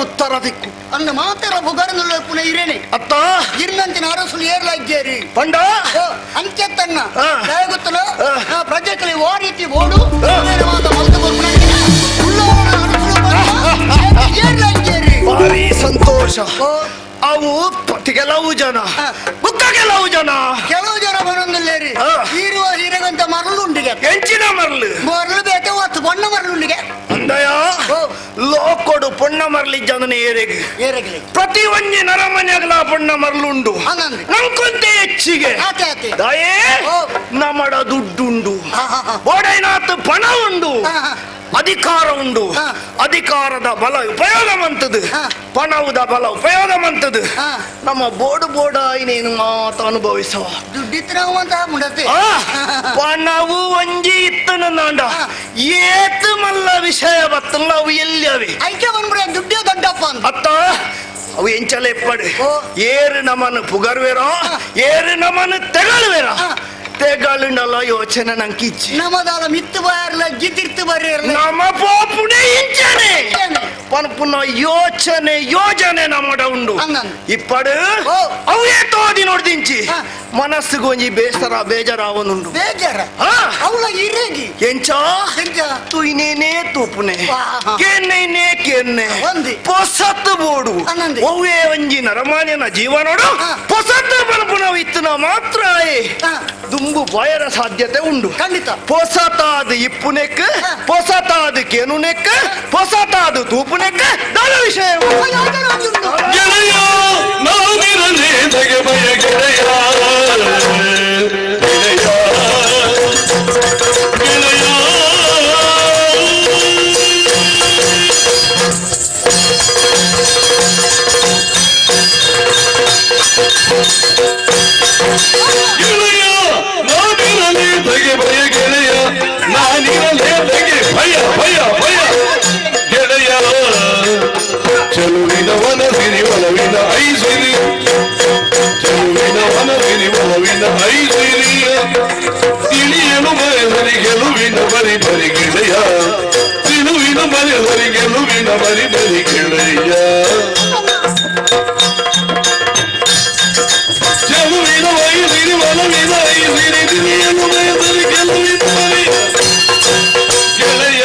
ಉತ್ತರ ದಿಕ್ಕು ಅಂದ ಮಾತರ ಬುಗರನುಲ್ಲ ಪುನಃ ಇರೇನೆ ಅತ್ತ ಇರ್ನಂತಿನ ಅರಸುಲು ಏರ್ಲಾಜ್ಜೇರಿ ಪಂಡ ಅಂಚೆತ್ತನ್ನ ಆ. ಗೊತ್ತಲ್ಲ ಆ. ಪ್ರಜೆಕಲಿ ಓ ರೀತಿ ಓಡು ಆ. ಮಾತ ಮಲ್ತು ಕೊರ್ಪುನಂಚಿನ ಉಳ್ಳವನ ಅರಸುಲು ಪಂಡ ಏರ್ಲಾಜ್ಜೇರಿ ಭಾರಿ ಸಂತೋಷ ಓ. ಅವು ಕೆಲವು ಜನ ಆ. ಬುಕ್ಕ ಕೆಲವು ಜನ ಕೆಲವು ಜನ ಬರೊಂದಿಲ್ಲೇರಿ ಆ. ಹೀರುವ ಹೀರಗಂತ ಮರಳು ಉಂಡಿಗೆ ಎಂಚಿನ ಮರಳು ಮರಳು ಬೇತೆ ಹೊತ್ತು ಬಣ್ಣ ಮರಳುಂಡಿಗೆ ಅಂದಯ ಓ. ಲೋಕೊಡು ಪೊಣ್ಣ ಮರಳಿ ಜನನ ಏರೆಗೆ ಏರಗಿಲಿ ಪ್ರತಿ ಒಂಜಿ ನರಮನ್ಯಾಗಲ ಪೊಣ್ಣ ಮರಳುಂಡು ಹಂಗಂದ್ರೆ? ನಂಕೊಂತೆ ಹೆಚ್ಚಿಗೆ ಆತೆ ಆತೆ ದಾಯೇ ಓ. ನಮ್ಮಡ ದುಡ್ಡುಂಡು ಹಾ, ಹಾ, ಹಾ. ಬೋಡೈನಾಥ್ ಪಣ ಉಂಡು ಹಾ, ಹಾ. ಅಧಿಕಾರ ಉಂಡು ಹಾ. ಅಧಿಕಾರದ ಬಲ ಉಪಯೋಗ ಮಂತದು ಹಾ. ಪಣವುದ ಬಲ ಉಪಯೋಗ ಮಂತದು ಹಾ. ನಮ್ಮ ಬೋಡು ಬೋಡ ಇನ್ನೇನು ಮಾತು ಅನುಭವಿಸುವ ದುಡ್ಡಿತ್ತು ನಾವು ಅಂತ ಮುಂಡತೆ ಆ, ಪಣವು ಒಂಜಿ ಇತ್ತನ ನಾಂಡ ಹಾ. ಏತು ಮಲ್ಲ ವಿಷಯ ಬತ್ತಲ್ಲ ಅವು ಎಲ್ಲಿ ಅವೆ ಐಕೆ ಬಂದ್ಬಿಡ ದುಡ್ಡೇ ದೊಡ್ಡಪ್ಪ ಅಂತ ಅತ್ತ ಅವು ಎಂಚಲ ಎಪ್ಪಡು ಓ. ಏರು ನಮ್ಮನ್ನು ಪುಗರ್ವೇರೋ ಹಾ. ಏರು ನಮ್ಮನ್ನು ತೆಗಳುವೇರೋ ಹಾ. ತೆಗಳುಂಡಲ್ಲ ಯೋಚನೆ ನಂಗೆ ಇಚ್ಚಿ ನಮ್ಮದಾಲ ಮಿತ್ತು ಬಾರ್ಲ ಜಿತಿರ್ತು ಬರೀರ್ಲ ನಮ್ಮ ಪೋಪುಣೆ ಇಂಚನೆ ಇಂಚನೆ. ಪನ್ಪುನ ಯೋಚನೆ ಯೋಜನೆ ನಮ್ಮಡ ಉಂಡು ಹಂಗಂದು. ಇಪ್ಪಡು ಓ. ಅವೇ ತೋದಿ ನೋಡ್ದಿಂಚಿ ಹಾ. ಮನಸ್ಸಿಗೆ ಒಂಜಿ ಬೇಸರ ಬೇಜಾರಾವನುಂಡು ಬೇಜಾರ ಹಾ. ಅವಳ ಇರೇಗಿ ಎಂಚ ಎಂಚ ತುಯ್ನೇನೆ ತೂಪುನೆ ವಾ. ಕೆನ್ನೆ ಕೆನ್ನೆ ಒಂದಿ. ಪೊಸತ್ತು ಬೋಡು ಹಂಗಂದಿ. ಒವ್ವೇ ಒಂಜಿ ನರಮಾನ್ಯನ ಜೀವನೋಡು ಹಾ. ಪೊಸತ್ತು ಪನ್ಪುನ ಇತ್ತನ ಮಾತ್ರ ಆಯೆ. ಹಾ. ದುಂಬು ಬಾಯರ ಸಾಧ್ಯತೆ ಉಂಡು ಖಂಡಿತ. ಪೊಸತಾದ ಇಪ್ಪುನೆಕ್ ಹಾ. ಪೊಸತಾದ ಕೆನುನೆಕ್ ಪೊಸತಾದ ತೂಪುನೆಕ್ ದಾದ ವಿಷಯ ಯೋಜನೆ ಒಂದುಂಡು. ಗೆಳೆಯ ನಾನಿರಲಿ ಧಗೆ ಭಯ ಗೆಳೆಯ ಗೆಳೆಯ ಗೆಳೆಯ ಗೆಳೆಯ ನಾನಿರಲಿ ಧಗೆ ಭಯ ಗೆಳೆಯ ನಾನಿರಲಿ ಧಗೆ ಭಯ ಭಯ ಭಯ ಗೆಳೆಯ ಚೆಲುವಿನ ವನಸಿರಿ ಒಲವಿನ ಐಸಿರಿ ಚೆಲುವಿನ ವನಸಿರಿ ಒಲವಿನ ಐಸಿರಿಯ ತಿಳಿಯಲು ಬಯಸರಿ ಗೆಲುವಿನ ಬರಿ ಬರಿ ಗೆಳೆಯ ತಿಳುವಿನ ಬಯಸರಿ ಗೆಲುವಿನ ಬರಿ ಬರಿ ಗೆಳೆಯ ಚೆಲುವಿನ ವಯಸಿರಿ ಒಲವಿನ ಐಸಿರಿ ತಿಳಿಯಲು ಬಯಸರಿ ಗೆಲುವಿನ ಬರಿ ಗೆಳೆಯ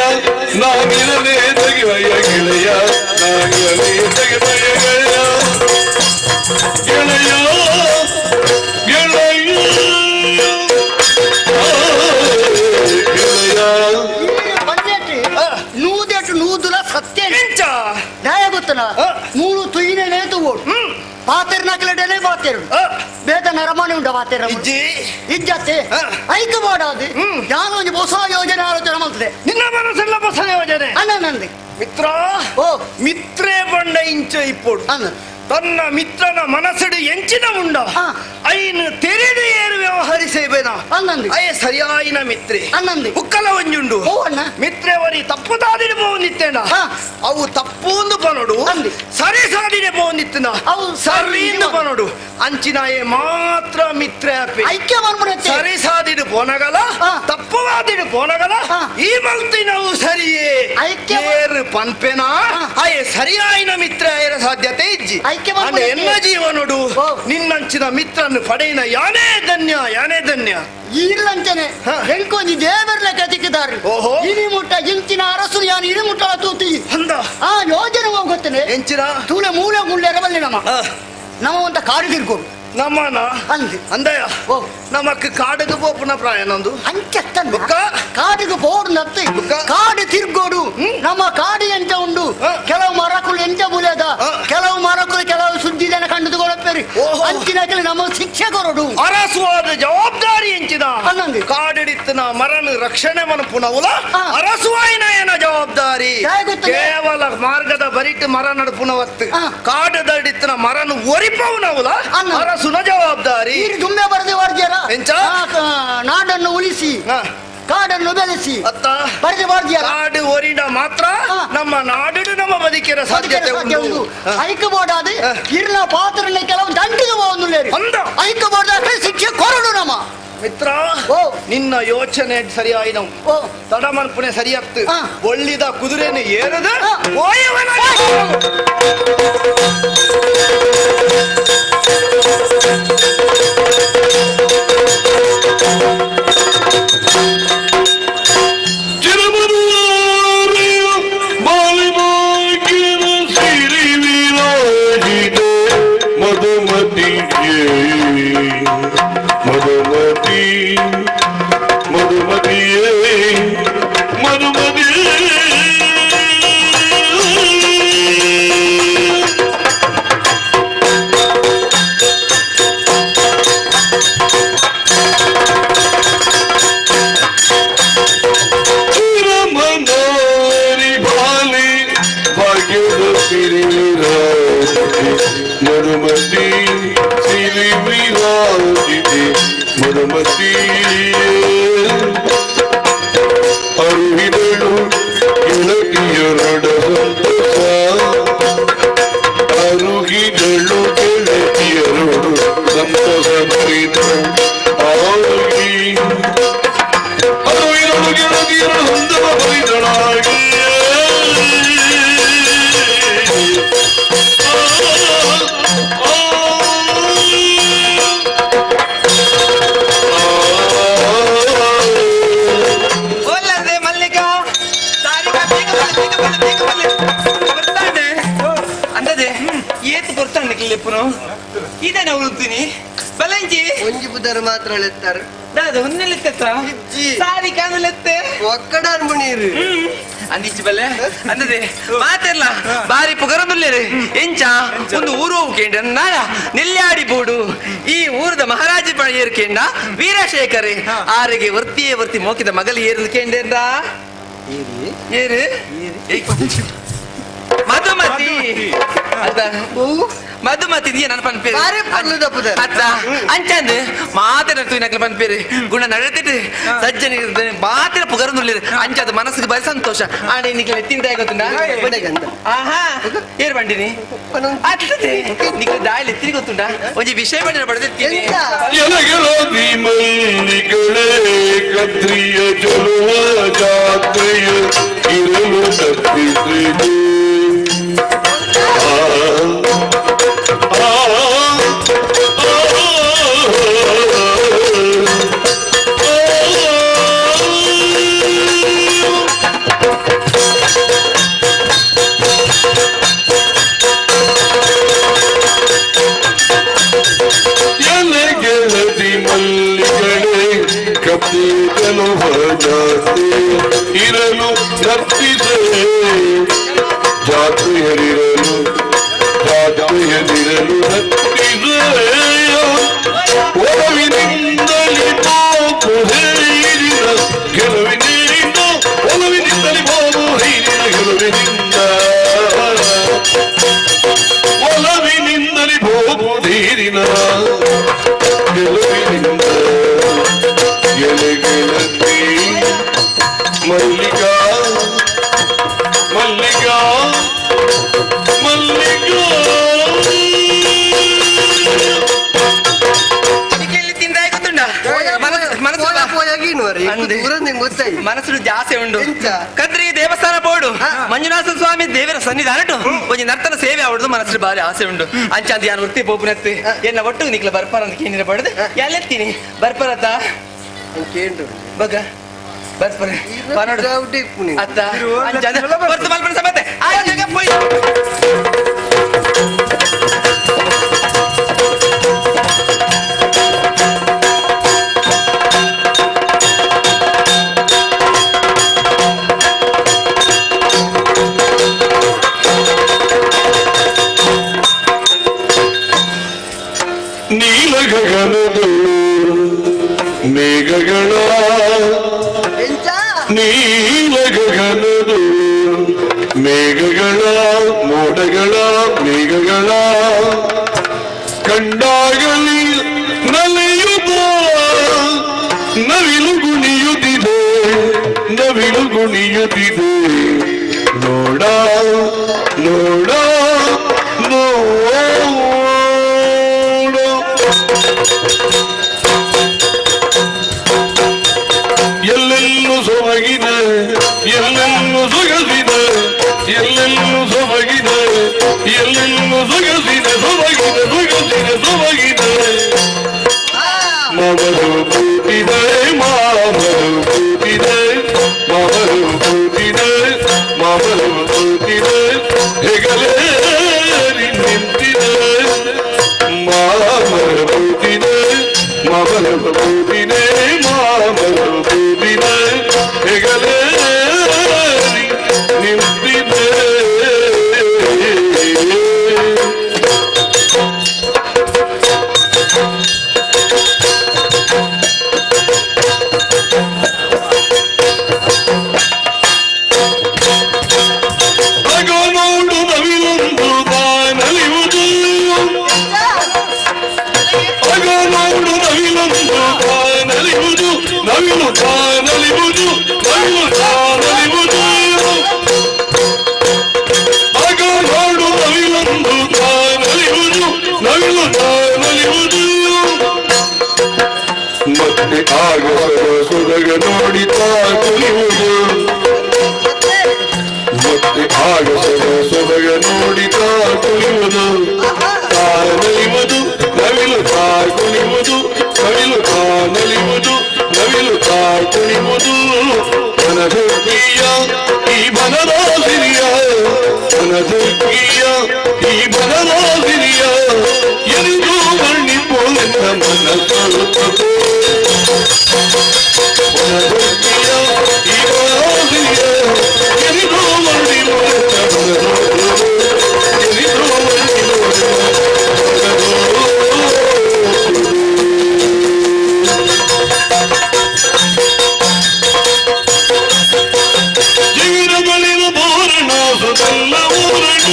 ನಾನಿರಲೇ ತೆಗೆವಯ್ಯ ಗೆಳೆಯ ನಾನಿರಲೇ ತೆಗೆವಯ್ಯ ಗೆಳೆಯ ಗೆಳೆಯ ಗೆಳೆಯ ಆ, ಗೆಳೆಯ ಈ ಪಂಚಾಯ್ತಿ ನೂದೆಟು ನೂದುಲ ಸತ್ಯ ಎಂಚ ನ್ಯಾಯ ಗೊತ್ತನ ಆ. ಮೂರು ತುಯಿನೇ ತೂವೋಡು ಹ್ಮ್. ಪಾತೆರ್ನಕ್ಲೆಡನೆ ಪಾತೆರು ಆ. ಬೇಗ ನರಮಾನಿ ಉಂಡ ಪಾತೆರ ಇಜ್ಜಿ ಇಜ್ಜತ್ತೆ ಆ. ಐಕು ಮಾಡಾದು ಹ್ಮ್. ನಾನು ಒಂದು ಹೊಸ ಯೋಜನೆ ಆಲೋಚನೆ ಮಾಡ್ತದೆ ನಿನ್ನ ಮನಸ್ಸೆಲ್ಲ ಹೊಸ ಯೋಜನೆ ಅಣ್ಣ ನಂದಿ ಮಿತ್ರ ಓ ಮಿತ್ರೇ ಬಂಡ ಇಂಚ ಇಪ್ಪೋಡು ಅಣ್ಣ ತನ್ನ ಮಿತ್ರನ ಮನಸ್ಸಿಡು ಎಂಚಿನ ಉಂಡ ಹಾ. ಐನು ತೆರೆದು ಏರು ವ್ಯವಹರಿಸೇಬೇನ ಅನ್ನಂದಿ. ಅಯ್ಯ ಸರಿಯಾಯಿನ ಮಿತ್ರೆ ಅನ್ನಂದಿ. ಉಕ್ಕಲ ಒಂಜುಂಡು ಓ ಅಣ್ಣ. ಮಿತ್ರೆ ವರಿ ತಪ್ಪು ತಾದಿನ ಪೋವೊಂದಿತ್ತೇನ ಹಾ. ಅವು ತಪ್ಪು ಪನೋಡು ಅಂದಿ. ಸರಿ ಸಾದಿನ ಪೋವೊಂದಿತ್ತನ ಅವು ಸರಿ ಸರಿ ಪನೋಡು ಅಂಚಿನಾಯೆ ಮಾತ್ರ ಮಿತ್ರೆ ಅಪ್ಪೆ ಐಕ್ಯ ಮಾಡ್ಬಿಡತ್ತೆ ಸರಿ ಸಾದಿಡು ಪೋನಗಲ ಹಾ. ತಪ್ಪುವಾದಿಡು ಪೋನಗಲ ಹಾ. ಈ ಮಲ್ತಿನವು ಸರಿಯೇ ಐಕ್ಯ ಏರು ಪನ್ಪೆನ ಹಾ. ಅಯ್ಯ ಸರಿಯಾಯಿನ ಮಿತ್ರ ಆಯರ ಸಾಧ್ಯತೆ ಇಜ್ಜಿ ಐಕ್ಯ ಅಂಡ ಮಾಡ್ಬಿಡತ್ತೆ. ಎನ್ನ ಜೀವನೋಡು ಓ. ನಿನ್ನಂಚಿನ ಮಿತ್ರನ್ನು ಪಡೆಯಿನ ಯಾನೇ ಧನ್ಯ ಯಾನೇ ಧನ್ಯ ಇರ್ಲಂಚನೆ ಹಾ. ಎಂಕೊಂಜಿ ದೇವರ್ಲ ಕತಿಕಿದಾರು ಓಹೋ. ಇನಿ ಮುಟ್ಟ ಇಂಚಿನ ಅರಸು ಯಾನು ಇನಿ ಮುಟ್ಟ ತೂತಿ ಅಂದ ಆ ಯೋಜನೆ ಹೋಗುತ್ತೇನೆ ಎಂಚಿನ ತೂಲೆ ಮೂಲೆ ಗುಳ್ಳೆರ ಬಲ್ಲಿ ನಮ್ಮ ಆ, ನಮ್ಮ ಅಂತ ಕಾಡು ತಿರ್ಗೋಡು ನಮ್ಮನ ಅಂದಿ. ಅಂದಯ ಓ. ನಮಕ್ ಕಾಡುಗು ಪೋಪುನ ಪ್ರಾಯ ನಂದು ಅಂಚತ್ತನ್ನ ಬುಕ್ಕ? ಕಾಡಿಗೆ ಬೋರ್ಡ್ ನತ್ತಿ ಬುಕ್ಕ? ಕಾಡು ತಿರ್ಗೋಡು ಹ್ಮ್. ನಮ್ಮ ಕಾಡು ಎಂತ ಉಂಡು ಆ. ಕೆಲವು ಮರಕುಲು ಎಂತ ಬುಲೆದ ಆ. ಕೆಲವು ಮರಕುಲು ಕೆಲವು ಸುದ್ದಿ ಜನ ಕಂಡುಕೊಳ್ಳುತ್ತಾರೆ ಓಹೋ. ಅಂಚಿನ ನಮ್ಮ ಶಿಕ್ಷೆ ಕೊರಡು ಅರಸುವಾದ ಜವಾಬ್ದಾರಿ ಎಂಚಿದ ಅನ್ನಂದಿ. ಕಾಡಿಡಿತ್ತನ ಮರನು ರಕ್ಷಣೆ ಮನಪುನವುಲ ಆ. ಅರಸುವಾಯಿನ ಏನ ಜವಾಬ್ದಾರಿ ಯಾಯ್ ಗೊತ್ತಲ್ಲ? ಕೇವಲ ಮಾರ್ಗದ ಬರಿಟ್ ಮರ ನಡ್ಪುನವತ್ತು ಆ. ಕಾಡದಡಿತ್ತನ ಮರನು ಒರಿಪವುನವುಲ ಅನ್ನ. ಅರಸುನ ಜವಾಬ್ದಾರಿ ಈ ದುಮ್ಮೆ ಬರೆದು ವಾರ್ದ್ಯರ ಎಂಚ? ನಾಡನ್ನು ಉಳಿಸಿ ಆ, ಕಾಡನ್ನು ಬೆಳೆಸಿ ಅತ್ತ ಬರೆದು ವಾರ್ದ್ಯರ ಕಾಡು ಒರಿನ ಮಾತ್ರ ಆ. ನಮ್ಮ ನಾಡು ನಮ್ಮ ಬದುಕಿರ ಸಾಧ್ಯತೆ ಉಂಟು ಆ. ಐಕ್ಯ ಬೋರ್ಡ್ ಅದು ಆ. ಇರ್ನ ಪಾತ್ರನ ಕೆಲವು ದಂಡಿಗೆ ಹೋಗುದಿಲ್ಲ ಅಂದ. ಐಕ್ಯ ಬೋರ್ಡ್ ಶಿಕ್ಷೆ ಕೊರಡು ನಮ್ಮ ಮಿತ್ರ ಓ. ನಿನ್ನ ಯೋಚನೆ ಸರಿಯಾಯಿನವು ಓ ತಡಮನ್ಪುಣೆ ಸರಿಯತ್ತು ಆ. ಒಳ್ಳಿದ ಕುದುರೆಯನ್ನು ಏರದ ಆ. ಓಯವನ ಮಧುಮತಿ ಸಿರಿ ವಿರಾಜಿತೆ ಮಧುಮತಿ ಅರುಹಿದಳು ಗೆಳತಿಯರೊಡ ಸಂತಸ ಅರುಹಿದಳು ಗೆಳತಿಯರೊಡು ಸಂತಸ ಭರಿತ ಆಗಿ ಅರುಹಿದಳು ಗೆಳತಿಯರು ಸಂತಸ ಭರಿತಳಾಗಿ ಒಲ್ಲದೆ ಮಲ್ಲಿಕಾ ಸಾರಿಕಾ ಬೇಗ ಬಲ್ಲೆ ಬೇಗ ಬಲ್ಲೆ ಬೇಗ ಬಲ್ಲೆ ಬರ್ತಾಂಡೆ ಅಂದದೆ ಏತ್ ಬರ್ತಾಂಡೆ ಕಿಲ್ಲೆಪ್ಪನು ಇದೇನ ಉಳುತ್ತೀನಿ ಬಲಂಜಿ ಒಂಜಿ ಪುದರ್ ಮಾತ್ರ ಲೆತ್ತಾರೆ ದಾದ ಒಂದೆಲೆತ್ತ ಇಜ್ಜಿ. ಸಾರಿಕಾ ಲೆತ್ತೆ ಒಕ್ಕಡ ಅನ್ಮುನೀರು ಅಂದಿಚ್ಚಿ ಬಲ್ಲೆ ಅಂದದೆ ಮಾತೆರ್ಲ ಬಾರಿ ಪುಗರದುಲ್ಲೇರೆ ಎಂಚ ಒಂದು ಊರು ಕೇಂದ್ರ ನಾಡ ನೆಲ್ಯಾಡಿ ಬೋಡು ಈ ಊರದ ಮಹಾರಾಜ ಏರು ಕೇಂಡ ವೀರಶೇಖರೆ ಆರಿಗೆ ವರ್ತಿಯೇ ವರ್ತಿ ಮೋಕಿದ ಮಗಲಿ ಏರು ಕೇಂದ್ರ ಏರು ಏಯ್. ಮಧುಮತಿ ಅದ ಮಧುಮತಿ ನೀ ನನ್ನ ಪನ್ಪೇರು ಬಾರಿ ಪರ್ಲುದ ಪುದರ್. ಅತ್ತ ಅಂಚಂದ್ ಮಾತಿನ ತೂಯಿನಕ್ಲೆ ಪನ್ಪೇರು ಗುಣ ನಡೆದಿಟ್ಟು ಸಜ್ಜನ ಮಾತಿನ ಪುಗರನುಳ್ಳಿರು ಅಂಚದ ಮನಸ್ಸಿಗೆ ಬರಿ ಸಂತೋಷ ಆಡ ನಿಕ್ಲೆ ತಿಂದ ಗೊತ್ತುಂಡ ಗಂಧ. ಆಹಾ ಏರ್ ಬಂಡಿನಿ ಅತ್ತದೆ ನಿಕ್ಲೆ ದಾಯಲ್ಲಿ ಎತ್ತಿನಿ ಗೊತ್ತುಂಡ ಒಂಜಿ ವಿಷಯ ಬಂಡಿನ ಬಡದಿರ್ತೀನಿ ಎಂತ ಎಲಗೆಳದಿ ಮಲ್ಲಿಗಳೇ ಕತ್ರಿಯ ಚಲುವ ಜಾತ್ರೆಯ ಇರಲು ತಪ್ಪಿಸಿದೆ ಆ, ಆ, ಆ, ಆ. ಎಲೆ ಗೆಳತಿ ಮಲ್ಲಿಗಳೇ ಕಪ್ಪಿದನು ಜಾತಿ ಇರಲು ನರ್ತಿಸೆ ಜಾತ್ರೆಯರಿರಲು ಜಾತ್ರೆಯರಿರಲು ನರ್ತಿಸೆ ಒಲವಿನಿಂದಲೇ ಪಾಪು ಹೇರಿದ ಗೆಲುವಿನಿಂದ ಒಲವಿನಿಂದಲೇ ಬಾಬು ಹೇರಿದ ಗೆಲುವಿನಿಂದ ಒಲವಿನಿಂದಲೇ ಬಾಬು ಧೀರಿನ ಗೆಲುವಿನಿಂದ ಗೆಲೆ ಗೆಲತಿ ಮಲ್ಲಿಕಾ ಮಲ್ಲಿಕಾ ಮಲ್ಲಿಕಾ ನಿಕ್ಲೆ ತಿಂದ ಗೊತ್ತುಂಡ ಮನಸ್ಸು ಪೋಯ ಪೋಯಾಗಿ ಅಂದೆ. ದೂರ ನಿಂಗೆ ಗೊತ್ತಾಯಿ ಮನಸ್ಸು ಜಾಸ್ತಿ ಉಂಡು ಎಂಚ? ಕದ್ರಿ ದೇವಸ್ಥಾನ ಬೋಡು ಮಂಜುನಾಥ ಸ್ವಾಮಿ ದೇವರ ಸನ್ನಿಧಾನಟು ಒಂಜಿ ನರ್ತನ ಸೇವೆ ಅವಡ್ದು ಮನಸ್ಸು ಬಾರಿ ಆಸೆ ಉಂಡು ಅಂಚಾದ ಯಾನ್ ವೃತ್ತಿ ಪೋಪುನತ್ತು ಎನ್ನ ಒಟ್ಟು ನಿಕ್ಲ ಬರ್ಪಾರ ಅಂತ ಕೇಂದ್ರ ಪಡೆದು ಎಲ್ಲೆತ್ತೀನಿ ಬರ್ಪಾರತ್ತ ಕೇಂದ್ರ ಬಗ್ಗ ಬರ್ಪರ ಪನೋಡು ಅತ್ತ ಅಂಚಾದ ಬರ್ತು ಮಲ್ಪನ ಸಮತೆ ಆ ಜಾಗ ಪೋಯ್ ನೀಲಗಗನದು ಮೇಘಗಳ ಎಂಚ ನೀಲಗಗನದು ಮೇಘಗಳ ಮೋಡಗಳ ಮೇಘಗಳ ಕಂಡಾಗಲಿ ನಲಿಯುತ್ತ ನವಿಲು ಗುಣಿಯುತ್ತಿದೆ ನವಿಲು ಗುಣಿಯುತ್ತಿದೆ ನೋಡ ನೋಡ ನೋಡ ಎಲ್ಲೆಲ್ಲೂ ಸೊಬಗಿದೆ ಎಲ್ಲೆಲ್ಲೂ ಸೊಗಸಿದೆ ಎಲ್ಲೆಲ್ಲೂ ಸೊಬಗಿದೆ ಎಲ್ಲೆಲ್ಲೂ ಸೊಗಸಿದೆ ಸೊಬಗಿದೆ ಸೊಗಸಿದೆ ಸೊಬಗಿದೆ ಮವರು ಕೂತಿದೆ ಮಾವರು ಕೂತಿದೆ ಮವರು ಕೂತಿದೆ ಮವರು ಕೂತಿದೆ ಹೆಗಲೇರಿ ನಿಂತಿದೆ ಮಾಮರ ಕೂತಿದೆ ಮವರ ಕೂತಿದೆ ಮಾಮರ ಕೂತಿದೆ ಹೆಗಲೇರಿ ನಿಂತಿದೆ. ಆಗಸದ ಸೊಬಗ ನೋಡಿತಾ ಕುಣಿಯುವುದು. ಮತ್ತೆ ಆಗಸದ ಸೊಬಗ ನೋಡಿತಾ ಕುಣಿಯುವುದು, ತಾನಲಿಯುವುದು ನವಿಲು ತಾ ಕುಣಿಯುವುದು, ನವಿಲು ತಾನಲಿಯುವುದು, ನವಿಲು ತಾ ಕುಣಿಯುವುದು. ವನದುರ್ಗಿಯ ಈ ಬನರಾಸಿರಿಯ, ವನದುರ್ಗಿಯ ಈ ಬನರಾಸಿರಿಯ ಎನಿದು ವರ್ಣಿಪೋಲೆನ್ನ ಮನಸ್ಸು. ವನದುರ್ಗಿಯ ಈ ಬನರಾಸಿರಿಯ ಎನಿದು ವರ್ಣಿಪೋಲೆನ್ನ ಮನಸ್ಸು, ಎನಿದು ವರ್ಣಿಪೋಲೆನ್ನ ಮನಸ್ಸು. ಜಿಗಿರಗಳಿನ ಬೋರಣ ಸುದಲ್ಲ ಊರಣ,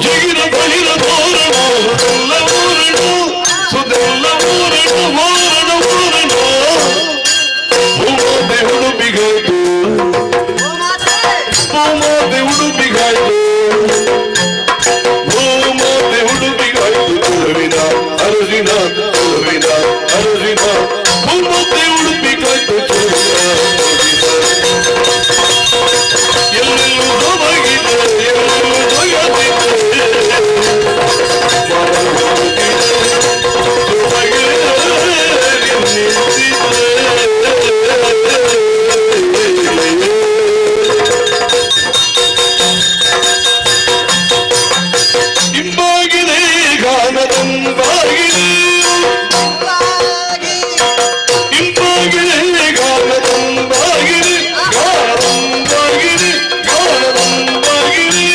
ಜಿಗಿರಗಳಿನ ಬೋರಣ ಸುದಲ್ಲ ಊರಣ, ಸುದಲ್ಲ ಊರಣ ಮೋರಣ ಊರಣ. ಭೂಮಾತೆ ಉಡುಪಿಗಾಯ್ತು, ಭೂಮಾತೆ ಉಡುಪಿಗಾಯ್ತು, ಭೂಮಾತೆ ಉಡುಪಿಗಾಯ್ತು. ತುಳುವಿನ ಅರಸಿನ, ತುಳುವಿನ ಅರಸಿನ, ಭೂಮಾತೆ ಉಡುಪಿಗಾಯ್ತು ತುಳುವಿನ ಅರಸಿನ. ಎಲ್ಲೆಲ್ಲೂ ಸೊಬಗಿದೆ, ಎಲ್ಲೆಲ್ಲೂ ಜಗತ್ತಿದೆ, ಸೊಬಗೆ ನಿಂತಿದೆ. ಇಂಪಾಗಿದೆ ಗಾನದಂಬಾಗಿದೆ, ಇಂಪಾಗಿದೆ ಗಾನದಂಬಾಗಿದೆ, ಗಾನದಂಬಾಗಿದೆ, ಗಾನದಂಬಾಗಿದೆ.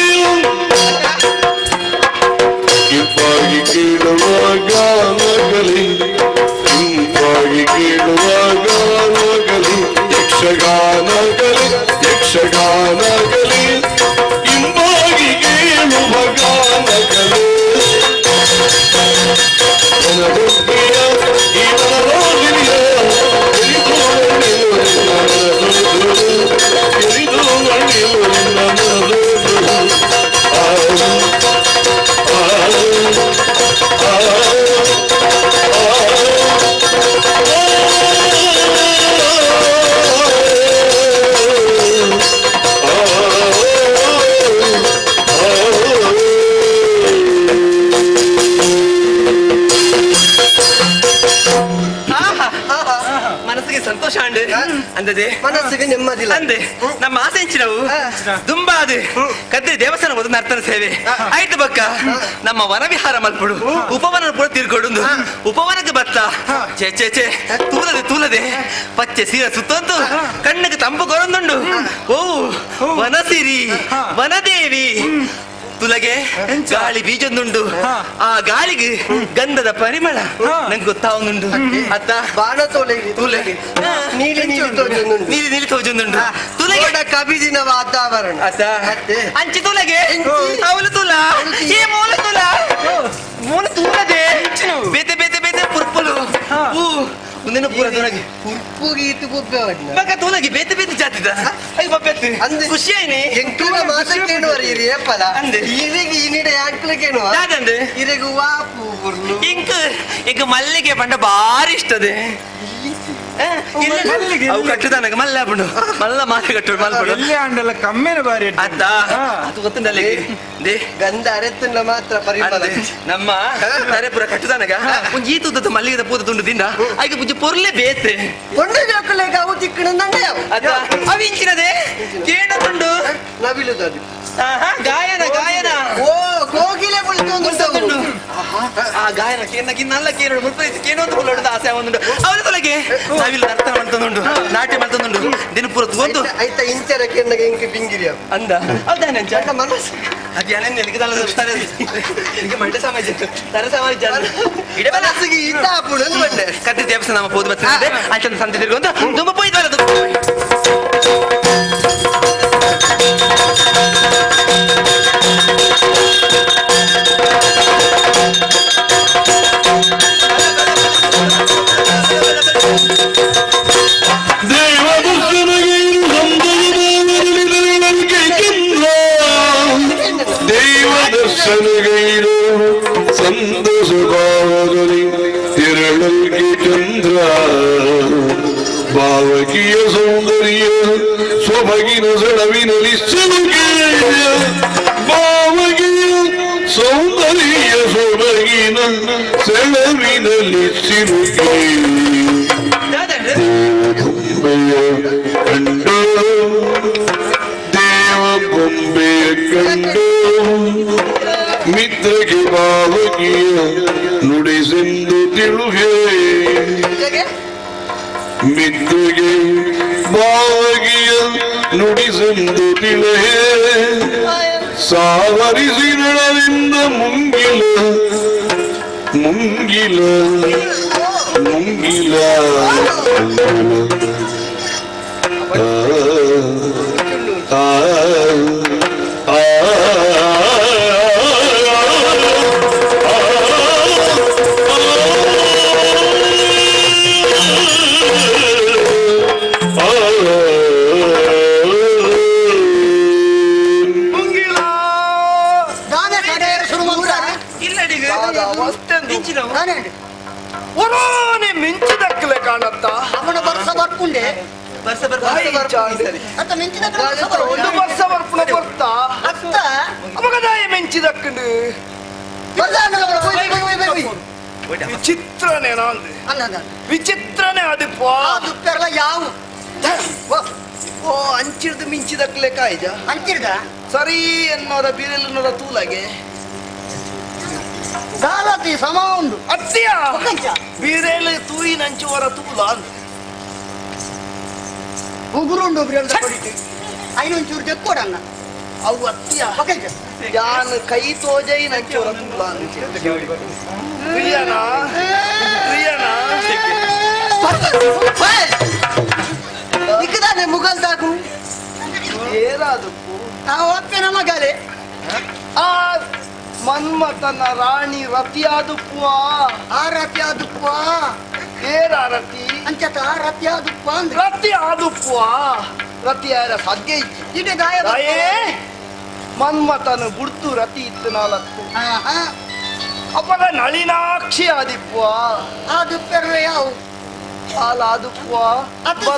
ಇಂಪಾಗಿ ಕೇಳುವ ಗಾನಗಲಿ, ಇಂಪಾಗಿ ಕೇಳುವ ಗಾನಗಲಿ, ಯಕ್ಷಗಾನಗಲಿ, ಯಕ್ಷಗಾನಗಲಿ, ಇಂಪಾಗಿ ಕೇಳುವ ಗಾನಗಲಿ. ವನದುರ್ಗಿಯ ಈ ವನರಾಗಿರಿಯ ಎರಿದು ವರ್ಣಿಸುವ ಮನಸ್ಸು, ಎರಿದು ವರ್ಣಿಸುವ ಮನಸ್ಸು. ಆ ಆ ಆ ಆಹಾ, ಮನಸ್ಸಿಗೆ ಸಂತೋಷ ಅಂಡು ಅಂದದೆ, ಮನಸ್ಸಿಗೆ ನೆಮ್ಮದಿಲ್ಲ ಅಂದೆ ನಮ್ಮ ಆಸೆಂಚಿನವು ದುಂಬಾದು ಕದ್ರಿ ದೇವಸ್ಥಾನ ಒಂದು ನರ್ತನ ಸೇವೆ ಆಯ್ತು ಬಕ್ಕ. ನಮ್ಮ ವನವಿಹಾರ ಮಲ್ಪಡು, ಉಪವನ ಪೂರ ತೀರ್ಕೊಡು. ಉಪವನಕ್ಕೆ ಬತ್ತ, ಚೆ ಚೆ ಚೆ, ತೂಲದೆ ತೂಲದೆ ಪಚ್ಚೆ ಸೀರೆ ಸುತ್ತೊಂದು ಕಣ್ಣಿಗೆ ತಂಪು ಕೊರೊಂದುಂಡು. ಓ ವನಸಿರಿ ವನದೇವಿ, ತುಲಗೆ ಗಾಳಿ ಬೀಜೊಂದುಂಡು, ಆ ಗಾಳಿಗೆ ಗಂಧದ ಪರಿಮಳ ನಂಗೆ ಗೊತ್ತಾവുಂದುಂಡು ಅತ್ತ. ಬಾಣ ತೋಲೆ ತೂಲೆ. ನೀಲಿ ನೀಲಿ ತೋಜೊಂದುಂಡು. ನೀಲಿ ನೀಲಿ ತೋಜೊಂದುಂಡು ತುಲಗೆ. ಮೋಡ ಕಬಿದಿನ ವಾತಾವರಣ ಅತ್ತ. ಅತ್ತೆ. ಅಂಚಿ ತುಲಗೆ. ಎಂಚಿ. ಅವಳು ತುಲ ಈ ಮೂಲ ತುಲ ಮೂಲ ತೂಲದೆ ಬೇತೆ ಬೇತೆ ಬೇತೆ ಪುರ್ಪುಲು ಹೂ ಮುಂದಿನ ಪೂರ ತುಲಗೆ. ಉಪ್ಪು ಗೀತು ಗುಬ್ಬೆ ಒಡ್ನ. ಮಗ ತುಲಗೆ ಬೇತೆ ಬೇತೆ ಜಾತಿದ ಅಯ್ಯ ಬಪ್ಪೆತ್ತು. ಅಂದೆ. ಖುಷಿ ಆಯ್ನಿ. ಎಂಕ್ಲ ಮಾತಕ್ಕೇನು ಇರಿ ಏಪಲ ಅಂದೆ. ಇರೆಗ್ ಇನಿಡ ಯಾಂಕ್ಲಕೇನು ದಾದಂದೆ. ಇರೆಗ್ ವಾ ಪೂ ಬುರ್ಲು. ಇಂಕ್ ಇಂಕ್ ಮಲ್ಲಿಗೆ ಪಂಡ ಬಾರಿ ಇಷ್ಟದೆ. ಮಲ್ಲಿಗೆ. ಅವು ಕಟ್ಟುದಾನಗ ಮಲ್ಲ ಹಾಪುಂಡು, ಮಲ್ಲ ಮಾಲೆ ಕಟ್ಟು ಮಲ್ಪಡು. ಎಲ್ಲಿ ಆಂಡಲ ಕಮ್ಮೆನ ಬಾರಿ ಎಡ್ಡೆ. ಅತ್ತ ಅದು ಗೊತ್ತುಂಡಲ್ಲ they. ಗಂಧ ಅರೆತ್ತುಂಡ ಮಾತ್ರ ಪರಿಮಳ. ಅಂದೆ, ನಮ್ಮ ತರೆಪುರ ಕಟ್ಟುದಾನಗ ಒಂಜಿ ಈ ತುದ್ದದ ಮಲ್ಲಿಗೆದ ಪೂತ ತುಂಡು ದಿಂದ ಐಕೆ ಪುಂಜಿ ಪೊರ್ಲೆ ಬೇತೆ. ಕೊಂಡು ಜೋಕುಲೆಗ್ ಅವು ತಿಕ್ಕಣ ನಂಡ ಯಾವ ಅತ್ತ ಅವಿಂಚಿನದೆ ಕೇಣ ತುಂಡು. ನವಿಲುದು ಅದು. ಆಹಾ, ಗಾಯನ ಗಾಯನ. ಓ ಕೋಗಿಲೆ ಬುಲ್ತೊಂದು ಬುಲ್ತೊಂದುಂಡು. ಆ ಗಾಯನ ಕೇನ ಗಿನ್ನಲ್ಲ ಕೇನೋಡು ಮುಲ್ಪ ಕೇನೋ ಒಂದು ಹುಲ್ಲೊಡ್ದು ಆಸೆ ಒಂದುಂಡು ಅವನ ತೊಲಗೆ. ನಾವಿಲ್ಲ ನರ್ತನ ಮಾಡ್ತೊಂದುಂಡು, ನಾಟ್ಯ ಮಾಡ್ತೊಂದುಂಡು ದಿನ ಪೂರ ತೂಂದು. ಐತ ಇಂಚರ ಕೆನ್ನಗ ಇಂಕ್ ಬಿಂಗಿರಿ ಅವು. ಅಂದ ಹೌದಾ ನಂಚ. ಚಂಡ ಮನಸ್ಸು. ಅದು ಏನೇನು ನಿಮಗೆ ಮಂಡ್ಯ ಸಮಾಜ ತರ ಸಮಾಜ ಇಡಬಲ್ಲ. ಮನಸ್ಸಿಗೆ ಈತ ಆಪುಡು ಅಂದ್ ಬಂಡೆ. ಕದ್ರಿ ದೇವಸ್ಥಾನ ನಮ್ಮ ಪೋದು ಬರ್ತದೆ ಅಂಚಂದ ಸಂತೆ ತಿರ್ಗೊಂದು ತುಂಬ ಪೋಯ್ದು ಅದು. ದೇವದರ್ಶನಗೆ ಸಂತಸದ ಚಂದ್ರ, ದೇವದರ್ಶನಗೈರು ಸಂತೋಷ ಭಾವದಲ್ಲಿ ತಿರಳ ಕಡಲ್ಗೆ ಚಂದ್ರ ಭಾವಕಿಯ ಸೌಂದರ್ಯ ಸೊಬಗಿನ ಸೆಳವಿನಲ್ಲಿ ಸಿಲುಕೆ ಭಾವಕಿಯ ಸೌಂದರ್ಯ ಸೊಬಗಿನ ಸೆಳವಿನಲ್ಲಿ ಸಿಲುಕೆ ದಾದಂಡ್ ದೇವಬೊಂಬೆಯ ಕಂಡು ದೇವಬೊಂಬೆಯ ಕಂಡು ಮಿತ್ರಗೆ ಭಾವಕಿಯ ನುಡಿಸೆಂದು ತಿಳುಹೆ ಮಿತ್ರಗೆ ಭಾವಗಿಯ ನುಡಿಸೆಂದು ತಿಳುಹೆ ಸಾವರಿಸಿ ನಳದಿಂದ ಮುಂಗಿಲ ಮುಂಗಿಲ ಮುಂಗಿಲ ಆ ಆ ಆ ಮುಂಗಿಲ ದಾನೆ ಕಡೆಯರ ಶುರು ಮಂತ್ರ ಇಲ್ಲಡಿಗ ಅವಸ್ಥೆ ಇಂಚಿನವು ದಾನೆ ಒರಾನೆ ಮಿಂಚಿದಕ್ಕಲೆ ಕಾಣತ್ತ ಅವನ ಬರ್ಸ ಬರ್ಪುಂಡೆ ಬರ್ಸ ಬರ್ಸ ಅತ್ತ ಮಿಂಚಿದ ಒಂದು ವರ್ಷ ಬರ್ಪುಣ ಬರ್ತಾ ಅತ್ತ ಅಪಗದಾಯ ಮಿಂಚಿದಕ್ಕಂಡು ಬರ್ಸ ಹೋಯ್ ಹೋಯ್ ಹೋಯ್ ಹೋಯ್ ವಿಚಿತ್ರನೇ ನಾಂದು ಅಲ್ಲ ಅಲ್ಲ ವಿಚಿತ್ರನೇ ಅದಪ್ಪ ಆ ದುಪ್ಪೆರ್ಲ ಯಾವು ಓ ಅಂಚಿಡ್ದು ಮಿಂಚಿದಕ್ಕಲೆ ಕಾಯ್ಜ ಅಂಚಿರ್ದ ಸರಿ ಎನ್ನೋರ ಬೀರೆಲ್ಲನೋರ ತೂಲಾಗೆ ದಾಲತಿ ಸಮ ಉಂಡು ಅತ್ತಿಯ ಒಕ್ಕಂಚ ಬೀರೇಲು ತೂಯಿನ ಅಂಚುವರ ತೂಲ ಅಂದು ಉಗುರುಂಡು ಬಿರೆಲ್ದ ಕೊಡಿತು ಐನೊಂಚೂರು ದೆಕ್ಕೊಡನ್ನ ಅವು ಅತ್ತಿಯ ಒಕ್ಕಂಚ ಯಾನ್ ಕೈ ತೋಜೈನ ಅಂಚುವರ ತೂಲ ಅಂದು ಪ್ರಿಯನ ಪ್ರಿಯನ ನಿಕ್ಕದಾನೆ ಮುಗಲ್ ತಾಕು ಏರಾದಪ್ಪು ನಾವು ಒಪ್ಪೆ ಮಗಲೇ ಆ ಮನ್ಮಥನ ರಾಣಿ ರತಿಯಾದುಪ್ಪು ಆ ರತಿ ಆದುಪ್ಪ ಏರ ರತಿ ಅಂಚತ ಆ ರತಿ ಆದುಪ್ಪ ಅಂದ್ರೆ ರತಿ ಆದುಪ್ಪು ರತಿ ಆರ ಸಾಧ್ಯ ಇಜ್ಜಿ ಇಡೆ ದಾಯ ತಾಯೇ ಮನ್ಮಥನ ಬುಡ್ತು ರತಿ ಇತ್ತು ನಾಲತ್ತು ಅಪ್ಪಗ ನಳಿನಾಕ್ಷಿ ಆದಿಪ್ಪು ಆದುಪ್ಪೆರ್ವೆ ಯಾವು ಆಲಾದುಪ್ಪು ಅತ್ತ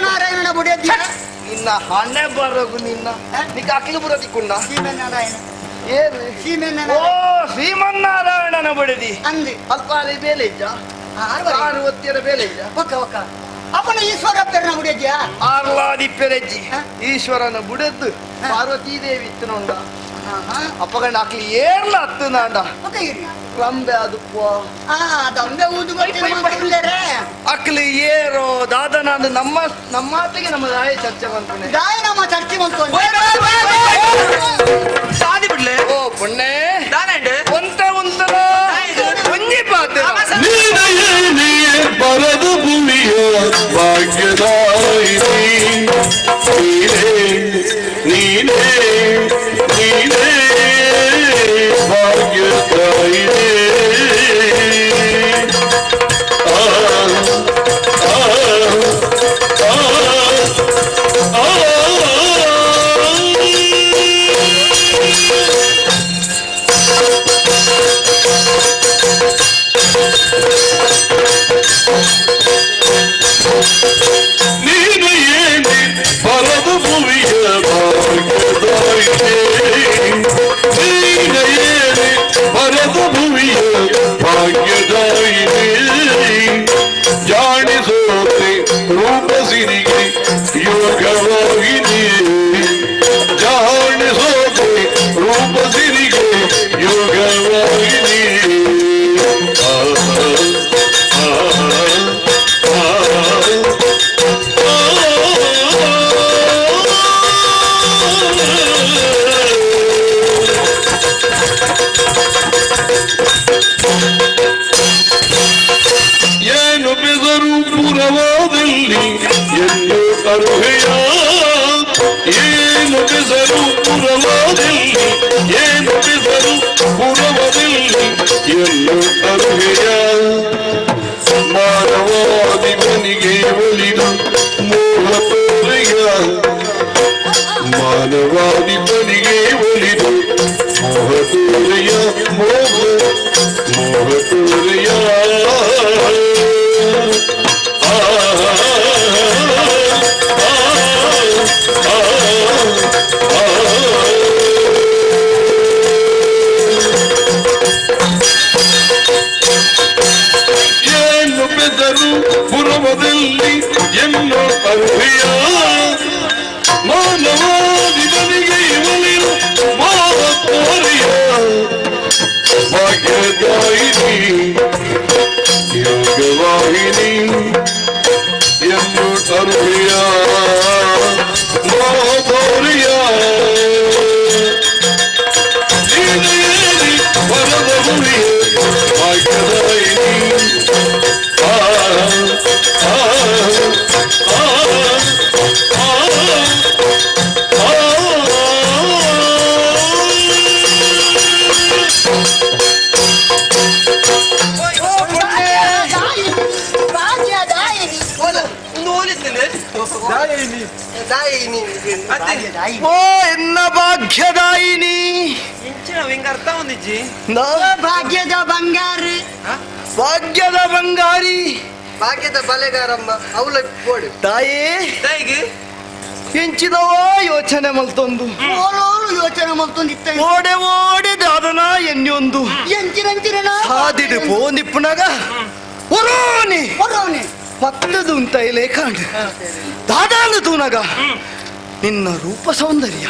ನಾರಾಯಣ ಬುಡಿಯದ್ದಿನ ನಿನ್ನ ಹಣೆ ಬರಗು ನಿನ್ನ ನಿಕ್ಕ ಅಕ್ಲು ಬರೋದಿಕ್ಕುಂಡ ಸೀಮೆನಾರಾಯಣ ಏನು ಓ ಸೀಮೆನಾರಾಯಣ ಶ್ರೀಮನ್ನಾರಾಯಣನ ಬಡಿದಿ ಅಂದೆ ಅಲ್ಪಾರಿ ಬೇಲೆ ಇಜ್ಜ ಆರು ಒತ್ತಿಯರ ಬೇಲೆ ಇಜ್ಜ ಒಕ್ಕ ಒಕ್ಕ ಅಪ್ಪನ ಈಶ್ವರ ಪೆರ್ನ ಬುಡಿಯದ್ಯಾ ಆರ್ಲಾದಿ ಪೆರೆಜ್ಜಿ ಹ? ಈಶ್ವರನ ಬುಡದ್ದು ಹ. ಪಾರ್ವತೀ ದೇವಿ ಇತ್ತನೊಂಡ ಅಪ್ಪಗಂಡ ಅಕ್ಲಿ ಏರ್ಲ ಅತ್ತು ನಾಂಡ ಒಕ್ಕ ಇರಿ ರಂಬೆ ಅದುಪ್ಪ ಆ ದಂಬೆ ಊದು ಬತ್ತಿನ ಅಕ್ಲಿ ಏರೋ ದಾದನಾಂದು ನಮ್ಮ ನಮ್ಮಾತೆಗೆ ನಮ್ಮ ದಾಯ ಚರ್ಚೆ ಬಂತನೆ ದಾಯ ನಮ್ಮ ಚರ್ಚೆ ಬಂತು ಸಾದಿ ಬಿಡ್ಲೆ ಓ ಪೊಣ್ಣೆ ದಾನಂಡ್ ಒಂತ ಒಂತರ ಒಂಜಿ ಪಾತ್ರ ನೀನೇ ಪರದ ಭೂಮಿಯ ಭಾಗ್ಯದಾಯಿನಿ ನೀನೇ ನೀನೇ ನೀನೇ ಭಾಗ್ಯದಾಯಿನಿ ಆ ಆ ಆ ಆ ನೀನೆಯೇ ಕೇನೊಂದಿಜ್ಜಿ. ಭಾಗ್ಯದ ಬಂಗಾರ. ಭಾಗ್ಯದ ಬಂಗಾರಿ. ಭಾಗ್ಯದ ಬಲೆಗಾರಮ್ಮ ಅವಳ ಬೋಡು. ತಾಯೇ. ತಾಯಿಗೆ ಎಂಚಿದವೋ ಯೋಚನೆ ಮಲ್ತೊಂದು. ಓಲೋಲು ಯೋಚನೆ ಮಲ್ತೊಂದಿತ್ತ. ಓಡೆ ಓಡೆ ದಾದನ ಎನ್ಯೊಂದು. ಎಂಚಿನಂಚಿನ. ಸಾದಿಡು ಪೋಂದಿಪ್ಪುನಗ ಒರೋನಿ ಒರೋನಿ ಪತ್ತದು ಉಂತೈಲೆ ಕಾಂಡು ದಾದಾನು ತೂನಗ ನಿನ್ನ ರೂಪ ಸೌಂದರ್ಯ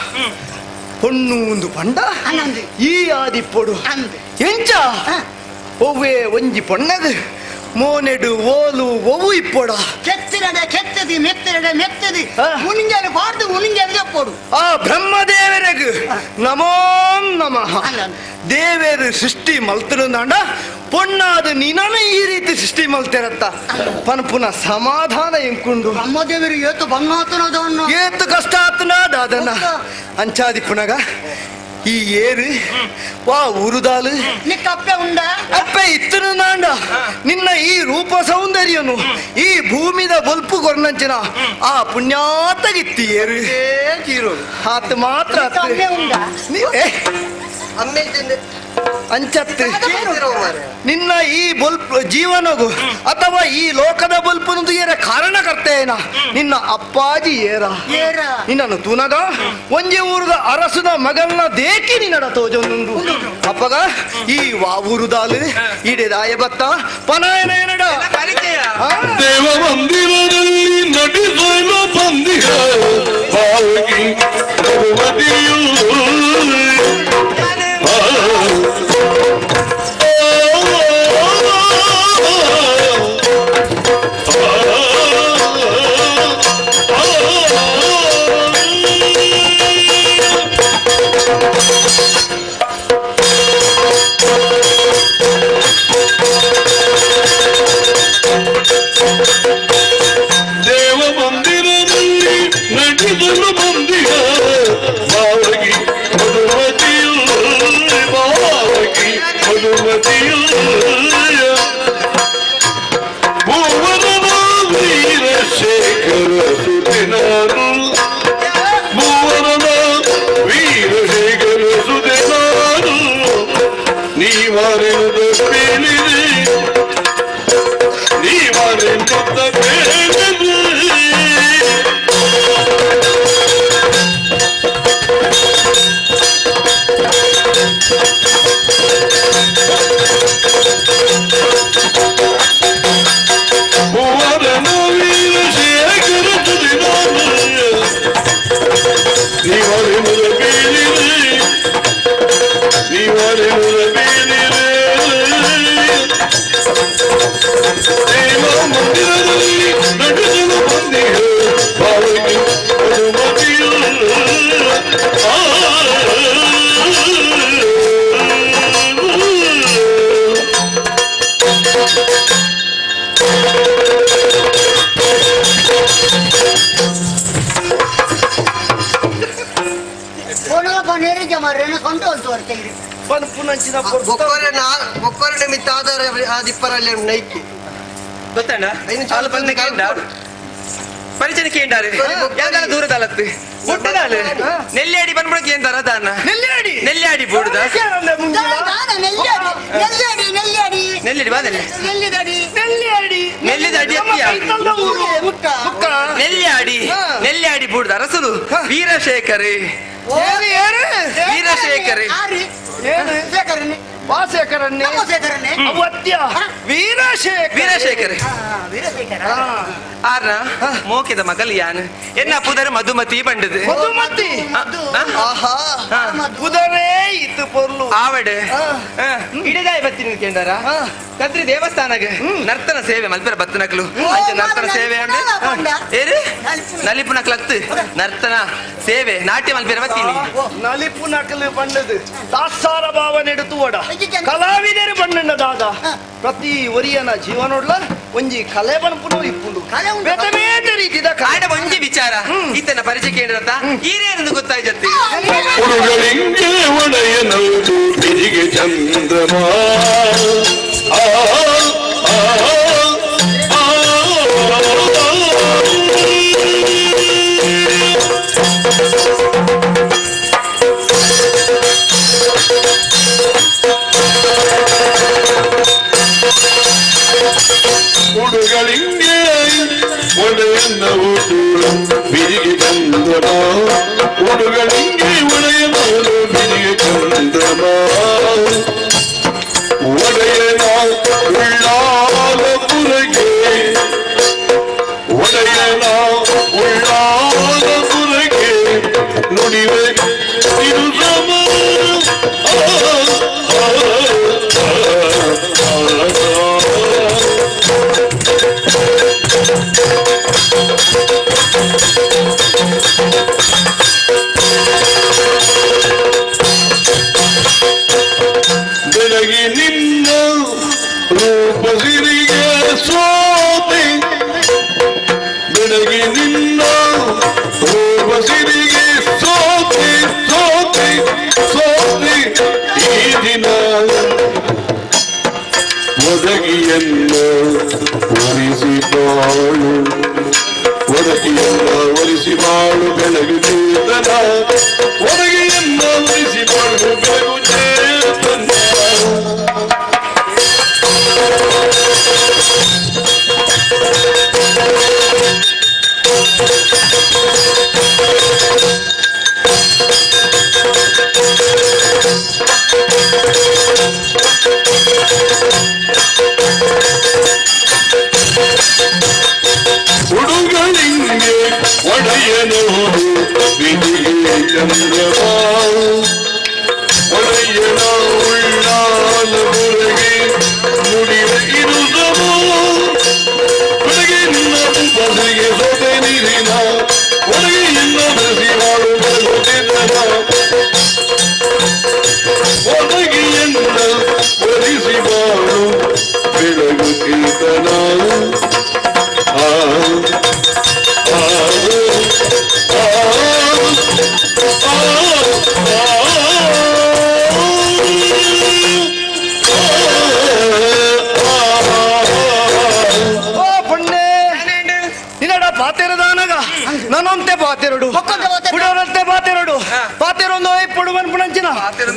ಹೊಣ್ಣು ಒಂದು ಪಂಡ. ಅನಂದು. ಈ ಆದಿಪ್ಪೊಡು. ಅಂದು. ಎಂಚ ಒವ್ವೆ ಒಂಜಿ ಪೊಣ್ಣಗ ಮೋನೆಡು ಓಲು ಒವು ಇಪ್ಪೊಡ. ಕೆತ್ತಿರಡೆ ಕೆತ್ತದಿ, ಮೆತ್ತಿರಡೆ ಮೆತ್ತದಿ. ಆ. ಉಣಿಂಜಾನೆ ಪಾಡ್ದು ಉಣಿಂಜಾನೆ ಜಪ್ಪೋಡು. ಆ ಬ್ರಹ್ಮದೇವರೆಗ್ ನಮೋ ನಮಃ. ಅಲ್ಲ. ದೇವೇರು ಸೃಷ್ಟಿ ಮಲ್ತಿರುಂದಾಂಡ ಪೊಣ್ಣಾದ ನಿನನ ಈ ರೀತಿ ಸೃಷ್ಟಿ ಮಲ್ತಿರತ್ತ ಪನ್ಪುನ ಸಮಾಧಾನ ಎಂಕುಂಡು. ಬ್ರಹ್ಮದೇವರು ಏತು ಬಂಗಾತನದವನ್ನು. ಏತು ಕಷ್ಟ ಆತನ ದಾದನ. ಅಂಚಾದಿ ಪುನಗ ಈ ಏರು ವಾ ಊರುದಾಲು. ನಿಕ್ಕಪ್ಪೆ ಉಂಡ. ಅಪ್ಪೆ ಇತ್ತನು ನಾಂಡ ನಿನ್ನ ಈ ರೂಪ ಸೌಂದರ್ಯನು ಈ ಭೂಮಿದ ಬೊಲ್ಪು ಕೊರ್ನಂಚಿನ ಆ ಪುಣ್ಯಾತಗಿತ್ತಿ ಏರು. ಜೀರೋ. ಆತ ಮಾತ್ರ ಅತ್ತು. ಅಮ್ಮೆ ಉಂಡ. ಏ, ಅಮ್ಮೆ ಇದ್ದಿಂದ. ಅಂಚತ್ತು. ಕೇಳ್ತಿರೋ ಮಾರ್ರೆ. ನಿನ್ನ ಈ ಬೊಲ್ಪು ಜೀವನಗು ಅಥವಾ ಈ ಲೋಕದ ಬೊಲ್ಪುನದು ಏರ ಕಾರಣಕರ್ತೇನ ನಿನ್ನ ಅಪ್ಪಾಜಿ ಏರ. ಏರ. ನಿನ್ನನ್ನು ತೂನಗ ಒಂಜಿ ಊರದ ಅರಸುದ ಮಗಲ್ನ ದೇಕಿ ನಿನ್ನಡ ತೋಜೊಂದುಂಡು. ಅಪ್ಪಗ ಈ ವಾ ಊರುದಾಲು ಈಡೆದಾಯ ಬತ್ತ ಪನಾಯನ ಏನಡ. ಪರಿಚಯ. ಆ? ದೇವ ಮಂದಿರದಲ್ಲಿ ನಟಿಸಲು ಬಂದಿಹ ಬಾವಗಿ ಭಗವತಿಯು. ಆ, ಆ, ಆ, ಆ. ದೇವ ಮಂದಿರದಲ್ಲಿ ನಟಿಸಲು ಬಂದಿಹ ಬಾವಗಿ ಮಧುಮತಿಯು, ಬಾವಗಿ ಮಧುಮತಿಯು. ಭುವನದ ವೀರಶೇಖರ ಸುದಿನಾನು, ಭುವನದ ವೀರಶೇಖರ ಸುದಿನಾನು. ನೀವಾರೆನುದ ಪೇಳಿದೆ, ನೀವಾರೆನ್ನುತ್ತ ಪೇಳಿದೆ. ಭುವನದ ವೀರಶೇಖರ ಸುದಿನಾನು, ನೀವಾರೆನ್ನುತ್ತ ಪೇಳಿದೆ, ನೀವಾರೆನ್ನುತ್ತ ಪೇಳಿದೆ. ದೇವ ಮಂದಿರದಲ್ಲಿ ನಡೆಸಲು ಬಂದಿಹ ಬಾವಗಿ ಮಧುಮತಿಯು. ಆ, ಪೋನಗ ನೇರಿ ಜಮಾರೇನು ಸೊಂಟ ಒಂದು ತೋರ್ತೀರಿ. ಪನ್ಪುನಂಚಿನ ಪೊರ್ತು. ಬೊಕ್ಕೊರೆನ ಬೊಕ್ಕೊರೆನ ಮಿತ್ತ ಆಧಾರ ಆದಿಪ್ಪರಲ್ಲಿ ನೈಕಿ. ಗೊತ್ತಣ್ಣ. ಐದು ಆಲು ಬಂದ ಕೇಂಡ ಪರಿಚಯ ಕೇಂಡಾರೆ. ಯಾವ್ದಾರ ದೂರದಲ್ಲತ್ತು ಮುಟ್ಟದಾಲು ನೆಲ್ಯಾಡಿ ಬಂದ್ಬಿಡಕ್ಕೆ ಏನ್ ದಾನ. ನೆಲ್ಯಾಡಿ. ನೆಲ್ಯಾಡಿ ಬೂಡುದ. ನೆಲ್ಯಾಡಿ ನೆಲ್ಯಾಡಿ ನೆಲ್ಯಾಡಿ. ನೆಲ್ಯಾಡಿ ಬಾದಲ್ಲಿ. ನೆಲ್ಲಿದಡಿ. ನೆಲ್ಯಾಡಿ. ನೆಲ್ಲಿದಡಿ ನಮ್ಮ ಅತ್ತಿಯ. ಕೈತಲ್ದ ಊರು. ಮುಕ್ಕ. ಮುಕ್ಕ. ನೆಲ್ಯಾಡಿ. ನೆಲ್ಯಾಡಿ ಬೂಡುದ ಅರಸರು ವೀರಶೇಖರ್. ಏರು ಏರು. ವೀರಶೇಖರ್. ಆರಿ. ಏನು? ಶೇಖರನ್ನೇ. ವಾಸೇಖರನ್ನೇ. ನಮ್ಮ ಶೇಖರನ್ನೇ. ಅವತ್ಯ ವೀರಶೇಖರ. ವೀರಶೇಖರ್. ಹಾ, ವೀರಶೇಖರ. ಆರ್ನ ಮೋಕೆದ ಮಗಲ್ ಯಾನ್ ಎನ್ನ ಪುದರ್ ಮಧುಮತಿ ಬಂಡದು. ಮಧುಮತಿ. ಮಧು. ಆಹಾ. ಮಧು. ಉದರೇ ಇತ್ತು ಪೊರ್ಲು. ಆವಡೆ ಇಡದಾಯ ಬತ್ತಿನ ಕೇಂಡಾರ. ಕದ್ರಿ ದೇವಸ್ಥಾನಗೆ ನರ್ತನ ಸೇವೆ ಮಲ್ಪೆರ ಬತ್ತನಕ್ಲು. ಅಂಚ ನರ್ತನ ಸೇವೆ ಅಂದ್ರೆ ಏರು ನಲಿಪು ನಕ್ಲತ್ತು ನರ್ತನ ಸೇವೆ ನಾಟ್ಯ ಮಲ್ಪೆರ ಬತ್ತೀನಿ. ನಲಿಪು ನಕಲು ಬಣ್ಣದು ದಾಸಾರ ಭಾವನೆಡು ತೂವಡ ಕಲಾವಿದರು ಬಣ್ಣಣ್ಣ ದಾದ ಪ್ರತಿ ಒರಿಯನ ಜೀವನೋಡ್ಲ ಒಂಜಿ ಕಲೆ ಬಣ್ಪುನು ಇಪ್ಪುಂಡು. ಕಲೆ ಉಂಡು. ಬೇತೆ ಬೇತೆ ರೀತಿದ ಕಲೆ. ಆಡ ಒಂಜಿ ವಿಚಾರ ಈತನ ಪರಿಚಯ ಕೇಂದ್ರತ್ತ ಈರೇನಂದು ಗೊತ್ತಾಯ್ತತ್ತಿ. ಉರುಗಳಿಂಗೆ ಒಡೆಯನೌದು ಬಿದಿಗೆ ಚಂದ್ರಮ. ಆ, ಆ, ಆ, ಆ.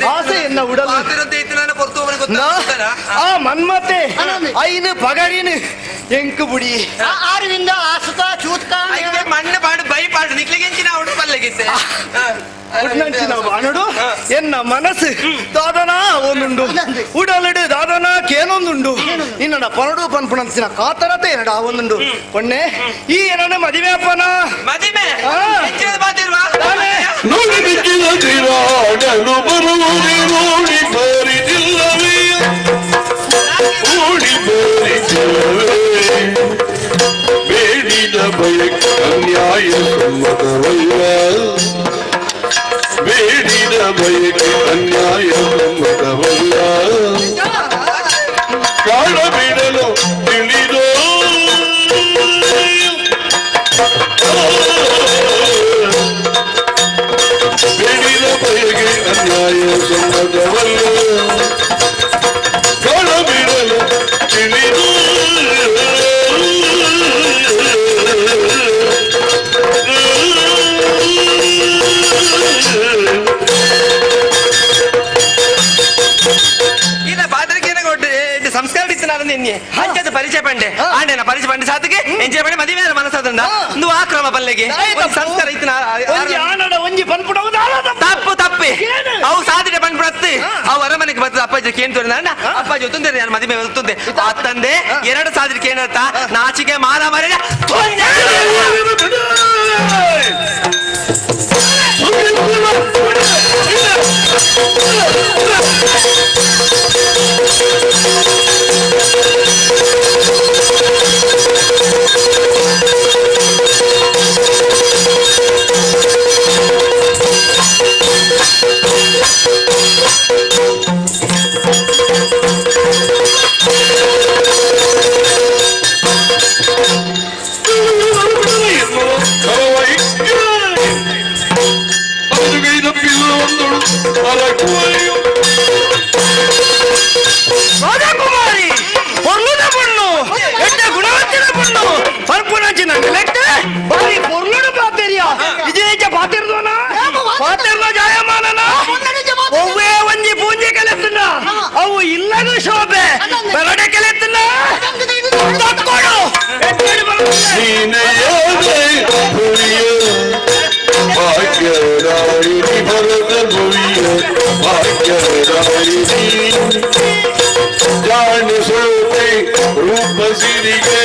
ಆಸೆ ಎನ್ನ ಉಡಲ್ ಪಾತೆರಂತೆ ಇತ್ತು ನನ್ನ ಪೊರ್ತು ಅವನಿಗೆ ಗೊತ್ತಾಗ್ತದಾ? ಆ ಮನ್ಮತೆ ಐನು ಪಗರಿನು ಎಂಕು ಬುಡಿ ಆರವಿಂದ ಆಸುತ ಚೂತ್ಕ ಐಕೆ ಮಣ್ಣು ಪಾಡು ಬೈ ಪಾಡು ನಿಕ್ಲಿಗೆಂಚಿನ ಅವನು ಪಲ್ಲೆಗಿತ್ತೆ ಉಡ್ನಂಚಿನ ಬಾಣುಡು ಎನ್ನ ಮನಸ್ಸು ದಾದನಾ ಒಂದುಂಡು ಉಡಲುಡು ದಾದನಾ ಕೇನೊಂದುಂಡು ನಿನ್ನ ಪನಡು ಪನ್ಪುಣಂಚಿನ ಕಾತರತೆ ಏನಡ ಒಂದುಂಡು ಪೊಣ್ಣೆ ಈ ಏನನ್ನ ಮದುವೆ ಅಪ್ಪನ ಮದಿಮೆ ಆ. ಹೆಚ್ಚಿನ ಪಾತಿರುವ ತಾನೇ. ನೋಡಿ ಬಿಕ್ಕಿದ ತಿರಾಡಲು ಬರುವುದೇ ನೋಡಿ ಬರಿದಿಲ್ಲವೇ ಓಡಿ ಬರಿದಿಲ್ಲವೇ ಬೇಡಿದ ಬಯಕೆ ಅನ್ಯಾಯ ಸಮ್ಮತವಲ್ಲ ಬೇಡಿದ ಬಯಕೆ ಅನ್ಯಾಯ ಸಮ್ಮತವಲ್ಲ ಕಾಳ ಬಿಡಲು ತಿಳಿದೋ ಬೇಡಿದ ಬಯಕೆ ಅನ್ಯಾಯ ಸಮ್ಮತವಲ್ಲ ಕಾಳ ಬಿಡಲು ತಿಳಿದು ಈನ ಪಾತ್ರಕ್ಕೆ ಏನ ಕೊಟ್ಟು ಸಂಸ್ಕಾರ ಇತ್ತು ನಾನು ನಿನ್ನೆ ಅಂಚದ ಪರಿಚಯ ಪಂಡೆ ಆಂಡೆನ ಪರಿಚಯ ಪಂಡೆ ಸಾತಿಗೆ ಎಂಜೆ ಪಂಡೆ ಮದುವೆ ಮನಸ್ಸಾದಂಡ ಒಂದು ಆ ಕ್ರಮ ಪಲ್ಲೆಗೆ ದಾಯ ಒಂದು ತಪ್ಪು. ಸಂಸ್ಕಾರ ಇತ್ತು ಒಂಜಿ ಆನಡ ಒಂಜಿ ಪನ್ಪುಡವು ತಪ್ಪು ತಪ್ಪಿ ಏನು? ಅವು ಸಾಧಿನ ಪಂಡ್ ಪ್ರತಿ ಅವು ಅರಮನೆಗೆ ಬರ್ತದೆ ಅಪ್ಪಾಜಿ ಕೇಳ್ತಾರೆ ನಾನು ಅಪ್ಪಾಜಿ ಒತ್ತುಂದರೆ ನಾನು ಮದುವೆ ಒತ್ತುಂದೆ ಆ ತಂದೆ ಎರಡು ಸಾವಿರ ಕೇಳತ್ತ ನಾಚಿಕೆ ಮಾನ ಮರ್ಯಾದೆ ರಾಜಕುಮಾರಿ ಪೊರ್ಲುದ ಪೊಣ್ಣು ಎಡ್ಡ ಗುಣವಂತಿನ ಪೊಣ್ಣು ಪರ್ಪುನಂಚಿನ ನೆಲೆಕ್ಟ್ ಬಾರಿ ಪೊರ್ಲುಡು ಪಾತೆರಿಯ ಇಜೇಚ ಪಾತಿರ್ದೋನ ಪಾತಿರ್ದ ಜಾಯಮಾನನ ಒವ್ವೇ ಒಂಜಿ ಪೂಂಜೆ ಕೆಲೆತ್ತುನ ಅವು ಇಲ್ಲದ ಶೋಭೆ ಬರಡೆ ಕೆಲೆತ್ತುನ ತಕ್ಕೊಡು ಎಡ್ಡೆಡು ಬರ್ತದೆ. ಭಾಗ್ಯದಾಯಿನಿ ಭರತ ಭುವಿಯ ಭಾಗ್ಯದಾಯಿನಿ ಜಾಣಿಸೋತೆ ರೂಪ ಸಿರಿಗೆ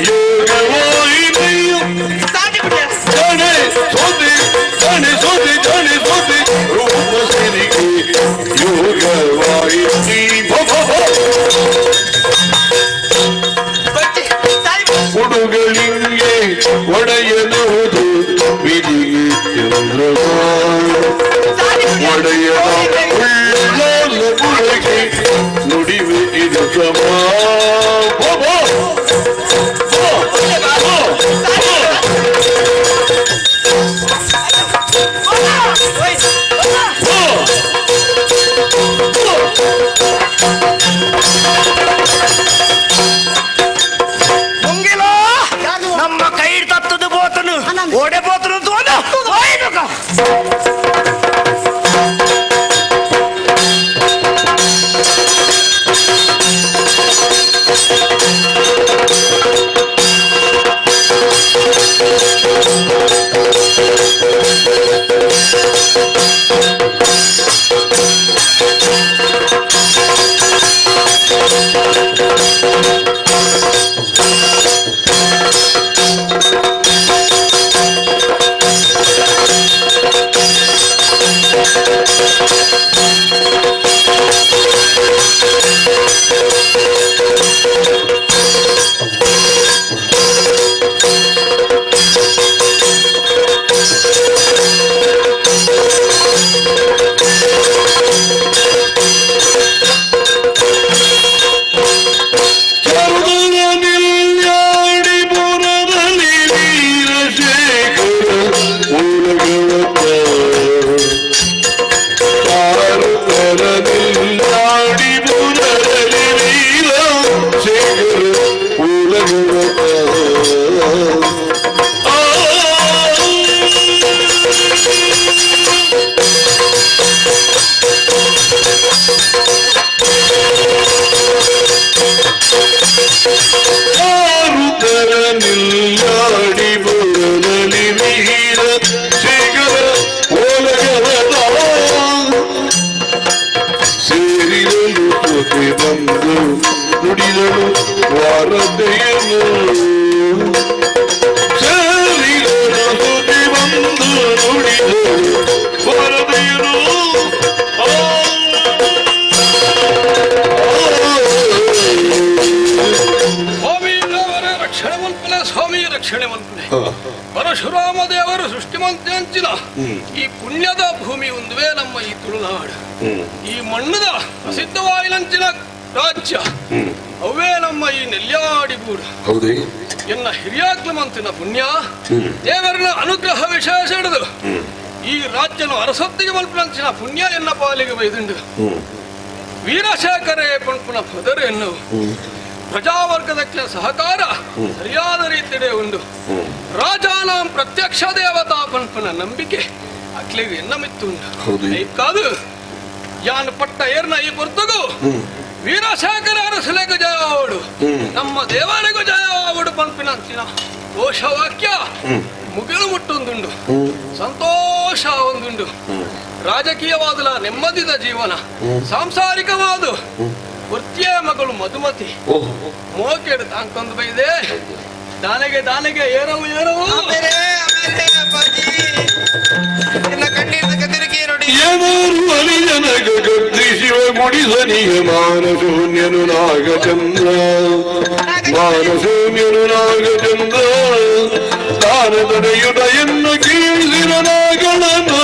ಯೋಗವಾಹಿನಿಯು ಜಾಣೆ ಸೋತೆ ಜಾಣೆ ಸೋತೆ ಜಾಣೆ ಸೋತೆ ರೂಪ ಸಿರಿಗೆ ಯೋಗವಾಹಿನಿ ಭ ಉಡುಗಳಿಂಗೆ ಒಡೆಯಬಹುದು ವಿಧಿಗೆ ಚಂದ್ರಮ ಒಡೆಯ ಉಳ್ಳಾಲ ಬುಡಗೆ ನುಡಿವೆ ಇದು ಸಮ ಭವ. ಸೇರಿದಳು ಸುತೆ ಬಂದು ನುಡಿದಳು ವಾರತೆಯನು. ಸೇರಿದಳು ಸುತೆ ಬಂದು ನುಡಿದಳು ವಾರತೆಯನು. ಸ್ವಾಮಿ ದೇವರ ರಕ್ಷಣೆ ಮಲ್ಪಲೆ, ಸ್ವಾಮಿ ರಕ್ಷಣೆ ಮಲ್ಪಲೆ. ಪರಶುರಾಮ ದೇವರು ಸೃಷ್ಟಿಮಂತೆ ಅಂಚಿನ ಈ ಪುಣ್ಯದ ಭೂಮಿ ಒಂದುವೇ ನಮ್ಮ ಈ ತುಳುನಾಡು. ಈ ಮಣ್ಣದ ಪ್ರಸಿದ್ಧವಾಯಿನಂಚಿನ ರಾಜ್ಯ ಅವೇ ನಮ್ಮ ಈ ನೆಲ್ಯಾಡಿ ಬೂಡು. ಹೌದೇ? ಎನ್ನ ಹಿರಿಯಾಗ್ಲಮಂತಿನ ಪುಣ್ಯ ದೇವರನ ಅನುಗ್ರಹ ವಿಶೇಷ ಹಿಡಿದು ಈ ರಾಜ್ಯನು ಅರಸೊತ್ತಿಗೆ ಮಲ್ಪನಂಚಿನ ಪುಣ್ಯ ಎನ್ನ ಪಾಲಿಗೆ ಬೈದುಂಡು. ವೀರಶೇಖರೇ ಪುಣ್ಪುಣ ಪದರು ಎನ್ನು ಪ್ರಜಾವರ್ಗದಕ್ಕೆ ಸಹಕಾರ ಸರಿಯಾದ ರೀತಿಯೇ ಉಂಡು. ರಾಜಾನಾಂ ಪ್ರತ್ಯಕ್ಷ ದೇವತಾ ಪನ್ಪುನ ನಂಬಿಕೆ ಅಕ್ಲಿಗೆ ಎನ್ನ ಮಿತ್ತು ಉಂಡು. ಹೌದು. ಕಾದು ಯಾನು ಪಟ್ಟ ಏರ್ನ ಈ ಪೊರ್ತುಗು ವೀರಶೇಖರ ಅರಸಲೆಗು ಜಯವಾಡು, ನಮ್ಮ ದೇವರಿಗೂ ಜಯವಾಡು ಪನ್ಪಿನಂಚಿನ ಘೋಷವಾಕ್ಯ ಮುಗಿಲು ಮುಟ್ಟೊಂದುಂಡು, ಸಂತೋಷ ಒಂದುಂಡು. ರಾಜಕೀಯವಾದಲ ನೆಮ್ಮದಿದ ಜೀವನ, ಸಾಂಸಾರಿಕವಾದ ವೃತ್ತಿಯ ಮಗಳು ಮಧುಮತಿ ಮೋಕೆಡು ತಾಂಕೊಂದು ಬೈದೆ. ದಾನೆಗೆ ದಾನೆಗೆ ಏರವು ಏರವು. ಆಮೇಲೆ ಆಮೇಲೆ ಅಪ್ಪಾಜಿ ನಿನ್ನ ಕಣ್ಣೀರ್ದ ಕದಿರಿಕೆ ನೋಡಿ. ಯಮರು ಅನಿಜನಗ ಕತ್ತಿ ಶಿವ ಗುಡಿಸನಿಯ ಮಾನಶೂನ್ಯನು ನಾಗಚಂದ್ರ, ಮಾನಶೂನ್ಯನು ನಾಗಚಂದ್ರ. ತಾನ ತಡೆಯುತ ಎನ್ನು ಕೀಳಿಸಿದ ನಾಗಳನು,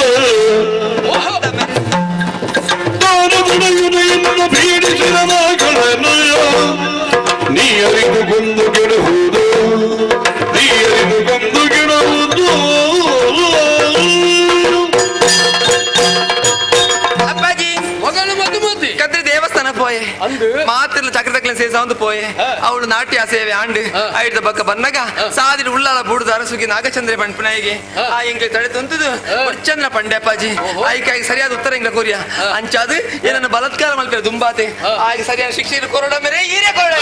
ಓಹೋ. ತಾನ ತಡೆಯುತ ಎನ್ನು ಪೀಡಿಸಿದ ನಾಗಳನು. ನೀ ಅರಿದು ಕೊಂದು ಕೆಡಹುದು, ನೀ ಅರಿದು ಕೊಂದು ಕೆಡಹುದು. ಅಪ್ಪಾಜಿ ಮಗಳು ಮಧುಮತಿ ಕದ್ರಿ ದೇವಸ್ಥಾನ ಪೋಯೆ ಅಂದು ಮಾತಿರ್ಲ ಚಕ್ರದಕ್ಲೆ ಸೇಸ ಒಂದು ಪೋಯೆ. ಅವಳು ನಾಟ್ಯ ಸೇವೆ ಆಂಡ್ ಐಡ್ದ ಬಕ್ಕ ಬನ್ನಗ ಸಾದಿರು ಉಳ್ಳಾಲ ಬೂಡುದ ಅರಸುಗೆ ನಾಗಚಂದ್ರ ಪಂಪನಾಯಿಗೆ ಆ ಎಂಗ್ಲೆ ತಡೆ ತುಂತುದು ಚಂದ್ರ ಪಂಡೆ ಅಪ್ಪಾಜಿ ಆಯ್ಕಾಗಿ ಸರಿಯಾದ ಉತ್ತರ ಎಂಗ್ಲ ಕೊರಿಯ ಅಂಚಾದು ಏನನ್ನು ಬಲಾತ್ಕಾರ ಮಲ್ಪೆ ದುಂಬಾತೆ ಆಗ ಸರಿಯಾದ ಶಿಕ್ಷೆ ಕೊರಡ ಮೇರೆ ಈರೇ ಕೊರಡ.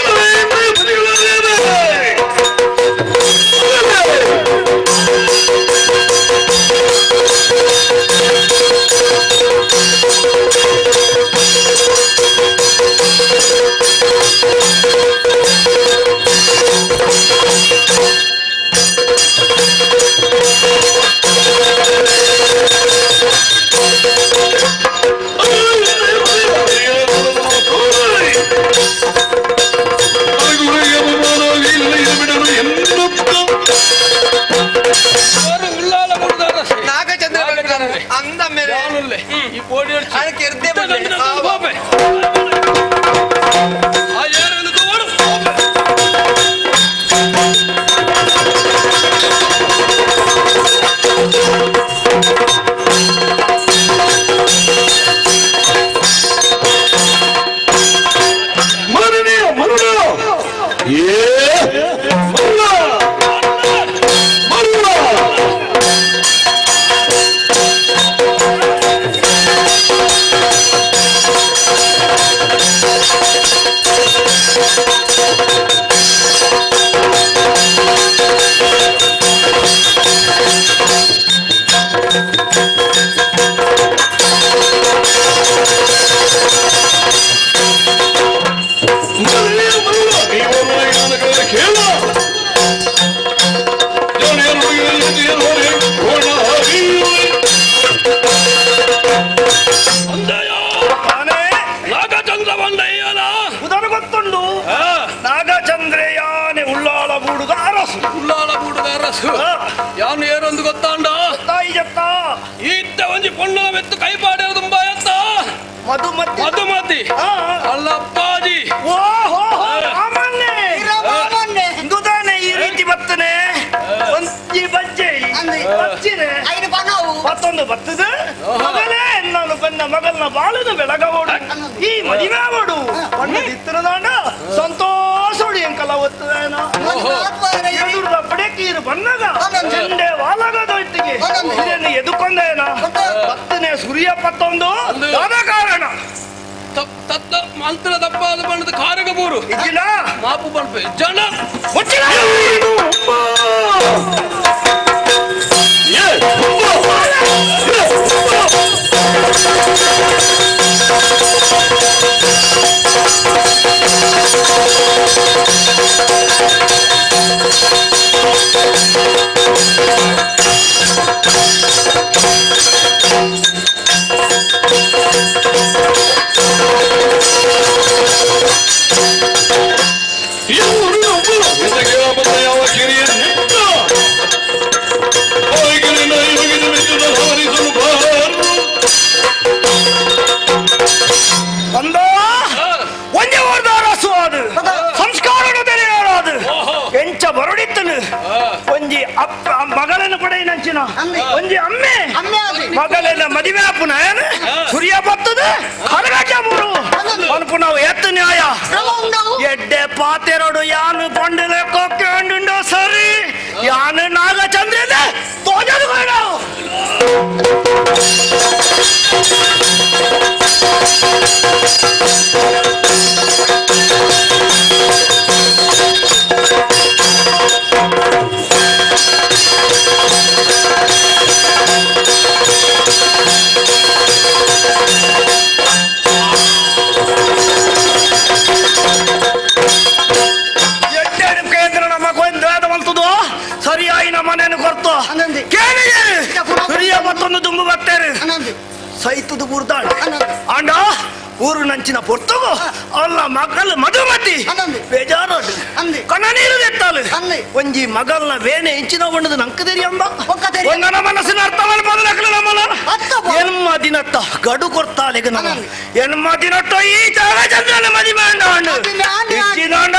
ಅವರು ಉಳ್ಳಾಲ ಬೂಡುದ ಅರಸೆ ನಾಗಚಂದ್ರ ಪಂಪನಾಯಿ ಅಂದ ಮೇರೆ ಯಾನುಲ್ಲೆ ಈ ಪೋಡಿ ಅದಕ್ಕೆ ಎರ್ದೆ ಬಂದೆ. ಆ ಏರನ್ನು ತೋಡು ಮರಣಿಯ ಮರುಳ, ಏ ಮರುಳ ಮರುಳ. ಮರಳಿಯ ಮರುಳ, ನೀವೊಬ್ಬ ಕೇಳ. ತಾನೇ ನಾಗಚಂದ್ರ ಬಂದಯ್ಯನ ಉದರ ಗೊತ್ತುಂಡು. ನಾಗಚಂದ್ರೆಯಾನೆ ಉಳ್ಳಾಳ ಬೂಡುದ ಅರಸು. ಉಳ್ಳಾಲ ಬೂಡುದ ಅರಸು ಯಾನು ಏರೊಂದು ಗೊತ್ತಾಂಡ? ತಾಯಿ ಜತ್ತ. ಈತ್ತ ಒಂಜಿ ಪೊಣ್ಣನ ಮೆತ್ತು ಕೈಪಾಡ್ಯಾರ ತುಂಬಾ ಎತ್ತ ಮಧುಮತಿ. ಮಧುಮತಿ ಅಲ್ಲಪ್ಪಾಜಿ. ಓ ಹೋ ಹೋ ರಾಮನ್ನೇ ಇಂದುದಾನೆ ಈ ರೀತಿ ಬರ್ತನೆ ಒಂಜಿ ಬಜ್ಜೆ ಬಚ್ಚಿನೆ ಐನು ಬನವು ಮತ್ತೊಂದು ಬರ್ತದೆ. ಮಗಲೇ ನಾನು ಬಂದ ಮಗಲ್ನ ಬಾಳನು ಬೆಳಗವೋಡು, ಈ ಮದುವೆ ಪಣ್ಣದಿತ್ತಿರದಾಂಡ ಸಂತೋಷೋಡು ಎಂಕಲ ಒತ್ತದೇನ. ಎದುರು ಪಡೆಕೀರು ಬನ್ನಗ ಚೆಂಡೆ ವಾಲಗದೊಟ್ಟಿಗೆ ಇದನ್ನು ಎದುಕೊಂದೇನ ಬತ್ತನೆ ಸುರಿಯ ಪತ್ತೊಂದು ದಾದ ಕಾರಣ. ತತ್ತ ಮಂತ್ರ ತಪ್ಪಾದ ಬಣ್ಣದ ಕಾರಗ ಮೂರು ಇದ್ದಿಲ್ಲ ಮಾಪು ಬಲ್ಪೆ ಜನ ಮುಚ್ಚಿಲ್ಲ. ಏ ಒಂಜಿ ಅಮ್ಮೆ ಅಮ್ಮೆ ಆದಿ. ಮಗಲೆಲ್ಲ ಮದುವೆ ಆಪುನ ಸೂರ್ಯ ಬರ್ತದೆ ಕರಗಾಟ ಮೂರು ಅನ್ಪುನವು ಎತ್ತು ನ್ಯಾಯ ಕ್ರಮ ಉಂಡವು ಎಡ್ಡೆ ಪಾತೆರಡು ಯಾನು ಪಂಡಲೆ ಕೊಕ್ಕೊಂಡುಂಡೋ ಸರಿ ಯಾನು ನಾಗಚಂದ್ರದ ತೋಜದು ಬೇಡ. ಎಡ್ಡೆ ಕೇಂದ್ರ ನಮ್ಮ ಕೊಂದು ಮಲ್ತದು ಸರಿಯಾಗಿ ನಮ್ಮ ಮನೆಯನ್ನು ಕೊರ್ತು ಅನಂದಿ. ಕೇಳಿದೆ ಸರಿಯ ಮತ್ತೊಂದು ದುಂಬು ಬರ್ತಾರೆ ಅನಂದಿ ಸೈತದು ಬುರ್ದಾಳ್ ಅನಂದಿ. ಆಂಡ ಊರು ನಂಚಿನ ಪೊರ್ತುಗು ಅಲ್ಲ ಮಗಲ್ ಮಧುಮತಿ ಅನಂದಿ. ಬೇಜಾರು ಅಂದಿ. ಕಣ್ಣ ನೀರು ತೆತ್ತಾಳು ಅಂದಿ. ಒಂಜಿ ಮಗಲ್ನ ವೇಣೆ ಇಂಚಿನ ಉಂಡದು ನಂಕ ತೆರಿಯಂಬ ಒಕ್ಕ ತೆರಿಯ. ಒಂದನ ಮನಸ್ಸಿನ ಅರ್ಥವನ್ನು ಬದಲಾಕಲು ನಮ್ಮನ ಅರ್ಥ ಬಾ. ಎನ್ಮ ದಿನತ್ತ ಗಡು ಕೊರ್ತಾಳೆಗ ನಮ್ಮ ಅನಂದಿ. ಎನ್ಮ ದಿನತ್ತ ಈ ನಾಗಚಂದ್ರನ ಮದಿ ಮಾಂಡ ಮದಿ ಮಾಂಡ. ಇಚ್ಚಿನಾಂಡ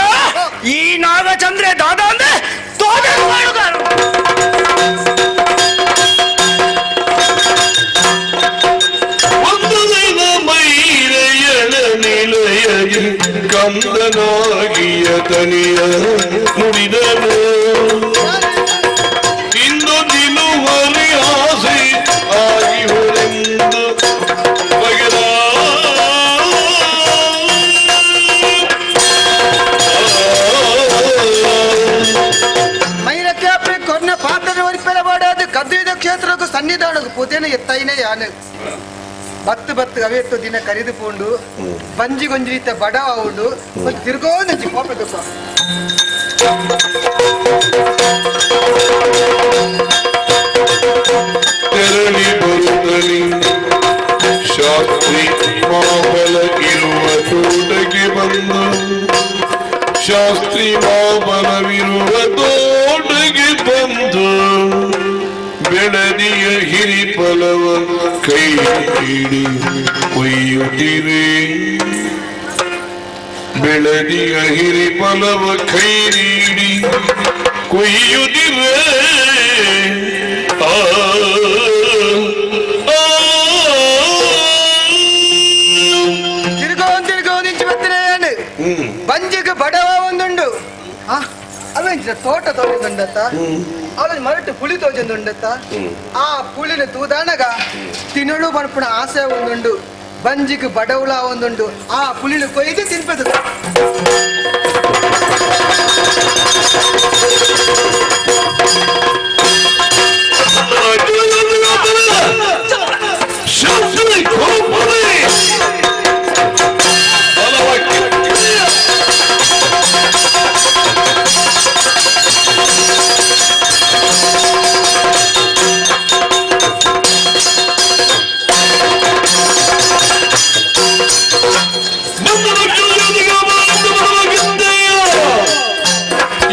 ಈ ನಾಗಚಂದ್ರೆ ದಾದಾ ಅಂದ್ರೆ ತೋಜಲು ಮಾಡುಗಾರು. ಒಂದು ದಿನ ಮೈರೆಯಳ ನಿಲಯಗೆ ಕಂದನಾಗಿಯ ತನಿಯ ನುಡಿದನು ಇಂದು ದಿನುವರಿ ಆಸೆ ಆಗಿಹುರೆಂದು ಬಗೆದ. ಮೈರಕ್ಕೆ ಅಪ್ರೆ ಕೊರ್ನ ಪಾತ್ರದ ಒರಿಪೆಲ ಬಾಡಾದು ಕದ್ರಿದ ಕ್ಷೇತ್ರಕ್ಕೂ ಸನ್ನಿಧಾನಕ್ಕೂ ಪುತೇನ ಎತ್ತೈನೆ ಯಾನು ಬತ್ತು ಬತ್ತು ಅವೆತ್ತು ದಿನ ಕರಿದು ಪೂಂಡು ಬಂಜಿ ಗೊಂಜಿ ರೀತ ಬಡ ಉಂಡು ಒಂದು ತಿರ್ಗೋ ನಂಜಿ ಕೋಪ ದುಃಖ. ತೆರಳಿ ಬರುತ್ತಲಿ ಶಾಸ್ತ್ರಿ ಮಾಬಲ ಇರುವ ತೋಟಕ್ಕೆ ಬಂದು ಶಾಸ್ತ್ರಿ ಮಾಬಲವಿರುವ ತೋಟಕ್ಕೆ ಬಂದು ಬೆಳದಿಯ ಹಿರಿ ಫಲವ ಕೈ ಹಿಡಿ ಕೊಯ್ಯುತ್ತಿವೆ ಬೆಳದಿಯ ಹಿರಿ ಫಲವ ಕೈ ನೀಡಿ ಕೊಯ್ಯುತ್ತಿವೆ. ಆ ಆ. ತಿರ್ಗೋ ತಿರ್ಗೋ ನಿಂಚಿ ಬತ್ತನೆ ಯಾನು ಬಂಜಿಗೆ ಬಡವ ಒಂದುಂಡು ಆ ಅವೆಂಚಿನ ತೋಟ ತೋಜೊಂದುಂಡತ್ತ ಅವನ ಮರಟು ಪುಳಿ ತೋಜೊಂದುಂಡತ್ತ ಆ ಪುಳಿನ ತೂದಾನಗ ತಿನ್ನಳು ಬಣ್ಪುಣ ಆಸೆ ಒಂದುಂಡು ಬಂಜಿಗೆ ಬಡವುಳ ಒಂದುಂಡು ಆ ಪುಳಿನ ಕೊಯ್ದು ತಿನ್ಪದು. ಶಾಸ್ತ್ರಿ ಕೋಪದೆ ಬಲವಾಗಿ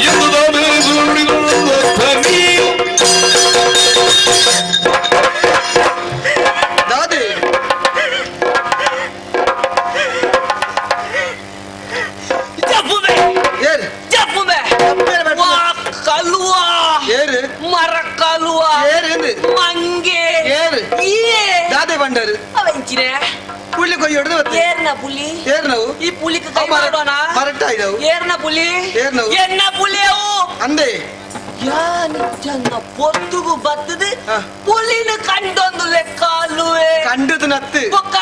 ಎಂದು ನಾನು ನುಡಿದ ದಾದಿ ಜಪ್ಪುಬೆ ಏರು ಜಪ್ಪುಬೆ ತಪ್ಪೇನು ಮಾಡ್ತಿಲ್ಲ. ವಾ ಕಲುವಾ ಏರು ಮರ ಕಲುವಾ ಏರು ಎಂದು ಮಂಗೆ ಏರು ಏ ದಾದೆ ಬಂಡರು ಅವೆಂಚಿನೆ ಪುಳ್ಳಿ ಕೊಯ್ಯೊಡ್ದು ಬತ್ತೆ ಏರ್ನ ಪುಲಿ ಏರು ನಾವು ಈ ಪುಲಿಗೆ ಕೈ ಅವು ಮರ- ಮಾಡೋಣ ಮರಟ್ಟ ಇದಾವು. ಏರ್ನ ಪುಲಿ ಏರ್ನವು? ಎನ್ನ ಪುಲಿ ಅವು ಅಂದೆ ಯಾನ್ ಜನ ಪೊರ್ತುಗು ಬತ್ತದು ಹಾ. ಪುಲಿನ ಕಂಡೊಂದು ಲೆಕ್ಕ ಅಲ್ಲುವೆ ಕಂಡುದು ನತ್ತು ಬೊಕ್ಕ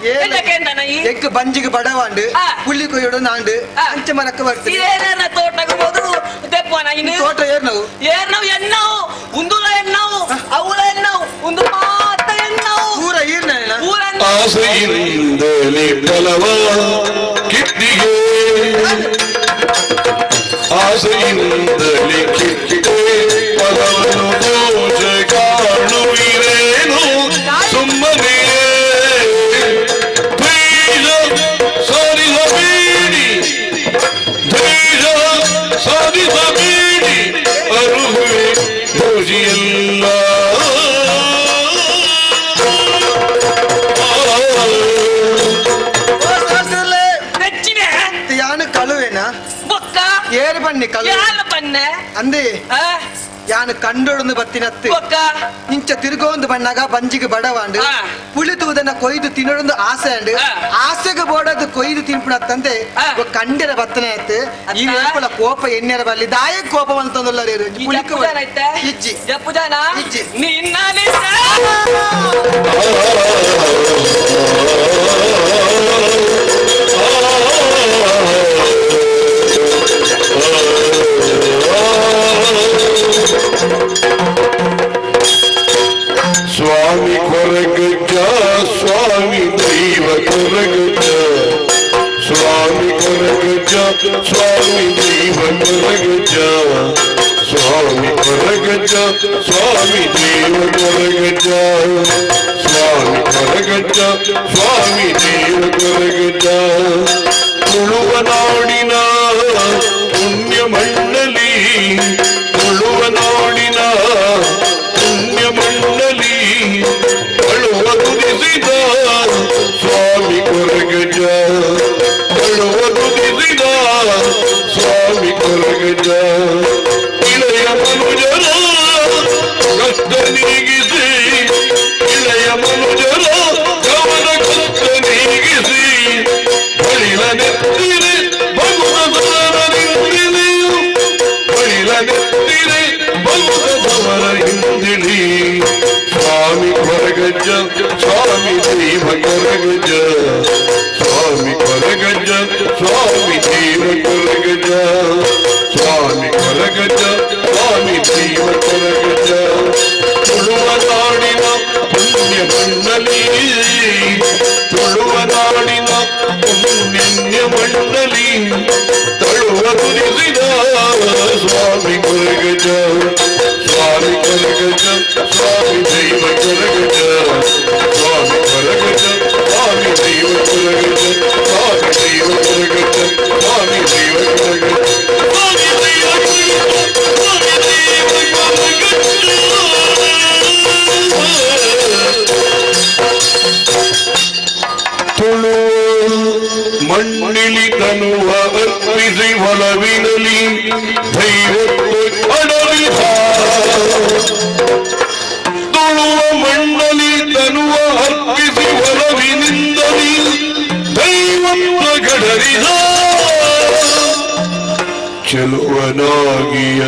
ಏನ್? ಎಂತಕ್ಕೆಂದನ ಈ ಎಗ್ ಬಂಜಿಗೆ ಬಡವಾಂಡು ಆ. ಪುಳ್ಳಿ ಕೊಯ್ಯೊಡು ನಾಂಡು ಆ. ಅಂಚೆ ಮರಕ್ಕೆ ಬರ್ತದೆ ಏನೇನ ತೋಟಕ್ಕೆ ಹೋದ್ರು ದೆಪ್ಪನ ಇನ್ನು ತೋಟ ಏರ್ ನಾವು ಏರ್ನವು ಎನ್ನವು ಉಂದುಲ ಎನ್ನವು ಅವುಲ ಎನ್ನವು ಉಂದು ಮಾತ ಎನ್ನವು ಪೂರ ಈರ್ನ ಊರನ್ನ ಆಸೆಯಿಂದಲೇ ಫಲವ ಕಿತ್ತಿಗೆ ಆಸೆಯಿಂದಲೇ ಕಿತ್ತಿಗೆ ಫಲವನ್ನು ದೋಷ ಕಾಣುವಿರೇನು ಸುಮ್ಮನೆ ದ್ವೇಷ ಸಾಧಿಸಬೇಡಿ ದ್ವೇಷ ಸಾಧಿಸಬೇಡಿ ಅರುಹುವೆ ದೋಷಿಯಲ್ಲ. ನೆಚ್ಚಿನ ಯಾನು ಕಳುವೇನಾ ಬೊಕ್ಕ ಏರು ಬನ್ನಿ ಕಳು ಯಾಲ ಬನ್ನೆ ಅಂದೆ ಆ? ಯಾನು ಕಂಡೊಡೊಂದು ಬತ್ತಿನತ್ತು ಬೊಕ್ಕ ಇಂಚ ತಿರುಗೋಂದು ಬಣ್ಣಾಗ ಬಂಜಿಗೆ ಬಡವಾಂಡು ಪುಳಿ ತೂದನ್ನ ಕೊಯ್ದು ತಿನ್ನೊಡೊಂದು ಆಸೆ ಅಂಡ್ ಆಸೆಗೆ ಬೋಡದು ಕೊಯ್ದು ತಿನ್ಪುಣತ್ತಂತೆ ಕಂಡೆರ ಬತ್ತನೆ ಆಯ್ತು ಈ ಏಪಲ ಕೋಪ ಎಣ್ಣೆರ ಬಲ್ಲಿ ದಾಯ ಕೋಪ ಅಂತಂದಲ್ಲ ಇಜ್ಜಿ ಇಜ್ಜಿ ನಿನ್ನ ಸ್ವಾಮಿ ಕೊರಗಜ್ಜ ಸ್ವಾಮಿ ದೈವ ಕೊರಗಜ್ಜ ಸ್ವಾಮಿ ಕೊರಗಜ್ಜ ಸ್ವಾಮಿ ದೈವ ಕೊರಗಜ್ಜ ಸ್ವಾಮಿ ಕೊರಗಜ್ಜ ಸ್ವಾಮಿ ದೈವ ಕೊರಗಜ್ಜ ಸ್ವಾಮಿ ಕೊರಗಜ್ಜ ಸ್ವಾಮಿ ದೈವ ಕೊರಗಜ್ಜ ತುಳುವ ನಾಡಿನ ಪುಣ್ಯ ಮಂಡಲಿ ತುಳುವ ನಾಡಿನ ಪುಣ್ಯ ಮಂಡಲಿ ಅಳುವ ತುದಿಸಿದ ಸ್ವಾಮಿ ಕೊರಗಜ್ಜ ಅಳುವ ತುದಿಸಿದ ಸ್ವಾಮಿ ಕೊರಗಜ್ಜ ಇಳೆಯ ಮನುಜರ ಕಷ್ಟ ನೀಗಿಸಿ ಇಳೆಯ ಮನುಜರ ಕವನ ಕಷ್ಟ ನೀಗಿಸಿ ಬಳಿಲ ನೆತ್ತಿರೆ ಭಗುವ ಬಳಿಲ ನೆತ್ತಿರೆ ಭಗುವ ಹಿಂದಿಳಿ ಸ್ವಾಮಿ ಕೊರಗಜ್ಜ ಸ್ವಾಮಿ ದೈವ ಕೊರಗಜ್ಜ ಸ್ವಾಮಿ ಕೊರಗಜ್ಜ ಸ್ವಾಮಿ ದೈವ ಕೊರಗಜ್ಜ ಸ್ವಾಮಿ ಕೊರಗಜ್ಜ ಸ್ವಾಮಿ ದೈವ ಕೊರಗಜ್ಜ ತುಳುವ ನಾಡಿನ ಪುಣ್ಯ ಮಂಡಲಿ ತುಳುವ ನಾಡಿನ ಪುಣ್ಯ ಮಂಡಲಿ ತಳುವ ತುರಿಸಿದ ಸ್ವಾಮಿ ಕೊರಗಜ್ಜ ಸ್ವಾಮಿ ಕೊರಗಜ್ಜ ಸ್ವಾಮಿ ದೈವ ಕೊರಗಜ್ಜ ಸ್ವಾಮಿ ಕೊರಗಜ್ಜ ಸ್ವಾಮಿ ದೈವ ಕೊರಗಜ್ಜ ಸ್ವಾಮಿ ದೈವ ಕೊರಗಜ್ಜ ಸ್ವಾಮಿ ದೈವ ಕೊರಗಜ್ಜ ಸ್ವಾಮಿ ದೈವ ಕೊರಗಜ್ಜ ಸ್ವಾಮಿ ದೈವ ಕೊರಗಜ್ಜ ತುಳು ಮಣ್ಣಿಲಿ ತನುವ ಅರ್ಪಿಸಿ ಒಲವಿನಲಿ ಧೈರ್ಯಕ್ಕೆ ಅಡವಿದ ತುಳುವ ಮಣ್ಣಲಿ ತನುವ ಅರ್ಪಿಸಿ ಒಲವಿನಿಂದಲಿ ದೈವತ್ವ ಗಡರಿದ ಚೆಲುವನಾಗಿಯ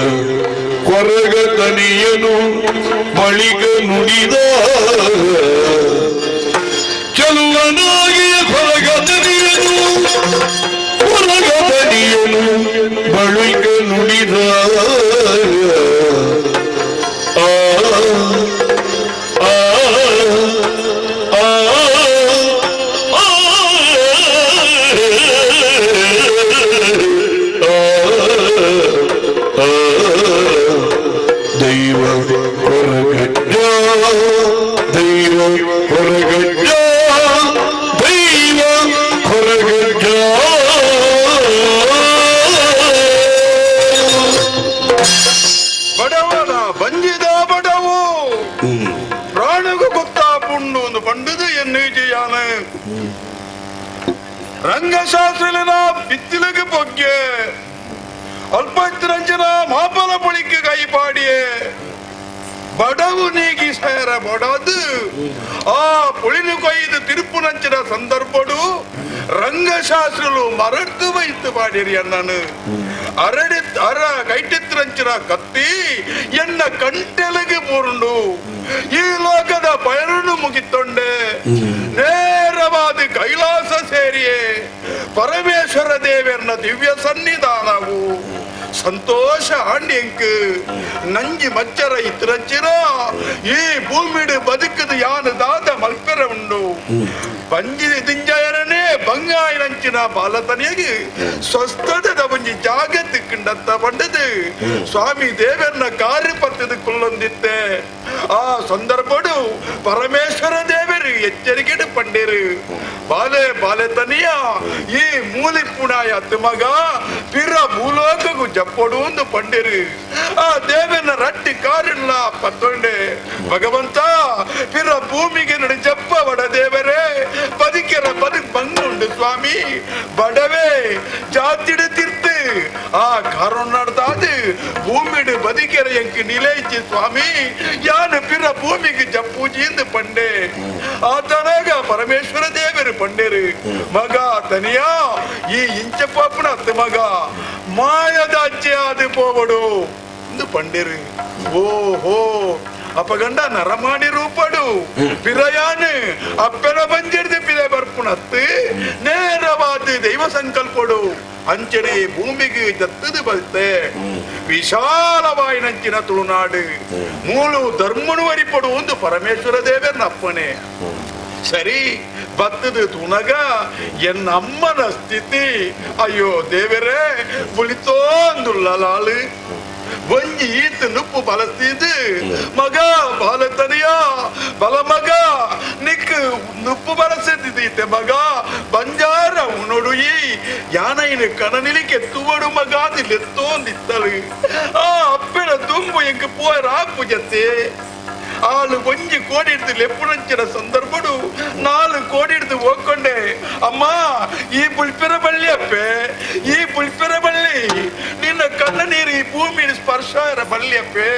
ಕೊರಗ ತನಿಯನು ಬಳಿಕ ನುಡಿದ ಚೆಲುವನಾಗಿಯ ಕೊರಗ ತನಿಯನು ಕೊರಗ ತನಿಯನು ಬಳಿಕ ನುಡಿದ ಆ ಆ ಆ ದೈವ ಕೊರಗಜ್ಜ ದೈವ ಕೊರಗಜ್ಜ ದೈವ ಕೊರಗಜ್ಜ ಬಡವನ ಬಂಜಿದ ಬಡವು ಪ್ರಾಣಗೂ ಗೊತ್ತಾ ಪುಣ್ಣು ಒಂದು ಪಂಡದು ಎನ್ನುಜಯಾನ ರಂಗಶಾಸ್ತ್ರಲಿನ ಬಿತ್ತಿಲಗೆ ಪೊಗ್ಗೆ ಅಲ್ಪರಂಜನ ಮಾಪಲ ಪುಳಿಕೆ ಕೈಪಾಡಿಯೇ ಬಡವು ನೀಗಿ ಸೇರ ಬಡದು ಆ ಪುಳಿನು ಕೊಯ್ದು ತಿರುಪುನಂಚಿನ ಸಂದರ್ಭಡು ರಂಗಶಾಸ್ತ್ರಲು ಮರಡ್ದು ಬೈತು ಪಾಡಿರಿ ಅಣ್ಣನು ಅರಡಿ ಅರ ಕೈಟಿತ್ರಂಚಿನ ಕತ್ತಿ ಎನ್ನ ಕಂಟೆಲಗೆ ಪೂರುಂಡು ಈ ಲೋಕದ ಪಯಣನು ಮುಗಿತೊಂಡೆ ನೇರವಾದ ಕೈಲಾಸ ಸೇರಿಯೇ ಪರಮೇಶ್ವರ ದೇವರನ ದಿವ್ಯ ಸನ್ನಿಧಾನವು ಸಂತೋಷ ಆಂಡಿಂಕ್ ನಂಜಿ ಮಚ್ಚರ ಇತ್ರಚಿರ ಈ ಭೂಮಿಡು ಬದುಕದು ಯಾನು ದಾದ ಮಲ್ಪೆರ ಉಂಡು ಬಂಜಿ ದಿಂಜಯರನೇ ಬಂಗಾಯಿನಂಚಿನ ಬಾಲತನಿಗೆ ಸ್ವಸ್ಥದ ಬಂಜಿ ಜಾಗತಿಕ್ಕಂಡಂತ ಬಂಡದು ಸ್ವಾಮಿ ದೇವರನ್ನ ಕಾರ್ಯ ಪತ್ತದ ಕುಲ್ಲೊಂದಿತ್ತೆ ಆ ಸಂದರ್ಭಡು ಪರಮೇಶ್ವರ ದೇವರು ಎಚ್ಚರಿಕೆ ಪಂಡೇರು ಬಾಲೆ ಬಾಲೆ ತನಿಯ ಈ ಮೂಲಿ ಪುಣಾಯ ಮಗ ಪಿರ ಭೂಲೋಕಗೂ ಜಪ್ಪಡು ಒಂದು ಪಂಡಿರು ಆ ದೇವನ ರಟ್ಟಿ ಕಾರಿಲ್ಲ ಪತ್ತೊಂಡೆ ಭಗವಂತ ಪಿರ ಭೂಮಿಗೆ ನಡಿ ಜಪ್ಪ ಬಡ ದೇವರೇ ಬದುಕೆರ ಬದುಕ್ ಬಂಗುಂಡು ಸ್ವಾಮಿ ಬಡವೇ ಜಾತಿಡು ತಿರ್ತು ಆ ಕಾರೊನ್ನಾಡ್ದಾದು ಭೂಮಿಡು ಬದುಕು ಬದಿಕೆರೆ ಎಂಕ್ ನಿಲೈಚಿ ಸ್ವಾಮಿ ಯಾನು ಪಿರ ಭೂಮಿಗೆ ಜಪ್ಪೂಜಿಂದು ಪಂಡೆ. ಆತನಾಗ ಪರಮೇಶ್ವರ ದೇವರು ಪಂಡೇರು ಮಗ ತನಿಯಾ ಈ ಇಂಚ ಪಾಪನ ಅತ್ತ ಮಗ ಮಾಯದ ಅಚ್ಚೆ ಅದು ಪೋವಡು ಎಂದು ಪಂಡೇರು. ಓಹೋ ಅಪಗಂಡ ನರಮಾಣಿ ರೂಪಡು ಪಿರಯಾನು ಅಪ್ಪನ ಬಂಜಿಡ್ದು ಪಿರೆ ಬರ್ಪುಣತ್ತು ನೇರವಾದ ದೈವ ಸಂಕಲ್ಪಡು ಅಂಚನೆ ಭೂಮಿಗೆ ದತ್ತದು ಬಲ್ತೆ ವಿಶಾಲವಾಯಿನಂಚಿನ ತುಳುನಾಡು ಮೂಲು ಧರ್ಮನು ವರಿಪಡು ಒಂದು ಪರಮೇಶ್ವರ ದೇವರನ್ನ ಅಪ್ಪನೆ. ಸರಿ ಬತ್ತದು ತುನಗ ಎನ್ನ ಅಮ್ಮನ ಸ್ಥಿತಿ ಅಯ್ಯೋ ದೇವರೇ ಬುಳಿತೋಂದುಳ್ಳಲಾಳು ಒಂಜಿ ಈತ ನುಪ್ಪು ಬಲಸ್ತಿದ್ದು ಮಗ ಬಾಲತನಿಯ ಬಲ ಮಗ ನಿಕ್ ನುಪ್ಪು ಬಲಸಿದ್ದೀತೆ ಮಗ ಬಂಜಾರ ಉಣೊಡುಯಿ ಯಾನೈನು ಕಣನಿಲಿಕೆ ತುವಡು ಮಗ ಲೆತ್ತೋಂದಿತ್ತಲು ಆ ಅಪ್ಪೆನ ತುಂಬು ಎಂಕ್ ಪೋಯರ ಪೂಜತ್ತೆ ಆಳು ಒಂಜಿ ಕೋಡಿ ಹಿಡ್ದು ಲೆಪ್ಪುನಂಚಿನ ಸಂದರ್ಭಡು ನಾಲು ಕೋಡಿ ಹಿಡ್ದು ಹೋಗ್ಕೊಂಡೆ. ಅಮ್ಮ ಈ ಪುಲ್ಪೆರ ಬಳ್ಳಿ ಅಪ್ಪೆ, ಈ ಪುಲ್ಪೆರ ಬಳ್ಳಿ ನಿನ್ನ ಕಣ್ಣ ನೀರು ಈ ಭೂಮಿ ಸ್ಪರ್ಶ ಇರ ಬಳ್ಳಿ ಅಪ್ಪೆ.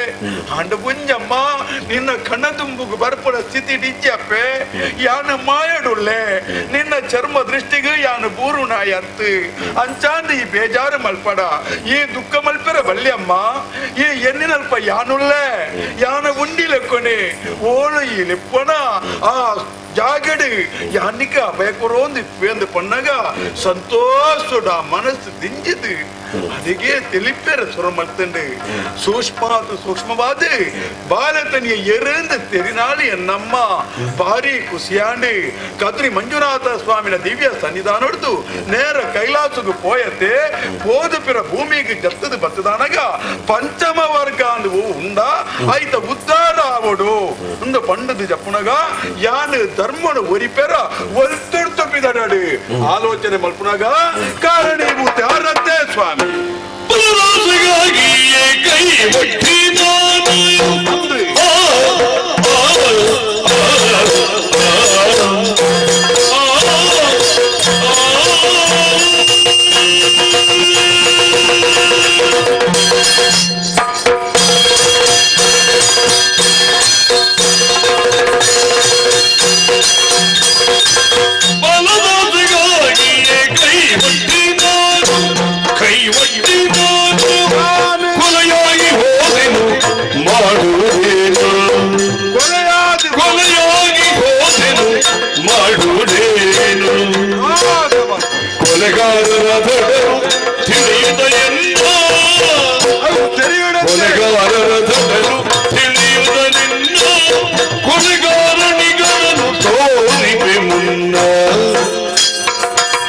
ಅಂಡ ಗುಂಜಮ್ಮ ನಿನ್ನ ಕಣ್ಣ ತುಂಬುಗು ಬರ್ಪುಡ ಸ್ಥಿತಿ ಡಿಜ್ಜಿ ಅಪ್ಪೆ. ಯಾನು ಮಾಯಡುಳ್ಳೆ ನಿನ್ನ ಚರ್ಮ ದೃಷ್ಟಿಗೆ ಯಾನು ಬೂರು ನಾಯಿ ಅತ್ತು ಅಂಚಾಂದು ಈ ಬೇಜಾರು ಮಲ್ಪಡ ಈ ದುಃಖ ಮಲ್ಪೆರ ಬಳ್ಳಿ ಅಮ್ಮ. ಈ ಎನ್ನಿನಲ್ಪ ಯಾನುಳ್ಳೆ ಯಾನ ಉಂಡಿ ಲೆಕ್ಕೊನೆ ಓಳು ಈ ಲೆಪ್ಪನ ಆ ಜಾಗಡು ಯಾನಿಕ ಅಭಯ ಕೊರೋಂದು ಇಪ್ಪೇಂದು ಪಣ್ಣಗ ಸಂತೋಷಡ ಮನಸ್ಸು ದಿಂಜಿದು ಅದಿಗೆ தெளிப்பேற சுரமல்ತಂಡು ಸೂಕ್ಷ್ಮಾದು ಸೂಕ್ಷ್ಮವಾದ ಬಾಲತನಿಯ ಎರಂದು ತೆರಿನಾಳು ಎನ್ನಮ್ಮ ಭಾರಿ ಕುಸಿಯಾಂಡು ಕದ್ರಿ ಮಂಜುನಾಥ ಸ್ವಾಮಿನ ದಿವ್ಯ ಸನ್ನಿಧಾನೊಡ್ದು ನೇರ ಕೈಲಾಸకు ಪೋಯತೆ ಪೋದು ಪಿರ ಭೂಮಿಗೆ ಜತ್ತದು ಬತ್ತದಾನಗ ಪಂಚಮ ವರ್ಗ ಅಂದು ಉಂಡ ಐತ ಉದ್ಧಾರ ಆವಡು ಅಂದು ಪಂಡದು ಜಪ್ಪುನಗ ಯಾನು ಧರ್ಮನು ಒರಿಪೆರ ಒಲ್ತೊಡ್ ತಪ್ಪಿದಡಾಡು ಆಲೋಚನೆ ಮಲ್ಪುನಗ ಕಾರಣೀಭೂತ ಅರತ್ತೆ ಸ್ವಾಮಿ. ಬಲದಾಸೆಗಾಗಿಯೇ ಕೈ ಒಡ್ಡಿ ನಾನು. ಆ, ಆ, ಆ, ಆ, ಬಲದಾಸೆಗಾಗಿಯೇ ಕೈ ಒಡ್ಡಿ ನಾನು, ಕೈ ಒಡ್ಡಿ ನಾನು. ಕೊಲೆಯಾಗಿ ಹೋದೆನು ಮಾಡುವುದೇನು? ಕೊಲೆಯಾದ ಕೊಲೆಯಾಗಿ ಹೋದೆನು ಮಾಡುವುದೇನು? ಕೊಲೆಗಾರರ ದೊಡರು ತಿಳಿಯುತ್ತ ಎಲ್ಲ. ಕೊಲೆಗಾರರ ದೊಡರು ತಿಳಿಯುತ್ತ ನಿನ್ನ. ಕೊಲೆಗಾರನಿಗನನು ತೋರಿಪೆ ಮುನ್ನ.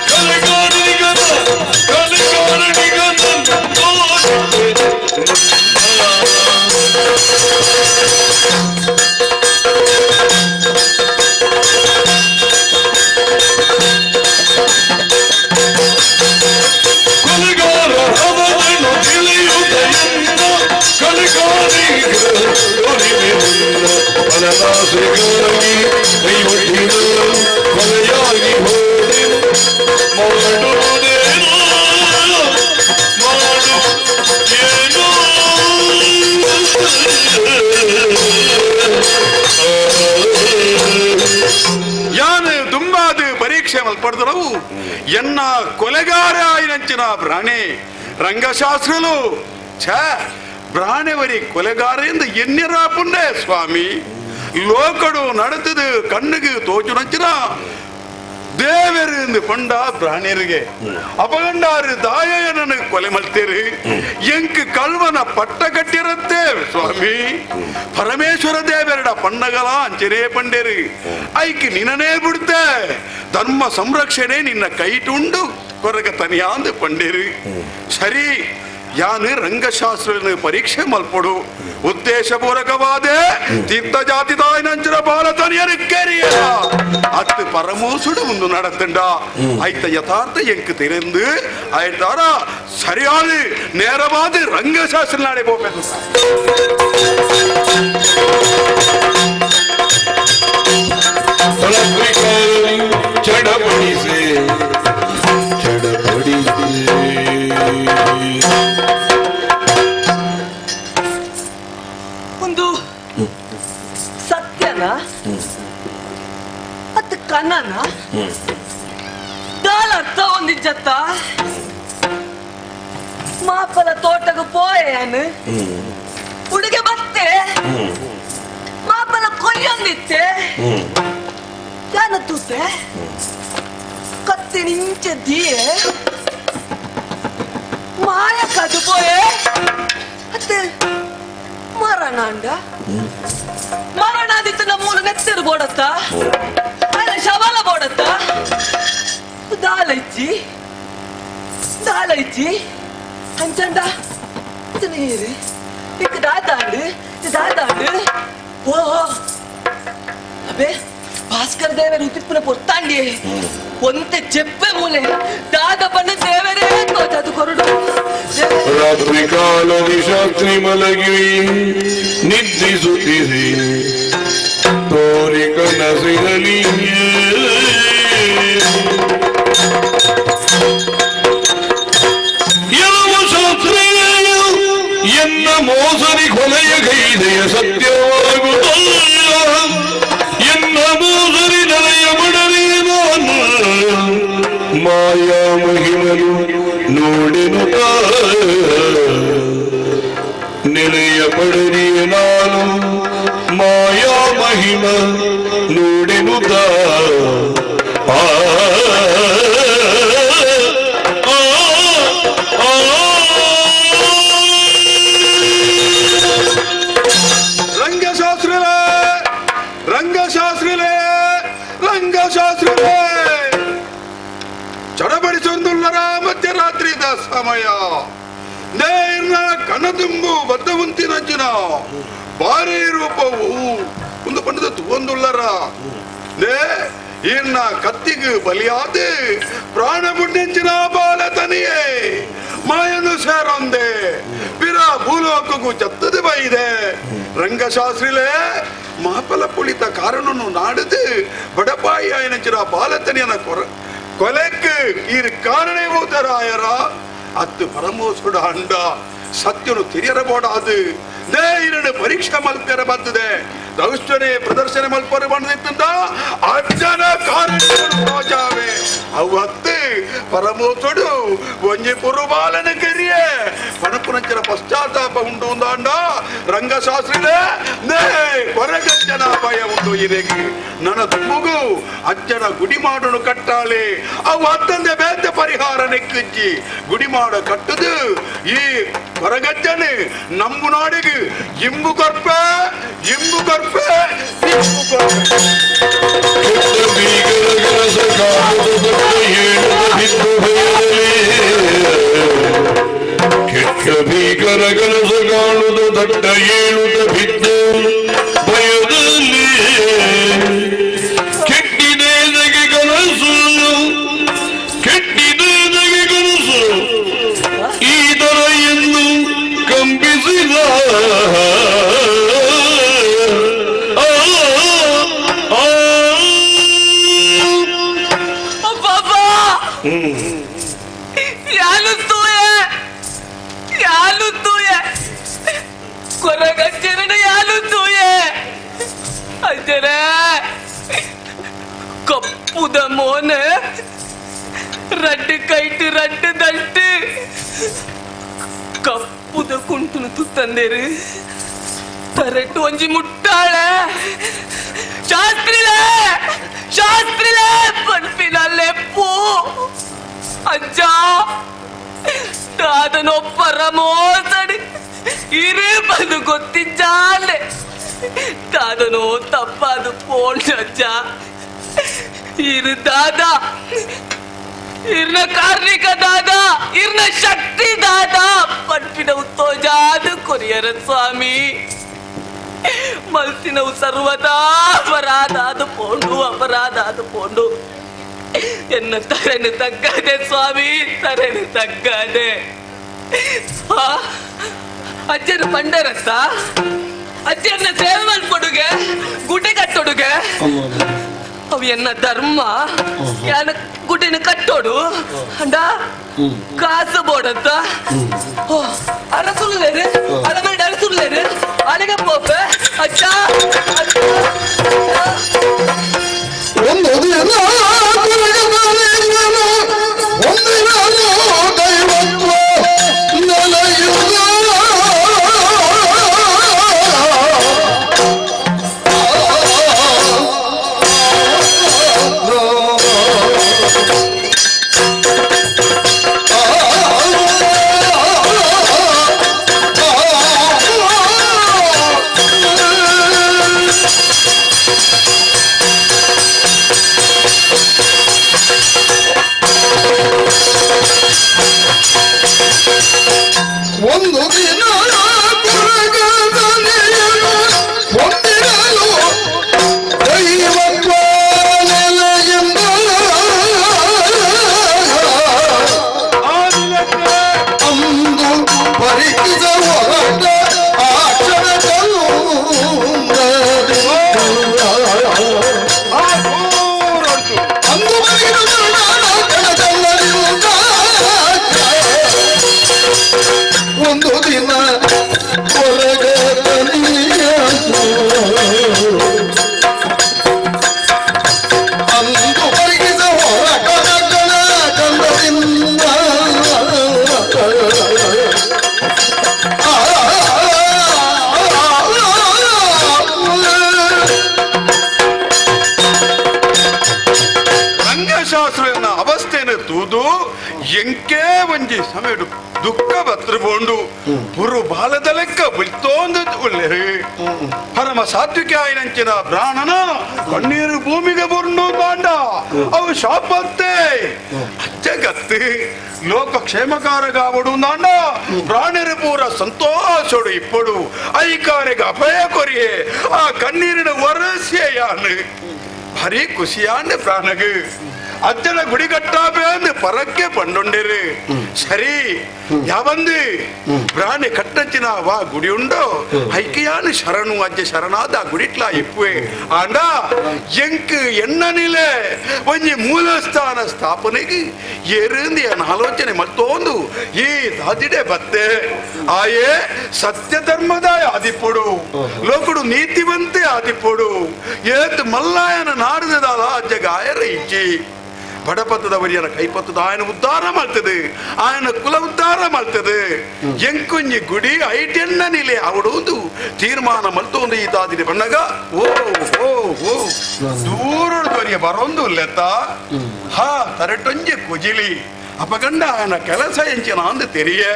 ಕೊಲೆಗಾರನಿಗನ ಕೊಲೆಗಾರನಿಗನನ್ನು ತೋರಿಪೆ ಮುನ್ನ. ಕೊಲೆಗಾರ ಅವನನ್ನು ತಿಳಿಯುತ್ತ ಎನ್ನ. ಕೊಲೆಗಾರಿಗ ತೋರಿಪೆ ಮುನ್ನ. ಬಲದಾಸೆಗಾಗಿ ಕೈ ಒಡ್ಡಿದ ಕೊಲೆಯಾಗಿ ಹೋದೆನು ಮಾಡುವುದೇನು? ಮಾಡು ಏನು? ಯಾನು ತುಂಬಾದ ಪರೀಕ್ಷೆ ಮಲ್ಪಡ್ದರವು ಎನ್ನ ಕೊಲೆಗಾರ ಆಯಿನಂಚಿನ ಪ್ರಾಣಿ ರಂಗಶಾಸ್ತ್ರಲು ಛ ಪ್ರಾಣಿವರಿ ಕೊಲೆಗಾರ ಎಂದು ಎನ್ನಿರ ಪುಣ್ಯ ಸ್ವಾಮಿ. ಲೋಕಡು ನಡೆತದು ಕಣ್ಣಿಗೆ ತೋಚುನಂಚಿನ ದೇವರು ಎಂದು ಪಂಡ ಪ್ರಾಣಿಯರಿಗೆ ಅಪಗಂಡಾರು ದಾಯನನ್ನು ಕೊಲೆ ಮಲ್ತೇರಿ ಎಂಕ್ ಕಲ್ವನ ಪಟ್ಟ ಕಟ್ಟಿರತ್ತೆ ಸ್ವಾಮಿ. ಪರಮೇಶ್ವರ ದೇವರಡ ಪಣ್ಣಗಲ ಅಂಚನೆ ಪಂಡೇರಿ ಐಕ್ ನಿನನೇ ಬಿಡ್ತೆ ಧರ್ಮ ಸಂರಕ್ಷಣೆ ನಿನ್ನ ಕೈಟುಂಡು ಕೊರಗ ತನಿಯಾಂದು ಪಂಡೇರಿ. ಸರಿ ಯಾನು ರಂಗಶಾಸ್ತ್ರ ಪರೀಕ್ಷೆ ಮಲ್ಪಡು ಉದ್ದೇಶಪೂರ್ವಕವಾದ ತೀರ್ಥ ಜಾತಿ ತಾಯಿನಂಚಿನ ಬಾಲತನಿಯರು ಕೆರಿಯ ಅತ್ತು ಪರಮೋಸುಡು ಒಂದು நடத்துண்டா ಐತ ಯಥಾರ್ಥ ಎಂಕ್ தெரிந்து ಆಯ್ತಾರ ಸರಿಯಾದ ನೇರವಾದ ರಂಗಶಾಸ್ತ್ರ ನಾಳೆ ಹೋಗ್ಬೇಕು. ಚಡಪಡಿಸೆ ಚಡಪಡಿಸೆ. ಪೋಂದಿಜ್ಜತ್ತ ಮಾಪಲ ತೋಟಗ ಪೋಯೇನು ಹುಡುಗೆ ಬತ್ತೆ ಮಾಪಲ ಕೊಯ್ಯೊಂದಿತ್ತೆ ಯಾನ ತೂತೆ ಕತ್ತಿ ನಿಂಚೆ ದಿಯೆ ಮಾಯ ಕದು ಪೋಯೆ ಅತ್ತೆ ಮರಣಾಂಡ ಮರಣಾದಿತ್ತು ಮೂಲ ನೆತ್ತರು ಬೋಡತ್ತ ಅಲ್ಲ ಶವಲ ಬೋಡತ್ತ ದಾಲೈಚಿ ದಾಲೈಚಿ ಅಂಚಂಡ ಇದು ನೀರು ಇಕ್ಕ ದಾದಾಂಡು ಇದು ದಾದಾಂಡು ಓ ಅಬೆ ಭಾಸ್ಕರ ದೇವರು ತಿಪ್ಪುನ ಪೊತ್ತಾಂಡಿ ಒಂತೆ ಚೆಪ್ಪೆ ಮೂಲೆ ದಾದ ಬಣ್ಣ ದೇವರೇ ತೋಜದು ಕೊರಡು. ರಾತ್ರಿ ಕಾಲದಿ ಶಾಸ್ತ್ರಿ ಮಲಗಿ ನಿದ್ರಿಸುತ್ತಿದೆ ತೋರಿ ಕನಸಿರಲಿ ಯಾವ ಶಾಸ್ತ್ರೀಯ ಎನ್ನ ಮೋಸರಿ ಕೊಲೆಯ ಕೈದೆಯ ಸತ್ಯವಾಗುವುದಲ್ಲ ಎನ್ನ ಮೋಸರಿ ನೆಲೆಯ ಮಡರಿ ನಾನು ಮಾಯಾ ಮಹಿಮನು ನೋಡೆನು ನೆಲೆಯ ಪಡರಿಯ ನಾನು ಮಾಯಾ ಮಹಿಮ ನೋಡೆನುತ ಆ ಆ, ಆ, ರಂಗಶಾಸ್ತ್ರಿಲೇ ರಂಗಶಾಸ್ತ್ರಿಲೇ ರಂಗಶಾಸ್ತ್ರಿಲೇ ಚಡಬಡಿಸೊಂದುಲ್ಲರ ಮಧ್ಯರಾತ್ರಿದ ಸಮಯ ನೇರ್ನ ಕಣದುಂಬು ಬದ್ಧವಂತಿನಂಚಿನ ಬಾರಿ ರೂಪವು ಒಂದು ಪಂಡದ ತುವಂದುಲ್ಲರ ನೇ ಈರ್ನ ಕತ್ತಿಗೆ ಬಲಿಯಾದ ಪ್ರಾಣ ಬುಡ್ಡೆಂಚಿನ ಬಾಲ ತನಿಯೇ ಮಾಯನು ಸೇರೊಂದೆ ಪಿರ ಭೂಲೋಕಗೂ ಚತ್ತದ ಬೈದೆ ರಂಗಶಾಸ್ತ್ರಿಲೇ ಮಾಪಲ ಪುಳಿತ ಕಾರಣನು ನಾಡದು ಬಡಪಾಯಿ ಆಯನಂಚಿನ ಬಾಲತನಿಯನ ಕೊರ ಕೊಲೆಕ್ ಈರು ಕಾರಣೇ ಭೂತರಾಯರ ಅತ್ತು ಪರಮೋಸುಡ ಅಂಡ ಸತ್ಯನು ತಿರಿಯರಬೋಡಾದು ನೇ ಇರಡು ಪರೀಕ್ಷೆ ಮಲ್ಪೆರ ಬರ್ತದೆ ದೌಷ್ಟನೆ ಪ್ರದರ್ಶನ ಮಲ್ಪರ ಬಂದಿತ್ತಂದ ಅಜ್ಜನ ಕಾರಣಗಳು ಅವತ್ತು ಪರಮೋಸುಡು ಒಂಜಿ ಪುರುಬಾಲನ ಕರಿಯೆ ಪಣಪುನಂಚನ ಪಶ್ಚಾತ್ತಾಪ ಉಂಟು ಅಂದಾಂಡ ರಂಗಶಾಸ್ತ್ರಿಲೇ ನೇ ಕೊರಗಜ್ಜನ ಭಯ ಉಂಟು ಇರೆಗೆ ನನ್ನ ತುಮುಗು ಅಜ್ಜನ ಗುಡಿ ಮಾಡೋಣ ಕಟ್ಟಾಳೆ ಅವು ಅತ್ತಂದೆ ಬೇತೆ ಪರಿಹಾರ ನೆಕ್ಕಿಜ್ಜಿ ಗುಡಿ ಮಾಡ ಕಟ್ಟದು ಈ ಕೊರಗಜ್ಜನೆ ನಂಬು ನಾಡಿಗೆ ಇಂಬು ಕೊರ್ಪೆ ಇಂಬು ಕೊರ್ಪೆ ಇಂಬು ಕೊರ್ಪೆ. ಕೆಟ್ಟ ಬೀಗರ ಕನಸ ಕಾಣದ ದೊಡ್ಡ ಏಳುವ ಬಿದ್ದು ಭಯದಲ್ಲಿ ಕೆಟ್ಟ ಭೀಕರ ಕನಸ ಕಾಣುದ ದಟ್ಟ ಏಳುದ ಬಿದ್ದು ಭಯದಲ್ಲಿ ಕೆಟ್ಟಿದೆ ನಗೆ ಕನಸು ಕೆಟ್ಟಿದೆ ನಗೆ ಕನಸು ಈ ದರ ಎಂದು ಕಂಪಿಸಿದ ಆ, ಆ, ಅಬ್ಬಬ್ಬಾ! ಯಾಲು ತೂಯೆ ಯಾಲು ತೂಯೆ ಕೊರಗಜ್ಜರನ ಯಾಲು ತೂಯೆ ಅಜ್ಜರೇ ಕಪ್ಪುದ ಮೋನೆ ರಡ್ಡು ಕೈಟು ರಡ್ಡು that ಕಪ್ಪುದ ಕುಂಟುನು ತುತ್ತಂದೇರು ತರೆಟ್ಟು ಒಂಜಿ ಮುಟ್ಟಾಳೆ ಶಾಸ್ತ್ರಿಲೇ ಶಾಸ್ತ್ರಿಲೇ ಪನ್ಪಿನಲ್ಲೇ ಪೂ ಅಜ್ಜ ದಾದನೊಬ್ಬರ ಮೋಸಡಿ ಇರು ಬಂದು ಗೊತ್ತಿದ್ದಾನೆ ದಾದನೋ ತಪ್ಪಾದು ಪೋಂಡ ಅಜ್ಜ ಇರು ದಾದ ಇರ್ನ ಕಾರ್ಣಿಕ ದಾದ ಇರ್ನ ಶಕ್ತಿ ದಾದ ಪನ್ಪಿನವು ತೋಜಾದು ಕೊರಿಯರ ಸ್ವಾಮಿ ಮಲ್ತಿನವು ಸರ್ವದಾ ಅಪರಾಧ ಅದು ಪೋಂಡು ಅಪರಾಧ ಅದು ಪೋಂಡು ಎನ್ನ ತರೆನು ತಗ್ಗದೆ ಸ್ವಾಮಿ ತರೆನು ತಗ್ಗದೆ ಆ, ಅಜ್ಜನ ಪಂಡರತ್ತ ಅಜ್ಜನ ಸೇವೆ ಮಲ್ಪೊಡುಗೆ ಗುಡ್ಡೆ ಕಟ್ಟೊಡುಗೆ ಅವು ಎನ್ನ ಧರ್ಮ ಯಾನ ಗುಡ್ಡೆನ ಕಟ್ಟೋಡು ಅಂಡ ಕಾಸು ಬೋಡತ್ತ ಓ ಅರಸುಲ್ಲೇರು ಅರಮನೆ ಅರಸುಲ್ಲೇರು ಅಲ್ಲಿಗೆ ಪೋಪೆ ಅಜ್ಜ ಅಜ್ಜ. ಒಂದು ದಿನ ಕೊರಗದನೆಂದನು, ಒಂದು ಅವಸ್ಥೆನ ತೂದು ಎಂಕೇ ಒಂಜಿ ಸಮಯಡು ದುಃಖ ಬತ್ರಬೋಂಡು ಪುರು ಬಾಲದ ಲೆಕ್ಕ ಬುಲ್ತೋಂದು ಉಲ್ಲೆರು ಪರಮ ಸಾತ್ವಿಕ ಆಯಿನಂಚಿನ ಬ್ರಾಹ್ಮಣ ಕಣ್ಣೀರು ಭೂಮಿಗೆ ಬುರ್ನು ಬಾಂಡ ಅವು ಶಾಪತ್ತೆ ಅಜ್ಜಗತ್ತು ಲೋಕ ಕ್ಷೇಮಕಾರಗಾವಡು ನಾಂಡ ಪ್ರಾಣರು ಪೂರ ಸಂತೋಷಡು ಇಪ್ಪಡು ಐಕಾರಿಗೆ ಅಭಯ ಕೊರಿಯೆ ಆ ಕಣ್ಣೀರಿನ ವರಸೆಯಾನು ಭಾರಿ ಖುಷಿಯಾನ ಪ್ರಾಣಗು ಅಜ್ಜನ ಗುಡಿ ಕಟ್ಟಾಬೆ ಪರಕ್ಕೆ ಪಂಡುಂಡಿರು ಸರಿ ಯಾವಂದು ಪ್ರಾಣಿ ಕಟ್ಟಂಚಿನ ವಾ ಗುಡಿ ಉಂಡೋ ಐಕೆಯಾನು ಶರಣು ಅಜ್ಜ ಶರಣಾದ ಗುಡಿಟ್ಲಾ ಇಪ್ಪುವೆ ಆಂಡ ಎಂಕ್ ಎಣ್ಣನಿಲೆ ಒಂಜಿ ಮೂಲಸ್ಥಾನ ಸ್ಥಾಪನೆಗೆ ಎರಿಂದ ಎನ್ ಆಲೋಚನೆ ಮತ್ತೊಂದು ಈ ದಾದಿಡೆ ಬತ್ತೆ ಆಯೇ ಸತ್ಯ ಧರ್ಮದ ಆದಿಪೊಡು ಲೋಕುಡು ನೀತಿವಂತೆ ಆದಿಪೊಡು ಏತ್ ಮಲ್ಲಾಯನ ನಾಡದಾಲ ಅಜ್ಜ ಗಾಯರ ಇಜ್ಜಿ ಬಡಪತ್ತದವರಿಯನ ಕೈಪತ್ತದ ఆయన ಉದ್ಧಾರ ಮಾಡ್ತದೆ ఆయన ಕುಲ ಉದ್ಧಾರ ಮಾಡ್ತದೆ ಎಂಕೊಂಜಿ ಗುಡಿ ಐಟೆನ್ನ ನಿಲೆ ಅವಡೊಂದು ತೀರ್ಮಾನ ಮಲ್ತೊಂದು ಈ ದಾದಿನ ಬಣ್ಣಗ ಓ ಓ ಓ ದೂರದವರಿಗೆ ಬರೊಂದು ಲೆತ್ತ ಹಾ ತರಟೊಂಜಿ ಕುಜಿಲಿ ಅಪಗಂಡ ఆయన ಕೆಲಸ ಎಂಚಿನ ಅಂದು ತೆರಿಯೆ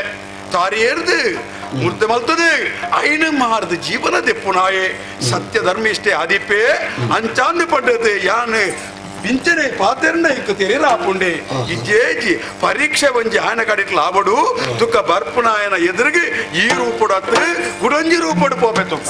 ತಾರಿಯೇರ್ದು ಮೂರ್ತಿ ಮಲ್ತದೆ ಐನು ಮಾರ್ದು ಜೀವನ ದೆಪ್ಪುನಾಯೆ ಸತ್ಯ ಧರ್ಮಿಷ್ಠೆ ಆದಿಪ್ಪೆ ಅಂಚಾಂದು ಪಡ್ಡದು ಯಾನು ಪಿಂಚನೆ ಪಾತೆರ್ನ ಇಕ್ಕು ತೆರಿರಾಪುಂಡೆ ಇಜ್ಜೇಜಿ ಪರೀಕ್ಷೆ ಒಂಜಿ ಆಯನ ಕಡಿಟ್ಲ ಆವಡು ತುಕ್ಕ ಬರ್ಪುನಾಯನ ಎದುರಿಗೆ ಈ ರೂಪುಡು ಅತ್ತು ಗುಡೊಂಜಿ ರೂಪುಡು ಪೋಪೆ ತುಕ್ಕ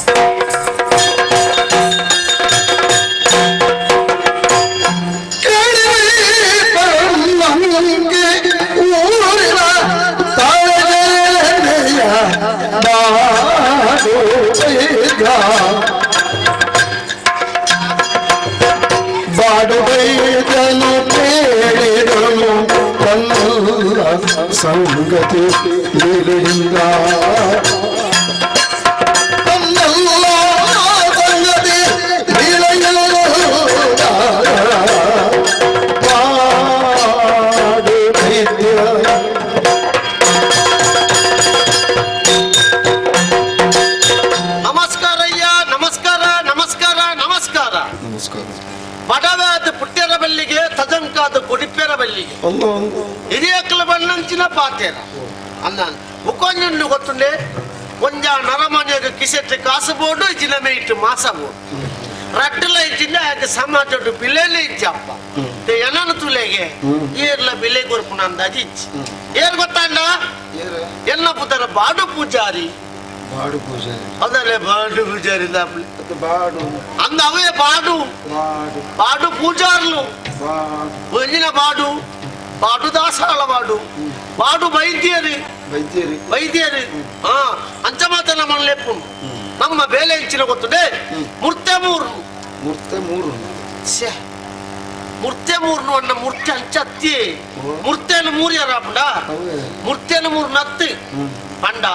ಬಾಡುವೈದನು ಕೇಳಿದನು ತನ್ನೆಲ್ಲ ಸಂಗತಿ ಲೀಲೆಯಿಂದ ತನ್ನೆಲ್ಲ ಸಂಗತಿ ಲೀಲೆಯಿಂದ ಬಾಡುವೈದ್ಯ. ನಮಸ್ಕಾರ ಅಯ್ಯ, ನಮಸ್ಕಾರ ನಮಸ್ಕಾರ ನಮಸ್ಕಾರ ನಮಸ್ಕಾರ. ಬಡವಾದ ಪುಟ್ಟೆರ ಬಲ್ಲಿಗೆ ತಜಂಕಾದ ಕೊಡಿಪೆರ ಬಲ್ಲಿಗೆ ಹಿರಿಯಕ್ಲ ಬಣ್ಣಂಚಿನ ಪಾತೇರ ಅನ್ನ ಮುಕ್ಕೊಂಜನ್ನು ಗೊತ್ತುಂಡೆ ಒಂಜ ನರಮನೆಗೆ ಕಿಸೆಟ್ಟು ಕಾಸು ಬೋಡು ಇಜ್ಜಿನ ಇಟ್ಟು ಮಾಸ ಬೋಡು ರಡ್ಡಲ ಇಜ್ಜಿನ ಯಾಕೆ ಸಮಾಜ ಬಿಲೆಲೆ ಇಜ್ಜಪ್ಪ ಏನನು ತುಲೆಗೆ ಏರ್ಲ ಬಿಲೆ ಕೊರ್ಪುನ ಅಂದಾಜು ಇಜ್ಜಿ ಏರ್ ಗೊತ್ತಾಂಡ ಎಲ್ಲ ಪುತರ ಬಾಡು ಪೂಜಾರಿ ಬಾಡು ಪೂಜಾರಿ ಅದಲ್ಲೇ ಬಾಡು ಪೂಜಾರಿ ಬಾಡು ಅಂದ ಅವೇ ಬಾಡು ಬಾಡು ಬಾಡು ಪೂಜಾರ್ಲು ಒಂಜಿನ ಬಾಡು ಬಾಡು ದಾಸಾಳ ಬಾಡು ಬಾಡು ವೈದ್ಯರು ವೈದ್ಯರು ವೈದ್ಯರು ಹಾ ಅಂಚ ಮಾತ್ರ ನಮ್ಮ ಲೆಪ್ಪು ನಮ್ಮ ಬೇಲೆ ಹೆಂಚಿನ ಗೊತ್ತುಂಡೆ ಮೂರ್ತೆ ಮೂರು ಮೂರ್ತೆ ಮೂರು ಛೆ ಮೂರ್ತೆ ಮೂರ್ನು ಅನ್ನ ಮೂರ್ತೆ ಅಂಚತ್ತಿ ಮೂರ್ತೆನು ಮೂರ್ಯರ ಪುಂಡ ಮೂರ್ತೆನು ಮೂರು ನತ್ತು ಪಂಡ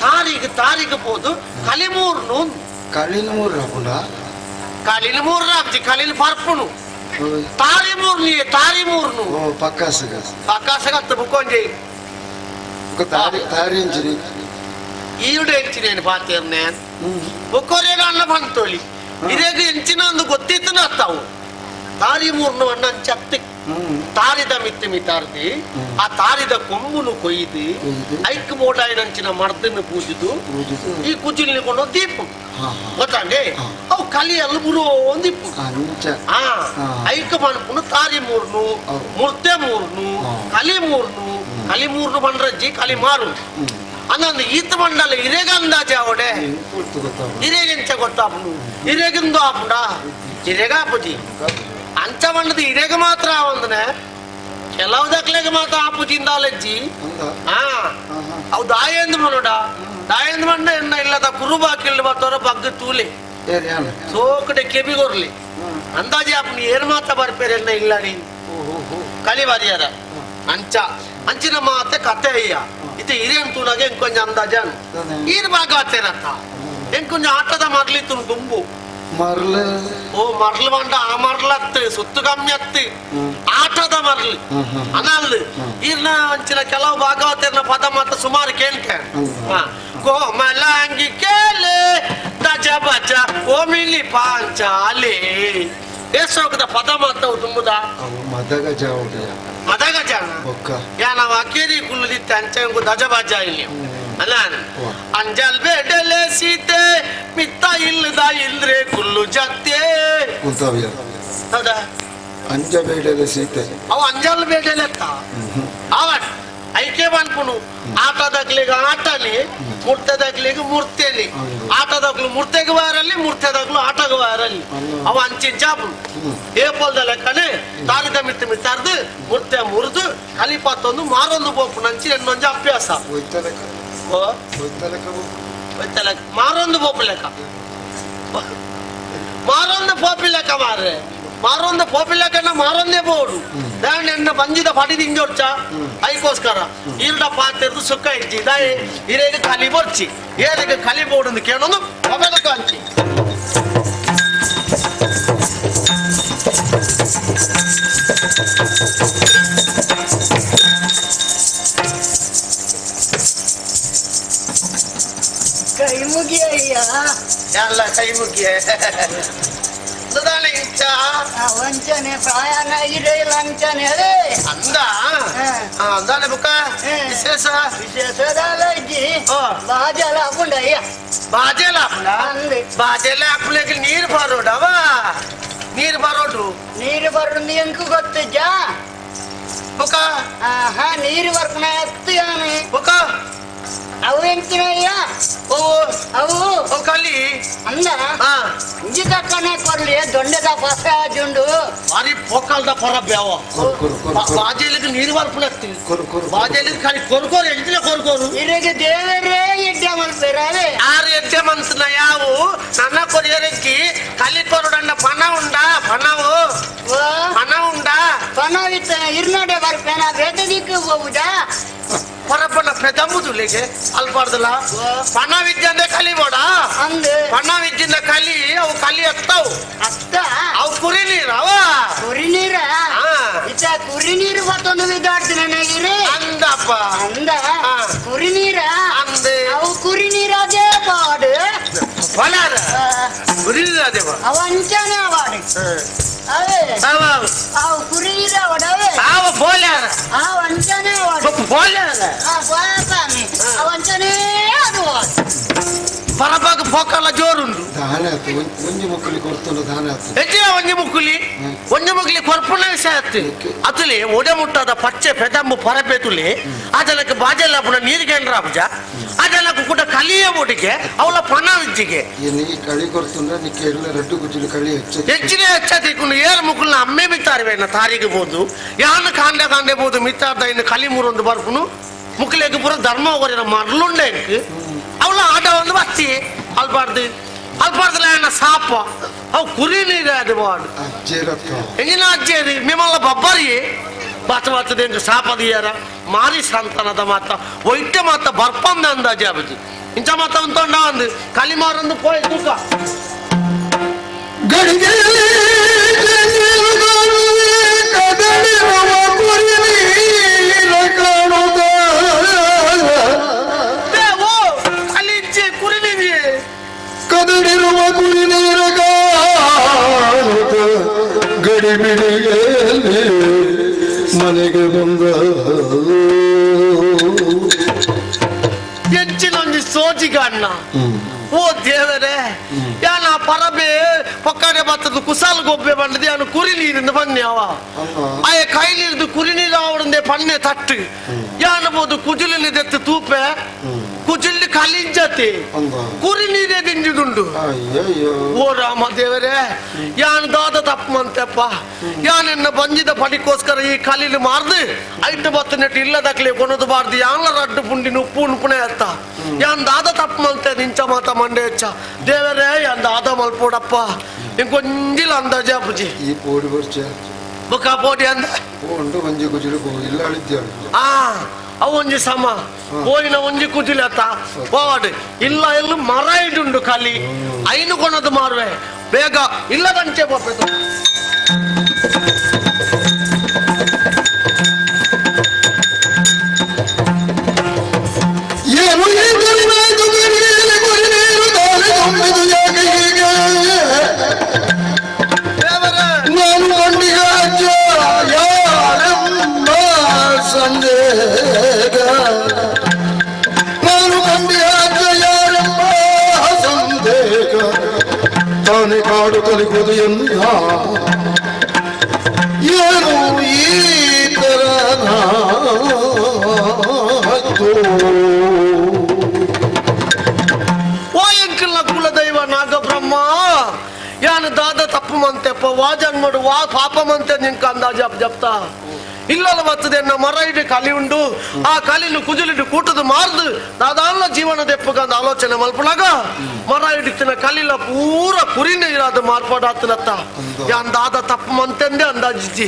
ತಾರೀಕು ತಾರೀಕು ಪೋದು ಕಲಿಮೂರ್ನು ಕಳಿನ ಮೂರು ರಾಪುಂಡ ಕಲಿನ ಮೂರು ರಾಪ್ತಿ ಕಲಿನ ಪರ್ಪುನು ತಾರಿ ಮೂರ್ನಿ ತಾರಿ ಮೂರ್ನು ಓ ಪಕ್ಕಾಸಗ ಪಕ್ಕಾಸಗತ್ತ ಬುಕ್ಕೊಂಜೆ ತಾರಿ ತಾರಿ ಅಂಚಿನಿ ಈರುಡೆ ಎಂಚಿನೇನು ಪಾತೇರ್ನೆ ಬುಕ್ಕೋರೇನ ಅಣ್ಣ ಬಂತೋಳಿ ಇದೇಗ ಎಂಚಿನ ಒಂದು ಗೊತ್ತಿತ್ತು ಅತ್ತಾವು ತಾರಿ ಮೂರ್ನು ಅಣ್ಣ ಅಂಚತ್ತಿ ತಾರಿದ ಮಿತ್ತಿ ಮಿತಾರ್ದಿ ಆ ತಾರಿದ ಕೊಂಬುನು ಕೊಯ್ದು ಐಕ್ ಮೋಡಾಯಿನಂಚಿನ ಮರ್ದನ್ನು ಪೂಜಿದು ಈ ಕುಜಿಲ್ನಿ ಕೊಂಡು ದೀಪ ಗೊತ್ತಾಂಡೆ ಅವು ಕಲಿಯಲ್ಲಿ ಬುರೋ ಒಂದಿಪ್ಪು ಆ ಐಕ್ ಮನ್ಪುನು ತಾರಿ ಮೂರ್ನು ಮೂರ್ತೆ ಮೂರ್ನು ಕಲಿ ಮೂರ್ನು ಕಲಿ ಮೂರ್ನು ಬಂಡ್ರಜ್ಜಿ ಕಲಿ ಮಾರು ಅನ್ನೊಂದು ಈತ ಮಂಡಲ ಇರೇಗ ಅಂದಾಜೆ ಅವಡೆ ಇರೇಗೆಂಚ ಗೊತ್ತಾಪುನು ಇರೇಗಿಂದು ಆಪುಂಡ ಇರೇಗ ಆಪುಜಿ ಅಂಚ ಮಂಡದ ಇರೇಗ ಮಾತ್ರ ಒಂದನೆ ಕೆಲವು ದಕ್ಲೆಗೆ ಮಾತ್ರ ಆಪುಜಿಂದ ಅಲಜ್ಜಿ ಹಾ ಅವು ದಾಯಂದು ಮನೋಡ ದಾಯಂದು ಮಂಡ ಎನ್ನ ಇಲ್ಲದ ಕುರುಬಾಕಿಲ್ ಬತ್ತವರ ಬಗ್ಗ ತೂಲೆ ಸೋಕಡೆ ಕೆಬಿಗೊರ್ಲಿ ಅಂದಾಜೆ ಆಪುನಿ ಏನ್ ಮಾತ್ರ ಬರ್ಪೇರೆ ಎನ್ನ ಇಲ್ಲ ನೀನ್ ಕಲಿವಾರಿಯರ ಅಂಚ ಅಂಚಿನ ಮಾತೆ ಕತೆ ಅಯ್ಯ ಇತ್ತೆ ಹಿರಿಯನ್ ತೂನಾಗ ಎಂಕೊಂಜ ಅಂದಾಜನ್ ಈರ್ ಭಾಗ ಆತೇನತ್ತ ಎಂಕೊಂಜ ಆಟದ ಮರ್ಲಿತ್ತು ದುಂಬು ಮರ್ಲ ಓ ಮರ್ಲು ಬಂಡ ಆ ಮರ್ಲತ್ತು ಸುತ್ತು ಕಮ್ಮಿ ಅತ್ತು ಆಟದ ಮರ್ಲು ಅನಲ್ಲು ಈರ್ನ ಅಂಚಿನ ಕೆಲವು ಭಾಗವತಿರ್ನ ಪದ ಮಾತ್ರ ಸುಮಾರು ಕೇಳ್ತೇನೆ ಕೋಮಲಾಂಗಿ ಕೇಲೆ ದಜ ಬಜ ಓಮಿಲಿ ಪಾಂಚಾಲೆ ಏಸೋಗದ ಪದ ಮಾತವು ತುಂಬುದ ಅವು ಮದಗ ಜಾವುಡಿಯ ಮದಗ ಜಾನ ಬೊಕ್ಕ ಯಾ ನಾವು ಅಕೇರಿ ಕುಲ್ಲುದಿತ್ತೆ ಅಂಚಂಗು ದಜಬಾಜ ಇಲ್ಲಿ ಅಲ್ಲ ಅಂಜಲ್ ಬೇಡಲೆ ಸೀತೆ ಮಿತ್ತ ಇಲ್ಲದ ಇಲ್ರೆ ಕುಲ್ಲು ಜತ್ತೆ ಉಂತಾವ್ಯ ಹೌದಾ ಅಂಜ ಬೇಡಲೆ ಸೀತೆ ಅವು ಅಂಜಲ್ ಬೇಡಲೆತ್ತ ಅವ ಐಕೆ ಪನ್ಪುನು ಆಟದಾಗ್ಲಿಗ ಆಟಲಿ ಮುರ್ತದಾಗ್ಲಿಗ ಮುರ್ತೇಲಿ ಆಟದಾಗ್ಲು ಮುರ್ತೆಗೆ ವಾರಲ್ಲಿ ಮುರ್ತೆದಾಗ್ಲು ಆಟಗ ವಾರಲ್ಲಿ ಅವ ಅಂಚಿನ ಜಾಬು ಏ ಪೋಲ್ದ ಲೆಕ್ಕನೆ ತಾರಿದ ಮಿತ್ತು ಮಿತ್ತಾರ್ದು ಮುರ್ತೆ ಮುರಿದು ಕಲಿಪಾತೊಂದು ಮಾರೊಂದು ಬೋಪು ನಂಚಿ ಎನ್ನೊಂಜಿ ಅಭ್ಯಾಸ ಒಯ್ತಲೆಕ್ಕ ಓ ಒಯ್ತಲೆಕ್ಕ ಒಯ್ತ ಲೆಕ್ಕ ಮಾರೊಂದು ಬೋಪು ಲೆಕ್ಕ ಮಾರೊಂದು ಪೋಪಿ ಲೆಕ್ಕ ಮಾರ್ರೆ ಮಾರೊಂದು ಪೋಪಿ ಲೆಕ್ಕನ ಮಾರೊಂದೇ ಬೋಡು ದಾಂಡ ಎನ್ನ ಬಂಜಿದ ಪಡಿದ ಇಂಜೊರ್ಚ ಐಕೋಸ್ಕರ ಈರ್ಡ ಪಾತೆರ್ದು ಸುಖ ಇಜ್ಜಿ ದಾಯಿ ಇರೇಗ ಕಲಿ ಬರ್ಚಿ ಏರಿಗೆ ಕಲಿ ಬೋಡು ಕೇಳೊಂದು ಮೊಬೈಲ್ ಕಾಂಚಿ ಕೈ ಮುಗಿಯಯ್ಯ ಎಲ್ಲ ಕೈ ಮುಗಿಯೆ ಇಂಚ ವಂಚನೆ ಪ್ರಾಯಣ ಇರೇ ಲಂಚನೆ ಅದೇ ಅಂದ ಅಂದಾನೆ ಬುಕ್ಕ ವಿಶೇಷ ವಿಶೇಷ ಇಜ್ಜಿ ಬಾಜಲ ಹಾಕೊಂಡಯ್ಯ ಬಾಜೆಲ ಹಾಕುಂಡ ಬಾಜೆಲ ಹಾಕುಲೆಗ್ ನೀರು ಬರೋಡವ ನೀರು ಬರೋಡು ನೀರು ಬರೋದು ಎಂಕು ಗೊತ್ತಿಜ್ಜಾ ಬುಕ್ಕ ಆಹಾ ನೀರು ಬರ್ಪುನ ಎತ್ತು ಯಾನೆ ಬುಕ್ಕ ಅವು ಎಂಚಿನಯ್ಯ ಓ ಅವು ಓ ಕಲಿ ಅಂದ ಇಂಜಿ ತಕ್ಕನೆ ಕೊರ್ಲಿ ದೊಂಡೆದ ಪಸ ಜುಂಡು ಬಾರಿ ಪೋಕಲ್ದ ಪೊರಬ್ಯಾವ ಬಾಜೆಲಿಗೆ ನೀರು ಬರ್ಪುನತ್ತಿ ಬಾಜೆಲಿಗೆ ಖಾಲಿ ಕೊರ್ಕೋರು ಎಂಚಿನ ಕೊರ್ಕೋರು ಇರಗೆ ದೇವರೇ ಎಡ್ಡೆ ಮಲ್ಪೆರಾವೆ ಆರು ಎಡ್ಡೆ ಮನ್ಸನ ಯಾವು ನನ್ನ ಕೊರಿಯರಜ್ಜಿ ಕಲಿ ಕೊರಡಣ್ಣ ಪಣ ಉಂಡಾ ಪಣವು ಪಣ ಉಂಡಾ ಪಣವಿತ್ತ ಇರ್ನಡೆ ಬರ್ಪೇನ ಬೇತೆ ದಿಕ್ಕು ಹೋಗುದಾ ಪರಪ್ಪನ ಪೆದಂಬುದುಲೆಗೆ ಅಲ್ಪಾರ್ದಲ್ಲ ಪಣ ವಿದ್ಯೆ ಕಲಿಬೋಡ ಅಂದು ಪಣ ವಿದ್ಯಿಂದ ಕಲಿ ಅವು ಕಲಿ ಹತ್ತವು ಅತ್ತ ಅವು ಕುರಿ ನೀರು ಅವ ಕುರಿ ನೀರ ಇತ್ತ ಕುರಿ ನೀರು ಬತ್ತೊಂದು ವಿದಾಡ್ತೀನಿ ನನಗಿರಿ ಅಂದಪ್ಪ ಅಂದ ಕುರಿ ನೀರ ಅಂದೆ ಅವು ಕುರಿ ನೀರು ಅದೇ ಪಾಡು ಫಲಾರ ಕುರಿ ನೀರು ಅದೇ ಅವ ಅಂಚನೆ ಅವಾಡು ಅವೇ ಅವು ಕುರಿ ನೀರು ಅವಡವೆ ಅವ ಬೋಲ್ಯಾರ ಅವ ಅಂಚನೆ ಅವಾಡು ಬೋಲ್ಯಾರ ಆ ಬೋಯಸ್ವಾಮಿ ಅವ ಅಂಚನೆ ಅದು ಪರಪಾಗ ಪೋಕಲ್ಲ ಜೋರುಂಡು ದಾನ ಆತು ಒಂಜಿ ಮುಕ್ಕಲಿ ಕೊರ್ತುಂಡು ದಾನ ಆತು ಹೆಚ್ಚಿನ ಒಂಜಿ ಮುಕ್ಕುಲಿ ಒಂಜಿ ಮುಕ್ಕಲಿ ಕೊರ್ಪುನ ವಿಷಯ ಆತು ಅತುಲಿ ಒಡೆ ಮುಟ್ಟದ ಪಚ್ಚೆ ಪೆದಂಬು ಪರಪೆತುಲಿ ಅದಕ್ಕೆ ಬಾಜೆಲ್ಲ ಪುನ ನೀರಿಗೆ ರಾಪುಜ ಅದೆಲ್ಲ ಕೂಡ ಕಲಿಯ ಬೋಟಿಗೆ ಅವಳ ಪಣ ವಿಜ್ಜಿಗೆ ಈ ಕಳಿ ಕೊರ್ತುಂಡ್ರೆ ನಿಕ್ಕೆ ಎಲ್ಲ ರಡ್ಡು ಗುಜ್ಜುಲು ಕಳಿ ಹೆಚ್ಚು ಹೆಚ್ಚಿನ ಹೆಚ್ಚ ಏರ್ ಮುಕ್ಕುಲ್ನ ಅಮ್ಮೆ ಮಿತ್ತಾರಿವೇನ ತಾರಿಗೆ ಬೋದು ಯಾನು ಕಾಂಡೆ ಕಾಂಡೆ ಬೋದು ಮಿತ್ತಾರ್ದ ಇನ್ನು ಕಲಿ ಮೂರೊಂದು ಬರ್ಪುನು ಮುಕ್ಕಲಿಗೆ ಪೂರ ಧರ್ಮ ಹೋಗೋರಿನ ಮರಳುಂಡೆ ಅವಳ ಆಟ ಒಂದು ಬತ್ತಿ ಅಲ್ಬಾರ್ದು ಅಲ್ಬಾರ್ದಲ್ಲ ಸಾಪ ಅವು ಕುರಿ ನೀರು ಅದು ಬಾಡು ಅಜ್ಜೇರಪ್ಪ ಎಂಜಿನ ಅಜ್ಜೇರಿ ನಿಮ್ಮಲ್ಲ ಬಬ್ಬರಿ ಬಾತ ಬಾತದೆ ಎಂಕ ಸಾಪದಿಯಾರ ಮಾರಿ ಸಂತಾನದ ಮಾತ ಒಯ್ಟೆ ಮಾತ ಬರ್ಪಂದ ಅಂದಾಜೆ ಅಬಜಿ ಇಂಚ ಮಾತ ಉಂಟೊಂಡ ಅಂದು ಕಲಿಮಾರಂದು ಪೋಯ್ ತೂಕ ಕದಡಿರುವ ಕುರಿ ನೀರ ಕಾಣುತ್ತ ಗಡಿಬಿಡಿಗೆಯಲ್ಲಿ ಮನೆಗೆ ಬಂದ ಎಂಚಿನೊಂಜಿ ಸೋಜಿಗಣ್ಣ ಓ ದೇವರೇ ಯಾನ ಪರಬೆ ಪೊಕ್ಕಡೆ ಬತ್ತದ ಕುಸಾಲ್ ಗೊಬ್ಬೆ ಬಂದದೆ ಯಾನು ಕುರಿ ನೀರಿಂದ ಬನ್ನಿ ಅವ ಆಯ ಕೈಲಿರ್ದು ಕುರಿ ನೀರು ಅವರಂದೆ ಪನ್ನೆ ತಟ್ಟು ಯಾನಬೋದು ಕುಜುಲಿನ ದೆತ್ತು ತೂಪೆ ಕುಜುಲಿ ಕಲಿಂಜತಿ ಕುರಿ ನೀರೇ ದಿಂಜಿದುಂಡು ಓ ರಾಮ ದೇವರೇ ಯಾನ್ ದಾದ ತಪ್ಪು ಮಂತೆಪ್ಪ ಯಾನೆನ್ನ ಬಂಜಿದ ಪಡಿಕೋಸ್ಕರ ಈ ಕಲಿಲು ಮಾರ್ದು ಐಟು ಬತ್ತು ನೆಟ್ಟು ಇಲ್ಲದಕ್ಲೆ ಕೊನದು ಬಾರ್ದು ಯಾನ್ಲ ರಡ್ಡು ಪುಂಡಿನ ಉಪ್ಪು ಉಣ್ಪುಣೆ ಅತ್ತ ಯಾನ್ ದಾದ ತಪ್ಪು ಮಂತೆ ನಿಂಚ ಮಾತ ಮಂಡೆ ಹೆಚ್ಚ ದೇವರೇ ಯಾನ್ ದಾದ ಮಲ್ಪೋಡಪ್ಪ ಇಂಕೊಂಜಿಲ ಅಂದಾಜೆ ಅಪ್ಪುಜಿ ಈ ಪೋಡಿ ಬರ್ಚ ಬುಕ್ಕ ಪೋಡಿ ಅಂದ ಪೋಂಡು ಒಂಜಿ ಗುಜುಲು ಇಲ್ಲ ಅಳಿದ್ಯಾಳು ಆ ಅವು ಒಂಜಿ ಸಮ ಪೋಯಿನ ಒಂಜಿ ಕುಜಿಲಿ ಅತ್ತ ಪೋವಾಡು ಇಲ್ಲ ಎಲ್ಲು ಮರ ಇಡುಂಡು ಖಾಲಿ ಐನು ಕೊನದು ಮಾರುವೆ ಬೇಗ ಇಲ್ಲದಂಚೆ ಬೋಪೆದು ಏನು ಏತರಿನಾಯ್ತು ಕರಿಯಲ್ಲಿ ಕುರಿ ನೀರು ದಾರಿ ತುಂಬಿದು ಯಾಕೆ ಹೀಗೆ ದೇವರೇ ಸಂದೇಹ ನಾನು ಕಂಡೆ ಯಾರೆಂಬ ಸಂದೇಹ ತಾನೇ ಕಾಡು ಕಲಿಗುವುದು ಎಂದ ಏನು ಈ ತರನಾಯ್ತು. ಓ ಎಂಕಲ್ನ ಕುಲದೈವ ನಾಗಬ್ರಹ್ಮ, ಯಾನು ದಾದ ತಪ್ಪು ಮಂತೆಪ್ಪ, ವಾ ಜನ್ಮಡು ವಾ ಪಾಪ ಮಂತೆ ನಿಂಕ ಅಂದಾಜ್ ಜಪ್ತಾ ಇಲ್ಲಲ್ಲ ಬರ್ತದೆ. ಮರ ಇಡು ಕಲಿ ಉಂಡು, ಆ ಕಲಿನು ಕುಜಲಿಡು ಕೂಟದ ಮಾರ್ದು ದಾದಾಲ ಜೀವನ ದೆಪ್ಪಗಂದ ಆಲೋಚನೆ ಮಲ್ಪುನಾಗ ಮರ ಹಿಡಿತಿನ ಕಲಿಲ ಪೂರ ಕುರಿನ ಇರಾದ ಮಾರ್ಪಾಡಾತನತ್ತ. ಯಾನ್ ದಾದ ತಪ್ಪು ಮಂತೆಂದೆ ಅಂದಾಜಿಜ್ಜಿ.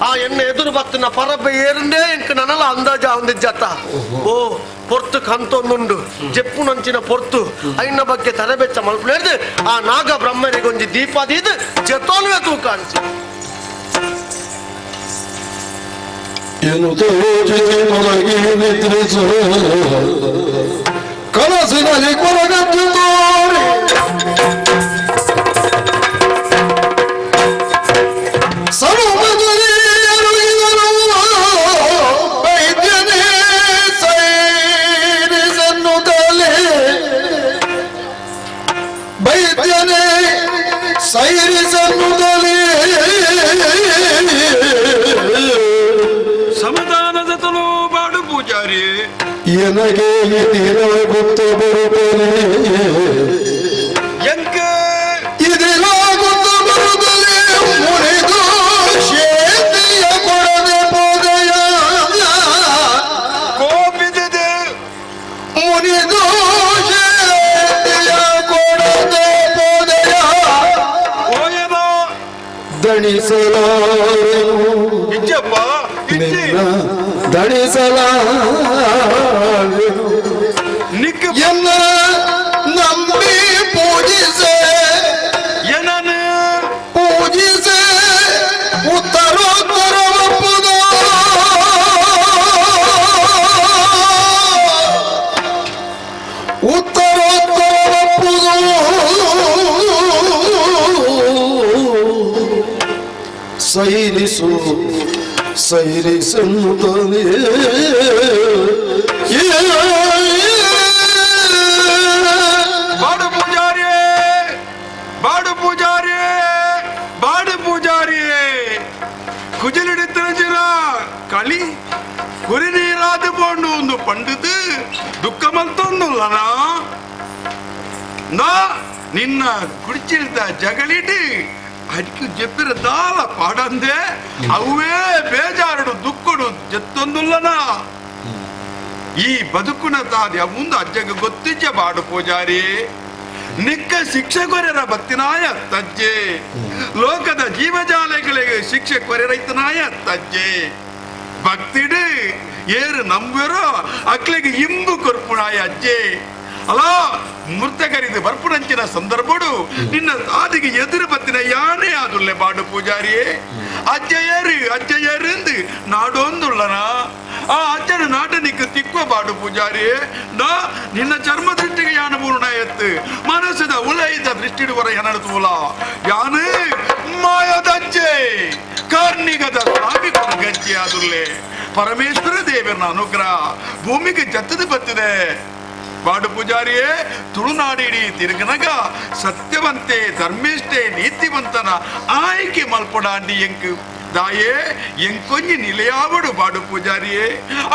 ಆ ಎಣ್ಣೆ ಎದುರು ಬತ್ತಿನ ಪರಬ್ಬೆ ಏರಿಂದೇ ಇಂಕ ನನಲ ಅಂದಾಜ ಅಂದಿಜ್ಜತ್ತ. ಓ ಪೊರ್ತು ಕಂತೊಂದುಂಡು ಜೆಪ್ಪುನಂಚಿನ ಪೊರ್ತು ಐನ ಬಗ್ಗೆ ತಲೆಬೆಚ್ಚ ಮಲ್ಪುನೇರ್ದು ಆ ನಾಗ ಬ್ರಹ್ಮನಿಗೊಂಜಿ ದೀಪ ದೀದು ಜತೋಲ್ವೆ ತೂಕ ಅನ್ಸಿ. ಏನು ತೋಚಿಸಿ ಮಲಗಿ ನಿದ್ರಿಸು ಕನಸಿನಲ್ಲಿ ಕೊರಗದ್ದು ತೋರಿ ಸಮುದ್ರದಲ್ಲಿ ಅರುಗಿದನು ವೈದ್ಯನೇ ಸೈರಿಸನ್ನುತ್ತಲೇ ವೈದ್ಯನೇ ಸೈರಿಸನ್ನುತ್ತಲೇ ಸಮಾಧಾನದ ತಲೋ ಬಾಡು ಪೂಜಾರಿ. ಎನಗೆ ಇದಿರಾಗುತ್ತ ಬರುತ್ತಲೇ ಎಂಕ ಇದಿರಾಗುತ್ತ ಬರುತ್ತಲೇ ಮುರಿದು ಶೇತಿಯ ಕೊಡದೆ ಪೋದೆಯ ಕೋಪಿದಿದೆ ಮುರಿದು ಶೇತಿಯ ಕೊಡದೆ ಪೋದೆಯ ಓಯನ ದಣಿಸಲಾರೆನು ಇಜ್ಜಪ್ಪ ಇಜ್ಜಿ ನಿನ್ನ ದಣಿಸಲಾರೆನು ನಿಕ್ಕ ಎನ್ನ ನಂಬಿ ಪೂಜಿಸೆ ಏನನ ಪೂಜಿಸೆ ಉತ್ತರೋತ್ತರವಪ್ಪುದ ಉತ್ತರೋತ್ತರವಪ್ಪುದು ಸೈರಿಸು ಸೈರಿಸನ್ನುತ್ತಾನೆ. ಬಾಡು ಪೂಜಾರಿ, ಬಾಡು ಪೂಜಾರಿ, ಬಾಡು ಪೂಜಾರಿ. ಕುಜಲಿಡಿತ್ತಿನ ಕಳಿ ಕುರಿ ನೀರಾದ ಪೋಂಡು ಒಂದು ಪಂಡಿತು ದುಃಖ ಮಲ್ತೊಂದುಲ್ಲನ ನಾ ನಿನ್ನ ಕುಡಿಚಿಲ್ದ ಜಗಳಿಡಿ ಅಡಿಕೆ ಜೆಪ್ಪಿರ ದಾಲ ಪಾಡಂದೆ ಅವೇ ಬೇಜಾರುಡು ದುಕ್ಕುಡು ಜತ್ತೊಂದುಲ್ಲನ. ಈ ಬದುಕುನ ತಾದಿ ಮುಂದೆ ಅಜ್ಜಗ ಗೊತ್ತಿಜ್ಜ ಬಾಡು ಪೂಜಾರಿ. ನಿಕ್ಕ ಶಿಕ್ಷೆ ಕೊರೆರ ಬತ್ತಿನಾಯ ತಜ್ಜೆ, ಲೋಕದ ಜೀವಜಾಲೆಗಳಿಗೆ ಶಿಕ್ಷೆ ಕೊರೆರೈತನಾಯ ತಜ್ಜೆ. ಭಕ್ತಿಡು ಏರು ನಂಬುವರೋ ಅಕ್ಲಿಗೆ ಇಂಬು ಕೊರ್ಪುಣಾಯ ಅಜ್ಜೆ. ಅಲಾ ಮೃತಕರಿದು ಬರ್ಪುನಂಚಿನ ಸಂದರ್ಭಡು ನಿನ್ನ ತಾದಿಗೆ ಎದುರು ಬತ್ತಿನ ಯಾನೇ ಆದುಲ್ಲೆ ಬಾಡು ಪೂಜಾರಿಯೇ. ಅಜ್ಜ ಏರು ಅಜ್ಜ ಏರು ಎಂದು ನಾಡೊಂದುಳ್ಳನ ಆ ಅಜ್ಜನ ನಾಟನಿக்கு ತಿಕ್ಕುವ ಬಾಡು ಪೂಜಾರಿಯೇ. ನಾ ನಿನ್ನ ಚರ್ಮ ದೃಷ್ಟಿಗೆ ಯಾನ ಪೂರ್ಣ ಎತ್ತು ಮನಸ್ಸದ ಉಲೈದ ದೃಷ್ಟಿಡುವರ ಎನಡು ಯಾನು ಮಾಯದಜ್ಜೆ ಕಾರ್ಣಿಗದ ಸ್ವಾಮಿ ಕೊರಗಜ್ಜೆ ಆದುಲ್ಲೆ. ಪರಮೇಶ್ವರ ದೇವರನ ಅನುಗ್ರಹ ಭೂಮಿಗೆ ಜತ್ತದ ಬತ್ತಿದೆ ಬಾಡು ಪೂಜಾರಿಯೇ. ತುಳುನಾಡಿಡಿ ತಿರುಗನಗ ಸತ್ಯವಂತೆ ಧರ್ಮಿಷ್ಠೆ ನೀತಿವಂತನ ಆಯ್ಕೆ ಮಲ್ಪೊಡಾಂಡಿ ಎಂಕು ದಾಯೇ ಎಂಕೊಂಜಿ ನಿಲೆಯಾವಡು ಬಾಡು ಪೂಜಾರಿಯೇ.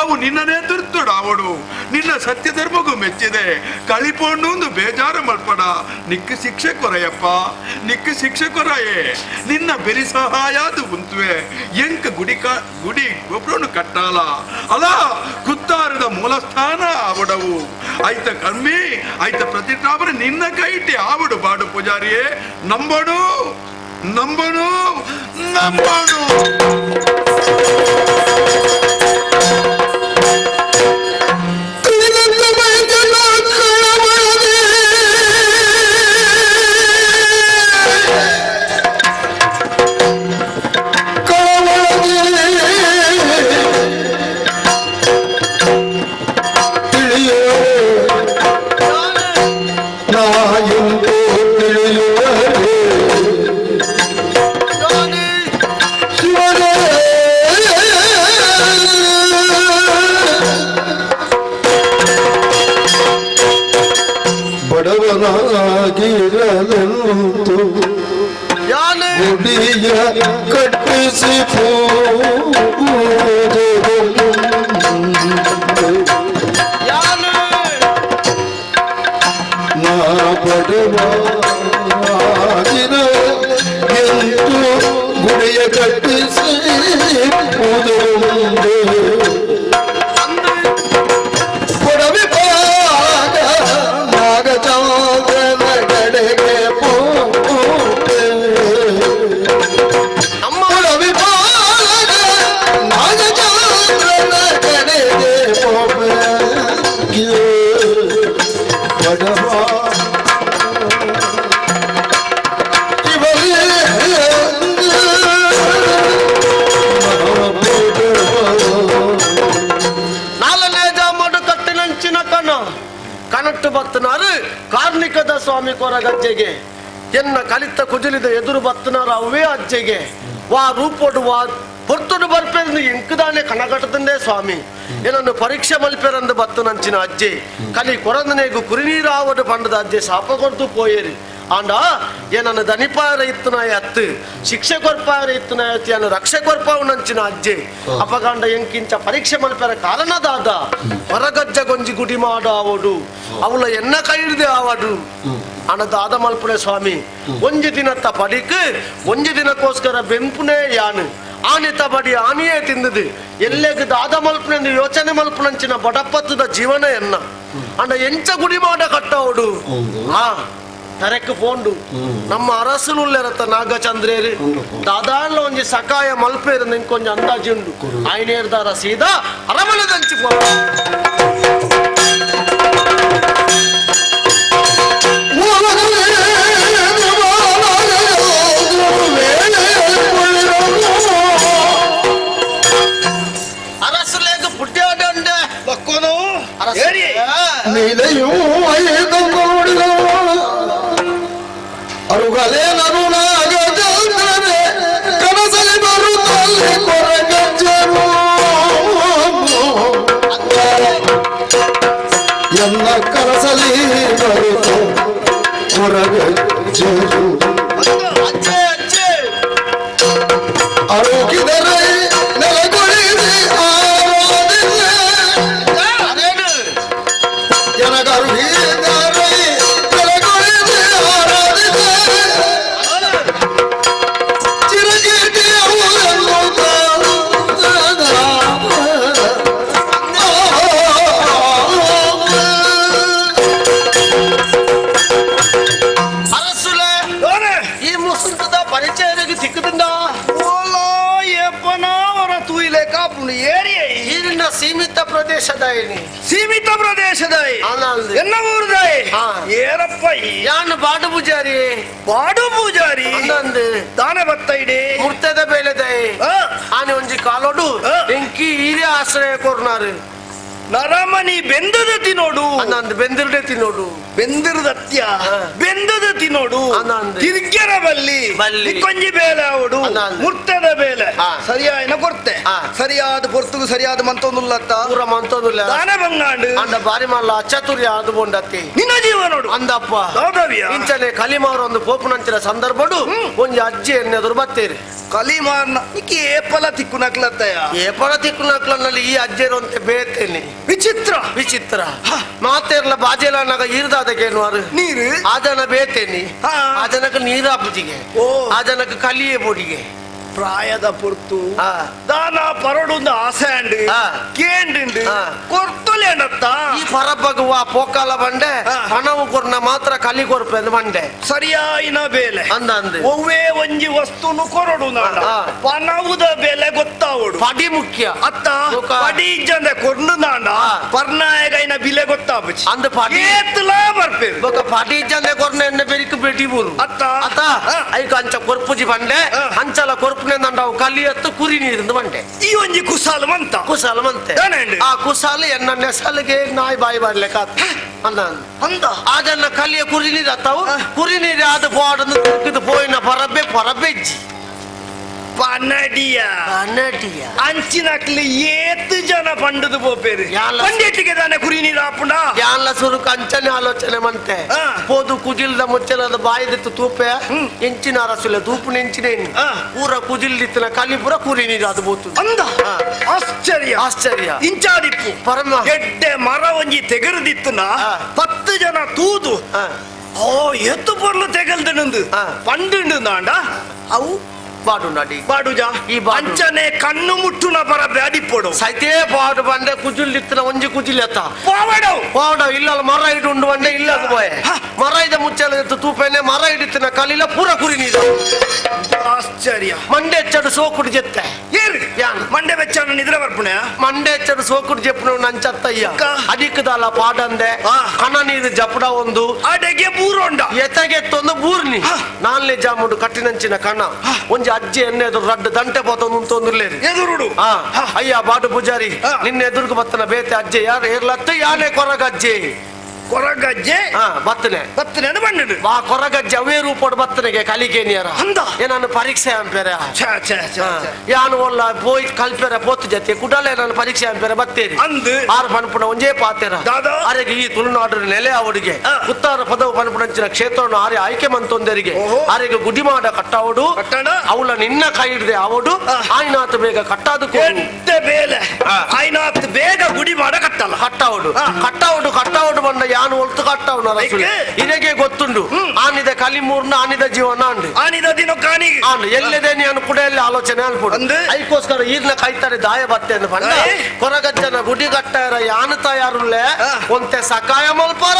ಅವು ನಿನ್ನನೇ ತುರ್ತುಡಾವಡು ನಿನ್ನ ಸತ್ಯ ಧರ್ಮಗೂ ಮೆಚ್ಚಿದೆ ಕಳಿಪೋಂಡು ಬೇಜಾರು ಮಲ್ಪಡ. ನಿಕ್ಕ ಶಿಕ್ಷೆ ಕೊರೆಯಪ್ಪ, ನಿಕ್ಕ ಶಿಕ್ಷೆ ಕೊರಯೇ. ನಿನ್ನ ಬೆರಿ ಸಹಾಯಾದು ಉಂತುವೆ ಎಂಕ ಗುಡಿ ಗುಡಿ ಗೊಬ್ಬರನ್ನು ಕಟ್ಟಾಲ ಅಲ ಕುತ್ತಾರದ ಮೂಲಸ್ಥಾನ ಆವಡವು ಐತ ಕಮ್ಮಿ ಐತ ಪ್ರತಿಷ್ಠಾಪನೆ ನಿನ್ನ ಕೈಟಿ ಆವಡು ಬಾಡು ಪೂಜಾರಿಯೇ. ನಂಬಡು ನಂಬನು ನಂಬನು. ತಿಳಿದಂತ ವೈದ್ಯನ ಕಳವಳದೆ ಕಳವಳದೆ ತಿಳಿಯುವೆ ನಾಯಂತೂ ತಿಳಿಯುವೆ ಶಿವನೇ. ಕಟ್ಟಿಸಿ ಪೂಜೆ ನಾ ಬಡವಾಗಿನ ಎಂದು ಗುಡಿಯ ಕಟ್ಟಿಸಿ ಪೂಜೆ ಕೊಡವಿ ಪಾಗ ನಾಗಚಂದ್ರನ ಕಡೆಗೆ ಪೋಪೆ ಕೊಡವಿ ಪಾಗ ನಾಗಚಂದ್ರನ ಕಡೆಗೆ ಪೋಪೆ ಬಡವ ನಾಲ್ನೇ ಜಾಮಡು ಕಟ್ಟಿನಂಚಿನ ಕಣ ಕನಟ್ಟು ಬತ್ತನಾರು ಕಾರ್ಣಿಕದ ಸ್ವಾಮಿ ಕೊರಗಜ್ಜೆಗೆ ಎನ್ನ ಕಲಿತ ಕುಜಲಿದ ಎದುರು ಬತ್ತನಾರು ಅವೇ ಅಜ್ಜೆಗೆ ವಾ ರೂಪೊಡು ವಾ ಪೊರ್ತುಡು ಬರ್ಪೆಂದು ಇಂಕುದಾನೆ ಕಣಗಟ್ಟದಂದೇ ಸ್ವಾಮಿ ಏನನ್ನು ಪರೀಕ್ಷೆ ಮಲ್ಪೆರಂದು ಬತ್ತನಂಚಿನ ಅಜ್ಜೆ ಕಲಿ ಕೊರಂದನೇಗು ಕುರಿನೀರಾವಡು ಪಂಡದ ಅಜ್ಜೆ ಶಾಪ ಕೊಡ್ತು ಪೋಯೇರಿ ಆಂಡ ಏನನ್ನು ದನಿಪಾರ ಇತ್ತನಾಯ ಅತ್ತು ಶಿಕ್ಷೆ ಕೊರ್ಪಾರ ಇತ್ತನಾಯ ಅನ್ನು ರಕ್ಷೆ ಕೊರ್ಪಾವನಂಚಿನ ಅಜ್ಜೆ ಅಪಗಾಂಡ ಎಂಕಿಂಚ ಪರೀಕ್ಷೆ ಮಲ್ಪೆರ ಕಾರಣದಾದ ಹೊರಗಜ್ಜ ಗೊಂಜಿ ಗುಡಿ ಮಾಡ ಅವಡು ಅವಳ ಎನ್ನ ಕೈ ಹಿಡಿದೆ ಆವಡು ಅಣ ದಾದ ಮಲ್ಪುಣೆ ಸ್ವಾಮಿ ಒಂಜಿ ದಿನತ್ತ ಪಡಿಕ್ ಒಂಜಿ ದಿನಕ್ಕೋಸ್ಕರ ಬೆಂಪುನೇ ಯಾನು ಆನೆ ತಬಡಿ ಆನೆಯೇ ತಿಂದದು ಎಲ್ಲೆಗ್ ದಾದ ಮಲ್ಪುನೆಂದು ಯೋಚನೆ ಮಲ್ಪುನಂಚಿನ ಬಡಪತ್ತದ ಜೀವನ ಎನ್ನ ಅಂಡ ಎಂಚ ಗುಡಿ ಮಾಡ ಕಟ್ಟವಡು ಆ ತರೆಕ್ ಪೋಂಡು ನಮ್ಮ ಅರಸುಲುಲ್ಲೆರತ್ತ ನಾಗಚಂದ್ರೇರು ದಾದಾನ್ಲ ಒಂಜಿ ಸಕಾಯ ಮಲ್ಪೇರು ನಿಂಕೊಂಜಿ ಅಂದಾಜುಂಡು ಆಯ್ನೇರ್ದಾರ ಸೀದಾ ಅರಮನೆ ದಂಚಿ ಪೋ ಅರಸುಲೇಗ ಪುಟ್ಯಾಡ ಬಕ್ಕೋನು ಅರಸು ಏರಿ ನಿಲೆಯೂ ಐದು ನೋಡಿದ ಅರುಗಲೇ ನರುಣಾಗಜಂದ್ರನೆ ಕನಸಲಿ ಬರುತ್ತಲ್ಲಿ ಕೊರಗಜ್ಜರು ಎನ್ನ ಕನಸಲಿ ಬರುತ್ತ ಕೊರಗಜ್ಜರು ಅಜ್ಜೆ ಅಜ್ಜೆ ಅರುಗಿದರೆ ನೆಲಗುಳಿದೆ ಆರೋದಿಲ್ಲ ಅದೇನು ಜನಗರುಗಿದರೆ ನೆಲಗುಳಿದೆ ಆರಾಧಿದೆ ಚಿರಕೀರ್ತಿಯವುದನ್ನು ಅರಸುಲೆ ದೋನೆ ಈ ಮುಸುಂತದ ಪರಿಚಯರಿಗೆ ತಿಕ್ಕದಿಂದ ಓಲೋ ಏಪನಾ ವರ ತೂಯಿಲೆ ಕಾಪುಂಡು ಏರಿ ಈರಿನ ಸೀಮಿತ ಪ್ರದೇಶದ ಏನಿ ಸೀಮಿತ ಪ್ರದೇಶದ ಅಲ್ಲಲ್ದೆ. ಎನ್ನ ಊರುದಾಯಿ ಹಾ. ಏರಪ್ಪ ಈ ಯಾನ್ ಬಾಡು ಪೂಜಾರಿ ಬಾಡು ಪೂಜಾರಿ ಅಂದಂದು ದಾನೆ ಬತ್ತ ಇಡಿ ಮುರ್ತದ ಬೇಲೆದಾಯಿ ಆ, ಆನೆ ಒಂಜಿ ಕಾಲೋಡು ಆ. ಬೆಂಕಿ ಈರೇ ಆಶ್ರಯ ಕೊರ್ನಾರು ನರಮನಿ ಬೆಂದದ ತಿನ್ನೋಡು ಅಂದಂದು ಬೆಂದಿರ್ಡೆ ತಿನ್ನೋಡು ಬೆಂದಿರದತ್ಯ ಹಾ. ಬೆಂದದ ತಿನ್ನೋಡು ಅಂದಂದು. ತಿರ್ಗ್ಯರ ಬಲ್ಲಿ ಬಲ್ಲಿ. ಕೊಂಜಿ ಬೇಲೆ ಅವಡು ಅಂದಂದು. ಮುರ್ತದ ಬೇಲೆ ಹಾ. ಸರಿಯಾಯಿನ ಕೊರ್ತೆ ಹಾ. ಸರಿಯಾದ ಪೊರ್ತುಗು ಸರಿಯಾದ ಮಂತೊಂದುಲ್ಲತ್ತ ಪೂರ ಮಂತೊಂದುಲ್ಲ ದಾನೆ ಬಂಗಾಂಡು ಅಂಡ ಬಾರಿ ಮಲ್ಲ ಅಚತುರ್ಯ ಅದು ಬೊಂಡತ್ತಿ ನಿನ್ನ ಜೀವನೋಡು ಅಂದಪ್ಪ ದಾದವಿಯ ಇಂಚನೆ ಕಲಿಮಾರ ಒಂದು ಪೋಪುನಂಚಿನ ಸಂದರ್ಭಡು ಒಂಜಿ ಅಜ್ಜಿ ಎನ್ನೆದುರು ಬತ್ತೇರಿ ಕಲಿಮಾರ್ನ ಇಕ್ಕಿ ಏಪಲ ತಿಕ್ಕು ನಕ್ಲತ್ತಯ್ಯ ಏಪಲ ತಿಕ್ಕು ನಕ್ಲನ್ನಲ್ಲಿ ಈ ಅಜ್ಜೇರು ಬೇತೇನೆ ವಿಚಿತ್ರ ವಿಚಿತ್ರ ಮಾತೇರ್ಲ ಬಾಜೆಲನಾಗ ಈರ್ದಾದಕೇನುವಾರು ನೀರು ಆ ಜನ ಬೇತೇನಿ ಹಾ. ಆ ಜನಕ್ಕೆ ನೀರಾಪುಜಿಗೆ ಓ. ಆ ಜನಕ್ಕೆ ಕಲಿಯೇ ಬೊಡಿಗೆ ಪ್ರಾಯದ ಪೊರ್ತು ಆ. ದಾನ ಪರಡುಂದು ಆಸೆ ಅಂಡ್ ಆ. ಕೇಂಡು ಆ. ಕೊರ್ತೊಲೇನತ್ತ ಈ ಪರಬ್ಬಗುವ ಪೋಕಾಲ ಬಂಡೆ ಹಾ. ಹಣವು ಕೊರ್ನ ಮಾತ್ರ ಕಲಿ ಕೊರ್ಪೆ ಅಂದ್ ಬಂಡೆ ಸರಿಯಾಯಿನ ಬೇಲೆ ಅಂದ ಅಂದೆ ಒವ್ವೇ ಒಂಜಿ ವಸ್ತುನು ಕೊರಡು ನಾಡ ಆ. ಪನವುದ ಬೆಲೆ ಗೊತ್ತಾವಡು ಪಡಿ ಮುಖ್ಯ ಅತ್ತ ಬೊಕ. ಪಡಿ ಇಜ್ಜಂದೆ ಕೊರ್ನು ನಾಂಡ ಆ. ಪರ್ನಾಯಗೈನ ಬಿಲೆ ಗೊತ್ತಾಪುಚಿ ಅಂದ್ ಪಡಿ ಏತ್ಲಾ ಬರ್ಪೇರು ಬೊಕ ಪಡಿ ಇಜ್ಜಂದೆ ಕೊರ್ನ ಎಣ್ಣೆ ಬೆರಿಕ್ ಬೆಟಿ ಬೂರು ಅತ್ತ. ಅತ್ತ ಆ. ಐಕ ಅಂಚ ಕೊರ್ಪುಜಿ ಬಂಡೆ ಆ. ಅಂಚಲ ಕೊರ್ಪುನೆ ಅಂದ ಅವು ಕಲಿ ಎತ್ತು ಕುರಿ ನೀರಿಂದ ಬಂಡೆ ಈ ಒಂಜಿ ಕುಸಾಲ ಮಂತ ಕುಸಾಲ ಮಂತೆ ದಾನೆಂಡು? ಆ ಕುಸಾಲ ಎನ್ನ ನೆಸಲಿಗೆ ನಾಯಿ ಬಾಯಿ ಬರ್ಲಿಕ್ಕೆ ಅಂದ ಅಂದ ಅದನ್ನ ಕಲಿಯ ಕುರಿ ನೀರು ಅತ್ತಾವು ಕುರಿ ನೀರು ಅದು ಪೋಡನ್ನು ತಿಕ್ಕಿದು ಪೋಯಿನ ಪರಬ್ಬೆ ಪರಬ್ಬೆಜ್ಜಿ ಪನಡಿಯ ಪನಡಿಯ ಅಂಚಿನಕ್ಲಿ ಏತ್ ಜನ ಪಂಡದು ಪೋಪೇರು ಯಾಲ. ಪಂಡಿಟ್ಟಿಗೆ ತಾನೆ ಕುರಿ ನೀರು ಆಪುಂಡ ಯಾನ್ಲ ಸುರುಕು ಅಂಚನೆ ಆಲೋಚನೆ ಮಂತೆ ಪೋದು ಕುಜಿಲ್ದ ಮುಚ್ಚಲದ ಬಾಯಿದಿತ್ತು ತೂಪೆ ಎಂಚಿನ ಅರಸುಲೆ ತೂಪು ನೆಂಚಿನ ಪೂರ ಕುಜಿಲ್ದಿತ್ತಿನ ಕಲಿ ಪೂರ ಕುರಿ ನೀರು ಅದು ಬೋತು. ಅಂದ ಆಶ್ಚರ್ಯ ಆಶ್ಚರ್ಯ ಇಂಚಾದಿಪ್ಪು ಪರಮ ಎಡ್ಡೆ ಮರ ಒಂಜಿ ತೆಗರ್ದಿತ್ತುನ 10 ಜನ ತೂದು ಓ ಎತ್ತು ಪೊರ್ಲು ತೆಗಲ್ದನಂದು ಪಂಡುಂಡು ನಾಂಡ ಅವು ಬಾಡು ನಡಿ ಬಾಡುಜಾ ಈ ಬಾಡು. ಅಂಚನೆ ಕಣ್ಣು ಮುಟ್ಟುನ ಪರ ಬ್ಯಾಡಿಪ್ಪೊಡು ಸೈತೇ ಬಾಡು ಬಂಡೆ ಕುಜಿಲ್ದಿತ್ತಿನ ಒಂಜಿ ಕುಜಿಲ್ ಎತ್ತ ಪೋವಡವು ಪೋವಡ ಇಲ್ಲ ಮರ ಇಡು ಉಂಡು ಬಂಡೆ ಇಲ್ಲ ಅದು ಬೋಯೆ ಮರ ಇದ ಮುಚ್ಚಲ ಎತ್ತು ತೂಪೆನೆ ಮರ ಹಿಡಿತಿನ ಕಲಿಲ ಪೂರ ಕುರಿ ನೀರು ಆಶ್ಚರ್ಯ ಮಂಡೆ ಹೆಚ್ಚಡು ಸೋಕುಡು ಜೆತ್ತೆ ಏರು ಯಾನ್ ಮಂಡೆ ಬೆಚ್ಚನ ನಿದ್ರೆ ಬರ್ಪುಣೆ ಮಂಡೆ ಹೆಚ್ಚಡು ಸೋಕುಡು ಜೆಪ್ಪುನ ನಂಚತ್ತಯ್ಯ ಅದಿಕ್ಕದಲ್ಲ ಪಾಡಂದೆ ಕಣ ನೀರು ಜಪಡ ಒಂದು ಅಡೆಗೆ ಬೂರೋಂಡ ಎತ್ತಗೆತ್ತೊಂದು ಬೂರ್ನಿ ನಾಲ್ನೇ ಜಾಮುಂಡು ಕಟ್ಟಿನಂಚಿನ ಕಣ ಒಂಜಿ ಅಜ್ಜಿ ಎಣ್ಣೆ ಎದುರು ರಡ್ಡು ದಂಟೆ ಪೋತೊಂದು ಉಂತೊಂದುಲ್ಲೇರಿ ಎದುರುಡು ಅಯ್ಯ ಬಾಡು ಪೂಜಾರಿ ನಿನ್ನ ಎದುರುಗು ಬತ್ತನ ಬೇತೆ ಅಜ್ಜೆ ಯಾರು ಏರ್ಲತ್ತು ಯಾನೇ ಕೊರಗಜ್ಜೆ ಕೊರಗಜ್ಜೆ ಬತ್ತನೆ ಬತ್ತನೆ ಅದು ಬಣ್ಣಡು ವಾ ಕೊರಗಜ್ಜೆ ಅವೇ ರೂಪೋಡು ಬತ್ತನೆಗೆ ಕಲಿಗೇನಿಯರ ಅಂದ ಏನನ್ನು ಪರೀಕ್ಷೆ ಅಂಪೇರೆ ಛ ಛ ಛ ಯಾನು ಒಲ್ಲ ಪೋಯ್ ಕಲ್ಪೆರ ಪೋತು ಜತೆ ಕುಡಲೆ ನಾನು ಪರೀಕ್ಷೆ ಅಂಪೇರೆ ಬತ್ತೇರಿ ಅಂದು ಆರು ಪನ್ಪುಣ ಒಂಜೇ ಪಾತೆರ ದಾದಾ ಆರೆಗೆ ಈ ತುಳುನಾಡಿನ ನೆಲೆ ಅವಡಿಗೆ ಉತ್ತರ ಪದವು ಪನ್ಪುಣಂಚಿನ ಕ್ಷೇತ್ರವನ್ನು ಆರೆ ಆಯ್ಕೆ ಮಂತೊಂದರಿಗೆ ಆರೆಗೆ ಗುಡಿಮಾಡ ಕಟ್ಟಾವಡು ಕಟ್ಟಣ ಅವಳ ನಿನ್ನ ಕೈ ಹಿಡಿದೆ ಅವಡು ಆಯ್ನಾತ್ ಬೇಗ ಕಟ್ಟಾದು ಎಡ್ಡೆ ಬೇಲೆ ಆಯ್ನಾತ್ ಬೇಗ ಗುಡಿ ಮಾಡ ಕಟ್ಟಲ್ಲ ಕಟ್ಟಾವಡು ಕಟ್ಟಾವಡು ಕಟ್ಟಾವಡು ಬಂದ ಯಾನು ಒಲ್ತು ಕಟ್ಟಾವನು ಅರಸುಲೆ. ಇನಗೆ ಗೊತ್ತುಂಡು ಆನಿದ ಕಲಿಮೂರ್ನ ಆನಿದ ಜೀವನ ಅಂಡು ಆನಿದ ದಿನ ಕಾನಿ ಆನು ಎಲ್ಲದೆ ನಾನು ಕೂಡ ಎಲ್ಲಿ ಆಲೋಚನೆ ಅನ್ಪುಡು ಐಕೋಸ್ಕರ ಈರ್ನ ಕೈತಾರೆ ದಾಯ ಬತ್ತೆ ಅಂದ್ ಪಂಡ ಕೊರಗಜ್ಜನ ಗುಡಿ ಕಟ್ಟಾರ ಯಾನು ತಯಾರುಲ್ಲೆ ಒಂತೆ ಸಕಾಯ ಮಲ್ಪಾರ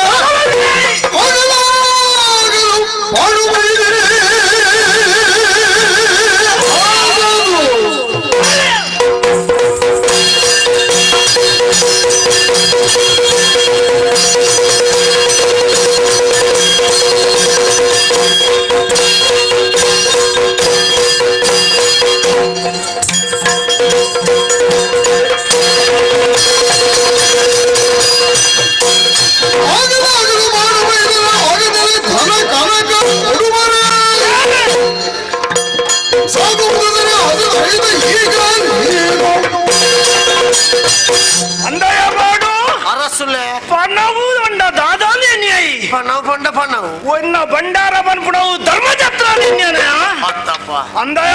ಅಂದಯ ಮಾಡು ಅರಸುಲೆ ಪಣವು ಅಂಡ ದಾದಾನೆ ನ್ಯಾಯಿ ಪಣವು ಪಂಡ ಪಣವು ಒನ್ನ ಭಂಡಾರ ಬನ್ಪುಣವು ಧರ್ಮಛತ್ರ ನಿನ್ನೆ ಅತ್ತಪ್ಪ ಅಂದಯ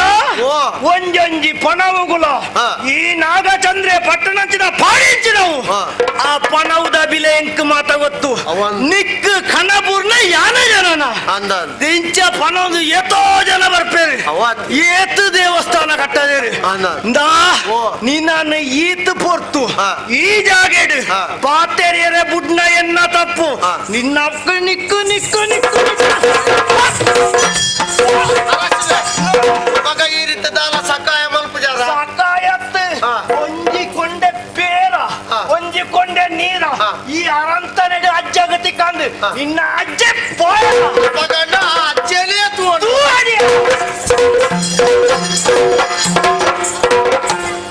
ಒಂಜೊಂಜಿ ಪಣವುಗುಲ ಈ ನಾಗಚಂದ್ರೆ ಪಟ್ಟಣಂಚಿನ ಪಾಡಿಂಚಿನವು ಆ ಪಣವುದ ಬಿಲೆ ಎಂಕ್ ಮಾತ ಗೊತ್ತು ನಿಕ್ ಖನಪೂರ್ಣ ಯಾನ ಜನನ ಇಂಚ ಪಣವು ಏತೋ ಜನ ಬರ್ಪೇರು ಏತು ದೇವಸ್ಥಾನ ಕಟ್ಟದೇರು ಇಂದಾ ನಿನ್ನ ಈತ್ ಪೊರ್ತು ಈ ಜಾಗೆಡು ಪಾತೆರಿಯರೆ ಬುಡ್ನ ಎನ್ನ ತಪ್ಪು ನಿನ್ನ ಅಕ್ಕ ನಿಕ್ಕು ನಿಕ್ಕು ನಿಕ್ಕು ಮಗ ಈ ರೀತಿ ದಾಲ ಸಕಾಯ ಮಲ್ಪುಜಾರ ಸಕಾಯತ್ ಒಂಜಿ ಕೊಂಡೆ ಪೇರ ಒಂಜಿ ಕೊಂಡೆ ನೀರ ಈ ಅರಂತನೆಡು ಅಜ್ಜಗತಿ ಕಂದು ನಿನ್ನ ಅಜ್ಜೆ ಪೋಯ ಮಗನ ಅಜ್ಜನೇ ತೂವಡಿ.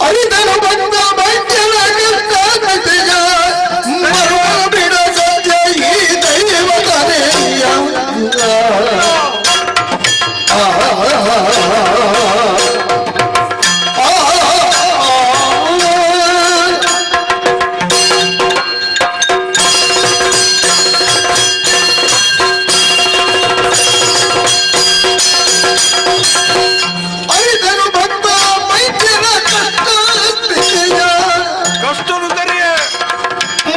ಐದನು ಬಂದ ಮಂಜನ ಕೃತಿಯ ಮರುವ ಬಿಡ ಸತ್ಯ ಈ ದೈವತನೆಯ ಐದನು ಬಂದ ಮೈಜನ ಕಷ್ಟ ಕಷ್ಟನು ತೆರೆಯೇ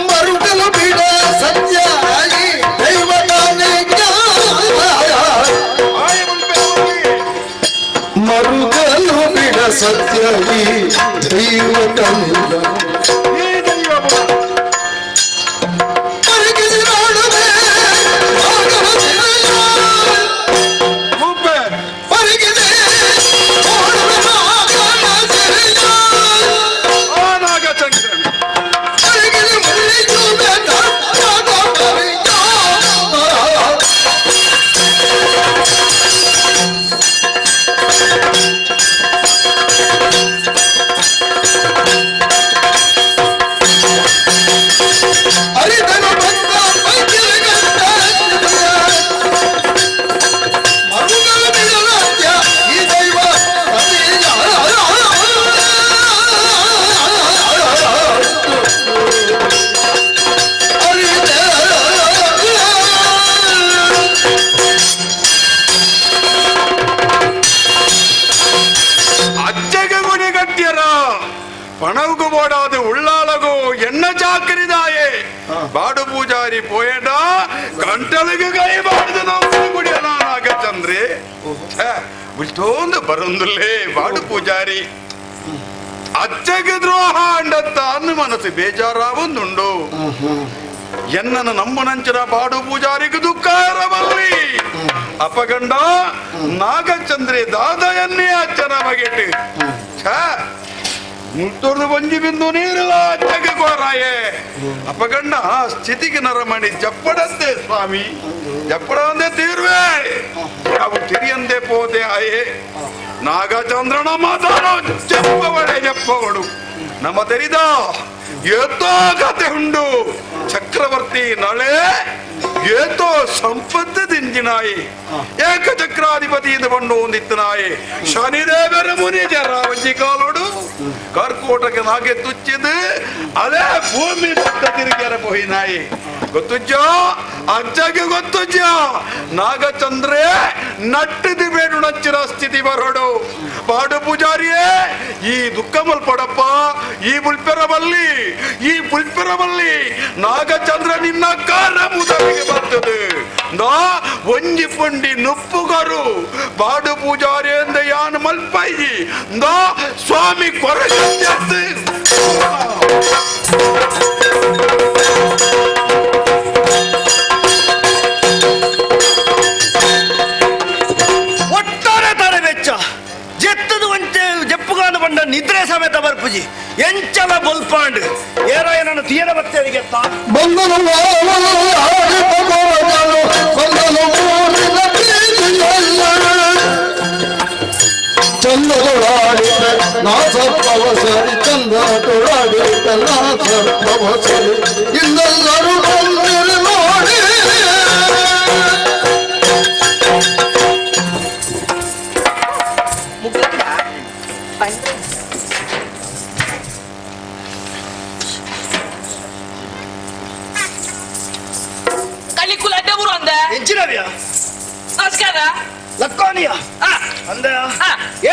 ಮರುಗಲು ಬಿಡ ಸತ್ಯ ಈ ದೈವತಾನೆ ಮರುಗಲು ಬಿಡ ಸತ್ಯ ಈ ದೈವತನೆಯ ಈ ದೈವ ಪರಿಗಿಸಿ ನೋಡುವೆ ನಾಗರ ಸಿರಿಯ. ಮುಬ್ಬೆ ಪರಿಗಿಸಿ ನೋಡುವೆ ನಾಗರ ಸಿರಿಯ. ಆ ನಾಗಚಂದ್ರನ್ ಪರಿಗಿಸಿ ಮುಳ್ಳಿಯುವೆ ಧರ್ಮದ ಪರಿಯ. ಆ ಮಿತೋಂದು ಬರೊಂದುಲ್ಲೇ ಬಾಡು ಪೂಜಾರಿ ಅಚ್ಚಗೆ ದ್ರೋಹ ಅಂಡತ್ತ ಅನ್ನು ಮನಸ್ಸು ಬೇಜಾರಾವೊಂದುಂಡು ಎನ್ನನ ನಂಬುನಂಚಿನ ಬಾಡು ಪೂಜಾರಿಗೆ ದುಃಖಾರವಲ್ಲಿ ಅಪಗಂಡ ನಾಗಚಂದ್ರೆ ದಾದಯನ್ನೇ ಅಚ್ಚನ ಬಗೆಟ್ ಛ ಮುತ್ತೊರ್ದು ಒಂಜಿ ಬಿಂದು ನೀರಿಲ್ಲ ಅಚ್ಚಗೆ ಕೋರಾಯೆ ಅಪಗಂಡ ಆ ಸ್ಥಿತಿಗೆ ನರಮಣಿ ಜಪ್ಪಡಂತೆ ಸ್ವಾಮಿ ಜಪ್ಪಡಂತೆ ತೀರ್ವೆ ಅವು ತಿರಿಯಂದೆ ಪೋದೆ ಆಯೆ ನಾಗಚಂದ್ರನ ಮಾತಾಡೋ ಜಪ್ಪವಡೆ ಜಪ್ಪವಡು ನಮ್ಮ ತೆರಿದ ಏತೋ ಕತೆ ಉಂಡು ಚಕ್ರವರ್ತಿ ನಳೆ ಏತೋ ಸಂಪತ್ತು ದಿಂಜಿನಾಯಿ ಏಕಚಕ್ರಾಧಿಪತಿ ಇದು ಬಂಡು ಒಂದಿತ್ತನಾಯಿ ಶನಿದೇವರ ಮುನಿ ಜರಾವಂಜಿ ಕಾಲೋಡು ಕರ್ಕೋಟಕ ನಾಗೆ ತುಚ್ಚಿದು ಅದೇ ಭೂಮಿ ಸುತ್ತ ತಿರುಗ್ಯಾರ ಪೋಯಿನಾಯಿ ಗೊತ್ತುಜ್ಜ ಅಜ್ಜಗೆ ಗೊತ್ತುಜ್ಜ ನಾಗಚಂದ್ರೆ ನಟ್ಟಿದು ಬೇಡು ನಚ್ಚಿನ ಸ್ಥಿತಿ ಬರೋಡು ಪಾಡು ಪೂಜಾರಿಯೇ ಈ ದುಃಖ ಮಲ್ಪಡಪ್ಪ ಈ ಬುಲ್ಪೆರ ಬಲ್ಲಿ ಈ ಬುಲ್ಪೆರ ಬಲ್ಲಿ ನಾಗಚಂದ್ರ ನಿನ್ನ ಕಾರ ಮುದವಿಗೆ ಬರ್ತದೆ ನಾ ಒಂಜಿ ಪಂಡಿ ನುಪ್ಪುಗರು ಬಾಡು ಪೂಜಾರಿ ಎಂದ ಯಾನ್ ಮಲ್ಪೈಜಿ ನಾ ಸ್ವಾಮಿ ಕೊರಗಂಜತ್ತು. ಒಟ್ಟಾರೆ ತಾರೆ ಬೆಚ್ಚ ಜೆತ್ತದ ಒಂಚೆ ಜಪ್ಪುಗಾನ ಬಂಡ ನಿದ್ರೆ ಸಮೇತ ಬರ್ಪುಜಿ ಎಂಚಲ ಬೊಲ್ಪಾಂಡ್ ಏರೋ ಏನನ್ನು ತೀರ ಬತ್ತೇರಿಗೆ ಬಂದನು ಬಂದನು ಊರಿನ ಚಂದದೊಳಾಡಿದ ನಾ ಸರ್ಪವ ಸರಿ ಚಂದದೊಳಾಡಿದ ನಾ ಸರ್ಪವ ಸರಿ ಇನ್ನೆಲ್ಲರೂ ಬಂದಿರು ನೋಡಿ. ಕಲಿಕುಲ ಅಡ್ಡ ಅಂದ. ಎಂಚಿನವ್ಯ? ನಮಸ್ಕಾರ. ಲಕ್ಕೋನಿಯ ಅಂದ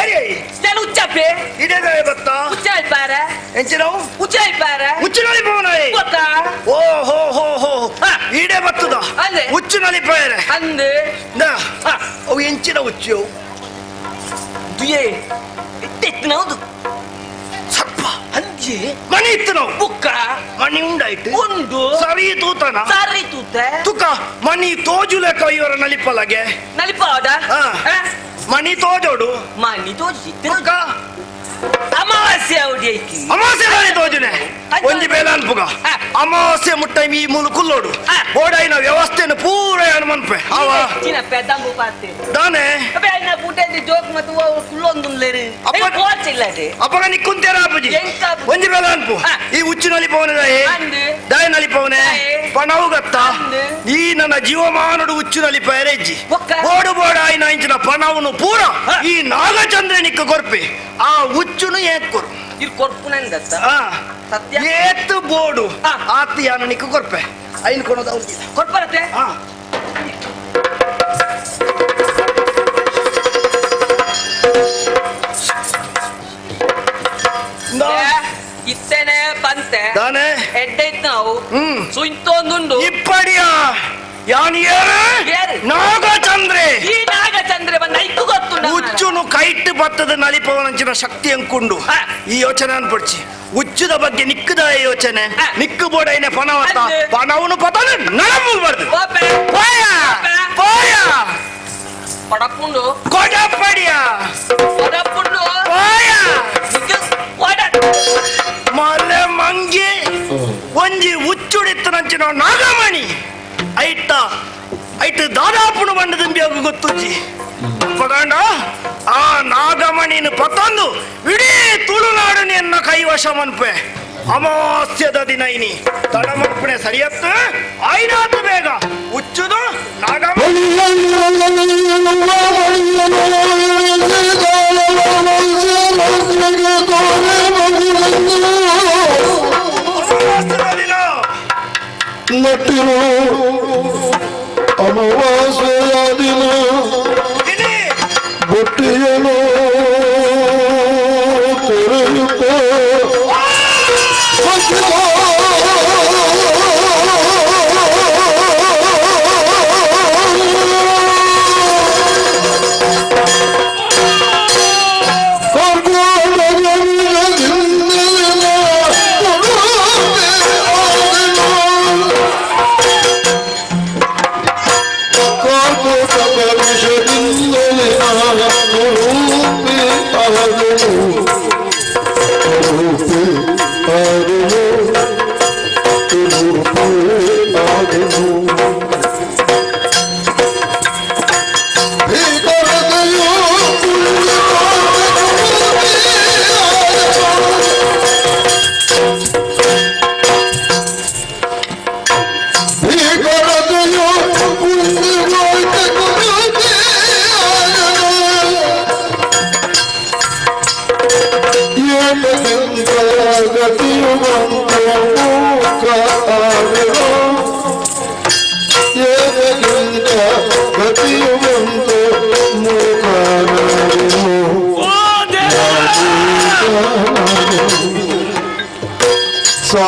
ಏರಿ. ನಾನು ಉಚ್ಚಪ್ಪೆ. ಇಡೇ ಬತ್ತ. ಉಚ್ಚ ಇಪ್ಪಾರ. ಎಂಚಿನವು? ಉಚ್ಚ ಇಪ್ಪಾರ. ಉಚ್ಚುನಲಿ ಪವನಾಯಿ. ಗೊತ್ತಾ? ಓ ಹೋ ಹೋ ಹೋ, ಈಡೆ ಬತ್ತದ. ಅಂದೆ. ಉಚ್ಚುನಲಿ ಪಯರೆ. ಅಂದೆ. ಅವು ಎಂಚಿನ ಉಚ್ಚು? ದುಯೇ ಎತ್ತಿನ ಹೌದು. ಸರ್ಪ. ಅಂಜಿ. ಮಣಿ ಇತ್ತು ನಾವು. ಬುಕ್ಕ. ಮಣಿ ಉಂಡಾಯ್ತು. ಉಂಡು. ಸರಿ ತೂತನ. ಸರಿ ತೂತೆ. ತುಕ ಮಣಿ ತೋಜುಲೆ ಕೈಯವರ ನಲಿಪಲಗೆ. ನಲಿಪಾದ? ಮಣಿ ತೋಜೋಡು. ಮಣಿ ತೋಜಿ. ತುಕ ಅಮಾವಾಸ್ಯೆ ಅವಡಿ ಐಕಿ. ಅಮಾವಾಸ್ಯೆ ದಾನಿ ತೋಜುನೆ. ಒಂಜಿ ಬೇಲ ಅನ್ಪುಗ. ಅಮಾವಾಸ್ಯೆ ಮುಟ್ಟ ಈ ಮೂಲು ಕುಲ್ಲೋಡು. ಬೋಡಾಯಿನ ವ್ಯವಸ್ಥೆಯನ್ನು ಪೂರ ಮನ್ಪೆ. ಅವ. ಚಿನ್ನ ಪೆದಂಬು ಪಾತೆ. ದಾನೆ. ಅಬೆ ಐನ ಬುಟೆಂದಿ ಜೋಕ್ ಮತ್ತು ಅವು ಕುಲ್ಲೊಂದುಲ್ಲೇರು. ಅಪ್ಪ ಕೋಚಿಲ್ಲದೆ. ಅಪ್ಪಗ ನಿಕ್ಕುಂತೇರ ಅಪ್ಪಜಿ. ಒಂಜಿ ಬೇಲ ಅನ್ಪು. ಈ ಉಚ್ಚು ನಲಿಪವನೆ ದಾಯೆ. ದಾಯ ನಲಿಪವನೆ. ಪಣವು ಗತ್ತ. ಈ ನನ್ನ ಜೀವಮಾನಡು ಉಚ್ಚು ನಲಿಪಯರೆ ಇಜ್ಜಿ. ಬೋಡು ಬೋಡಾಯಿನ ಇಂಚಿನ ಪಣವನ್ನು ಪೂರ ಈ ನಾಗಚಂದ್ರನಿಕ್ಕ ಕೊರ್ಪೆ. ಆ ಉಚ್ಚುನು ಏಕ್ಕುರು. ಇದು ಕೊರ್ಪುನಂದತ್ತ. ಸತ್ಯ. ಏತು ಬೋಡು ಆತ ಯಾನನಿಕ್ಕ ಕೊರ್ಪೆ. ಐನ್ ಕೊಣದ ಅವ್ರಿಗೆ. ಕೊರ್ಪರತೆ? ಇತ್ತೇನೆ ಬಂತೆ. ದಾನೆ. ಎಡ್ಡೆ ಇತ್ತು ನಾವು. ಸುಂತೊಂದುಂಡು. ಇಪ್ಪಡಿಯ ಯಾನ್ ಏರು? ಏರು? ನಾಗಚಂದ್ರೆ. ಈ ನಾಗಚಂದ್ರೆ ಬಂದ ಐಕ್ಕು ಗೊತ್ತುಂಡ. ಉಚ್ಚುನು ಕೈಟ್ ಬತ್ತದ ನಲಿಪವನಂಚಿನ ಶಕ್ತಿ ಅಂಕುಂಡು. ಈ ಯೋಚನೆ ಅನ್ಪಡ್ಚಿ. ಉಚ್ಚುದ ಬಗ್ಗೆ ನಿಕ್ಕದ ಯೋಚನೆ. ನಿಕ್ಕು ಬೋಡೈನೆ ಪಣವತ್ತ. ಪಣವನು ಪತನ ನಡಮುಲ್ಬಾರ್ದು. ಪೋಯ. ಪೋಯ. ಪಡಪುಂಡು. ಕೊಡಪಡಿಯ. ಪಡಪುಂಡು. ಪೋಯ. ಕೊಡ. ಮಲೆ ಮಂಗಿ ಒಂಜಿ ಉಚ್ಚುಡಿತ್ತನಂಚಿನ ನಾಗಮಣಿ ಐಟ ಐಟ್ ದಾದಾಪುಣ ಬಂಡದಿಂಬಿ ಅಗು ಗೊತ್ತುಜ್ಜಿ. ಅಪ್ಪಗಂಡ ಆ ನಾಗಮಣಿನ ಪತ್ತೊಂದು ಇಡೀ ತುಳುನಾಡು ನಿನ್ನ ಕೈವಶ ಮನ್ಪೆ. ಅಮಾವಾಸ್ಯದ ದಿನ ಇನಿ ತಡಮರ್ಪಣೆ ಸರಿಯತ್ತು ಆಯ್ನಾತು ಬೇಗ ಉಚ್ಚುದು ನಾಗಮಣಿ. ಅಮಾವಾಸ್ಯದ ದಿನ ನಟ್ಟಿರು ಅಮಾವಾಸ್ಯೆಯ ದಿನ ಇನಿ ಬುಟ್ಟಿಯನು ತೆರೆಯುತ್ತ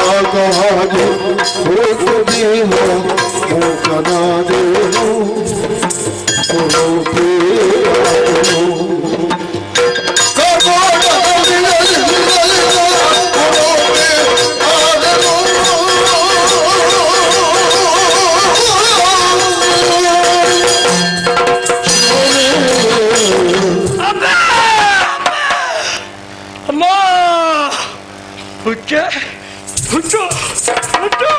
ಸಾಕಾಗಿ ಹೋಗುದಿಲ್ಲ ಮೂಕನಾದೇನು ಅಮ್ಮ ಹುಚ್ಚೆ ಹುಚ್ಚು ಹುಚ್ಚು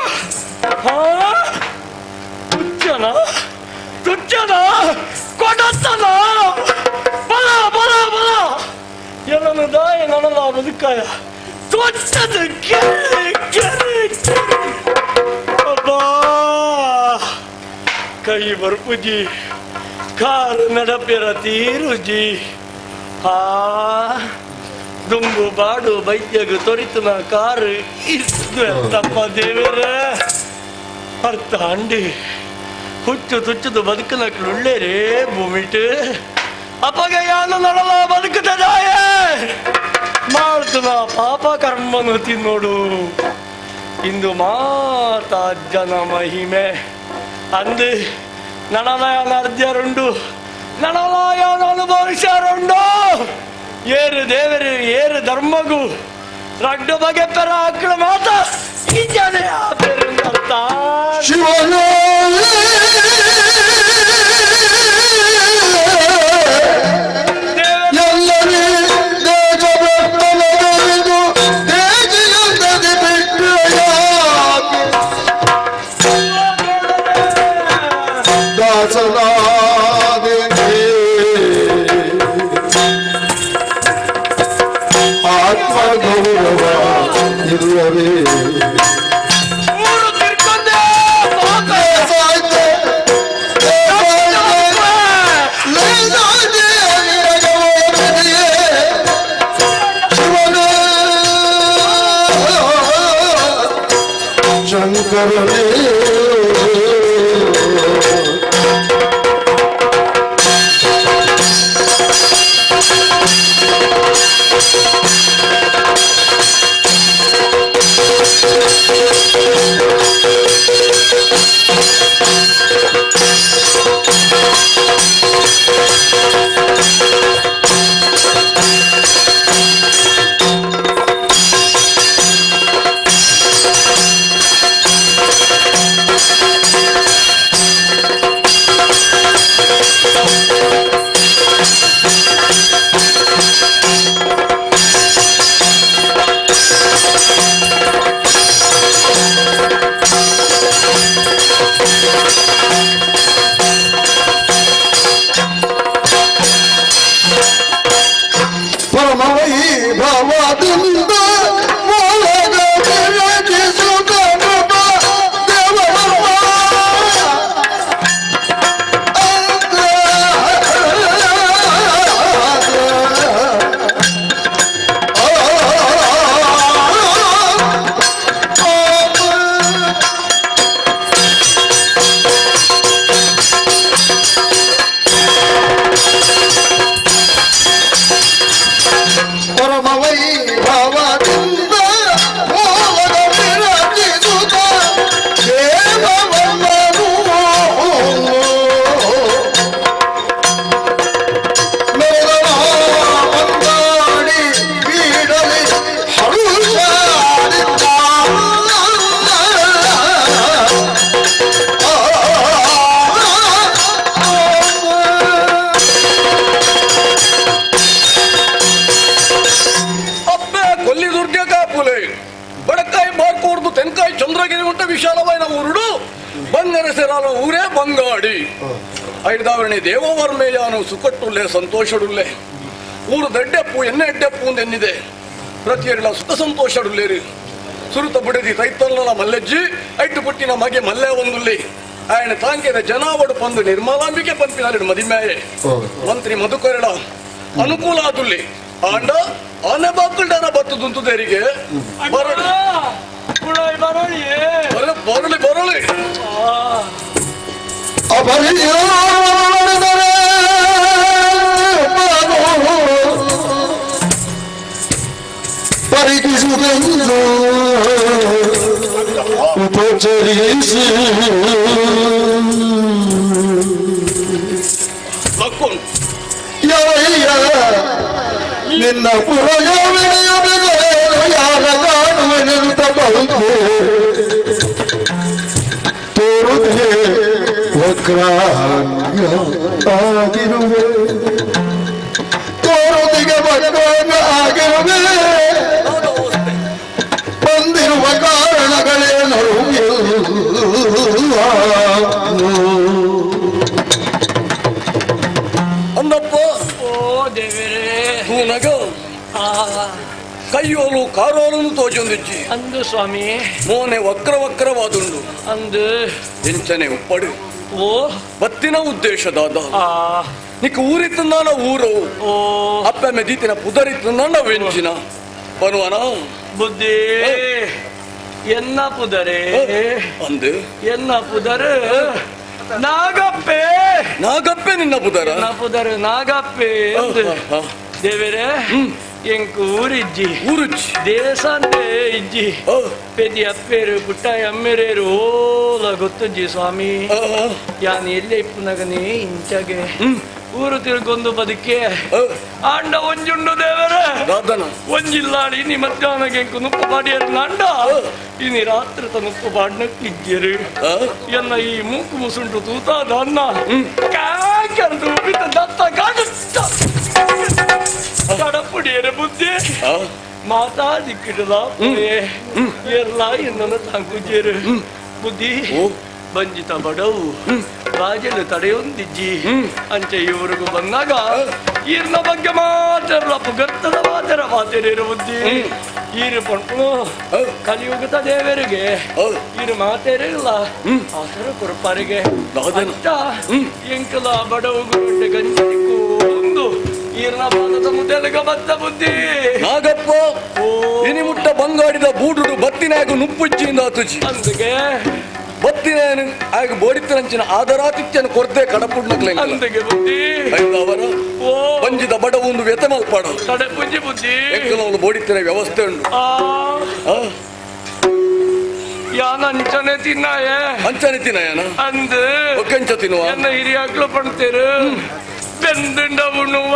ಹಾ ಹುಚ್ಚನ ತುಚ್ಚನ ಕೊಡತ್ತನ ಬಲ ಬಲ ಬಲ ಎಲ್ಲನು ದಾಯ ನನಲ ಬದುಕಾಯ ತುಚ್ಚದ ಕೆರೆ ಕೆರೆ ಕೆರೆ ಅಬ್ಬಾ ಕೈ ಬರ್ಪುಜಿ ಕಾರು ನಡಪೆರ ತೀರುಜಿ ಆ ದುಂಬು ಬಾಡು ಬೈದ್ಯಗು ತೊರಿತನ ಕಾರು ಇತ್ತು ತಪ್ಪ ದೇವರೇ ಅರ್ಥ ಅಂಡಿ ಹುಚ್ಚು ತುಚ್ಚುದು ಬದುಕನಕ್ಳುಳ್ಳೇರೇ ಭೂಮಿಟ್ ಅಪಗ ಯಾನು ನಡಲ ಬದುಕುತ್ತದಾಯೇ ಮಾಡ್ತನ ಪಾಪ ಕರ್ಮನು ತಿನ್ನೋಡು ಇಂದು ಮಾತಾ ಜನ ಮಹಿಮೆ ಅಂದು ನಡಲಯನ ಅರ್ಧ್ಯರುಂಡು ನಡಲಯನ ಅನುಭವಿಸಾರುಂಡು ಏರು ದೇವರು ಏರು ಧರ್ಮಗು ರಡ್ಡು ಬಗೆ ಪೆರ ಆಕಳ ಮಾತ ಇಜ್ಜನೆ ಆ ಪೆರುಂದರ್ಥ ಶಿವನೇ ಎಲ್ಲರಿ ದೇಶಭಕ್ತನದರಿದು ತೇಜಿಯಲ್ಲದೆ ಬಿಟ್ಟೆಯಾಕೆ ದಾಸನಾದೆ ಆತ್ಮಗೌರವ ಇಲ್ಲವೇ ಊರು ತಿರ್ಕೊಂಡೆ ಪಾಪ ಶಂಕರನೇ ಪರಮವೈಭವದಿಂದ ಒಳಗ ವಿರಜಿಸುತ್ತ ನೃಪ ದೇವವರ್ಮ. ಪರಮವೈಭವದಿಂದ ಒಳಗ ವಿರಜಿಸುತ್ತ ದೇವವರ್ಮನು. ಮೆರೆದನ ಬಂದಾಡಿ ಬೀಡಲಿ ಹರುಷದಿಂದ. ಅಬ್ಬೆ ಕೊಲ್ಲಿ ದುರ್ಗೆ ಕಾಪುಲೆ ಬಡಕಾಯಿ ಬಾರ್ಕೋಡ್ದು ತೆನ್ಕಾಯಿ ಚಂದ್ರಗಿರಿ ಉಂಟ ವಿಶಾಲವಾದ ಊರುಡು ಬಂಗರಸೆರಾಲ ಊರೇ ಬಂಗಾಡಿ ಐದಾವರಣಿ ದೇವವರ್ಮೇಯಾನು ಸುಕಟ್ಟುಲ್ಲೆ ಸಂತೋಷಡುಲ್ಲೆ ಊರು ದಡ್ಡೆಪ್ಪು ಎಣ್ಣೆ ಎಡ್ಡೆಪ್ಪು ಎಂದೆನ್ನಿದೆ ಪ್ರತಿಯರಿಲ ಸುಖ ಸಂತೋಷಡುಲ್ಲೇರಿ ಸುರುತ ಬುಡದಿ ತೈತಲ್ಲ ಮಲ್ಲೆಜ್ಜಿ ಐಟು ಪುಟ್ಟಿನ ಮಗೆ ಮಲ್ಲೆ ಒಂದುಲ್ಲಿ ఆయన ತಾಂಕೆದ ಜನಾವಡು ಪಂದು ನಿರ್ಮಲಾಂಬಿಕೆ ಪಂಪಿನಲ್ಲಿ ಮದಿಮ್ಯಾಯೆ ಮಂತ್ರಿ ಮಧುಕರಡ ಅನುಕೂಲ ಆದುಲ್ಲಿ ಆಂಡ ಆನೆ ಬಾಕುಲ್ಡಾನ ಬತ್ತು ದುಂತುದೇರಿಗೆ ಬರಳಿ ಬರಳಿ ಬರಳಿ ಅಪರಿಯೋಡಿದರೆ ಪರಿಕಿಸುವುದೆಂದು. ಉಪಚರಿಸಿ ಯಾವಯ್ಯ ನಿನ್ನ ಪುರಗವಿನೆಯ ಯಾರ ಕಾಣುವೆನೆಂತ ಬಹುದು ತೋರುದೇ ವಕ್ರಾಂಗ ಆಗಿರುವೆ ತೋರುದಿಗೆ ವಕ್ರಾಂಗ ಆಗಿರುವೆ ಬಂದಿರುವ ಕಾರಣಗಳೇನು? ಅಂದಪ್ಪ. ಓ ದೇವರೇ. ತೂನಗ ಕೈಯೋಲು ಕಾರೋಲನ್ನು ತೋಜೊಂದಿಜ್ಜಿ. ಅಂದು ಸ್ವಾಮಿ. ಮೋನೆ ವಕ್ರ ವಕ್ರವಾದುಂಡು. ಅಂದು. ಎಂಚನೆ ಉಪ್ಪಡು. ಓ. ಬತ್ತಿನ ಉದ್ದೇಶದಾದ ಆ ನಿಕ್ ಊರಿತ್ತಂದಾನ ಊರು. ಓ. ಅಪ್ಪ ಮೆದೀತಿನ ಪುದರಿತ್ತಂದಾನ ವೆಂಚಿನ ಬನುವನ. ಬುದ್ಧಿ ಎನ್ನ ಪುದರೆ? ಅಂದು. ಎನ್ನ ಪುದರು ನಾಗಪ್ಪೆ. ನಾಗಪ್ಪೆ ನಿನ್ನ ಪುದರ? ಎನ್ನ ಪುದರು ನಾಗಪ್ಪೆ ಅಂದು. ದೇವರೇ, ಎಂಕು ಊರಿಜ್ಜಿ. ಊರುಜ್ಜಿ. ದೇಶಂದೇ ಇಜ್ಜಿ. ಪೆದಿ ಅಪ್ಪೇರು ಪುಟ್ಟ ಅಮ್ಮೆರೇರು ಓಲ ಗೊತ್ತುಜ್ಜಿ ಸ್ವಾಮಿ. ಯಾನ್ ಎಲ್ಲೆ ಇಪ್ಪುನಗನೇ ಇಂಚಗೆ ಊರು ತಿರುಗೊಂದು ಬದುಕೆ ಆಂಡ ಒಂಜುಂಡು ದೇವರೇ. ದಾದನ. ಒಂಜಿಲ್ಲಾಡಿ ಇನಿ ಮಧ್ಯಾಹ್ನ ಎಂಕು ನುಪ್ಪು ಪಾಡಿಯರು ನಾಂಡ ಇನಿ ರಾತ್ರಿ ನುಪ್ಪು ಪಾಡ್ನಕ್ಕಿಜ್ಜರು. ಎನ್ನ ಈ ಮೂಕು ಮುಸುಂಟು ತೂತಾದ ಅನ್ನ ಕಾಕಂದು ಉಬಿತ ದತ್ತ ಕಾಡುತ್ತ ಕಡಪುಡಿಯರ ಬುದ್ಧಿ ಮಾತಾ ದಿಕ್ಕಿಡಲ ಎಲ್ಲ ಎನ್ನನ್ನು ತಾಂಕುಜೇರು ಬುದ್ಧಿ. ಬಂಜಿತ ಬಡವು ರಾಜಲು ತಡೆಯೊಂದಿಜ್ಜಿ. ಅಂಚೆ ಇವರಿಗೂ ಬಂದಾಗ ಈರ್ನ ಬಗ್ಗೆ ಮಾತ್ರ ಪುಗರ್ತದ ಮಾತರ ಮಾತೇರು ಬುದ್ಧಿ. ಈರು ಪಂಪುನು ಕಲಿಯುಗದ ದೇವರಿಗೆ ಈರು ಮಾತೇರಿಲ್ಲ ಆಸರ ಕುರುಪರಿಗೆ ಅಂತ ಎಂಕಲ ಬಡವು ಗುರುಟೆ ಗಂಜಿ ಒಂದು ಈರ್ನ ಪಾದದ ಮುದ್ದೆಲಗ ಬತ್ತ ಬುದ್ಧಿ. ನಾಗಪ್ಪ, ಇನಿ ಮುಟ್ಟ ಬಂಗಾಡಿದ ಬೂಡುಡು ಬತ್ತಿನಾಗ ನುಪ್ಪುಜ್ಜಿಯಿಂದ ಆತುಜಿ. ಅಂದಿಗೆ. ಬತ್ತಿನ ಆಗ ಬೋಡಿತ್ತರಂಚಿನ ಆದರಾತಿಥ್ಯನ ಕೊರ್ದೆ ಕಡಪುಡ್ನಕ್ಲೆ. ಅಂದಿಗೆ ಬುದ್ಧಿ. ಅವರ ಓ. ಬಂಜಿದ ಬಡ ಒಂದು ವ್ಯತೆ ಮಲ್ಪಾಡ. ತಡೆ ಪುಂಜಿ ಬುದ್ಧಿ. ಎಂಕಲವನು ಬೋಡಿತ್ತಿನ ವ್ಯವಸ್ಥೆ ಉಂಟು. ಆ ಯಾನ ಅಂಚನೆ ತಿನ್ನಾಯೆ. ಅಂಚನೆ ತಿನ್ನಯನ? ಅಂದು. ಒಕ್ಕಂಚ ತಿನ್ನುವ? ಎನ್ನ ಹಿರಿಯಾಕ್ಲು ಪಣ್ತೇರು ಬೆಂದುಂಡ ಉಣುವ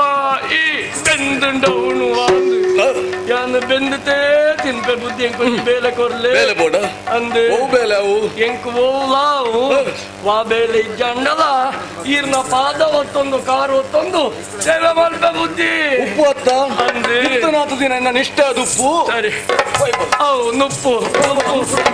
ಈ ಬೆಂದುಂಡ ಉಣುವ ಅಂದು. ಯಾನ್ ಬೆಂದುತೇ ತಿನ್ಪೆ ಬುದ್ಧಿ. ಎಂಕು ಬೇಲೆ ಕೊರ್ಲೆ. ಬೇಲೆ ಬೋಡ? ಅಂದು. ಓ ಬೇಲೆ ಅವು? ಎಂಕು ಓಲಾವು ವಾ ಬೇಲೆ ಇಜ್ಜಂಡಲ ಈರ್ನ ಪಾದ ಒತ್ತೊಂದು ಕಾರು ಒತ್ತೊಂದು ಸೇವೆ ಮಲ್ಪೆ ಬುದ್ಧಿ. ಉಪ್ಪು ಅತ್ತ? ಅಂದು. ಇತ್ತನಾತು ದಿನ ನನ್ನ ನಿಷ್ಠೆ ಅದು ಉಪ್ಪು. ಸರಿ, ಅವು ನುಪ್ಪು ನುಪ್ಪು ನುಪ್ಪು.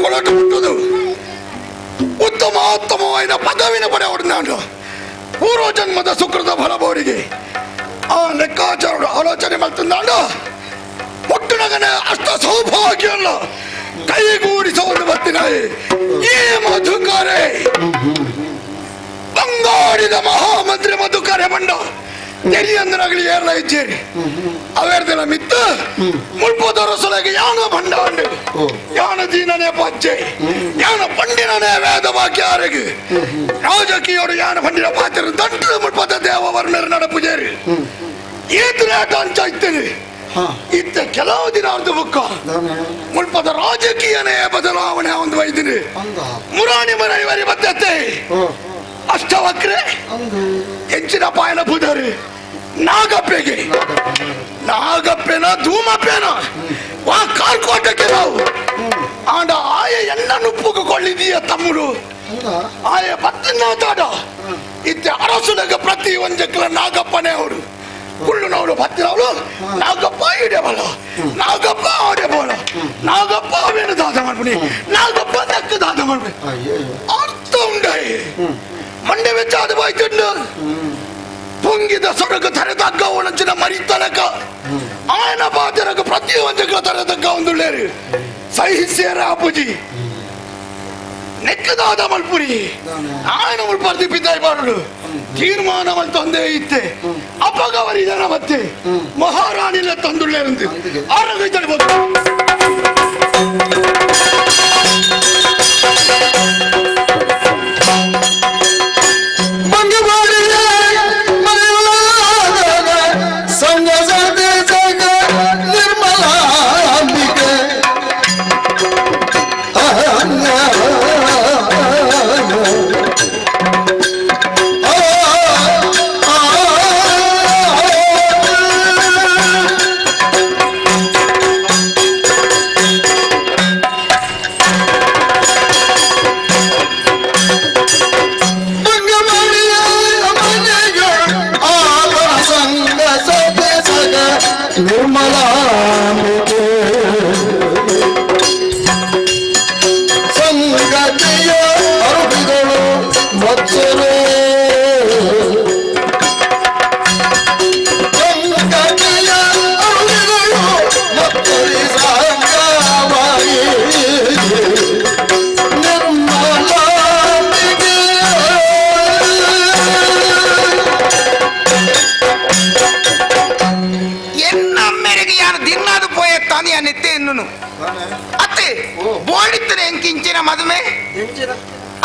ಕೊಳಟು ಹುಟ್ಟುದು ಉತ್ತಮೋತ್ತಮವಾದ ಪದವಿನ ಪಡೆಯೊಡನಾಡು ಪೂರ್ವ ಜನ್ಮದ ಸುಕೃತ ಫಲಬೋರಿಗೆ ಆ ಲೆಕ್ಕಾಚಾರ ಆಲೋಚನೆ ಮಾಡ್ತಂದಾಂಡು ಹುಟ್ಟುನಗನ ಅಷ್ಟ ಸೌಭಾಗ್ಯಲ್ಲ ಕೈಗೂಡಿಸುವುದು ಬತ್ತಿನ ಈ ಮಧುಕರೆ ಬಂಗಾಡಿದ ಮಹಾಮಂತ್ರಿ ಮಧುಕರೆ ಬಂಡ ತೆರಿಯಂದ್ರಾಗಲಿ ಏರ್ಲ ಇಜ್ಜೇರಿ ಅವೇರ್ದಿನ ಮಿತ್ತ ಮುಳ್ಪದರ ಸೊಲಗೆ ಯಾನ ಬಂಡಾಂಡು ಯಾನ ದೀನನೇ ಪಚ್ಚೆ ಯಾನ ಪಂಡಿನನೇ ವೇದ ವಾಕ್ಯಾರಿಗೆ ರಾಜಕೀಯರು ಯಾನ ಪಂಡಿನ ಪಾತ್ರ ದಂಟು ಮುಳ್ಪದ ದೇವವರ್ಣರ ನಡಪುಜೇರಿ ಈತನ ಅಂಚಾಯ್ತೇನೆ ಇತ್ತ ಕೆಲವು ದಿನ ಅರ್ಧ ಬುಕ್ಕ ಮುಳ್ಪದ ರಾಜಕೀಯನೇ ಬದಲಾವಣೆ ಒಂದು ವೈದ್ಯನಿ ಮುರಾಣಿ ಮರಾಣಿ ವರಿ ಬದ್ಧತೆ ಅಷ್ಟವಕ್ರೆ ಹೆಂಚಿನ ಪಾಯನ ಪೂಜಾರಿ ನಾಗಪ್ಪೆಗೆ ನಾಗಪ್ಪೆನ ಧೂಮಪ್ಪೆನ ವಾ ಕಾರ್ಕೋಟಕ್ಕೆ ನಾವು ಆಂಡ ಆಯ ಎಲ್ಲ ನುಪ್ಪುಕೊಳ್ಳಿದೀಯ ತಮ್ಮಡು ಆಯ ಬತ್ತಿನಾತಾಡ ಇತ್ತೆ ಅರಸುನಗ ಪ್ರತಿ ಒಂಜಕ್ಕಲ ನಾಗಪ್ಪನೇ ಅವರು ಕುಳ್ಳುನವಳು ಬತ್ತಿನವಳು ನಾಗಪ್ಪ ಇಡಬಲ್ಲ ನಾಗಪ್ಪ ಆಡಬೋಲ ನಾಗಪ್ಪ ಅವೇನು ದಾದ ಮಾಡ್ಬಿಡಿ ನಾಗಪ್ಪ ನಕ್ಕ ದಾದ ಮಾಡ್ಬಿಡಿ ಅರ್ಥ ಉಂಡೈ ಮಂಡೆ ವೆಚ್ಚ ಅದು ಬಾಯ್ತುಂಡು పొంగిద సొరకు తరతగ్గ ఉణచిన మరితలక ఆయన బాధ్యరకు ప్రతి వంచకుల తరతగ్గ ఉందులేరు సహిసేర అప్పుజీ ನೆಕ್ಕದಾದ ಮಲ್ಪುರಿ ఆయన ಮುಳ್ಪರ್ದಿ ಪಿದ್ದಾಯ್ಬಾರಡು ತೀರ್ಮಾನವಲ್ ತಂದೆ ಇತ್ತೆ ಅಪ್ಪಗವರಿ ಜನ ಮತ್ತೆ ಮಹಾರಾಣಿನ ತಂದುಳ್ಳೇರಂದು ಆರೋಗ್ಯ ತಡಿಬೋದು.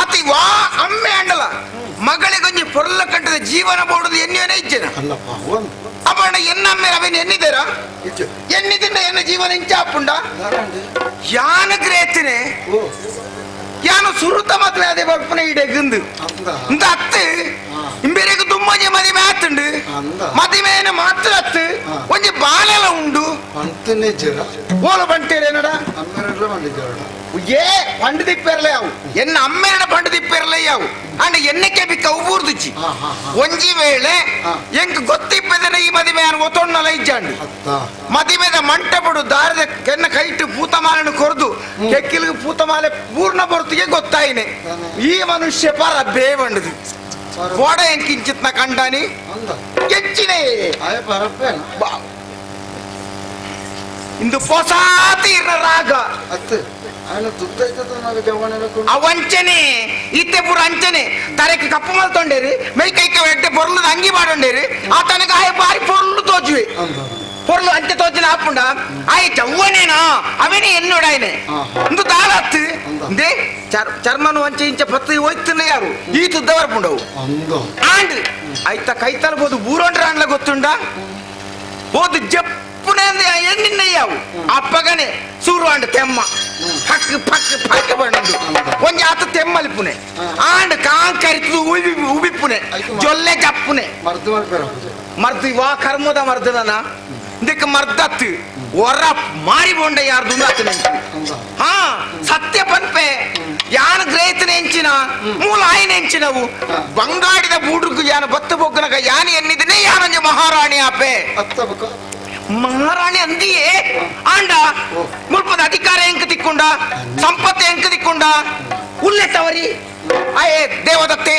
ಅತಿ ವಾ ಅಮ್ಮೆ ಅಂಡಲ ಮಗಳಿಗೊಂಜಿ ಪೊರ್ಲ ಕಟ್ಟದ ಜೀವನ ಬೋಡುದು ಎನ್ನಿಯನೇ ಇಜ್ಜೆನ ಅಪ್ಪಣ್ಣ ಎನ್ನ ಅಮ್ಮೆ ಅವೇನು ಎನ್ನಿದ್ದೀರಾ ಎನ್ನಿದಿಂದ ಎನ್ನ ಜೀವನ ಇಂಚಾಪುಂಡ ಯಾನ ಗ್ರೇತಿನೆ ಯಾನು ಸುರುತ ಮದುವೆ ಅದೇ ಬರ್ಪುನ ಇಡೆಗುಂದು ಇಂದ ಅತ್ತು ಇಂಬೇರೆಗ್ ದುಮ್ಮಜಿ ಮದಿಮೆ ಆತುಂಡು ಮದಿಮೆನ ಮಾತ್ರ ಅತ್ತು ಒಂಜಿ ಬಾಲೆಲ ಉಂಡು ಓಲ ಬಂಟೇರೇನಡ ಏ ಪಂಡು ದಿಪ್ಪೆರ್ಲೆ ಅವು ಎನ್ನ ಅಮ್ಮೇರಡ ಪಂಡು ದಿಪ್ಪೆರ್ಲೆ ಅವು ಅಂಡ ಎನ್ನಕ್ಕೆ ಬಿಕ್ಕ ಉಬ್ಬೂರ್ದುಚ್ಚಿ ಒಂಜಿ ವೇಳೆ ಎಂಕ್ ಗೊತ್ತಿಪ್ಪದನೆ ಈ ಮದಿಮೆ ಯಾನು ಒತ್ತೊಣ್ಣಲ ಇಜ್ಜಾಂಡು ಮದಿಮೆದ ಮಂಟಪಡು ದಾರದ ಕೆನ್ನ ಕೈಟು ಪೂತಮಾಲೆಯನ್ನು ಕೊರ್ದು ಕೆಕ್ಕಿಲಿಗೆ ಪೂತಮಾಲೆ ಪೂರ್ಣ ಬರ್ತುಗೆ ಗೊತ್ತಾಯಿನೆ ಈ ಮನುಷ್ಯ ಪರ ಬೇವಂಡದು ಗೋಡ ಎಂಕಿಂಚಿತ್ನ ಕಂಡಾನಿ ಕೆಚ್ಚಿನೇ ಇಂದು ಪೊಸಾತೀರ್ನ ರಾಗ ಅವಂಚನೆ ಇತ್ತೆ ಪೂರ ಅಂಚನೆ ತರಕ್ಕೆ ಕಪ್ಪು ಮಲ್ತೊಂಡೇರಿ ಮೈ ಕೈಕ ಎಡ್ಡೆ ಪೊರ್ಲದ ಅಂಗಿ ಮಾಡೊಂಡೇರಿ ಆ ತನಕ ಆಯ ಬಾರಿ ಪೊರ್ಲು ತೋಚುವೆ ಪೊರ್ಲು ಅಂಚೆ ತೋಚಿನ ಆಪುಂಡ ಆಯ ಚವ್ವನೇನಾ ಅವೇನೆ ಎನ್ನೋಡಾಯನೆ ಇಂದು ದಾಲತ್ತು ಇಂದೇ ಚರ್ಮನು ಅಂಚೆ ಇಂಚೆ ಪತ್ತು ಹೋಯ್ತನೆ ಯಾರು ಈ ತುದ್ದ ಬರ್ಪುಂಡವು ಆಂಡ್ ಆಯ್ತ ಕೈತಲ್ಬೋದು ಬೂರೊಂಡ್ರ ಅಂಡ್ಲ ಗೊತ್ತುಂಡ ಹೋದು ಜಪ್ಪುನೆ ಎಣ್ಣಿನ್ನಯ್ಯಾವು ಅಪ್ಪಗನೆ ಸೂರು ಅಂಡ್ ತೆಮ್ಮ ಪಕ್ ಪಕ್ ಪಕ್ ಬಂಡು ಒಂಜಿ ಆತ ತೆಮ್ಮಲಿಪುನೆ ಆಂಡ್ ಕಾಂಕರಿತು ಉಬಿ ಉಬಿಪ್ಪುನೆ ಜೊಲ್ಲೆ ಜಪ್ಪುನೆ ಮರ್ದು ವಾ ಕರ್ಮದ ಮರ್ದನ ಇದಕ್ಕೆ ಮರ್ದತ್ತು ಹೊರ ಮಾರಿ ಬೊಂಡ ಯಾರ್ದು ಹಾ ಸತ್ಯ ಪನ್ಪೆ ಯಾನ ಗ್ರೇತನ ಎಂಚಿನ ಮೂಲ ಆಯ್ನ ಎಂಚಿನವು ಬಂಗಾಡಿದ ಬೂಡುಗು ಯಾನ ಬತ್ತು ಬೊಗ್ಗನಗ ಯಾನ ಎನ್ನಿದನೆ ಯಾನಂಜ ಮಹಾರಾಣಿ ಆಪೆ. ಮಹಾರಾಣಿ ಅಂದಿಯೇ ಆಂಡ ಮುಲ್ಪದ ಅಧಿಕಾರ ಎಂಕ್ ತಿಕ್ಕೊಂಡ ಸಂಪತ್ತು ಎಂಕ್ ತಿಕ್ಕೊಂಡ ಉಲ್ಲೆತ್ತವರಿ ಅಯೇ ದೇವದತ್ತೆ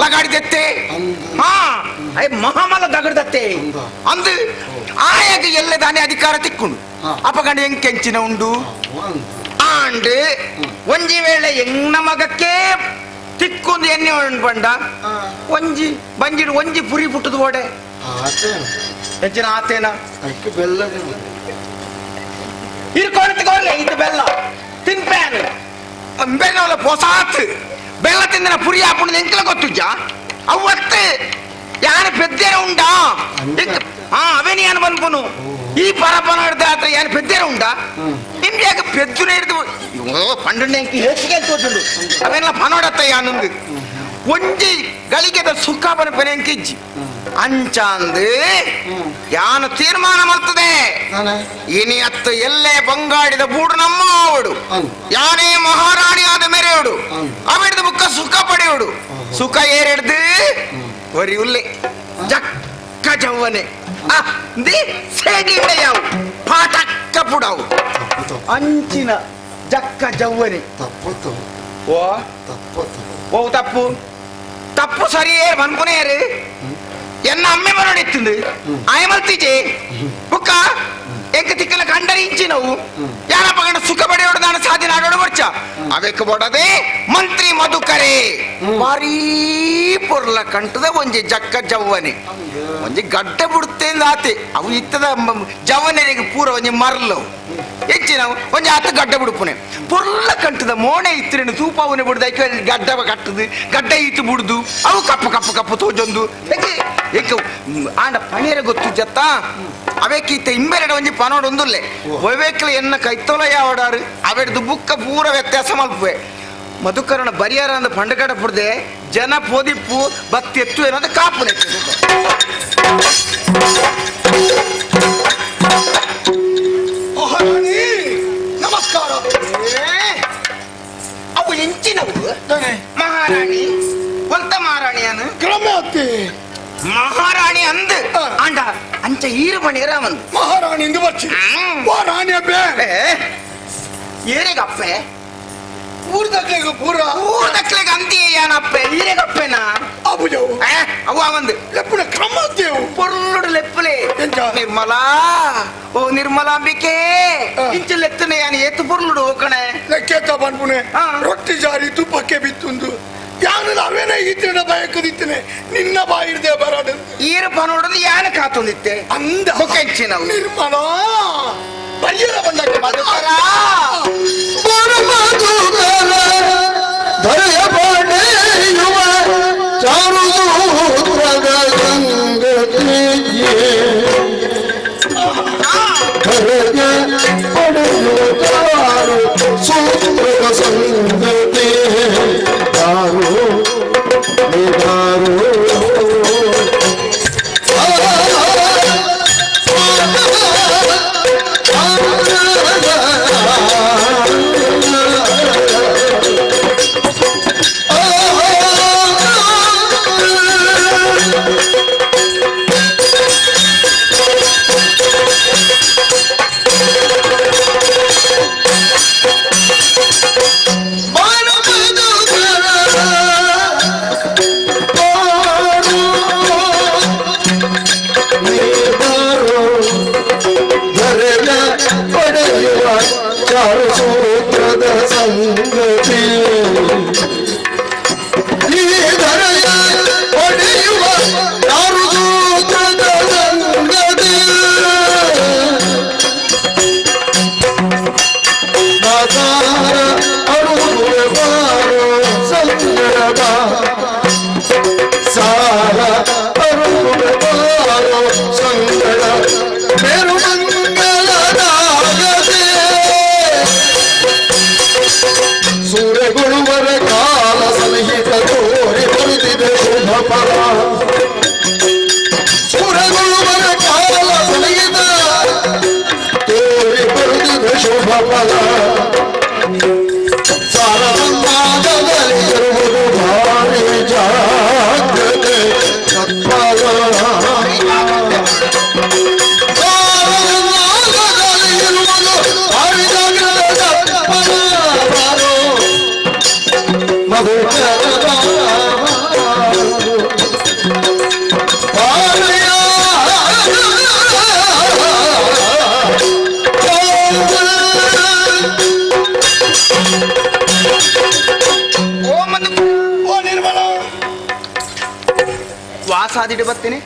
ಲಗಾಡಿದತ್ತೆ ಹಾ ಅಯ್ಯ ಮಹಾಮಲ ದಗಡ್ದತ್ತೆ ಅಂದು ಆಯಾಗ ಎಲ್ಲದಾನೆ ಅಧಿಕಾರ ತಿಕ್ಕೊಂಡು ಅಪಗಂಡ ಎಂಕೆಂಚಿನ ಉಂಡು ಆಂಡ್ ಒಂಜಿ ವೇಳೆ ಎಂಗ್ನ ಮಗಕ್ಕೆ ತಿಕ್ಕೊಂದು ಎಣ್ಣೆ ಉಂಡು ಬಂಡ ಒಂಜಿ ಬಂಜಿಡು ಒಂಜಿ ಪುರಿ ಪುಟ್ಟದ ಓಡೆ ಹೆಚ್ಚಿನ ಆತೇನ ಬೆಲ್ಲ ಇರ್ಕೊಳತ್ಕೋರ್ಲೆ ಇದು ಬೆಲ್ಲ ತಿನ್ಪ್ಯಾನ್ ಬೆಲ್ಲ ಪೊಸಾತ್ ಬೆಲ್ಲ ತಿಂದಿನ ಪುರಿ ಹಾಕೊಂಡು ಎಂಕಲ ಗೊತ್ತುಜ್ಜ ಅವತ್ತು ಯಾರು ಪೆದ್ದೇರ ಉಂಡಾ ಹಾ ಅವೇನಿ ಏನು ಬನ್ಪುನು ಈ ಪರಪನ ಹಿಡ್ದ ಆತ ಏನು ಪೆದ್ದೇರ ಉಂಡಾ ಇಂಡಿಯಾಗ ಪೆದ್ದುನ ಹಿಡಿದು ಪಂಡು ಹೆಚ್ಚಿಗೆ ತೋಚುಂಡು ಅವೆಲ್ಲ ಪನೋಡತ್ತ ಯಾನೊಂದು ಒಂಜಿ ಗಳಿಗೆದ ಸುಖ ಬನ್ಪನೆ ಎಂಕಿಜ್ಜಿ ಅಂಚಾಂದು ಯಾನು ತೀರ್ಮಾನ ಮಾಡ್ತದೆ ಇನಿ ಅತ್ತ ಎಲ್ಲೇ ಬಂಗಾಡಿದ ಬೂಡು ನಮ್ಮ ಅವಡು ಯಾನೇ ಮಹಾರಾಣಿ ಆದ ಮೇರೆಯವಡು ಅವಿಡ್ದು ಬುಕ್ಕ ಸುಖ ಪಡೆಯೋಡು ಸುಖ ಏರೆಡ್ದು ಒರಿ ಉಲ್ಲೆ ಜಕ್ಕ ಜವ್ವನೆ ಸೇಡಿಂಡ ಯಾವು ಪಾಟಕ್ಕ ಪುಡವು ಅಂಚಿನ ಜಕ್ಕ ಜವ್ವನೆ ತಪ್ಪು ಓ ತಪ್ಪು ಓ ತಪ್ಪು ತಪ್ಪು ಸರಿಯೇ ಬನ್ಪುನೇರು ಎನ್ನ ಅಮ್ಮೆ ಬರೋಡಿತ್ತಂದು ಆಯಮಲ್ತಿಜೆ ಬುಕ್ಕ ಎಂಕ ತಿಕ್ಕಲ ಕಂಡರಿ ಇಂಚಿ ನಾವು ಯಾರಪ್ಪ ಕಂಡ ಸುಖ ಪಡೆಯೋಡು ನಾನು ಸಾಧನೆ ಆಡೋಡು ಬರ್ಚ ಅವೆಕ್ ಬೋಡದೆ ಮಂತ್ರಿ ಮಧುಕರೆ ಭಾರೀ ಪೊರ್ಲ ಕಂಟದ ಒಂಜಿ ಜಕ್ಕ ಜವ್ವನೆ ಒಂಜಿ ಗಡ್ಡೆ ಬಿಡುತ್ತೆ ಆತೆ ಅವು ಇತ್ತದ ಜವನರಿಗೆ ಪೂರ ಒಂಜಿ ಮರ್ಲವು ಹೆಚ್ಚಿನ ಒಂಜಿ ಆತ ಗಡ್ಡೆ ಬಿಡುಪುನೆ ಪೊರ್ಲ ಕಂಟದ ಮೋಣೆ ಇತ್ತಿನ ತೂಪಾವನೆ ಬಿಡುದು ಐಕೆ ಗಡ್ಡ ಕಟ್ಟದು ಗಡ್ಡೆ ಇತ್ತು ಬಿಡುದು ಅವು ಕಪ್ಪು ಕಪ್ಪು ಕಪ್ಪು ತೋಜೊಂದು ಏಕೆ ಆಂಡ ಪಣಿಯರ ಗೊತ್ತು ಜತ್ತ ಅವೇಕೀತ ಇಂಬೆರಡ ಒಂಜಿ ಪನೋಡೊಂದುಲ್ಲೆ ಒಯ್ಬೇಕಲ ಎನ್ನ ಕೈತೋಲ ಯಾವಡಾರು ಅವೆಡ್ದು ಬುಕ್ಕ ಪೂರ ವ್ಯತ್ಯಾಸ ಮಲ್ಪುವೆ ಮಧುಕರಣ ಬರಿಯಾರ ಅಂದ ಪಂಡಗಡ ಪುಡ್ದೆ ಜನ ಪೋದಿಪ್ಪು ಬತ್ತಿ ಎತ್ತು ಏನಂತ ಕಾಪು ನೆತ್ತು ಮಹಾರಾಣಿ ನಮಸ್ಕಾರ. ಅವು ಎಂಚಿನವು ಮಹಾರಾಣಿ ಒಂತ ಮಹಾರಾಣಿಯನು ಕ್ರಮ ಅತ್ತೆ ಮಹಾರಾಣಿ ಅಂದ್ ಆಂಡ ಅಂಚ ಈರು ಮಣಿಗರ ಒಂದು ಮಹಾರಾಣಿ ಎಂದು ಬರ್ಚಿ ರಾಣಿ ಅಬ್ಬೆ ಏರಿಗಪ್ಪೆ ಊರ್ದಕ್ಲೆಗ್ ಪೂರ ಊರ್ದಕ್ಲೆಗ್ ಅಂತಿಯೇ ಏನಪ್ಪೆ ಈರೆಗಪ್ಪೆನಾ ಅಬುಜವು ಅವು ಒಂದು ಲೆಪ್ಪುನ ಕ್ರಮ ಅತ್ತೇವು ಪೊರ್ಲುಡು ಲೆಪ್ಪುಲೆ ನಿರ್ಮಲಾ ಓ ನಿರ್ಮಲಾಂಬಿಕೆ ಇಂಚ ಲೆತ್ತನೆ ಯಾನು ಏತು ಪೊರ್ಲುಡು ಹೋಕಣೆ ಲೆಕ್ಕೇತ ಬನ್ಪುನೆ ರೊಟ್ಟಿ ಜಾರಿ ತುಪ್ಪಕ್ಕೆ ಬಿತ್ತುಂದು ಯಾನು ಅವೇನೇ ಈತಿನ ಬಯಕದಿತ್ತನೆ ನಿನ್ನ ಬಾಯಿರ್ದೆ ಬರಡು ಈರು ಪನೋಡದು ಯಾನ ಕಾತೊಂದಿತ್ತೆ ಅಂದ ಬೊಕ್ಕೆಂಚಿನವು ನಿರ್ಮಲಾ ಬಯ್ಯರ ಬಂದಕ್ಕೆ ಮಧುಕರ ಧರೆಯ ಪಡೆಯುವ ಚಾರುಸೂತ್ರದ ಸಂಗತಿಯೇ ಧರೆಯ ಪಡೆಯುವ ಚಾರು ಸೂತ್ರದ ಸಂಗತಿ ದಾರು ನಿದಾರು ಚಾರುಸೂತ್ರದ ಸಂಗತಿ ಈ ಧರೆಯ ಪಡೆಯುವ ಚಾರುಸೂತ್ರದ ಸಂಗತಿ ದಾತಾರ ಅರುವೆ ಬಾರೋ ಸಂಗಡ ಸಾರ ಅರುವೆ ಬಾರೋ ಸಂಗಡ ಮೇರುಮಂಗಲದಾಗದೆ ಸೂರ್ಯಗುಳುವರ ಕಾಲ ಸನ್ನಿಹಿತ ತೋರಿ ಬರುತ್ತಿದೆ ಶುಭ ಫಲ ಸೂರ್ಯಗುಳುವರ ಕಾಲ ಸನ್ನಿಹಿತ ತೋರಿ ಬರುತ್ತಿದೆ ಶುಭ ಫಲ ಸಾರವಂತಾಗದಲ್ಲಿ ಇರುವುದು ಭಾರಿ ಜಾಗ್ರತೆ ಸತ್ಫಲ. ಸಾದಿಡೆ ಬರ್ತೇನೆ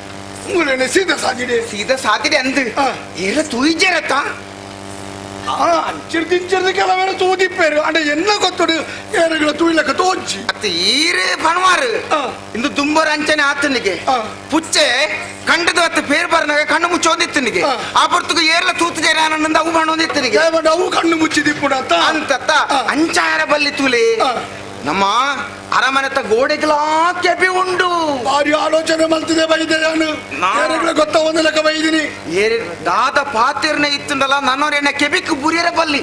ಮೂರನೇ ಸೀದಾ ಸಾದಿಡೆ ಸೀದಾ ಸಾದಿಡೆ ಅಂದ್ ಏರ ತೂಯಿಜೇರತ್ತ ಅಂಚಿರ್ದು ಕೆಲವೆಲ್ಲ ತೂದಿಪ್ಪೇರು ಅಂಡ ಎನ್ನ ಗೊತ್ತುಡು ಏರುಗಳ ತೂಯಿಲಕ್ಕ ತೋಜಿ ಅತ್ತ ಈರೆ ಪಣವಾರು ಇಂದು ದುಂಬರ ಅಂಚನೆ ಆತನಿಗೆ ಪುಚ್ಚೆ ಕಂಡದ ಅತ್ತ ಪೇರ್ ಬರ್ನಾಗ ಕಣ್ಣು ಮುಚ್ಚೋದಿತ್ತನಿಗೆ ಆ ಪೊರ್ತುಗು ಏರ್ಲ ತೂತು ಜೇರಾನಂದ ಅವು ಬಣ್ಣೊಂದಿತ್ತನಿಗೆ ಅವು ಕಣ್ಣು ಮುಚ್ಚಿದಿಪ್ಪುಡ ಅಂತತ್ತ ಅಂಚಾರ ಬಲ್ಲಿ ತೂಲೆ ನಮ್ಮ ಅರಮನೆತ ಗೋಡೆಗಳ ಕೆಪಿ ಉಂಡು ಭಾರಿ ಆಲೋಚನೆ ಮಲ್ತಿದೆ ಬೈದೆ ನಾನು ಗೊತ್ತ ಒಂದು ಲೆಕ್ಕ ಬೈದಿನಿ ಏರೆ ದಾದ ಪಾತಿರ್ನ ಇತ್ತುಂಡಲ್ಲ ನನ್ನೋರೆನ್ನ ಕೆಬಿಕ್ ಬುರಿಯರ ಬಲ್ಲಿ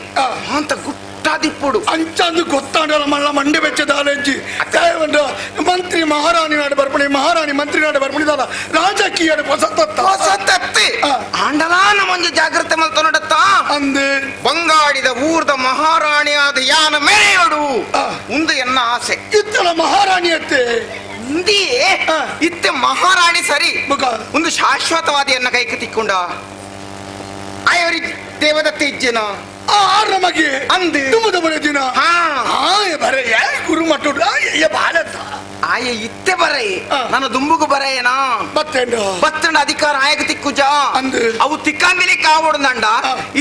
ಅಂತ ಗುಟ್ಟಾದಿಪ್ಪುಡು ಅಂಚಂದು ಗೊತ್ತಾಂಡಲ್ಲ ಮಲ್ಲ ಮಂಡೆ ಬೆಚ್ಚದ ಆಲೋಚಿ ಮಂತ್ರಿ ಮಹಾರಾಣಿ ನಾಡು ಬರ್ಪಣಿ ಮಹಾರಾಣಿ ಮಂತ್ರಿ ನಾಡು ಬರ್ಪಣಿ ದಾದ ರಾಜಕೀಯ ಹೊಸತತ್ತ ಹೊಸತತ್ತಿ ಆಂಡಲ ನಮ್ಮೊಂದು ಜಾಗ್ರತೆ ಮಲ್ತ ನೋಡತ್ತ ಅಂದು ಬಂಗಾಡಿದ ಊರ್ದ ಮಹಾರಾಣಿಯಾದ ಯಾನ ಮೇರೆಯೋಡು ಉಂದು ಎನ್ನ ಆಸೆ ಇತ್ತಲ ಮಹಾರಾಣಿ ಅತ್ತೆ ಇಂದಿಯೇ ಇತ್ತೆ ಮಹಾರಾಣಿ ಸರಿ ಒಂದು ಶಾಶ್ವತವಾದ ಎನ್ನ ಕೈಗೆ ತಿಕ್ಕೊಂಡ ಆಯವ್ರಿ ದೇವದತ್ತೆ ಇಜ್ಜೆನ ನಮಗೆ ಅಂದು ತುಂಬದ ಬರೆ ದಿನ ಬರೆ ಗುರು ಮಟ್ಟು ಭಾರತ ಆಯ ಇತ್ತೆ ಬರೇ ನನ್ನ ದುಂಬುಗು ಬರೆಯೇನಾ ಬತ್ತಂಡ ಬತ್ತಂಡ ಅಧಿಕಾರ ಆಯಗ ತಿಕ್ಕುಜ ಅಂದು ಅವು ತಿಕ್ಕಂಬಿಲಿ ಕಾವಡುಂದಂಡ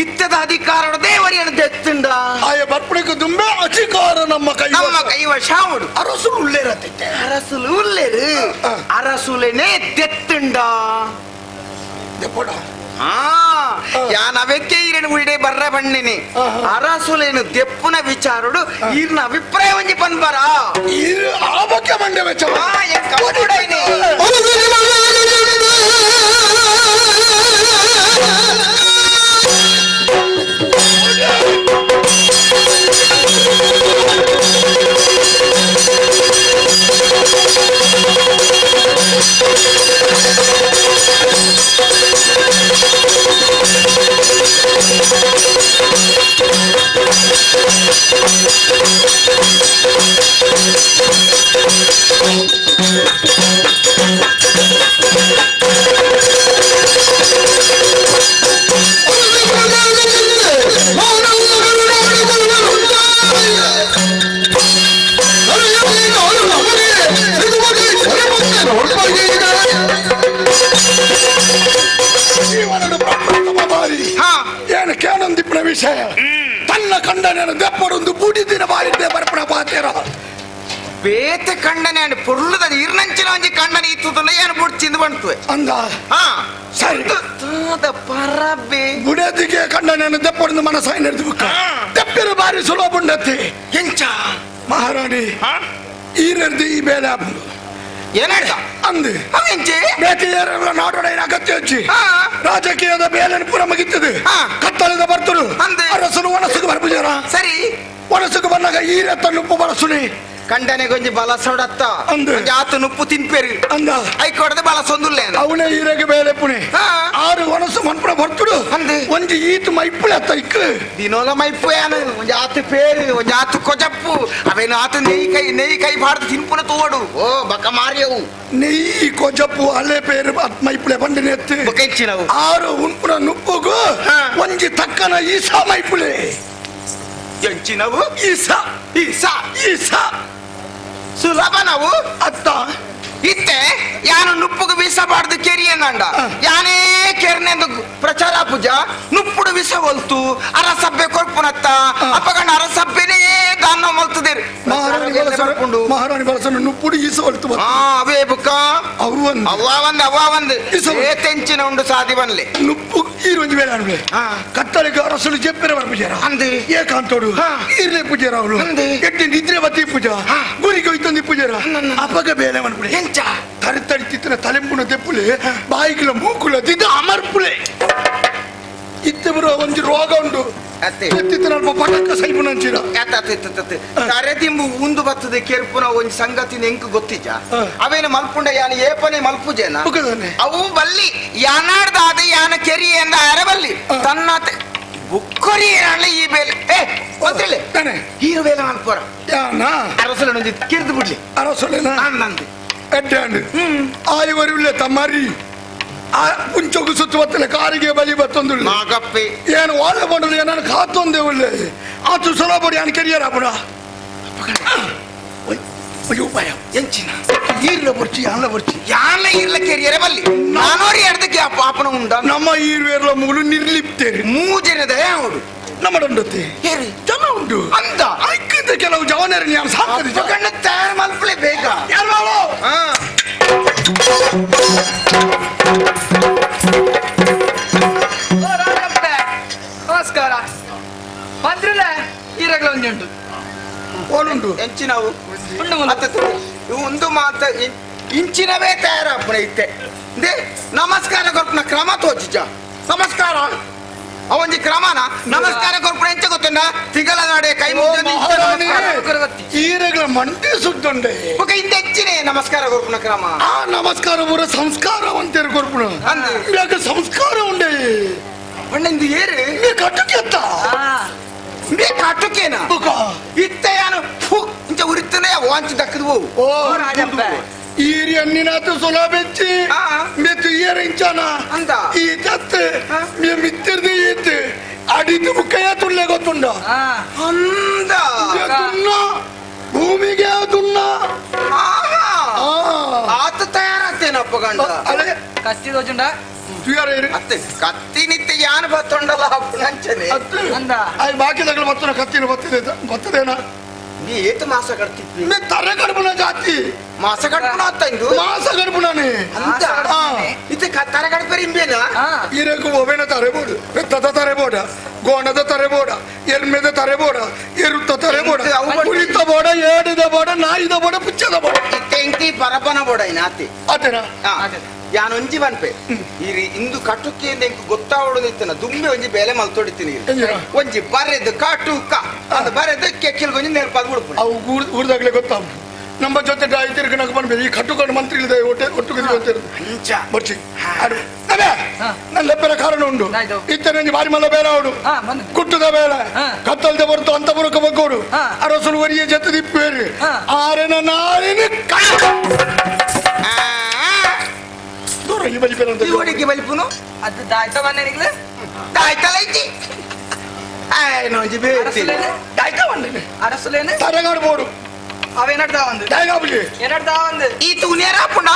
ಇತ್ತದ ಅಧಿಕಾರ ದೇವರಿಯನ್ನು ದೆತ್ತುಂಡ ಆಯ ಬರ್ಪಣಕ್ಕೆ ದುಂಬೆ ಅಧಿಕಾರ ನಮ್ಮ ಕೈ ನಮ್ಮ ಕೈವಶ ಅವಡು ಅರಸುಲು ಉಳ್ಳೇರತ್ತೆ ಅರಸುಲು ಉಳ್ಳೇರು ಅರಸುಲೇನೆ ದೆತ್ತುಂಡ ದೆಪ್ಪಡ ಯಾನವೆಕ್ಕೆ ಈರನು ಉಳ್ಳೆ ಬರ್ರ ಬಣ್ಣಿನಿ ಅರಸುಲೇನು ದೆಪ್ಪುನ ವಿಚಾರುಡು ಈರ್ನ ಅಭಿಪ್ರಾಯ ಒಂಜಿ ಪನ್ಬರ ಆ ಬಗ್ಗೆ ಮಂಡೆ ವೆಚ್ಚ ಏನು ಕೇಳೊಂದಿಪ್ಪನ ವಿಷಯ ತನ್ನ ಕಂಡನೇನು ದೆಪ್ಪಡೊಂದು ಬುಡಿದಿನ ಬಾರಿದ್ದೆ ಬರ್ಪಣ ಪಾತೇರ ಬೇತೆ ಕಂಡನೆ ಅಂಡ್ ಪೊರ್ಲುದ ಇರ್ನಂಚಿನ ಒಂಜಿ ಕಂಡನೆ ಇತ್ತುದಲ್ಲ ಏನು ಬುಡ್ಚಿಂದು ಬಂತು ಅಂದ ಹಾ ಸರಿ ಪರಬೆ ಬುಡದಿಗೆ ಕಂಡನೇನು ದೆಪ್ಪಡೊಂದು ಮನಸ್ಸಾಯಿ ನಡೆದು ಬುಕ್ಕ ದೆಪ್ಪಿರ ಬಾರಿ ಸುಲಭ ಉಂಡತ್ತಿ ಎಂಚ ಮಹಾರಾಣಿ ಈರರ್ದು ಈ ಬೇಲೆ ಆಪುಂಡು ಏನಾಯ್ತ ಅಂದು ಅವೆಂಚೆ ಬೇತೆ ಏರಲ್ಲ ನಾಡೋಡ ಅಗತ್ಯ ಹಚ್ಚಿ ರಾಜಕೀಯದ ಬೇಲೆ ಪೂರ ಮುಗಿತದೆ ಕತ್ತಲದ ಬರ್ತರು ಅರಸನು ಒಣಸುಗೆ ಬರ್ಪುಜಾರ ಸರಿ ಒಣಸುಗೆ ಬಂದಾಗ ಈರ ತನ್ನುಪ್ಪು ಬರಸುನಿ ಕಂಡನೆ ಗೊಂಜಿ ಬಲ ಸೊಡತ್ತ ಅಂದು. ಆತ ನುಪ್ಪು ತಿನ್ಪೇರು ಅಂದ ಐಕೊಡದೆ ಬಲ ಸೊಂದುಲ್ಲೆ ಅವನೇ ಈರೆಗೆ ಬೇಲೆ ಪುಣೆ ಆರು ಒಣಸು ಮನ್ಪುಣ ಬರ್ತುಡು ಒಂಜಿ ಈತು ಮೈಪುಳೆ ಅತ್ತ ಇಕ್ ದಿನೋಲ ಮೈಪು ಯಾನು ಒಂಜಿ ಆತು ಪೇರು ಒಂಜಿ ಆತು ಕೊಜಪ್ಪು ಅವೇನು ಆತು ನೆಯ್ ಕೈ ಬಾರ್ದು ತಿನ್ಪುನ ತೋಡು ಓ ಬಕ ಮಾರಿಯವು ನೆಯ್ಯಿ ಕೊಜಪ್ಪು ಅಲೆ ಪೇರು ಮೈಪುಳೆ ಬಂಡಿನ ಎತ್ತು ಬೊಕೆಂಚಿನವು ಆರು ಉಂಪುನ ನುಪ್ಪುಗು ಒಂಜಿ ತಕ್ಕನ ಈಸಾ ಮೈಪುಳೆ ಎಂಚಿನವು ಈಸಾ ಈಸಾ ಈಸಾ ಸುಲಭ ನಾವು ಅತ್ತ ಇತ್ತೆ ಯಾನು ನುಪ್ಪುಗು ಬೀಸಬಾರ್ದು ಕೆರಿಯಂಗಂಡ ಯಾನೇ ಕೆರ್ನೆಂದು ಪ್ರಚಾರ ಪೂಜಾ ನುಪ್ಪುಡು ವಿಷ ಒಲ್ತು ಅರಸಬ್ಬೆ ಕೊರ್ಪುನತ್ತ ಅಪ್ಪಗಂಡ ಅರಸಬ್ಬೆನೇ ದಾನ ಮಲ್ತದೇರು ಮಹಾರಾಣಿ ಬಳಸನು ನುಪ್ಪುಡು ಈಸ ಒಲ್ತು ಅವೇ ಬುಕ್ಕ ಅವು ಒಂದು ಅವ್ವ ಒಂದು ಅವ್ವ ಒಂದು ಏತೆಂಚಿನ ಉಂಡು ಸಾದಿ ಬನ್ಲೆ ನುಪ್ಪು ಈರು ಒಂಜಿ ಬೇಳೆ ಅನ್ಬೆ ಕತ್ತಲಿಗೆ ಅರಸಲು ಜೆಪ್ಪೆರೆ ಬರ್ಪುಜಾರ ಅಂದು ಏಕಾಂತೋಡು ಈರ್ಲೆ ಪೂಜಾರ ಅವಳು ಎಟ್ಟಿ ನಿದ್ರೆ ಬತ್ತಿ ಪೂಜಾ ಗುರಿಗೆ ಹೋಯ್ತಂದಿ ಪೂಜಾರ ಅಪಗ ಬೇಲೆ ಮನ್ಪುಡೆ ಎಂಚ ತರಿ ತರಿ ತಿತ್ತಿನ ತಲೆಂಪುನ ತೆಪ್ಪುಲೆ ಬಾಯಿಗಿಲ ಮೂಕುಲ ದಿದ್ದ ಅಮರ್ಪುಲೆ ಇತ್ತೆ ಬರುವ ಒಂಜಿ ರೋಗ ಉಂಡು ಅತ್ತೆ ಎತ್ತಿತ್ತಿನ ಅಲ್ಪ ಪಟಕ್ಕ ಸೈಪುನಂಚಿನ ತರೆದಿಂಬು ಉಂದು ಬರ್ತದೆ ಕೆರ್ಪುನ ಒಂಜಿ ಸಂಗತಿ ಎಂಕ್ ಗೊತ್ತಿಜ್ಜ ಅವೇನ ಮಲ್ಪುಂಡ ಯಾನ ಏಪನೆ ಮಲ್ಪುಜೇನ ಅವು ಬಲ್ಲಿ ಯಾನಾಡ್ದಾದ ಯಾನ ಕೆರಿ ಎಂದ ಅರ ಬಲ್ಲಿ ತನ್ನ ಬುಕ್ಕೊರಿ ಏನಾಡ್ಲೆ ಈ ಬೇಲೆ ಏ ಮಂತ್ರಿಲೆ ತಾನೆ ಹೀರು ಬೇಲೆ ಮಲ್ಪೋರ ಯಾನ ಅರಸುಲ ಒಂಜಿ ಕಿರ್ದು ಬಿಡ್ಲಿ ಅರಸುಲೆನ ನಂದು ಎಡ್ಡೆ ಆಯಿವರು ಇಲ್ಲ ತಮ್ಮರಿ ಆ ಪುಂಚೊಗು ಸುತ್ತು ಬತ್ತಲೆ ಕಾರಿಗೆ ಬಲಿ ಬತ್ತೊಂದುಳ್ಳೆ ನಾಗಪ್ಪೆ ಏನು ಓಲೆ ಬಂಡಲು ಏನನ್ನು ಕಾತೊಂದೇ ಉಳ್ಳೆ ಆತು ಸುಲಭ ಯಾನ್ ಕೆರಿಯರ್ ಅಪುಡ ಅಯ್ಯೋ ಭಯ ಎಂಚಿನ ಈರ್ಲ ಬರ್ಚಿ ಯಾನ್ಲ ಬರ್ಚಿ ಯಾನ್ಲ ಈರ್ಲ ಕೆರಿಯರೆ ಬಲ್ಲಿ ನಾನೋರಿ ಎಡ್ದಕ್ಕೆ ಅಪ್ಪನ ಉಂಡ ನಮ್ಮ ಈರ್ವೇರ್ಲ ಮೂಲು ನಿರ್ಲಿಪ್ತೇರಿ ಮೂಜನದ ಅವಡು ನಮ್ಮ ಹೇರಿ ಜನ ಉಂಟು ಅಂದ ಐಕ್ಕಿಂತ ಕೆಲವು ಜವನರು ನಾನು ಸಾಕದು ಅಪ್ಪಗಣ್ಣ ತಯಾರು ಮಲ್ಪಲೆ ಬೇಗ ಯಾರು ಮಾಡು ಹಾ ಓ ರಾಜಪ್ಪೆ ನಮಸ್ಕಾರ ಮಂತ್ರಿಲೆ ಈರಗ್ಲ ಒಂಜಿ ಉಂಟು ಓಡುಂಟು ಎಂಚಿನವು ಉಂಡು ಮುಲು. ಅತ್ತ ಇವು ಒಂದು ಮಾತ ಇಂಚಿನವೇ ತಯಾರಪ್ಪನ ಇತ್ತೆ they ನಮಸ್ಕಾರ ಕೊರ್ಪುನ ಕ್ರಮ ತೋಚಿಜ ನಮಸ್ಕಾರ ಅವೊಂಜಿ ಕ್ರಮನ ನಮಸ್ಕಾರ ಕೊರ್ಪುನ ಎಂಚ ಗೊತ್ತುಂಡ ತಿಂಗಳ ನಾಡೆ ಕೈ ಓ ಮುಗ್ದು ಇಂಚ ಮಹಾರಾಣಿ ನಮಸ್ಕಾರ. ಈರಗಳ ಮಂಡಿ ಸುದ್ದುಂಡೆ ಬೊಕ ಇಂದ ಹೆಚ್ಚಿನೇ ನಮಸ್ಕಾರ ಕೊರ್ಪುನ ಕ್ರಮ ಆ ನಮಸ್ಕಾರ ಪೂರ ಸಂಸ್ಕಾರ ಅಂತೀರಿ ಕೊರ್ಪುಣ ಅಂದು. ಯಾಕೆ ಸಂಸ್ಕಾರ ಉಂಡೆ ಪಂಡ ಇಂದು ಏರು ಮೇ ಕಟ್ಟುಕೆತ್ತ ಮೇ ಕಾಟುಕೇನ ಬುಕ ಇತ್ತೆ ಯಾನು ಫು ಇಂಚ ಉರಿತನೆ ವಾಂಚಿ ದಕ್ಕದು ಹೋವು ಓ ಓ ರಾಜಪ್ಪೆ ಈರಿ ಅನ್ನಿನಾತು ಸುಲಭ ಬೆಚ್ಚಿ ಆ. ಮೆತ್ತು ಏರ ಇಂಚಾನ ಅಂದ. ಈ ತತ್ತು ಮೇ ಮಿತ್ತಿರ್ದು ಈತ್ ಅಡಿತು ಬುಕ್ಕಯ್ಯ ತುಳ್ಳೆ ಗೊತ್ತುಂಡ ಹಾ ಅಂದ ತುಣ್ಣ ಭೂಮಿಗೆ ತುಣ್ಣ ಆಹಾ. ಆ ಆತ ತಯಾರಾಗ್ತೇನಪ್ಪ ಗಂಡ ಅಲೆ ಕತ್ತಿ ತೋಜುಂಡ ತುಯಾರ ಇರು ಅತ್ತೆ ಕತ್ತಿ ನಿತ್ಯ ಯಾನು ಬತ್ತೊಂಡಲ್ಲ ಅಪ್ಪನಂಚನೆ ಅತ್ತು ಅಂದ. ಆಯ್ ಬಾಕಿದಗಳು ಬತ್ತನ ಕತ್ತಿನ ಬತ್ತದೆ ಬತ್ತದೇನ ನೀ ಏತು ಮಾಸ ಕಟ್ತಿದ್ವಿ ಮೇ ತರೆ ಕಡ್ಬುನ ಜಾತಿ ಮಾಸ ಕಟ್ಪುಣ ಆತ ಇಂದು ಮಾಸ ಕಡ್ಬುಣನೆ ಅಂತ ಆ. ಇತ್ತೆ ತರ ಕಡ್ಪರಿ ಇಂಬೇನ ಹಾ ಇರಕು ಒಬೇನ ತರೆ ಬೋಡು ಪೆತ್ತದ ತರೆ ಬೋಡ ಗೋಣದ ತರೆ ಬೋಡ ಎರ್ಮೆದ ತರೆ ಬೋಡ ಎರುತ್ತ ತರೆ ಬೋಡ ಇದು ಅವು ಬಡ್ಡಿ. ಕುರಿತ ಬೋಡ ಏಡಿದ ಬೋಡ ನಾಯಿದ ಬೋಡ ಪುಚ್ಚದ ಬೋಡ ಇತ್ತೆ ಇಂಕಿ ಪರಪನ ಬೋಡ ಇನ್ನ ಆತೆ ಆತೇನಾ ಯಾನೊಂಜಿ ಪನ್ಪೆ ಇರಿ ಇಂದು ಕಟುಕಿಯಿಂದ ಇಂಕ್ ಗೊತ್ತಾವಡು ನಿತ್ತನ ದುಂಬೆ ಒಂಜಿ ಬೇಲೆ ಮಲ್ತೊಡಿತೀನಿ ಎಂಜಿನ? ಒಂಜಿ ಬರೆದು ಕಾಟುಕ ಅದು ಬರೆದು ಕೆಕ್ಕಿಲ್ ಒಂಜಿ ನೆನಪಾದ್ ಬಿಡ್ಪುಣ ಅವು ಊರ್ದಾಗ್ಲೇ ಗೊತ್ತಾವು ನಮ್ಮ ಜೊತೆ ತಿರ್ಗ ನಗು ಬಂದ್ಬೇಕು ಈ ಕಟ್ಟುಕೊಂಡು ಮಂತ್ರಿ ಇಲ್ಲದೆ ಒಟ್ಟೆ ಒಟ್ಟು ಗೊತ್ತಿರೋದು ಅಂಚ ಬರ್ಚಿ ಅಡು ಅದೇ ನನ್ನ ಲೆಪ್ಪರ ಕಾರಣ ಉಂಡು ಆಯ್ತು. ಇತ್ತನೆ ಬಾರಿ ಮಲ್ಲ ಬೇರೆ ಅವಡು ಹಾ ಬಂದು ಕುಟ್ಟುದ ಬೇಳೆ ಹಾ. ಕತ್ತಲ್ದೆ ಬರುತ್ತು ಅಂತ ಬರುಕ ಬಗ್ಗೋಡು ಹಾ. ಅರಸುಲು ವರಿಯ ಜೊತೆ ದಿಪ್ಪೇರಿ ಹಾ. ಆರೆನ ನಾರಿನ ದೂರ ಈ ಬಲಿ ಬೇರೆ ಅಂತ ಈ ಒಡಿಗೆ ಬಲಿಪುನು ಅದು ದಾಯ್ತ ಬಂದೇನಿಗ್ಲೆ ದಾಯ್ತಲ್ಲ ಇಜ್ಜಿ ಆಯ್ನೊಂಜಿ ಬೇತಿ ಅರಸುಲೇನೆ ದಾಯ್ತ ಬಂದೇನೆ ಅರಸುಲೇನೆ ತರಗಾಡು ಬೋಡು ಅವೇನಡ್ದ ಒಂದು ದಾಯಗಾಬುಲಿ ಏನಡ್ದ ಒಂದು ಈ ತೂನೇರ ಪುಣ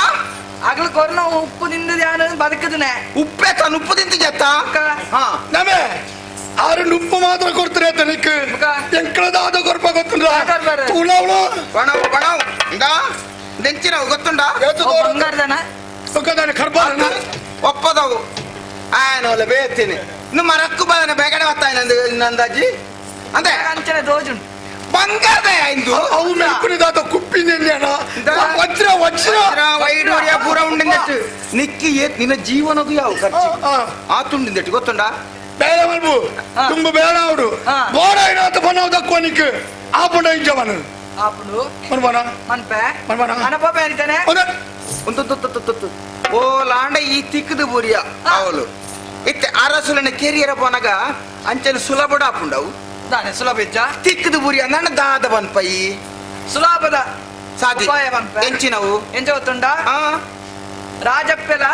ಅಗಲು ಕೊರ್ನ ಉಪ್ಪು ತಿಂದು ಯಾನು ಬದುಕುದನೆ ಉಪ್ಪೆ ತನ್ನ ಉಪ್ಪು ತಿಂತು ಜತ್ತ ಹಾ ನಮೆ ಆರು ಉಪ್ಪು ಮಾತ್ರ ಕೊಡ್ತಾರೆ ತನಿಕ್ ಮುಖ. ಎಂಕಳದಾದ ಕೊರ್ಪ ಗೊತ್ತುಂಡ್ರ ಕೊರ್ಪಾರು. ತುಳವಳು ಬಣವು ಬಣವು ಇಂದ ದೆಂಚಿನವು ಗೊತ್ತುಂಡ ಬಂಗಾರದನ ಸುಖದಾನ ಕರ್ಬಾರನ ಒಪ್ಪದವು ಆಯ್ನೋಲೆ ಬೇತೀನಿ ಇನ್ನು ಮರಕ್ಕು ಬದನೆ ಬೇಗಡೆ ಬರ್ತಾ ನಂದು ನಂದಾಜಿ ಅಂದ್ರೆ ಅಂಚನೆ ದೋಜುಂಟು ಬಂಗಾರದ ಇಂದು ಅವು ಮೆಲ್ಕುನಿದಾದ ಕುಪ್ಪಿ ನೆನ್ಯಾನ ವಜ್ರ ವಜ್ರ ವೈಡೂರ್ಯ ಪೂರ ಉಂಡಿಂದಟ್ಟು ನಿಕ್ಕಿ ಏತ್ ನಿನ್ನ ಜೀವನಗೂ ಯಾವ ಖರ್ಚು ಆ, ಆತುಂಡಿಂದಟ್ಟು ಗೊತ್ತುಂಡ ಬೇಡ ಮಲ್ಬು ಆ. ತುಂಬ ಬೇಡ ಅವಡು ಆ. ಬೋಡ ಏನಾತ ಬನ್ನಾವ್ ದಕ್ಕುವ ನಿಕ್ ಆ ಪುಂಡ ಇಂಚವನು ಆಪುಡು ಮನ್ಬಾನ ಮನ್ಪೆ ಮನ್ಬಾನ ಅನಪ ಬೇರಿತಾನೆ ಒಂದೇ ಒಂದು ಓ ಲಾಂಡ ಈ ತಿಕ್ಕದು ಬುರಿಯ ಅವಳು ಇತ್ತೆ ಅರಸುಲನ ಕೆರಿಯರ ಪೋನಗ ಅಂಚನೆ ಸುಲಭಡ ಆಪುಂಡವು ದಾನೆ ಸುಲಭ ಇಜ್ಜ ತಿಕ್ಕದು ಬುರಿಯ ನನ್ನ ದಾದ ಬನ್ಪೈ ಸುಲಭದ ಸಾದಿ ಉಪಾಯ ಪನ್ಪೆ ಎಂಚಿನವು ಎಂಚ ಗೊತ್ತುಂಡ ಆ ರಾಜಪ್ಪೆಲ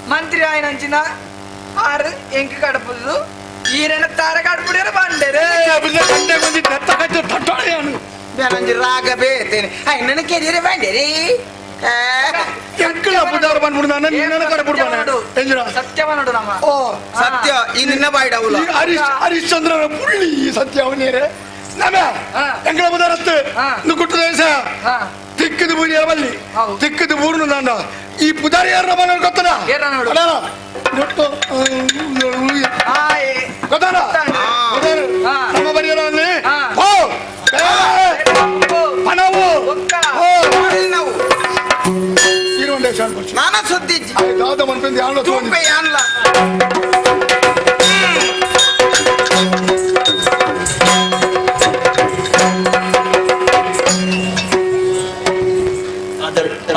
ಮಂತ್ರಿ ಆಯ್ನಂಚಿನ ಆರು ಎಂಕ್ ಕಡಪುದು ಈರೆನ ತಾರ ಕಡಪುಡಿಯರ ಬಂಡೆರು ಕಂಡೆ ಬಂದಿ ದತ್ತ ಕಚ್ಚ ತಟ್ಟೊಳೆಯಾನು ಬೇನಂಜಿ ರಾಗ ಬೇತೇನೆ I ನನ್ನ ಕೆರಿಯರ ಬಂಡೆರಿ ಎಂಕಳ ಪುಜಾರ ಬಂದ್ಬಿಡು ನಾನು ನಿನ್ನ ಕಡೆ ಬಿಡ್ಬಾನೆ ಎಂಜಿನ ಸತ್ಯವನುಡು ನಮ್ಮ ಓ ಸತ್ಯ ಈ ನಿನ್ನ ಬಾಯ್ಡವುಲ ಈ ಹರೀಶ್ ಹರಿಶ್ಚಂದ್ರನ ಪುಳ್ಳಿ ಈ ಸತ್ಯ ಅವನೇರೆ ನಮೆ ಆ. ಎಂಕಳ ಪುಜಾರತ್ತು ಆ. ನುಗ್ಗುಟ್ಟು ದೇಶ ಹಾ ತಿಕ್ಕದು ಬುರಿಯ ಬಲ್ಲಿ ಹೌದು. ತಿಕ್ಕದು ಬೂರ್ನು ನಾನ ಈ ಪುಜಾರಿ ಯಾರ ಮನೆ ಗೊತ್ತನ ಏರ್ನ ನೋಡು. ಗೊತ್ತು ಆಯ್ ಗೊತ್ತಾನ ಗೊತ್ತಾಂಡು. ಗೊತ್ತಾನ? ಆ. ನಮ್ಮ ಬರಿಯಲ್ಲ ಅಲ್ಲಿ ಆ. ಓ ಬೇಳೆ, ಪಣವು ಬೊಕ್ಕ. ಓ ನಾವು ಇರುವಂಡೆ ಶಾನ್ ಬರ್ಚಿ. ನಾನ ಸುದ್ದಿ ಆಯ್ ದಾದ ಮನ್ಪೆಂದು ಯಾನ್ಲ ತೋಂಜಿ. ತೂಪೆ ಯಾನ್ಲ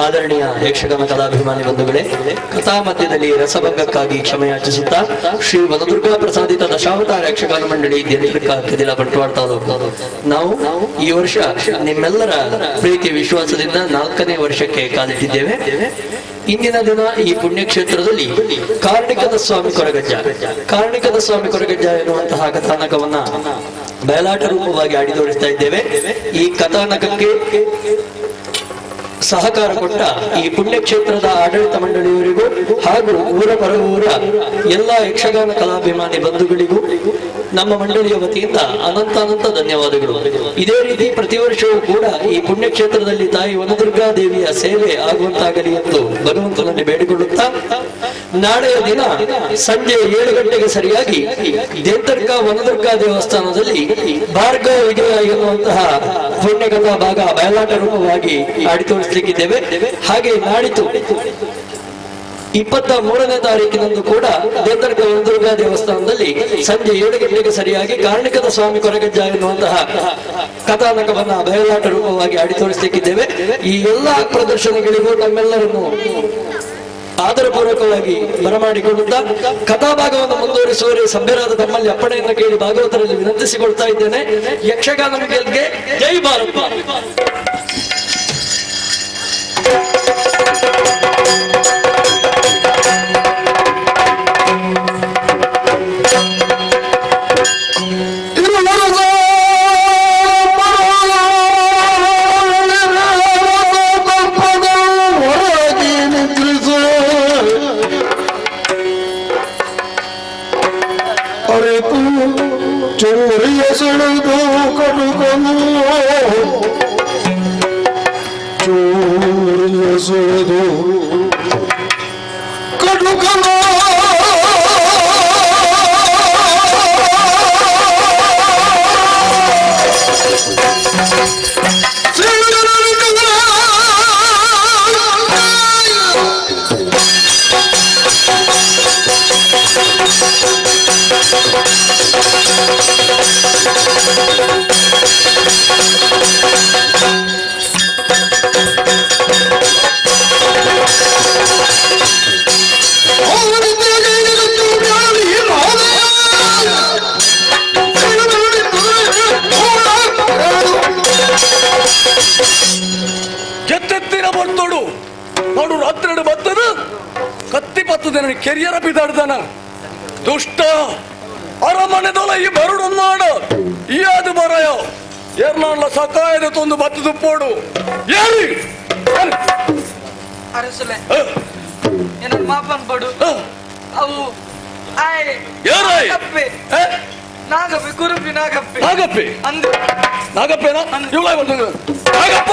ಆದರಣೀಯ ಯಕ್ಷಗಾನ ಕಲಾಭಿಮಾನಿ ಬಂಧುಗಳೇ, ಕಥಾ ಮಧ್ಯದಲ್ಲಿ ರಸಭಂಗಕ್ಕಾಗಿ ಕ್ಷಮೆಯಾಚಿಸುತ್ತಾ ಶ್ರೀ ವನದುರ್ಗಾ ಪ್ರಸಾದಿತ ದಶಾವತಾರ ಯಕ್ಷಗಾನ ಮಂಡಳಿ ಕೆದಿಲ ಬಂಟ್ವಾಳ ತಾಲೂಕು. ನಾವು ಈ ವರ್ಷ ನಿಮ್ಮೆಲ್ಲರ ಪ್ರೀತಿ ವಿಶ್ವಾಸದಿಂದ 4ನೇ ವರ್ಷಕ್ಕೆ ಕಾಲಿಟ್ಟಿದ್ದೇವೆ. ಇಂದಿನ ದಿನ ಈ ಪುಣ್ಯಕ್ಷೇತ್ರದಲ್ಲಿ ಕಾರ್ಣಿಕದ ಸ್ವಾಮಿ ಕೊರಗಜ್ಜ, ಕಾರ್ಣಿಕದ ಸ್ವಾಮಿ ಕೊರಗಜ್ಜ ಎನ್ನುವಂತಹ ಕಥಾನಕವನ್ನ ಬಯಲಾಟ ರೂಪವಾಗಿ ಆಡಿ ತೋರಿಸ್ತಾ ಇದ್ದೇವೆ. ಈ ಕಥಾನಕಕ್ಕೆ ಸಹಕಾರ ಕೊಟ್ಟ ಈ ಪುಣ್ಯಕ್ಷೇತ್ರದ ಆಡಳಿತ ಮಂಡಳಿಯವರಿಗೂ ಹಾಗೂ ಊರ ಪರವೂರ ಎಲ್ಲ ಯಕ್ಷಗಾನ ಕಲಾಭಿಮಾನಿ ಬಂಧುಗಳಿಗೂ ನಮ್ಮ ಮಂಡಳಿಯ ವತಿಯಿಂದ ಅನಂತ ಅನಂತ ಧನ್ಯವಾದಗಳು. ಇದೇ ರೀತಿ ಪ್ರತಿ ವರ್ಷವೂ ಕೂಡ ಈ ಪುಣ್ಯಕ್ಷೇತ್ರದಲ್ಲಿ ತಾಯಿ ವನದುರ್ಗಾ ದೇವಿಯ ಸೇವೆ ಆಗುವಂತಾಗಲಿ ಎಂದು ಭಗವಂತನಲ್ಲಿ ಬೇಡಿಕೊಳ್ಳುತ್ತಾ, ನಾಳೆಯ ದಿನ ಸಂಜೆ 7 ಗಂಟೆಗೆ ಸರಿಯಾಗಿ ದೇಂತರ್ಕ ವನದುರ್ಗಾ ದೇವಸ್ಥಾನದಲ್ಲಿ ಭಾರ್ಗವ ವಿಜಯ ಎನ್ನುವಂತಹ ಪುಣ್ಯಕಥಾ ಭಾಗ ಬಯಲಾಟ ರೂಪವಾಗಿ ಆಡಿ ತೋರಿಸಲಿಕ್ಕಿದ್ದೇವೆ. ಹಾಗೆ ನಾಡಿದ್ದು 23ನೇ ತಾರೀಕಿನಂದು ಕೂಡ ದೇಂತರ್ಕ ವನದುರ್ಗಾ ದೇವಸ್ಥಾನದಲ್ಲಿ ಸಂಜೆ 7 ಗಂಟೆಗೆ ಸರಿಯಾಗಿ ಕಾರ್ಣಿಕದ ಸ್ವಾಮಿ ಕೊರಗಜ್ಜ ಎನ್ನುವಂತಹ ಕಥಾನಕವನ್ನ ಬಯಲಾಟ ರೂಪವಾಗಿ ಆಡಿ ತೋರಿಸಲಿಕ್ಕಿದ್ದೇವೆ. ಈ ಎಲ್ಲಾ ಪ್ರದರ್ಶನಗಳಿಗೂ ನಮ್ಮೆಲ್ಲರನ್ನು ಆದರಪೂರ್ವಕವಾಗಿ ಬರಮಾಡಿಕೊಳ್ಳುತ್ತಾ ಕಥಾಭಾಗವನ್ನು ಮುಂದುವರಿಸುವರೆ ಸಭ್ಯರಾದ ತಮ್ಮಲ್ಲಿ ಅಪ್ಪಣೆಯನ್ನು ಕೇಳಿ ಭಾಗವತರಲ್ಲಿ ವಿನಂತಿಸಿಕೊಳ್ತಾ ಇದ್ದೇನೆ. ಯಕ್ಷಗಾನ ಗೆಲ್ಗೆ ಜೈ ಭಾರತ್. ಚೋರಿಯ ಸೆಳೆದು ಕಡುಕನು, ಚೋರಿಯ ಸೆಳೆದು ಕಡುಕನು, ಜತ್ತೆತ್ತಿನ ಬರ್ತೋಡು ನೋಡು, ರಾತ್ರಿ ಬರ್ತದ ಕತ್ತಿ ಪತ್ತದ ಕೆರಿಯರ ಬಿದಾಡ್ದಾನ ದುಷ್ಟ ಅರಮನೆದೊಲ ಈ ಬರುಡು ನಾಡು ಈ ಅದು ಬರಯ ಏರ್ನಾಡ್ಲ ಸಕಾಯದ ತೊಂದು ಬತ್ತದು ಪೋಡು ಏರಿ ಅರಸುಲೆ ಏನೋ ಮಾಪನ್ ಪಡು ಅವು ಆಯ್ ಏರಾಯ್ ನಾಗಪ್ಪೆ ನಾಗಪ್ಪೆ ಕುರುಪಿ ನಾಗಪ್ಪೆ ನಾಗಪ್ಪೆ ಅಂದು ನಾಗಪ್ಪೇನಾ ಇವಳ ನಾಗಪ್ಪ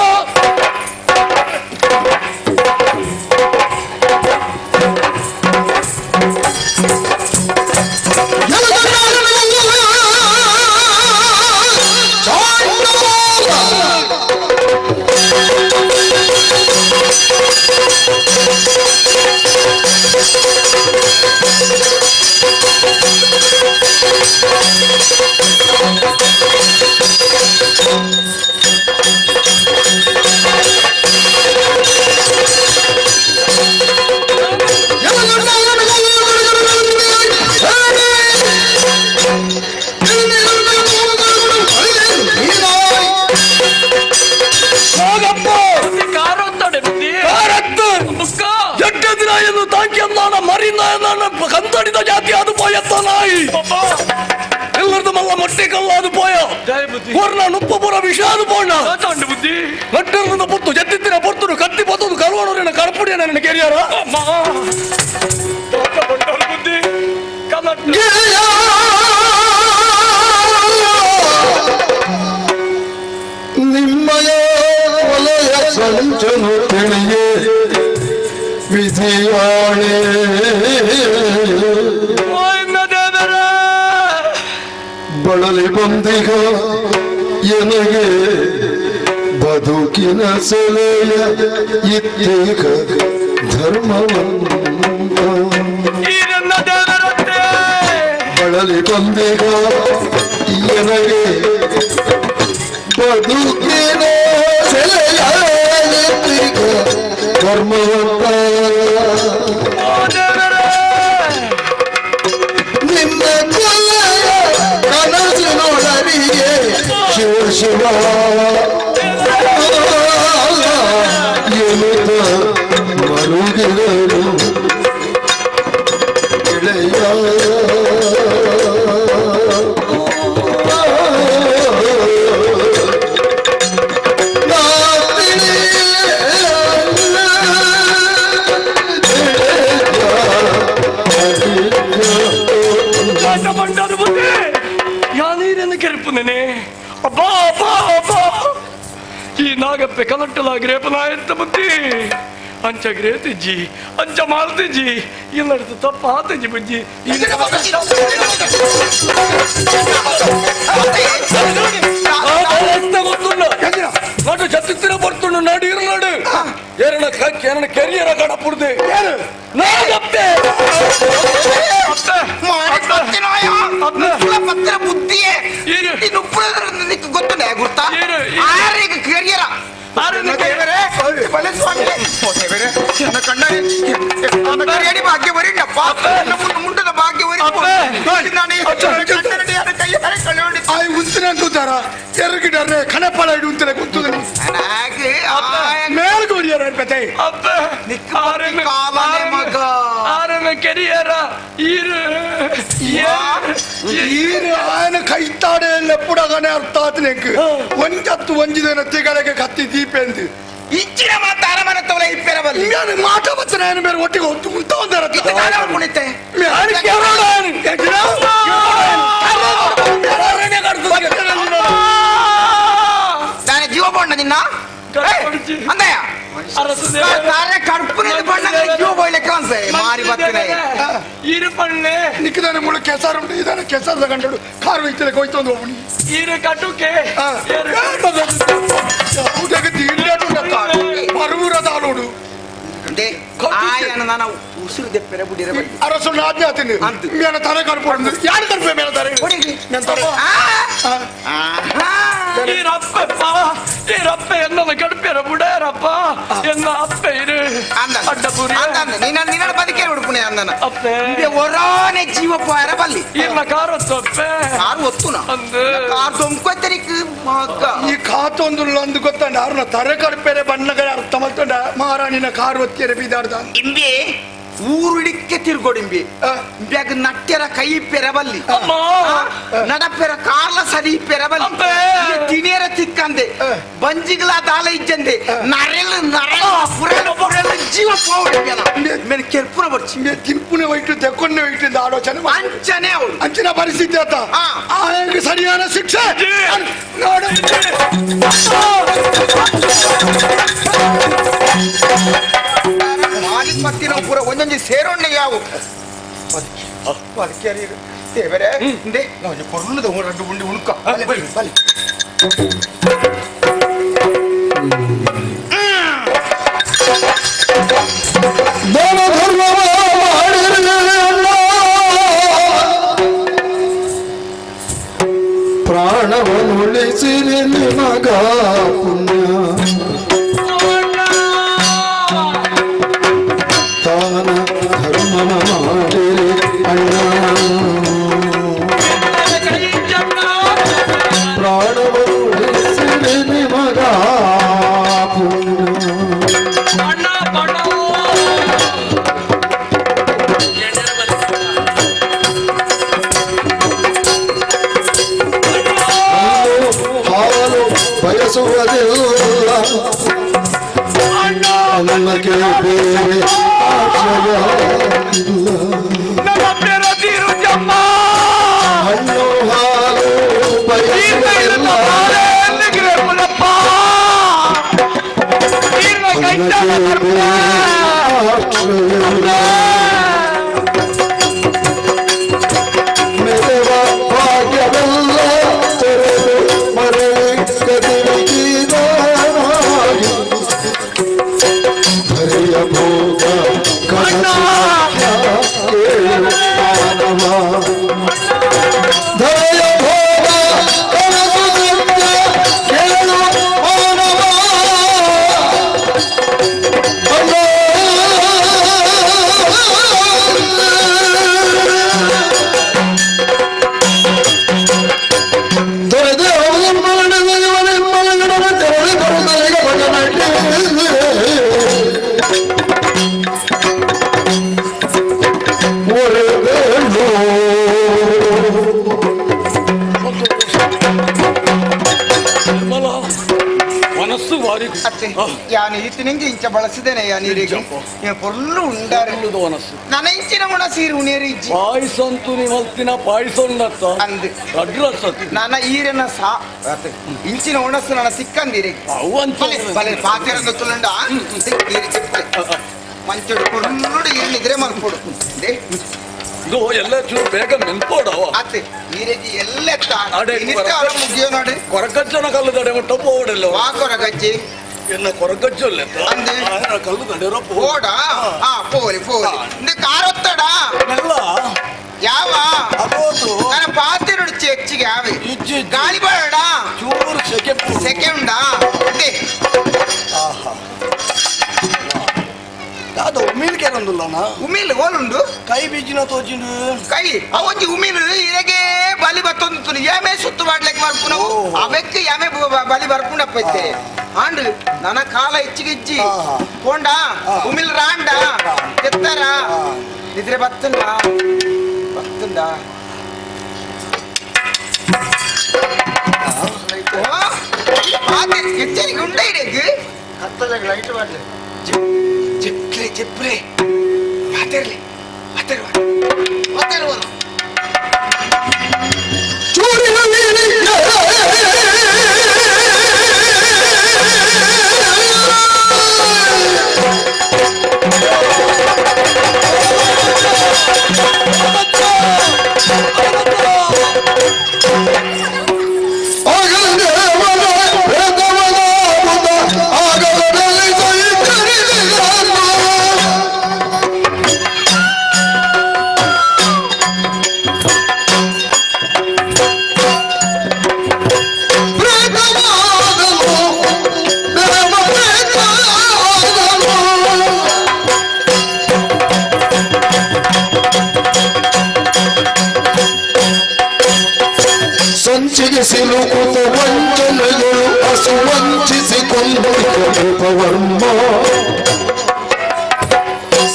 ಕಂದಡಿದ ಜಾತಿ ಅದು ಪೋಯತ್ತ ನಾಯಿ ಎಲ್ಲರದು ಮಲ್ಲ ಮೊಟ್ಟೆ ಕಲ್ಲ ಅದು ಪೋಯ ಪೂರ್ಣ ನುಪ್ಪು ಪೂರ ವಿಷ ಅದು ಪೋಣ ಬುದ್ಧಿ ನಟ್ಟಿರದ ಪುತ್ತು ಜತ್ತಿತ್ತಿನ ಪೊರ್ತುನು ಕತ್ತಿ ಪೊತ್ತದು ಕರುವಣೂರಿನ ಕರ್ಪುಡಿಯ ನನ್ನ ಕೆರಿಯರ ಬುದ್ಧಿ ನಿಮ್ಮಯ ಒಲೆಯ ಸಂಚನು ತಿಳಿಯೇ ವಿಧಿಯಾಣೆ ಬಳಲಿ ಬಂದಿಗ ಎನಗೆ ಬದುಕಿನ ಸೆಲೆಯ ಇತ್ತೀಗ ಧರ್ಮವಂತ ಬಳಲಿ ಬಂದಿಗ ಎನಗೆ ಬದುಕಿನ ಸೆಲೆಯ ಇತ್ತೀಗ ನಾಗಪ್ಪೆ ಕನಟ್ಟಲಾಗ್ರೇಪನ ಎಂತ ಬುದ್ಧಿ ಅಂಚ ಗ್ರೇತಿಜ್ಜಿ ಅಂಚ ಮಾಲ್ತಿಜ್ಜಿ ಇಲ್ಲಡ್ದು ತಪ್ಪ ಆತಿಜ್ಜಿ ಬುಜ್ಜಿ. ನಾಡು ಚತ್ತಿತ್ತಿರ ಬರ್ತುಂಡು ನಾಡು ಇರನಾಡು ಏರಣ ಏರಣ ಕೆರಿಯರ ಕಡಪುಡ್ದೆ ನಾಗಪ್ಪೆ. ಪತ್ರ ಬುದ್ಧಿಯೇ ಗೊತ್ತುಂಡೆ ಗುರ್ತಾ ಆರಿಗೆ ಕೆರಿಯರ ಭಾಗ್ಯ ಬರೀಂಡಪ್ಪ ಮುಂಡದ ಭಾಗ್ಯ ಬರೀ ಉಂತಿನ ತೂತಾರ ಎರಗಿಡರ್ರೆ ಕಣಪಾಳ ಇಡು ಉಂತಿನ ಕುತ್ತುದನಿ ಮೇಲ್ಗೋಡಿಯರ ಪತೆ ಆರನ ಕೆರಿಯರ ಈರು ಈರು ಆಯನ ಕೈತಾಡೆ ಎಪ್ಪುಡಗನೆ ಅರ್ಥ ಆತನೆಕ್ ಒಂಜತ್ತು ಒಂಜಿದನ ತಿಗಳಿಗೆ ಕತ್ತಿ ದೀಪೆಂದು ಇಂಚಿನ ಮಾತ ಅರಮನೆ ತೋಲೆ ಇಪ್ಪೆರಬಲ್ಲಿ ನಾನು ಮಾಟ ಬಚ್ಚನ ಏನು ಬೇರೆ ಒಟ್ಟಿಗೆ ಉಂಟ ಒಂದರ ಕುಣಿತೆ. ದಾನೆ ಜೀವ ಬಣ್ಣ ನಿನ್ನ ಅಂದಯ್ಯ ಕಡುಪು ಬಣ್ಣ ಜೀವ ಬೊಯ್ಲಿಕ್ಕೆ ಅನ್ಸೆ ಮಾರಿ ಬರ್ತದೆ. ಈರು ಪಣ್ಣೆ ನಿಕ್ಕಿದಾನೆ ಮುಳು ಕೆಸರು ಉಂಟು ಇದಾನೆ ಕೆಸರು ತಗೊಂಡು ಕಾರು ಇತ್ತಲೆ ಕೊಯ್ತು ಒಂದು ಒಬ್ಬನಿ ಈರು ಕಟುಕೆ ಪರುವುರ ತಾಲೋಡು ಆಯನ ನಾನು ಉಸಿರು ದೆಪ್ಪೆರೆ ಬುಡಿರೆ ಬಲ್ಲಿ ಅರಸು ಆಜ್ಞೆ ಆತೀನಿ ಮೇನ ತಲೆ ಕರ್ಕೊಂಡು ಯಾರು ಕರ್ಪೆ ಮೇನ ತಲೆ ಈರಪ್ಪಪ್ಪ ಈರಪ್ಪೆ ಎನ್ನದ ಕಡುಪೆರ ಬುಡೇರಪ್ಪ ಎನ್ನ ಅಪ್ಪೆ ಇರು ಅಡ್ಡಪುರಿ ನಿನ್ನ ನಿನ್ನ ಬದುಕೆ ಉಡುಪುಣೆ ಅಂದನ ಅಪ್ಪೆ ಒರಾನೆ ಜೀವ ಪಾರ ಬಲ್ಲಿ ಇರ್ನ ಕಾರ್ ಒತ್ತು ಅಪ್ಪೆ ಕಾರ್ ಒತ್ತುನ ಅಂದು ಕಾರ್ ದೊಂಕೊತ್ತರಿಕ್ ಮಗ್ಗ ಈ ಕಾತೊಂದುಲ್ಲ ಅಂದು ಗೊತ್ತಂಡ ಅರುಣ ತರೆ ಕರ್ಪೆರೆ ಬಣ್ಣಗಳ ಅರ್ಥ ಮತ್ತೊಂಡ ಮಹಾರಾಣಿನ ಕಾರು ಒತ್ತಿಯರೆ ಬೀದಾಡ್ದ ಇಂಬೆ ಊರುಡಿಕ್ಕೆ ತಿರ್ಗೋಡಿಂಬಿ ಇಂಬ್ಯಾಗ ನಟ್ಯರ ಕೈ ಪೆರಬಲ್ಲಿ ನಡಪೆರ ಕಾರ್ಲ ಸರಿ ಪೆರಬಲ್ಲಿ ತಿಣಿಯರ ತಿಕ್ಕಂದೆ ಬಂಜಿಗಳ ದಾಲ ಇಜ್ಜಂದೆ ನರೆಲು ನರೆಲು ಪುರೆಲು ಪುರೆಲು ಜೀವ ಪೋವಡಿಬೇನ ಮೇಲೆ ಕೆರ್ಪುನ ಬರ್ಚಿ ತಿಂಪುನೆ ವೈಟು ತೆಕ್ಕೊಂಡೆ ವೈಟು ಆಲೋಚನೆ ಅಂಚನೆ ಅವಳು ಅಂಚಿನ ಪರಿಸ್ಥಿತಿ ಆತ ಆ ಸರಿಯಾದ ಶಿಕ್ಷೆ ನೋಡು. ಮಾಲಿ ಪತ್ತಿನ ಪೂರ ಒಂದೊಂದು ಸೇರೋಣ್ಣೆ ಯಾವು ಅದಕ್ಕೆ ದೇವರೇ ಇಂದೆ ನಾವು ಪೊರ್ಲುದ ರಡ್ಡು ಉಂಡಿ ಉಣ್ಕ ಬಲಿ ಬಲಿ. ದಾನ ಧರ್ಮವ ಮಾಡಿರಲಿಲ್ಲ ಪ್ರಾಣವನ್ನುಳಿಸಿರಿ ನಿಮಗ ಪುಣ್ಯ ದಾನ ಧರ್ಮವ ಮಾಡಿರಿ ಅಣ್ಣ ಪ್ರಾಣವನ್ನುಳಿಸಿರಿ ನಿಮಗ ಪುಣ್ಯ. ಹಾಲು ಬಯಸುವುದಿಲ್ಲ ಅನ್ನಕ್ಕೆ ಬೇರೆ ಆಶ್ರಯ ಇಲ್ಲ. ಹಣ್ಣು ಹಾಲು ಬಯಸುವುದಿಲ್ಲ ಅನ್ನಕ್ಕೆ ಬೇರೆ ಆಶ್ರಯ. ಮೆರೆವ ಭಾಗ್ಯವೆಲ್ಲ ತೊರೆದು ಮರಳಿ ಕದಿರಿಗಿದಾಗಿ ಹರಿಯ ಭೋಗ ಕನಸು ಕೇಳು ಮಾನವ. ಧರೆಯ ಭೋಗ ಕನಸು ಸತ್ಯ ಕೇಳು ಮಾನವ. ಅಲ್ಲ. ಒಣಸು ಬಾರಿ ಅತ್ತೆ ಯಾನು ಈತನಿಂಗೆ ಇಂಚ ಬಳಸಿದ್ದೇನೆ ಯಾನು ನೀರಿಗೆ ಪೊರ್ಲು ಉಂಡಾರೆ ಒಣಸು ನನ್ನ ಇಂಚಿನ ಒಣಸು ಈರು ಉಣಿಯರು ಇಜ್ಜಿ ಪಾಯಸ ಅಂತೂ ನೀವು ಅಲ್ತಿನ ಪಾಯಸ ಉಂಡತ್ತ ಅಂದ್ ರಡ್ರಸ ನನ್ನ ಈರನ ಸಾ ಅತ್ತೆ ಇಂಚಿನ ಒಣಸು ನನ್ನ ಸಿಕ್ಕಂದಿರಿ ಅವು ಅಂತ ಬಲೆ ಬಲೆ ಪಾತೆರಂದ ತುಳುಂಡ ಈರು ಚಿಪ್ಪಲೆ ಮಂಚೋಡು ಪೊರ್ಲುಡು ಈರಿನಿದ್ರೆ ಮಲ್ಪೊಡು they ಇದು ಎಲ್ಲ ಚೂರು ಬೇಗ ಮೆನ್ಪೋಡವ ಅತ್ತೆ ಈರೆಗೆ ಎಲ್ಲ ಅಡೆ ಮುಗಿಯೋ ನೋಡಿ ಕೊರಕಜ್ಜನ ಕಲ್ಲು ತಡೆ ಮಟ್ಟ ಪೋಡಲ್ಲ ವಾ ಕೊರಗಜ್ಜಿ ಎನ್ನ ಕೊರಕಜ್ಜಲ್ಲ ಅಂದೆ. ಕಲ್ಲು ತಡೆರೋ ಪೋಡ ಆ ಪೋಲಿ ಪೋಲಿ ಇಂದ ಕಾರೊತ್ತಡ ಎಲ್ಲ ಯಾವ ಅದೋದು ನನ್ನ ಪಾತಿರುಡು ಹೆಚ್ಚಿಗೆ ಆವೆ ಇಜ್ಜಿ ಗಾಳಿ ಬೇಡ ಚೂರು ಸೆಕೆ ಸೆಕೆ ಉಂಡಾ ಅದೇ ಆಹಾ ದಾದ ಉಮಿಲ್ ಕೇರಂದುಲ್ಲನ ಉಮಿಲ್ ಓಲುಂಡು ಕೈ ಬೀಜಿನ ತೋಜಿಂಡು ಕೈ ಅವೊಂಜಿ ಉಮಿಲ್ ಇರೆಗೆ ಬಲಿ ಬತ್ತೊಂದು ಯಾಮೆ ಸುತ್ತು ಮಾಡ್ಲಿಕ್ಕೆ ಬರ್ಪುನವು ಅವೆಕ್ಕೆ ಯಾಮೆ ಬಲಿ ಬರ್ಪುಂಡಪ್ಪ ಇತ್ತೆ ಆಂಡ್ ನನ್ನ ಕಾಲ ಹೆಚ್ಚಿಗಿಜ್ಜಿ ಪೋಂಡ ಉಮಿಲ್ ರಾಂಡ ಎತ್ತರ ನಿದ್ರೆ ಬತ್ತುಂಡ ಬತ್ತುಂಡ ಎಚ್ಚರಿಕೆ ಉಂಡ ಇಡೆಗೆ ಕತ್ತಲೆಗೆ ಲೈಟ್ ಮಾಡಲಿ ಚೆಪ್ರೆ ಚೆಪ್ರೆ ಮಾತಾಡ್ಲಿ ಮಾತಾಡುವ ಮಾತಾಡುವ ಸಂಚಿಗೆ ಸಿಲುಕುತ ವಂಚನೆಗಳು ಅಸು ವಂಚಿಸಿಕೊಂಡು ವರ್ಮ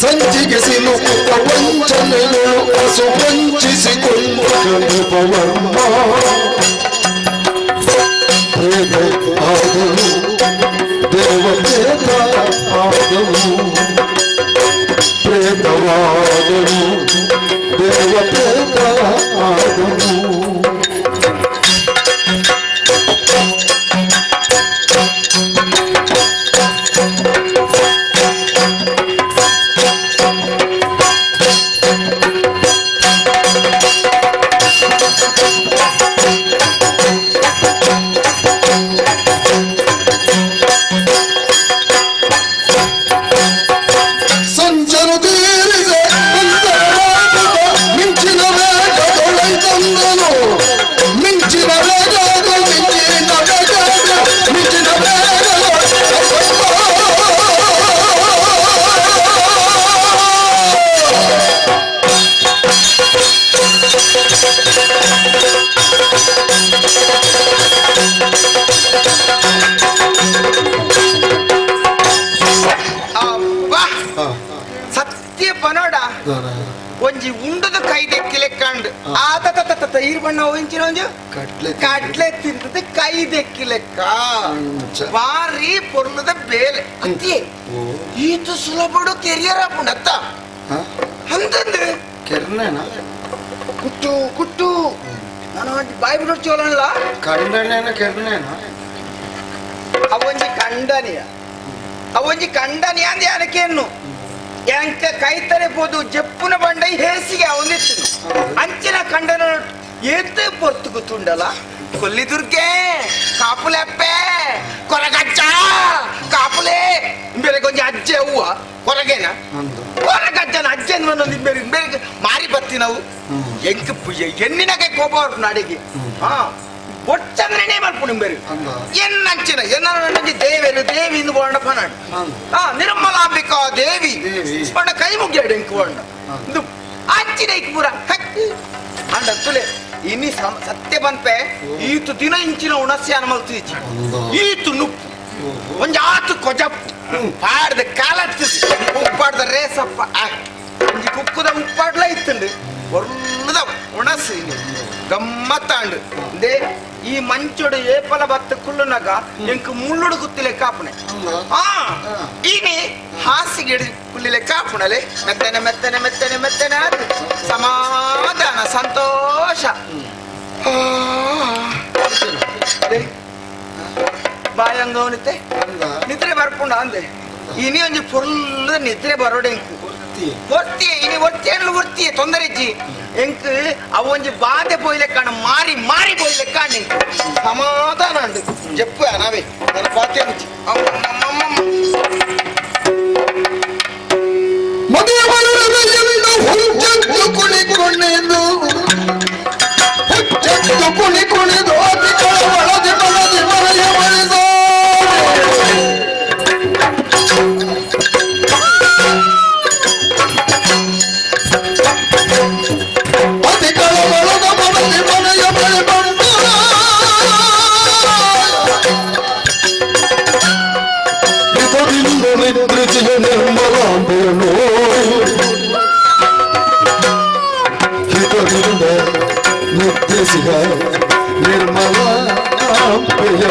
ಸಂಚಿಗೆ ಸಿಲುಕುತ ವಂಚನೆಗಳು ಅಸು ವಂಚಿಸಿಕೊಂಡು ವರ್ಮ ಪ್ರೇಮ ಆದನು ದೇವಪ್ರೇತ ಆದನು ಪ್ರೇತವಾದನು ದೇವಪ್ರೇತ ಆದನು. ಸಂಚರು ತೀರಿದೆ ಮಿಂಚಿನ ವೇಗದೊಳೈತಂದನು ಮಿಂಚಿನ ವೇಗದ ಮಿಂಚಿನ ವೇಗದ ಮಿಂಚಿನ ಅಬ್ಬಾ ಸತ್ಯ ಪನೋಡ ಒಂಜಿ ಉಂಡದ ಕೈ ದೆಕ್ಕಿಲೆಕ್ಕಂಡ್ ಆತ ತತ್ತ ಈರ್ ಬಣ್ಣ ಒಂಚಿನ ಒಂಜಿ ಕಡ್ಲೆ ಕಡ್ಲೆ ತಿಂತದ ಕೈ ದೆಕ್ಕಿಲೆಕ್ಕ ಬಾರಿ ಪೊರ್ಲದ ಬೇಲೆ ಅತ್ತಿ ಈತ ಸುಲಭಡು ಕೆರಿಯರ್ ಆಪುಂಡತ್ತ ಅಂತಂದ್ರೆ ಕೆರ್ನೇನ ಕುಟ್ಟು ಕುಟ್ಟು ನಾನು ಒಂಜಿ ಬಾಯಿ ಬಿಡೋಚೋಲಲ್ಲ ಕಂಡನೇನ ಕೆರ್ನೇನ ಅವೊಂಜಿ ಕಂಡನಿಯ ಅವೊಂಜಿ ಕಂಡನಿಯ ಅಂದ ಯಾನಕೇನು ಯಾಂಕ ಕೈತರೆ ಪೋದು ಜಪ್ಪುನ ಬಂಡ ಹೇಸಿಗೆ ಅವನಿತ್ತು ಅಂಚಿನ ಕಂಡನ ಏತ್ ಪೊರ್ತು ಕೂತುಂಡಲ್ಲ ಕೊಲ್ಲಿದುರ್ಗೆ ಕಾಪುಲೆಪ್ಪೆ ಕೊರಗಜ್ಜ ಕಾಪುಲೆ ಬೇರೆ ಕೊಂಚ ಅಜ್ಜೆ ಹೂವ ಕೊರಗೇನ ಕೊರಗಜ್ಜನ ಅಜ್ಜೆ ಒಂದೊಂದು ಬೇರೆ ಬೇರೆ ಮಾರಿ ಬತ್ತಿ ನಾವು ಎಂಕ್ ಎಣ್ಣಿನಾಗೆ ಕೋಪ ಹೊರಟು ನಾಡಿಗೆ ಹಾ ಒಟ್ಟಂದ್ರೇನೆ ಮಲ್ಪುಣಿ ಬೇರೆ ಎನ್ನಂಚಿನ ಎನ್ನ ದೇವೇನು ದೇವಿ ಇಂದು ಬೋಂಡ ಪನಾಡು ಹಾ ನಿರ್ಮಲಾಂಬಿಕಾ ದೇವಿ ಪಂಡ ಕೈ ಮುಗಿಯಾಡು ಎಂಕ್ ಬೋಂಡ ಇದು ಅಂಚಿನ ಇಕ್ ಪೂರ ಅಂಡ ತುಲೆ ಇನಿ ಸತ್ಯ ಬಂಪೆ ಈತು ದಿನ ಇಂಚಿನ ಉಣಸ್ಯ ಅನ್ಮಲ್ತು ಈಚಿ ಈತು ನುಪ್ಪು ಒಂಜಿ ಆತು ಕೊಜಪ್ಪು ಪಾಡ್ದ ಕಾಲತ್ತು ಉಪ್ಪಾಡ್ದ ರೇಸಪ್ಪ ಒಂಜಿ ಕುಕ್ಕುದ ಉಪ್ಪಾಡ್ಲ ಇತ್ತುಂಡು ಒರ್ಲದ ಉಣಸು ಇನಿ. ಗಮ್ಮತ್ತಾಂಡು they ಈ ಮಂಚೋಡು ಏಪಲ ಬತ್ತ ಕುಳ್ಳುನಗ ಎಂಕ್ ಮುಳ್ಳುಡು ಗುತ್ತಿಲೆ ಕಾಪುಣೆ ಆ ಇನಿ ಹಾಸಿಗೆ ಕುಳ್ಳಿಲೆ ಕಾಪುಣಲೆ ಮೆತ್ತನೆ ಮೆತ್ತನೆ ಮೆತ್ತನೆ ಮೆತ್ತನೆ ಅದು ಸಮಾಧಾನ ಸಂತೋಷ ಬಾಯಂಗವನಿತೆ ನಿದ್ರೆ ಬರ್ಪುಂಡ ಅಂದೆ ಇನಿ ಒಂಜಿ ಫುಲ್ ನಿದ್ರೆ ಬರೋಡೆ ಎಂಕ್ ಒರ್ತಿಯೇ ಇನಿ ಒರ್ತಿಯೇ ಒರ್ತಿಯೇ ತೊಂದರೆ ಇಜ್ಜಿ ಎಂಕ್ ಅವೊಂಜಿ ಬಾಧೆ ಪೋಯ್ಲೆಕ್ಕಾಣ ಮಾರಿ ಮಾರಿ ಪೋಯ್ಲೆಕ್ಕಾಣ ಎಂಕ್ ಸಮಾಧಾನ ಉಂಡು ಜಪ್ಪು ನಾವೇ ನನ್ನ ಪಾತೆ ಕುಣಿಕೊಂಡು ಹುಚ್ಚೆದ್ದು ಕುಣಿ ಕುಣಿದು ಅತಿಗಳ ಒಳದಿ ಮನದಿ ಮರೆಯ ಬಳಿದ ಅತಿಗಳ ಒಳದ ಮನದಿ ಮನೆಯ ಬಳಿ ಬಂದು ಹಿತದಿಂದ ನಿದ್ರಿಸಿಯ ನಿರ್ಮಲಾಂಬೆಯನು ಹಿತದಿಂದ ನಿದ್ರಿಸಿದ ನಿರ್ಮಲಾಂಬೆಯ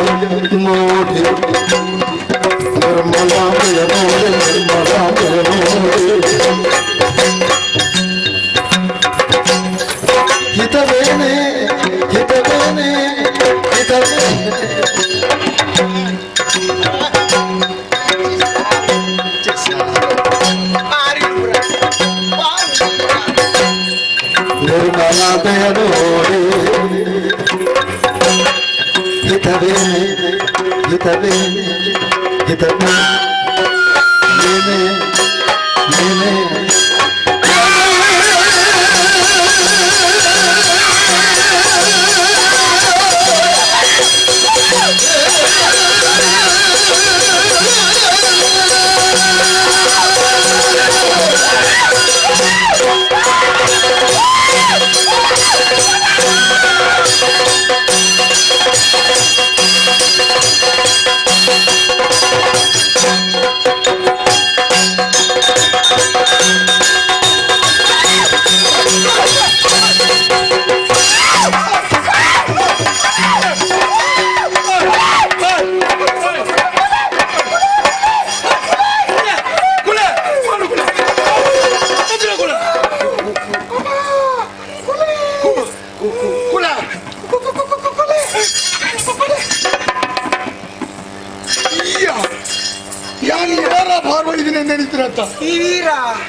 ನೋಡಿ ನಿರ್ಮಲಾಂಬೆಯ ನೋಡಿ ನಿರ್ಮಲಾಂಬೆಯ ನೋಡಿ ಹಿತವೇನೆ ಹಿತವೇನೆ ಹಿತವೇನೆ ನಿರ್ಮಲಾಂಬೆಯ ನೋಡಿ ಹಿತವೇನೆ ಹಿತವೇನೆ ಹಿತವೇ ನೇನೆ ನೇನೆ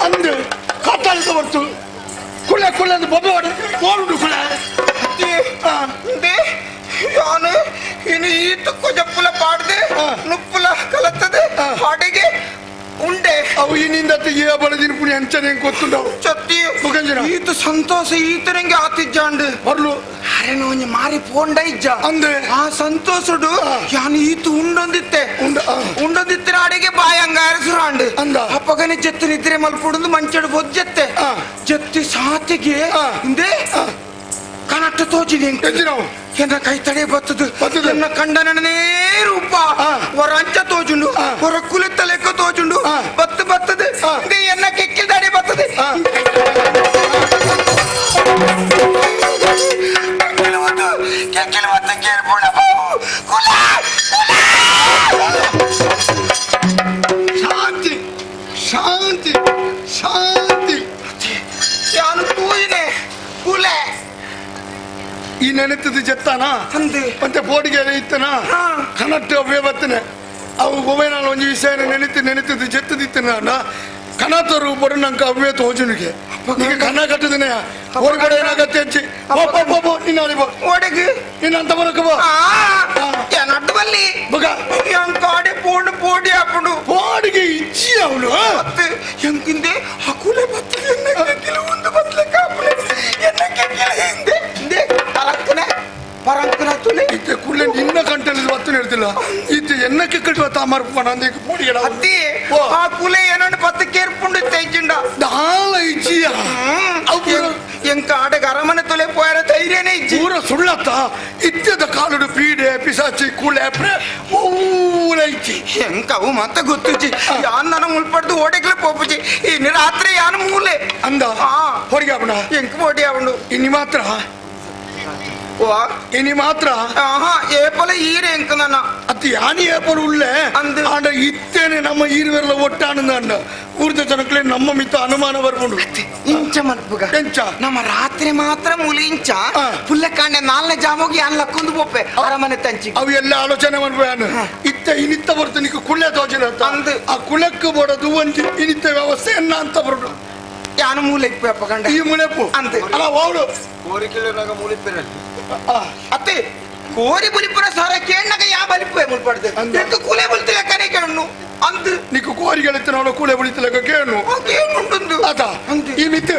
ಅಂದು ಕಾಟಾಳಿದ ಬರ್ತು ಕುಳ್ಳೆ ಕುಳ್ಳೆ ಅಂದು ಬೊಬ್ಬೆ ಹೊಡೆ ಓಡುಂಡು ಕುಳ್ಳೆ ಯಾನು ಇನ್ನು ಈ ತುಕ್ಕು ಜಪ್ಪುಲ ಪಾಡ್ದೆ ನುಪ್ಪುಲ ಕಲತ್ತದೆ ಹಾಡಿಗೆ ಉಂಡೆ ಅವು ಇನ್ನಿಂದ ತೆಗಿಯ ಬಳದಿನ ಪುಣಿ ಅಂಚನೆ ಗೊತ್ತುಂಡವು ಚತ್ತಿ ಮುಖಂಜನ ಈತ ಸಂತೋಷ ಈತರಂಗೆ ಆತಿಜ್ಜಾಂಡು ಬರ್ಲು ಅರೆ ಒಂಜಿ ಮಾರಿ ಪೋಂಡ ಇಜ್ಜ ಅಂದೆ ಆ ಸಂತೋಷಡು ಯಾನು ಈತ ಉಂಡೊಂದಿತ್ತೆ ಉಂಡೊಂದಿತ್ತಿನ ಅಡಿಗೆ ಬಾಯಂಗಾರ ಸುರಾಂಡು ಅಂದ ಅಪ್ಪಗನೆ ಜೆತ್ತು ನಿದ್ರೆ ಮಲ್ಪುಡುಂದು ಮಂಚಡು ಬೊಜ್ಜೆತ್ತೆ ಜೆತ್ತಿ ಸಾತಿಗೆ ಇಂದೆ ಕನಟ್ಟು ತೋಚಿದೆ ಎನ್ನ ಕೈ ತಡೆ ಬತ್ತದು ಎನ್ನ ಕಂಡನೇ ರೂಪ ಹೊರ ಅಂಚ ತೋಜುಂಡು ಹೊರ ಕುಲಿತ ಲೆಕ್ಕ ತೋಜುಂಡು ಬತ್ತು ಬತ್ತದು ಎನ್ನ ಕೆಕ್ಕಿಲ್ದಾಡೆ ಬತ್ತದೆ ಶಾಂತಿ ಶಾಂತಿ ಶಾಂತಿ ಯಾನು ತೂಯಿನೆ ಕುಲೆ ಈ ನೆನೆತದ ಜತ್ತಾನ ಮತ್ತೆ ಬೋಡಿಗೆ ಇತ್ತನ ಕನಟ್ಟು ಅವೇ ಬತ್ತನೆ ಅವು ನಾನು ಒಂಜಿ ವಿಷಯ ನೆನೆತು ನೆನೆತದ ಜತ್ತದಿತ್ತನ ಕನತರು ಬಡು ನಂಗೆ ಅವೇ ತೋಜುನಿಗೆ ಈಗ ಕನ್ನ ಕಟ್ಟದನೆ ಹೊರಗಡೆ ಏನಾಗತ್ತೆ ಹಚ್ಚಿ ಬೋ ಬೋ ಬೋ ನಿನ್ನ ಬೋ ಒಡಗು ನಿನ್ನ ಅಂತ ಬರಕ ಬೋ ನಡ್ಡು ಬಲ್ಲಿ ಬಗ ಕಾಡೆ ಪೋಂಡು ಪೋಡಿ ಹಾಪುಂಡು ಪೋಡಿಗೆ ಇಜ್ಜಿ ಅವನು ಮತ್ತೆ ಎಂಕಿಂದೆ ಹಕುಲೆ ಬತ್ತಲೆ ಎನ್ನ ಕೆಕ್ಕಿಲ ಒಂದು ಬತ್ತಲೆ ಕಾಪುಲೆ ಎನ್ನ ಕೆಕ್ಕಿಲ ಹಿಂದೆ ಹಿಂದೆ ಪರಂಕನೆ ಪರಂಕನ ತುಲೆ ಇತ್ತೆ ಕುಳ್ಳೆ ನಿನ್ನ ಕಂಟಲ್ಲಿ ಬತ್ತು ಹೇಳ್ತಿಲ್ಲ ಇತ್ತೆ ಎನ್ನ ಕೆಕ್ಕಟ್ಟು ತಾಮರ್ಪ ನಂದಿಗೆ ಪೋಡಿಗೆ ಅತ್ತಿ ಆ ಕುಲೆ ಏನಂಡು ಪತ್ತು ಕೇರ್ಪುಂಡು ತೈಜಿಂಡ ದಾಲ ಇಜ್ಜಿಯ ಎಂಕ ಆಡಗ ಅರಮನೆ ತೊಲೆ ಪೋಯರ ಧೈರ್ಯನೇ ಇಜ್ಜಿ ಪೂರ ಸುಳ್ಳತ್ತ ಇತ್ಯದ ಕಾಲುಡು ಪೀಡೆ ಪಿಸಾಚಿ ಕುಳೆ ಪ್ರೆ ಊರ ಇಜ್ಜಿ ಎಂಕ ಅವು ಮತ್ತೆ ಗೊತ್ತುಜಿ ಯಾನ್ ನನ್ನ ಮುಳ್ಪಡ್ದು ಓಡೆಗ್ಲೆ ಪೋಪುಜಿ ಇನ್ನು ರಾತ್ರಿ ಯಾನ್ ಮೂಲೆ ಅಂದ ಹೊಡಿಗೆ ಅವನ ಎಂಕ ಹೊಡಿ ಅವನು ಇನ್ನು ಮಾತ್ರ ಇನಿ ಮಾತ್ರ ಏಪಲ ಈರೆ ಎಂಕನ ಅತ್ತ ಯಾನಿ ಏಪಲ ಉಳ್ಳೆ ಆಂಡ ಇತ್ತೇನೆ ನಮ್ಮ ಈರುವೆಲ್ಲ ಒಟ್ಟಾನಂದ ಊರ್ದ ಜನಕ್ಲೆ ನಮ್ಮ ಮಿತ್ತ ಅನುಮಾನ ಬರ್ಕೊಂಡು ಇಂಚ ಮಲ್ಪುಗ ಎಂಚ ನಮ್ಮ ರಾತ್ರಿ ಮಾತ್ರ ಮೂಲಿ ಇಂಚ ಪುಲ್ಲಕಾಂಡೆ ನಾಲ್ನೇ ಜಾಮೋಗಿ ಅನ್ ಲಕ್ಕೊಂದು ಪೋಪೆ ಅರಮನೆ ತಂಚಿ ಅವು ಎಲ್ಲ ಆಲೋಚನೆ ಮನ್ಪುಯಾನು ಇತ್ತ ಇನಿತ್ತ ಬರ್ತು ನಿಕ್ಕ ಕುಳ್ಳೆ ತೋಚಿನ ಆ ಕುಳಕ್ಕೆ ಬೋಡದು ಒಂಜಿ ಇನಿತ್ತ ವ್ಯವಸ್ಥೆ ಎನ್ನ ಅಂತ ಬರುಡು ಯಾನು ಮೂಲೆ ಇಪ್ಪು ಕಂಡ ಈ ಮುಳೆಪ್ಪು ಅಂತ ಅಲ್ಲ ಅವಳು ಕೋರಿಕೆಲನಾಗ ಮೂಲಿಪ್ಪೆರಲ್ಲಿ ಅತ್ತೆ ಕೋರಿ ಬುಲಿಪುರ ಸಾರ ಕೇಣ್ಣಗ ಯಾ ಬಲಿಪ್ಪೆ ಮುಲ್ಪಡ್ದೆ ಎಂತ ಕೂಲೆ ಬುಲ್ತಿಲಕ್ಕನೆ ಕೇಣ್ಣು ಅಂದ್ ನಿಕ್ಕು ಕೋರಿಗಳಿತ್ತು ನಾವು ಕೂಲೆ ಬುಳಿತಿಲಕ್ಕ ಕೇಣ್ಣು ಕೇಣ್ಣುಂಟುಂದು ಆತ ಈ ಮಿತ್ತು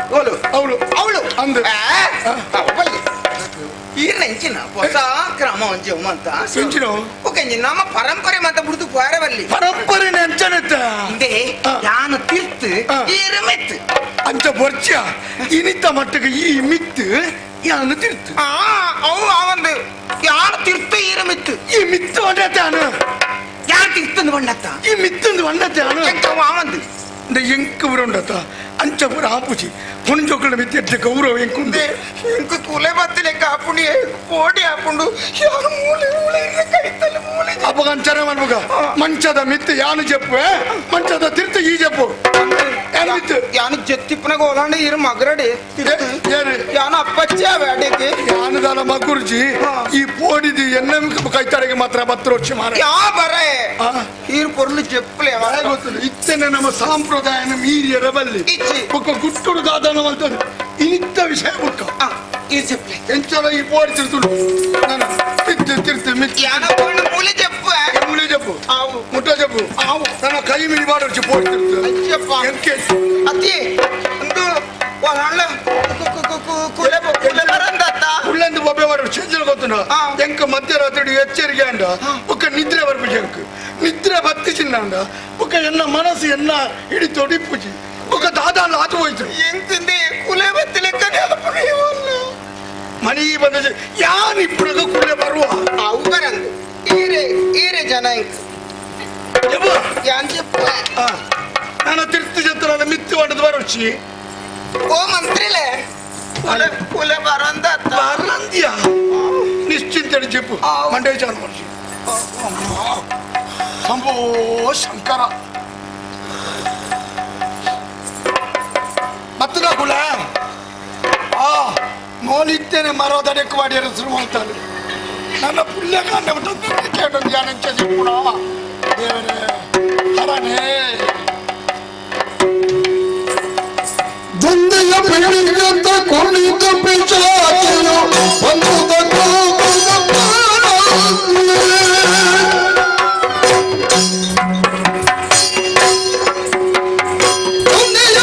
ಅವಳು ಅವಳು ಅವಳು ಅಂದ್ ಈ ನೆಂಚಿನ ಹೊಸ ಕ್ರಮ ಒಂಜಿ ಅಂತ ಎಂಚಿನ ಓಕೆ ನಮ್ಮ ಪರಂಪರೆ ಮಾತ ಬುಡ್ದು ಪೋರವಲ್ಲಿ ಪರಂಪರೆ ನೆಂಚನೆತ್ತ ಇಂದೇ ಯಾನ ತಿರ್ತು ಈರು ಮೆತ್ತು ಅಂಚ ಬೊರ್ಚ ಇನಿತ ಮಟ್ಟಕ್ಕೆ ಈ ಮಿತ್ತು ಯಾನು ತಿರ್ತು ಅವು ಅವಂದು ಯಾನ ತಿರ್ತು ಈರು ಮಿತ್ತು ಈ ಮಿತ್ತು వండతాను ಯಾನ್ ತಿರ್ತಂದು ಬಂಡತ್ತ ಈ ಮಿತ್ತಂದು వండతాను ಅವಂದು இந்த ಎಂಕ್ ಉಂಡತ ಅಂಚ ಪೂರ ಆಪುಜಿ ಪುಣಜೋಕುల ಮಿತ್ತಿ ಎಡ್ಡೆ ಗೌರವ ಎಂಕುಂಡು ಎಂಕು ಕುಲೆ ಬತ್ತಿಲೆ ಕಾಪುಂಡು ಕೋಡಿ ಆಪುಂಡು ಯಾರು ಮೂಲೆ ಮೂಲೆ ಕೈತಲ್ಲಿ ಮೂಲೆ ಅಪ್ಪಗ ಅಂಚನೆ ಮನ್ಮುಗ ಮಂಚದ ಮಿತ್ತು ಯಾನು ಜಪ್ಪು ಮಂಚದ ತಿರ್ತು ಈ ಜಪ್ಪು ಯಾನು ಮಿತ್ತು ಯಾನು ಜೆತ್ತಿಪ್ಪನ ಗೋಲಾಂಡ ಇರು ಮಗರಡೆ ಯಾನು ಅಪ್ಪಚ್ಚಿ ಬೇಡಕ್ಕೆ ಯಾನು ದಾನ ಮಗುರ್ಜಿ ಈ ಪೋಡಿది ಎನ್ನ ಕೈತಾಡಿಗೆ ಮಾತ್ರ ಬತ್ತರೋಚಿ ಮಾರ ಯಾ ಬರೇ ಈರು ಪೊರ್ಲು ಜೆಪ್ಪಲೆ ಗೊತ್ತಿಲ್ಲ ಇತ್ತನೆ ನಮ್ಮ ಸಾಂಪ್ರದಾಯನ ಮೀರಿಯರ ಬಲ್ಲಿ ಒಕ್ಕ ಗುಟ್ಟುಡು ದಾದಾನ ಅಂತದ್ದು ಇನಿತ್ತ ವಿಷಯ ಬುಕ್ಕ ಈ ಜೆಪ್ಪಲೆ ಎಂಚಲ ಈ ಪೋಡಿ ತಿರ್ತುಡು ನಾನು ತಿರ್ತು ತಿರ್ತು ಮಿತ್ತು ಯಾನೋ ಮೂಲೆ ಜೆಪ್ಪು ಮೂಲೆ ಜಪ್ಪು ಮುಟ್ಟ ಜಪ್ಪು ನನ್ನ ಕೈ ಮಿಡಿ ಮಾಡೋರ್ಚಿ ಪೋಡಿ ತಿರ್ತು ಅಜ್ಜಪ್ಪ ಎಂಕೆ ಅತ್ತಿ ಒಂದು ಒಳ್ಳೆ ಕುಲೆ ಕುಲೆ ಬರಂದತ್ತ ಉಳ್ಳಂದು ಬೊಬ್ಬೆ ಮಾಡೋರು ಚೇಂಜಲ್ ಗೊತ್ತುಂಡ ಎಂಕ ಮಧ್ಯರಾತ್ರಿ ಎಚ್ಚರಿಕೆ ಅಂಡ ಬೊಕ್ಕ ನಿದ್ರೆ ಬರ್ಪುಜಿ ಎಂಕ್ ನಿದ್ರೆ ಬತ್ತಿ ಚಿನ್ನಂಡ ಬೊಕ್ಕ ಎನ್ನ ಮನಸ್ಸು ಎನ್ನ ಹಿಡಿತೋಡಿ ಇಪ್ಪುಜಿ ಬೊಕ್ಕ ದಾದ ಆತು ಹೋಯ್ತು ಎಂತಿಂದೆ ಕುಲೆ ಬತ್ತಿಲೆಕ್ಕನೆ ಮನಿ ಬಂದ ಯಾನ್ ಇಪ್ಪುಡಗ ಕುಲೆ ಬರುವ ಅವು ಬರಂದು ಈರೆ ಈರೆ ಜನ ಎಂಕ್ ಯಾನ್ చెప్పు ನಾನು ತಿರ್ತು ಜೊತೆ ನನ್ನ ಮಿತ್ತು ಹೊಡೆದು ಬರೋಚಿ ಓ ಮಂತ್ರಿಲೆ ಕುಲೆ ಕುಲೆ ಬರಂದ ಬರಂದ್ಯಾ ನಿಶ್ಚಿಂತೆ చెప్పು ಮಂಡೆ ಚಾಲು ಮನುಷ್ಯ ಶಂಭೋ ಶಂಕರ ಮತ್ತದ ಕುಲ ಆ ಮೋಲಿತ್ತೇನೆ ಮರೋದಡೆಕ್ಕು ಮಾಡಿ ಹೆಸರು ಮಾಡ್ತಾನೆ ನನ್ನ ಪುಣ್ಯಕಾಂಡ ಕೇಳು ಧ್ಯಾನಂಚ చెప్పುಣ ದೇವರೇ ಹರನೇ ದುಂದೆಯ ಪಿಡಿಗಂತ ಕುಣಿತ ಪಿಶಾಚಿಯು ಬಂದುದ ಕೂಗುದ ದುಂದೆಯ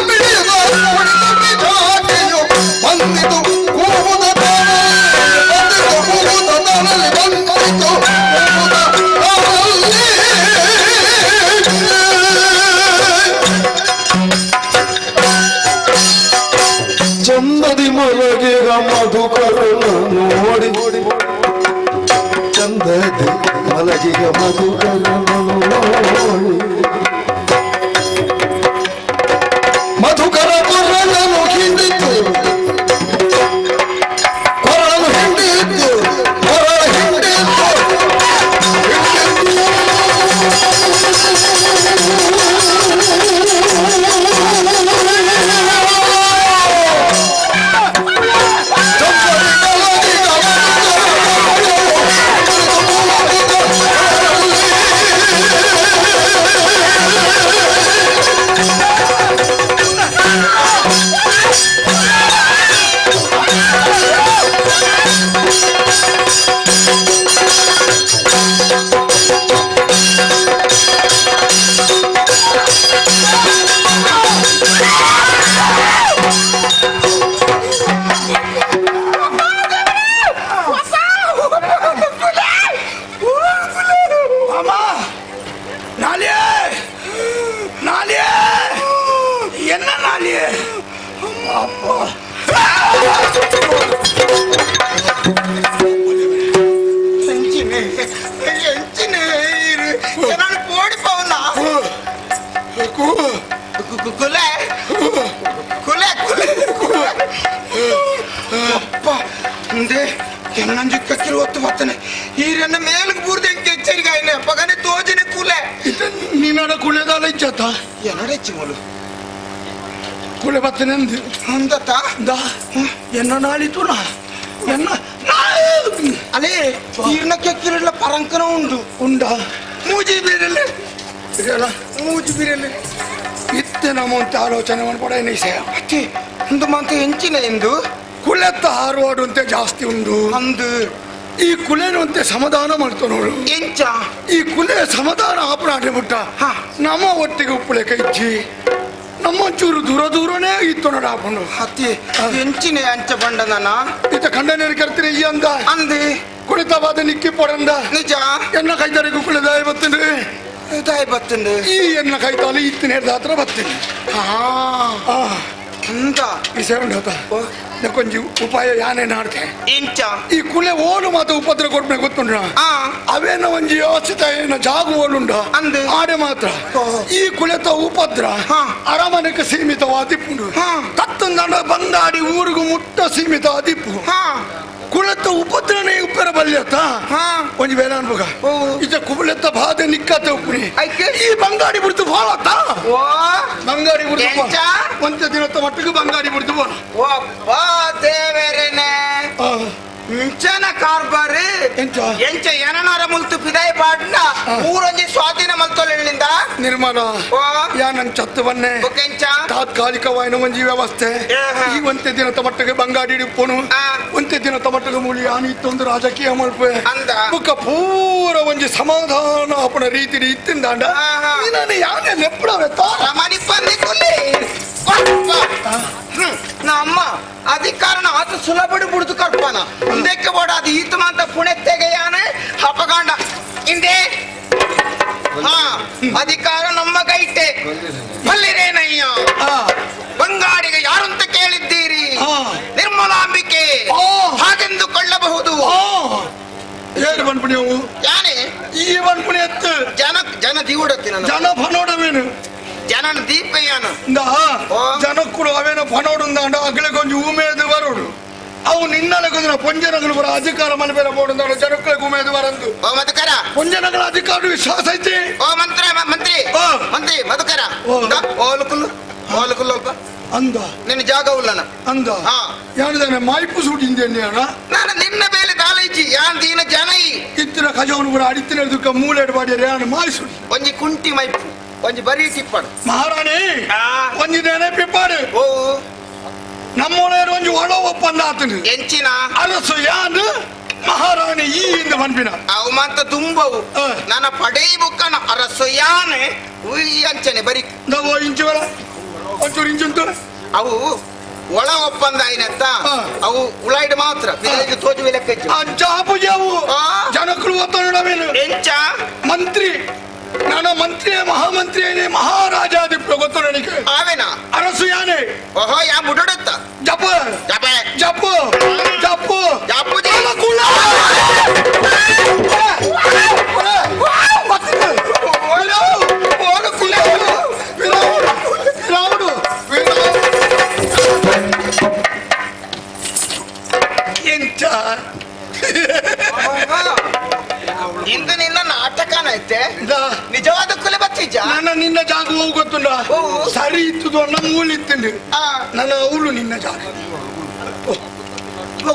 ಪಿಡಿದ ಕುಣಿತ ಪಿಶಾಚಿಯು ಬಂದಿತು ಕೂಗುದ ಬಂದಿತು ಕೂಗುದ ತಾನಲ್ಲಿ ಬಂದಿತು ಕೂಗುದ ತಾನಲ್ಲಿ. ಚಂದದಿ ಮಲಗಿರ ಮಧುಕರನ ನೋಡಿ ಚಂದದಿ ಮಲಗಿಗ ಮಧುಕರನ ನೋಡಿ ಮಧುಕರ ಕೊರಳನು ಹಿಂಡಿತು ಕೊರಳನು ಹಿಂಡಿತು ಕೊರಳ ಹಿಂಡಿತು ಅಮ್ಮ ನಾಲಿಯೇ ನಾಲಿಯೇ என்ன ನಾಲಿಯೇ ಅಪ್ಪ ಎಂಚಿನೆ ಎಂಚಿನೆ ನಾನು ಪೋಡಿ ಪವನ ಕುಲೆ ಕುಲೆ ಕುಲೆ ಅಪ್ಪ ಉಂಡತ್ತ ಎನ್ನಡೆಚ್ಚಿ ಮೂಲು ಕುಳೆ ಬತ್ತನೆಂದು ಉಂದತ್ತ ದಾ ಎನ್ನ ನಾಳಿತು ಎನ್ನ ಅಲೇ ಈರ್ನ ಕೆಕ್ಕಿರಲ್ಲ ಪರಂಕನ ಉಂಡು ಉಂಡ ಮೂಜಿ ಬೀರಲೆ ಇದೆಲ್ಲ ಮೂಜಿ ಬೀರಲೆ ಇತ್ತೆ ನಮ್ಮ ಅಂತ ಆಲೋಚನೆ ಮಾಡ್ಬೇಡ ವಿಷಯ ಅತ್ತೆ ಒಂದು ಮಂತ ಎಂಚಿನ ಎಂದು ಕುಳೆತ್ತ ಹಾರುವಾಡುವಂತೆ ಜಾಸ್ತಿ ಉಂಡು ಅಂದು ಈ ಕುಲೆನಂತೆ ಸಮಾಧಾನ ಮಾಡ್ತೋ ನೋಡು ಎಂಚ ಈ ಕುಲೆ ಸಮಾಧಾನ ಆಪನಾಟೆ ಬಿಟ್ಟ ನಮ್ಮ ಒಟ್ಟಿಗೆ ಉಪ್ಪುಳೆ ಕೈಚಿ ನಮ್ಮ ಒಂಚೂರು ದೂರ ದೂರನೇ ಇತ್ತು ನೋಡ ಆಪುಂಡು ಅತ್ತೆ ಎಂಚಿನ ಅಂಚ ಬಂಡ ನಾನ ಇತ್ತ ಕಂಡನೇರು ಕರ್ತೀನಿ ಈ ಅಂದ ಅಂದು ಕುಳಿತವಾದ ನಿಕ್ಕಿ ಪೊಡಂದ ನಿಜ ಎನ್ನ ಕೈತರಿಗೂ ಕುಳೆದಾಯ ಬತ್ತಂಡ್ರಿ ದಾಯ ಬತ್ತಂಡು ಈ ಎನ್ನ ಕೈತಾಲಿ ಇತ್ತಿನ ಹಿಡ್ದ ಹತ್ರ ಬತ್ತೀನಿ ಹಾ ಅಂದ ವಿಷಯ ಉಂಡಾತ ಕೊಂಚ ಉಪಾಯ ಯಾನೇ ನಾಡ್ತೆ ಎಂಚ ಈ ಕುಲೆ ಓಲು ಮಾತ ಉಪದ್ರ ಕೊಡ್ಮೆ ಗೊತ್ತುಂಡ ಅವೇನ ಒಂಜಿ ವ್ಯವಸ್ಥಿತ ಏನ ಜಾಗ ಓಲುಂಡ ಅಂದು ಆಡೆ ಮಾತ್ರ ಈ ಕುಲೆತ ಉಪದ್ರ ಅರಮನೆಗೆ ಸೀಮಿತವಾದಿಪ್ಪುಂಡು ತತ್ತಂದಂಡ ಬಂದಾಡಿ ಊರಿಗೂ ಮುಟ್ಟ ಸೀಮಿತವಾದಿಪ್ಪು ಕುಲೆತ ಉಪದ್ರನೇ ಉಪ್ಪರ ಬಲ್ಯತ್ತ ಒಂಜಿ ಬೇರೆ ಅನ್ಬೋಗ ಇತ ಕುಬುಲೆತ್ತ ಬಾಧೆ ನಿಕ್ಕತ್ತೆ ಉಪ್ಪುನಿ ಈ ಬಂಗಾಡಿ ಬಿಡ್ತು ಬಾಳತ್ತ ಬಂಗಾಡಿ ಬಿಡ್ತು ಒಂದ ದಿನತ್ತ ಮಟ್ಟಿಗೆ ಬಂಗಾಡಿ ಬಿಡ್ತು ಬೋಣ ಒಬ್ಬ ದೇವರೇನೆ ಇಂಚನ ಕಾರ್ಬಾರ್ ಎಂಚ ಏನನಾರ ಮುಲ್ತು ಪಿದಾಯಿ ಪಾಡ್ನ ಊರೊಂಜಿ ಸ್ವಾಧೀನ ಮಲ್ತೊಲಿಂದ ನಿರ್ಮಾಣ ಯಾನನ್ ಚತ್ತು ಬನ್ನೆ ತಾತ್ಕಾಲಿಕವಾಯಿನ ಒಂಜಿ ವ್ಯವಸ್ಥೆ ಈ ಒಂತೆ ದಿನದ ಮಟ್ಟಿಗೆ ಬಂಗಾಡಿ ಇಪ್ಪುನು ಒಂತೆ ದಿನದ ಮಟ್ಟಿಗೆ ಮೂಲಿ ಯಾನು ಇತ್ತೊಂದು ರಾಜಕೀಯ ಮಲ್ಪೆ ಬುಕ್ಕ ಪೂರ ಒಂಜಿ ಸಮಾಧಾನ ಅಪನ ರೀತಿ ಇತ್ತಿಂದಾಂಡ ನಾನು ಯಾನೇ ನೆಪ್ಪಡವೆತ್ತ ನಮ್ಮ ಅಧಿಕಾರನ ಆತ ಸುಲಭ ಬಿಡ್ದು ಕರ್ಪನ ಹಿಂದಕ್ಕೆ ಬೋಡ ಅದು ಈತ ಮಾತ ಪುಣೆ ತೆಗೆಯಾನೆ ಹಪಗಾಂಡ ಹಿಂದೆ ಹಾ ಅಧಿಕಾರ ನಮ್ಮ ಕೈಟೆ ಬಲ್ಲಿರೇನಯ್ಯ ಬಂಗಾಡಿಗೆ ಯಾರಂತ ಕೇಳಿದ್ದೀರಿ ನಿರ್ಮಲಾಂಬಿಕೆ ಹಾಗೆಂದು ಕೊಳ್ಳಬಹುದು ಏನು ಬಂದ್ಬಿಡಿ ಅವು ಯಾನೇ ಈ ಬಂದ್ಬಿಡಿ ಎತ್ತು ಜನ ಜನ ದಿವುಡತ್ತಿ ನನ್ನ ಜನ ಫನೋಡವೇನು ಜನನ ದೀಪಯ್ಯನು ಜನಕ್ಕುಡು ಅವೇನ ಫನೋಡುಂದಾಂಡ ಅಗಲೆ ಕೊಂಚ ಉಮೇದು ಬರೋಡು ಅವು ನಿನ್ನಲೆ ಕೊಂಚ ಪೊಂಜನಗಳು ಬರ ಅಧಿಕಾರ ಮನೆ ಬೇರೆ ಬೋಡುಂದಾಂಡ ಜನಕ್ಕಳಿಗೆ ಉಮೇದು ಬರಂದು ಓ ಮಧುಕರ ಪೊಂಜನಗಳ ಅಧಿಕಾರ ವಿಶ್ವಾಸ ಐತಿ ಓ ಮಂತ್ರ ಮಂತ್ರಿ ಮಂತ್ರಿ ಮಧುಕರ ಓಲುಕುಲ್ಲು ಓಲುಕುಲ್ಲು ಅಲ್ಪ ಅಂದ ನಿನ್ನ ಜಾಗ ಉಲ್ಲನ ಅಂದ ಯಾನಿದಾನೆ ಮಾಯ್ಪು ಸೂಟಿಂದೇನೆ ನಾನು ನಿನ್ನ ಬೇಲೆ ದಾಲೈಚಿ ಯಾನ್ ದೀನ ಜನೈ ಇತ್ತಿನ ಖಜಾವನು ಕೂಡ ಅಡಿತ್ತಿನ ದುಃಖ ಮೂಲೆಡು ಬಾಡಿಯರೆ ಯಾನು ಮಾಯಿಸುಡಿ ಒಂಜಿ ಕುಂಟಿ ಮೈಪು ಒಂಜಿ ಬರೀ ಟಿಪ್ಪಡು ಮಹಾರಾಣಿ ಒಂಜಿ ನೆನಪಿಪ್ಪಾಡು ಓ ನಮ್ಮೊಳೆಯರು ಒಂಜಿ ಒಳ ಒಪ್ಪಂದ ಆತನು ಎಂಚಿನ ಅರಸು ಯಾನು ಮಹಾರಾಣಿ ಈ ಇಂದ ಮನ್ಪಿನ ಅವು ಮಾತ ತುಂಬವು ನನ್ನ ಪಡೈ ಬುಕ್ಕನ ಅರಸು ಯಾನೆ ಉಯ್ ಅಂಚನೆ ಬರಿ ನಾವು ಇಂಚುವರ ಒಂಚೂರು ಇಂಚುಂತು ಅವು ಒಳ ಒಪ್ಪಂದ ಐನತ್ತ ಅವು ಉಳಾಯ್ಡ್ ಮಾತ್ರ ಬಿದರಿಗೆ ತೋಜು ಲೆಕ್ಕ ಅಜ್ಜಾಪುಜಾವು ಜನಕ್ಕಳು ಒತ್ತಡವೇನು ಎಂಚ ಮಂತ್ರಿ ನಾನು ಮಂತ್ರಿ ಮಹಾಮಂತ್ರಿ ಏನೇ ಮಹಾರಾಜಾಧಿಪತಿ ಗೊತ್ತು ನನಗೆ ಆವೇನ ಅರಸು ಯಾನೆ ಓಹೋ ಯಾ ಮುಡಡತ್ತ ಜಪ ಜಪ ಜಪ ಜಪ ಜಪುಜಿ ಕುಲ ಎಂಚ ಇಂದು ನಿನ್ನ ನಾಟಕನೈತೆ ನಿಜವಾದ ಕುಲೆ ಬತ್ತಿಜ ನನ್ನ ನಿನ್ನ ಜಾಗ ಹೋಗು ಗೊತ್ತುಂಡ ಸರಿ ಇತ್ತು ಅನ್ನ ಮೂಲಿ ಇತ್ತು ನನ್ನ ಅವಳು ನಿನ್ನ ಜಾಗ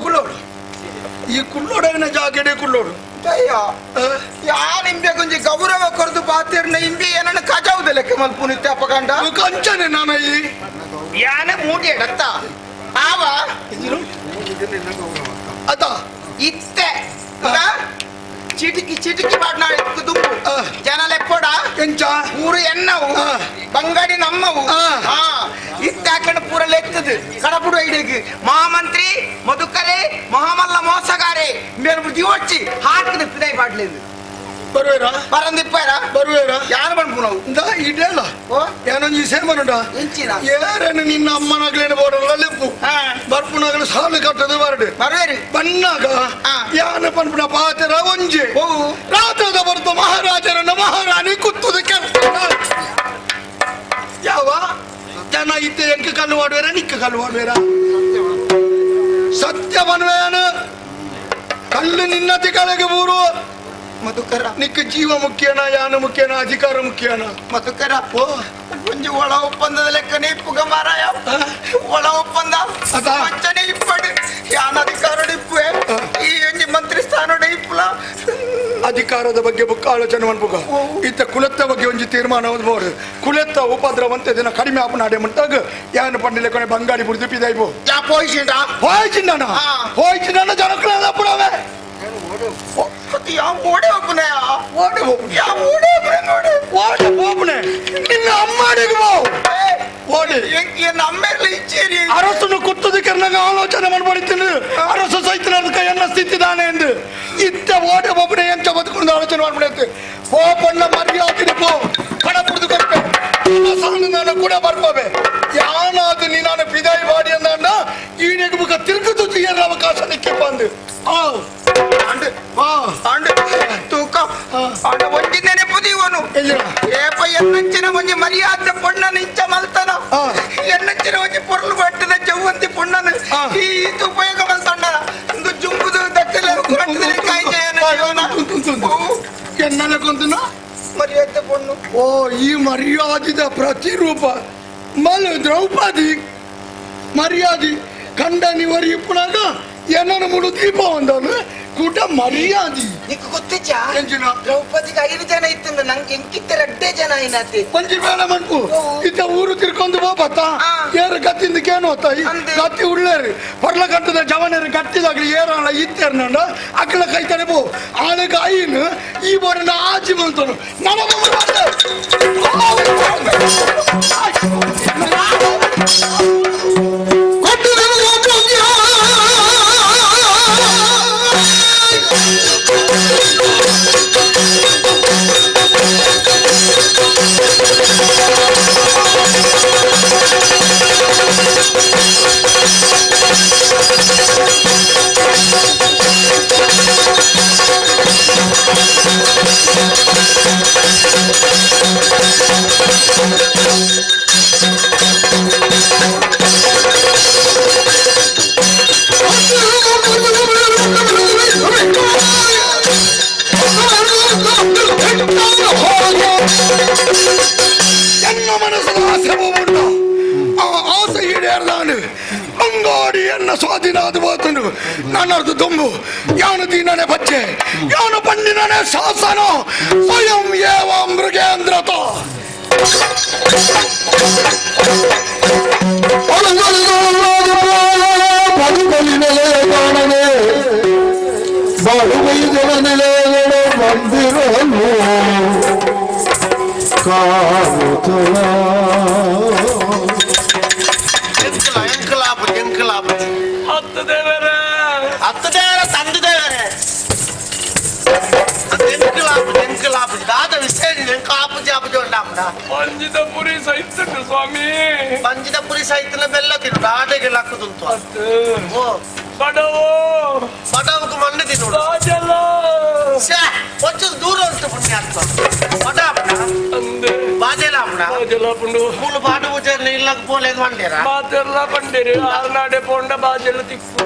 ಕುಳ್ಳೋಡು ಈ ಕುಳ್ಳೋಡವಿನ ಜಾಗಡೆ ಕುಳ್ಳೋಡು ಅಯ್ಯೋ ಯಾರು ಇಂಬೆ ಗುಂಜಿ ಗೌರವ ಕೊರದು ಪಾತಿರ್ನ ಇಂಬೆ ಏನನ್ನ ಕಜಾವುದ ಲೆಕ್ಕ ಮಲ್ಪುನಿತ್ತೆ ಅಪಗಂಡ ಕಂಚನೆ ನಾನು ಈ ಯಾನೆ ಮೂಡಿ ಎಡತ್ತ ಆವ ಅತ ಇತ್ತೆ ಚಿಟಿಕಿ ಚಿಟಿಕಿ ಮಾಡ್ನಾಳೆ ದುಂಬು ಜನ ಲೆಪ್ಪೋಡ ಎಂಚ ಊರು ಎನ್ನವು ಬಂಗಾಡಿ ನಮ್ಮವು ಹಾ ಇತ್ತೆ ಹಾಕೊಂಡು ಪೂರ ಲೆತ್ತದು ಕಡಪುಡು ಐಡಿಗೆ ಮಹಾಮಂತ್ರಿ ಮಧುಕರೆ ಮಹಾಮಲ್ಲ ಮೋಸಗಾರೆ ಮೇಲ್ ಜೀವಚ್ಚಿ ಹಾಕಿದ ಪಿದಾಯಿ ಬಾಡ್ಲಿಂದು ಬರುವೇರಾ ಬರಂದಿಪ್ಪಾರ ಬರುವೇರಾ ಯಾರು ಬಂದ್ಪು ಇಂದ ಇಡಲ್ಲ ಏನೊಂದು ಈ ಸೇಮನುಂಡ ಎಂಚಿನ ಏರೇನು ನಿನ್ನ ಅಮ್ಮನಾಗ್ಲೇನು ಬೋಡಲ್ಲ ಲೆಪ್ಪು ಬರ್ಪುನಾಗಲು ಸಾಲು ಕಟ್ಟದು ಬರಡು ಬರುವೇರಿ ಬನ್ನಾಗ ಯಾನ ಪನ್ಪುನ ಪಾತ್ರ ಒಂಜೆ ರಾತ್ರದ ಬರ್ತು ಮಹಾರಾಜರನ್ನ ಮಹಾರಾಣಿ ಕುತ್ತುದು ಕೆಲಸ ಯಾವ ಜನ ಇತ್ತೆ ಎಂಕ ಕಲ್ಲು ಮಾಡುವೇರ ನಿಕ್ಕ ಕಲ್ಲು ಮಾಡುವೇರ ಸತ್ಯ ಬನ್ವೇನು ಕಲ್ಲು ನಿನ್ನ ತಿಗಳಿಗೆ ಬೂರು ಮಧುಕರ ನಿಕ್ಕ ಜೀವ ಮುಖ್ಯನ ಯಾನ ಮುಖ್ಯನ ಅಧಿಕಾರ ಮುಖ್ಯನ ಮಧುಕರ ಒಂಜಿ ಒಳ ಒಪ್ಪಂದದ ಲೆಕ್ಕನೆ ಇಪ್ಪುಗ ಮಾರಾಯ ಒಳ ಒಪ್ಪಂದ ಅಂಚನೆ ಇಪ್ಪಡು ಯಾನ ಅಧಿಕಾರ ಇಪ್ಪುವೆ ಈ ಒಂಜಿ ಮಂತ್ರಿ ಸ್ಥಾನ ಇಪ್ಪುಲ ಅಧಿಕಾರದ ಬಗ್ಗೆ ಬುಕ್ಕ ಆಲೋಚನೆ ಮನ್ಪುಗ ಇತ್ತ ಕುಲತ್ತ ಬಗ್ಗೆ ಒಂಜಿ ತೀರ್ಮಾನ ಬೋಡು ಕುಲತ್ತ ಉಪದ್ರವಂತೆ ದಿನ ಕಡಿಮೆ ಆಪನಾಡೆ ಮುಂಟಾಗ ಯಾನು ಪಂಡಿಲೆ ಕೊನೆ ಬಂಗಾಡಿ ಬುಡ್ದು ಪಿದಾಯ್ಬೋ ಯಾ ಪೋಯಿಸಿಂಡ ಹೋಯ್ಚಿಂಡನ ಹೋಯ್ಚಿಂಡನ ಜನಕ್ಕಳ ಪುಡವೆ ಯಾ ಓಡೆ ಒಪ್ಪನೆ ಓಡೆ ಒಪ್ಪನೆ ಯಾ ಓಡೆ ಒಪ್ಪನೆ ನೋಡು ಓಡೆ ಒಪ್ಪನೆ ನಿನ್ನ ಅಮ್ಮಾಡಿಗೆ ಬೋ ಓಡಿ ನಮ್ಮೆಲ್ಲ ಇಚ್ಚೇರಿ ಅರಸನು ಕುತ್ತದಕ್ಕೆ ನಂಗೆ ಆಲೋಚನೆ ಮಾಡ್ಬಾಡಿತೀನಿ ಅರಸು ಸೈತನ ಎನ್ನ ಸ್ಥಿತಿದಾನೆ ಎಂದು ಇತ್ತ ಓಡೆ ಒಬ್ಬನೇ ಎಂತ ಬದುಕೊಂಡು ಆಲೋಚನೆ ಮಾಡ್ಬಿಡತ್ತೆ ಪೋ ಪಣ್ಣ ಮರ್ಯಾದೆ ಪೋ ಕಣ ಪುಡ್ದು ಕೊಟ್ಟೆ ನಾನು ಕೂಡ ಬರ್ಕೋಬೆ ಯಾನಾದ ನೀನಾನು ಪಿದಾಯಿ ಬಾಡಿ ಅಂದ ಈನೆಗೆ ಮುಖ ತಿರುಗುದು ತೀಯರ ಅವಕಾಶ ನಿಕ್ಕೆ ಬಂದು ತೂಕ ಅಂಡ ಒಂಜಿ ನೆನಪು ದೀವನು ಏಪ ಎನ್ನಂಚಿನ ಒಂಜಿ ಮರ್ಯಾದೆ ಪೊಣ್ಣನ ಇಂಚ ಮಲ್ತನ ಎನ್ನಂಚಿನ ಒಂಜಿ ಪೊರ್ಲು ಬಟ್ಟದ ಚೌವಂತಿ ಪೊಣ್ಣನ ಈ ಉಪಯೋಗ ಮಲ್ತಂಡ ಇಂದು ಜುಂಬುದು ದಕ್ಕಲೆ ಎನ್ನಲೆ ಕೊಂತನ ಮರ್ಯಾದೆ ಪೊಣ್ಣು ಓ ಈ ಮರ್ಯಾದಿದ ಪ್ರತಿರೂಪ ಮಲ್ ದ್ರೌಪದಿ ಮರ್ಯಾದಿ ಕಂಡ ನಿವರಿ ಇಪ್ಪುನಾಗ ಏನನ್ನು ಮುಡು ದೀಪ ಒಂದನು ಕೂಟ ಮರ್ಯಾದಿ ನಿಕ್ಕು ಗೊತ್ತಿಚ್ಚಾ ದ್ರೌಪದಿಗೆ ಐದು ಜನ ಇತ್ತಂದ ನಂಗೆ ಎಂಕಿತ್ತ ರಡ್ಡೆ ಜನ ಏನಾತಿ ಒಂಜಿ ಬೇಡ ಮನ್ಪು ಇತ್ತ ಊರು ತಿರ್ಕೊಂಡು ಬತ್ತ ಏರು ಗತ್ತಿಂದ ಕೇನು ಹೊತ್ತಾಯಿ ಗತ್ತಿ ಉಳ್ಳೇರು ಪರ್ಲ ಕಟ್ಟದ ಜವನರು ಗಟ್ಟಿದಾಗಲಿ ಏರಲ್ಲ ಇತ್ತೇರ್ನಂಡ ಅಕ್ಕಲ ಕೈತಾನೆ ಪೋ ಆಳಗ ಐನು ಈ ಬೋರನ್ನ ಆಚಿ ಬಂತನು ನನಗ ಎನ್ನ ಮನಸ್ಸು ಆಸೆ ಉಂಟು ಆ ಆಸೆ ಈಡೇರ್ದಾನು ಅಂಗಾಡಿ ಎನ್ನ ಸ್ವಾಧೀನ ಅದು ಹೋತನು ನನ್ನದು ದುಂಬು ಯಾನು ದೀನನೆ ಬಚ್ಚೆ ಯಾನು ಪಣ್ಣಿನನೆ ಶಾಸನ ಸ್ವಯಂ ಏವ ಮೃಗೇಂದ್ರತ ಹತ್ತು ದೇವರ ಹತ್ತು ದೇವರ ತಂದು ದೇವರೇ ಎಂಕಲಾಪು ದಾದ ವಿಷಯ ಎಂಕಾಪುಜಿ ಆಪುಜಿ ಉಂಡಾಪುಡ ಪಂಜಿದ ಪುರಿ ಸೈತುಂಡು ಸ್ವಾಮಿ ಪಂಜಿದ ಪುರಿ ಸೈತನ ಬೆಲ್ಲ ತಿನ್ನು ದಾಟೆಗೆ ಲಕ್ಕುದುಂತು ಓ ಬಡವು ಬಡವకు ಮಣ್ಣು ತಿನ್ನು ರಾಜಲ್ಲ ಶ್ಯಾ కొంచెం ದೂರ ಉಂಟು ಪುಣ್ಯಾತ್ಮ ಬಡಾಪುಡ ಬಾಜೆಲಾಪುಡ ಬಾಜೆಲಾಪುಂಡು ಮೂಲು ಪಾಡು ಪೂಜೆ ಇಲ್ಲಕ್ಕೆ ಪೋಲೇದು ಮಂಡೇರ ಮಾತೆಲ್ಲ ಪಂಡೇರು ಆರ್ನಾಡೆ ಪೋಂಡ ಬಾಜೆಲ್ಲ ತಿಕ್ಕು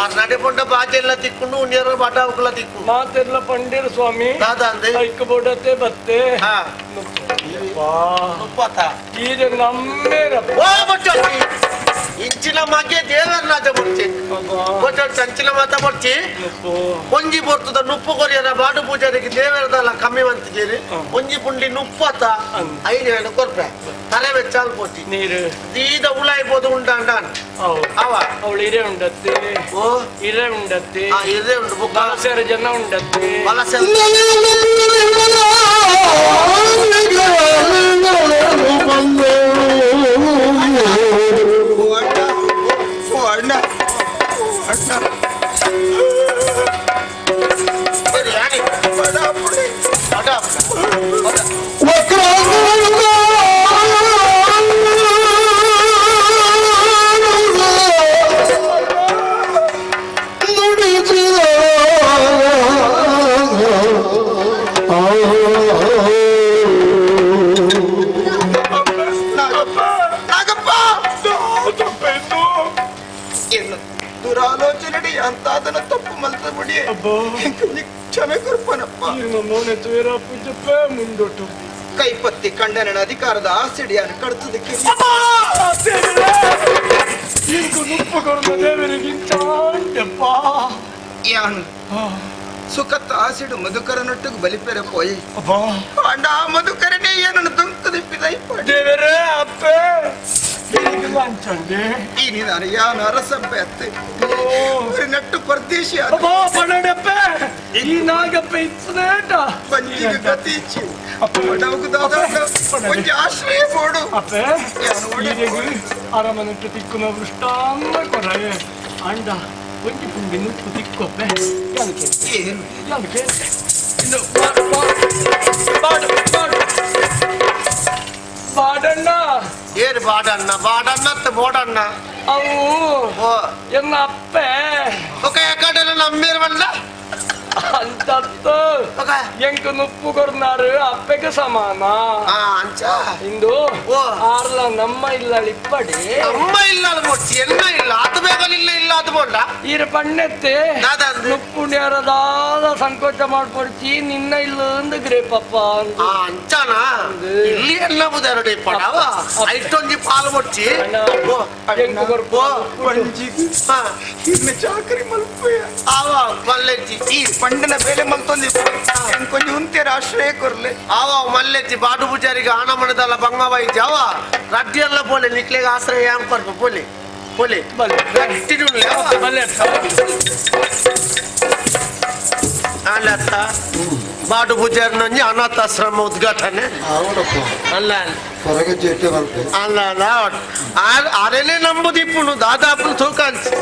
ಆರ್ನಾಡೆ ಪೋಂಡ ಬಾಜೆಲ್ಲ ತಿಕ್ಕೊಂಡು ಉಣ್ಯರ ಬಡವಕುಲ ತಿಕ್ಕು ಮಾತೆಲ್ಲ ಪಂಡೇರು ಸ್ವಾಮಿ ದಾದ ಅಂದೆ ಐಕ ಬೋಡತೆ ಬತ್ತೆ ಮುಪ್ಪತ್ತ ಈಗ ನಮ್ಮೇರಪ್ಪ ಓ ಬೊಚ್ಚಿ ಇಂಚಿನ ಮಗೆ ದೇವರ ರಾಜ ಬೊಡ್ಚಿ ಬೊಚ್ಚಿ ಅಂಚಿನ ಮಾತ ಬೊಡ್ಚಿ ಒಂಜಿ ಬೊರ್ತದ ನುಪ್ಪು ಕೊರಿಯರ ಬಾಡು ಪೂಜಾರಿಗೆ ದೇವರದಲ್ಲ ಕಮ್ಮಿ ಮಂತಿದ್ದೀರಿ ಒಂಜಿ ಪುಂಡಿ ನುಪ್ಪು ಅತ್ತ ಐದು ಹೇಳು ಕೊರ್ಪೆ ತಲೆ ವೆಚ್ಚಾಲ್ ಪೋಚಿ ನೀರು ದೀದ ಉಳಾಯ್ಬೋದು ಉಂಡಾಂಡ ಅವ ಅವಳು ಇರೆ ಉಂಡತ್ತೆ ಓ ಇರೆ ಉಂಡತ್ತೆ ಇರೆ ಉಂಡು ಬುಕ್ಕ ವಲಸೆರ ಜನ ಉಂಡತ್ತೆ ವಲಸೆ ಅಣ್ಣ ಅಣ್ಣ ನಾಗಪ್ಪ ಏನು ದುರಾಲೋಚನೆ ಅಂತಾದನ ತಪ್ಪು ಮಲ್ತ ಮುಡಿಯೆ ಕ್ಷಮೆ ಕೊರ್ಪನಪ್ಪ. ಆತಪ್ಪ. ಮೋನೆ ತೂಯರ ಪೂಜಪ್ಪೆ ಮುಂದೊಟ್ಟು. ಕೈಪತ್ತಿ ಕಂಡನ ಅಧಿಕಾರದ ಆಸೆಡಿಯಾನು ಕಡ್ತದಕ್ಕೆ. ಇಂಕು ನುಪ್ಪು ಕೊರ್ನ ದೇವರಿಗಿಂಚಾಂಡಪ್ಪ. ಯಾನು ಸುಖತ್ತ ಆಸಿಡು ಮಧುಕರನೊಟ್ಟಿಗೆ ಬಲಿಪೆರೆ ಪೋಯಿ. ಅಬ್ಬಾ. ಅಂಡ ಆ ಮಧುಕರನೇ ಏನನ್ನು ದುಂಕದಿಪ್ಪಿದೈ. ದೇವರೇ ಅಪ್ಪೆ ಅಂಚಂಡೆ. ಈ ನಿಧಾನ ಯಾನು ಅರಸಬ್ಬೆ ಅತ್ತೆ ನಟ್ಟು ಪರದೇಶಿ. ಅಬ್ಬಾ ಪಣಡಪ್ಪೆ ಈ ನಾಗಪ್ಪೆ ಇತ್ತನೇಟ. ಬಂಜಿಗೆ ಗತೀಚಿ ಬಡವಗು ದಾದ ಒಂಜಿ ಆಶ್ರಯ ಬೋಡು. ಅಪ್ಪೆ ಈರೆಗು ಅರಮನೆಟ್ಟು ತಿಕ್ಕುನ ವೃಷ್ಟಾನ್ನ ಕೊರಯೆ ಅಂಡ ಒಂಜಿ ಪುಂಡಿ ನುಪ್ಪು ತಿಕ್ಕೊಪ್ಪೆ ಯಾನಕ್ಕೆ ಯಾನಕ್ಕೆ ಇಂದು ಬಾಡು ಬಾಡು ಬಾಡಣ್ಣ. ಏನು ಬಾಡಣ್ಣ ಬಾಡಣ್ಣ ಅತ್ತ ಬೋಡಣ್ಣ? ಅವು ಎನ್ನ ಅಪ್ಪೆ. ఒక ಎಕಡೆ ನಮ್ಮೇರು ಬಂದ. ಅಂತತ್ತು ಎಂಕ್ ನುಪ್ಪು ಕೊರ್ನಾರು ಅಪ್ಪೆಗೆ ಸಮಾನ. ಅಂಚ ಇಂದು ಆರ್ಲ ನಮ್ಮ ಇಲ್ಲ ಇಪ್ಪಡಿ. ನಮ್ಮ ಇಲ್ಲ ಮೊಚ್ಚಿ ಎನ್ನ ಇಲ್ಲ ಅದು ಬೇಗಲಿಲ್ಲ ಇಲ್ಲ ಅದು ಬೋಂಡ. ಈರ ಪಣ್ಣೆತ್ತೆ ನುಪ್ಪು ನೇರದಾದ ಸಂಕೋಚ ಮಾಡ್ಪಡ್ಚಿ ನಿನ್ನ ಇಲ್ಲ ಅಂದ್ ಗ್ರೇಪಪ್ಪ. ಅಂಚನ ಇಲ್ಲಿ ಎಲ್ಲ ಬುದಾರಡಿ ಪಡವ ಐಟೊಂಜಿ ಪಾಲು ಮೊಚ್ಚಿ. ಇನ್ನು ಚಾಕರಿ ಮಲ್ಪುಯ ಆವ ಮಲ್ಲೆಜ್ಜಿ ಈ ಪಂಡನ ಬೇಲೆ ಮಲ್ತೊಂದಿ ಕೊಂಚ ಉಂತೇರ ಆಶ್ರಯ ಕೊರ್ಲೆ. ಆವ ಮಲ್ಲೆಜ್ಜಿ ಬಾಡು ಪೂಜಾರಿಗೆ ಆಣ ಮಣದಲ್ಲ ಬಂಗವಾಯಿ ಜಾವ ರಡ್ಡಿ ಎಲ್ಲ ಪೋಲೆ ನಿಕ್ಲೆಗೆ ಆಶ್ರಯ ಯಾಂಗ್ ಕೊರ್ಪು ಪೋಲೆ ಪೋಲೆ ಅಲ್ಲತ್ತ ಬಾಡು ಪೂಜಾರಿನೊಂಜಿ ಅನಾಥಾಶ್ರಮ ಉದ್ಘಾಟನೆ. ಅಲ್ಲ ಹೊರಗೆ ಜೇಟೆ ಮಲ್ಪೆ. ಅಲ್ಲ ಅಲ್ಲ ಅರೆನೆ ನಂಬುದಿಪ್ಪುನು ದಾದಾಪುನು ತೂಕಾಂಚಿ.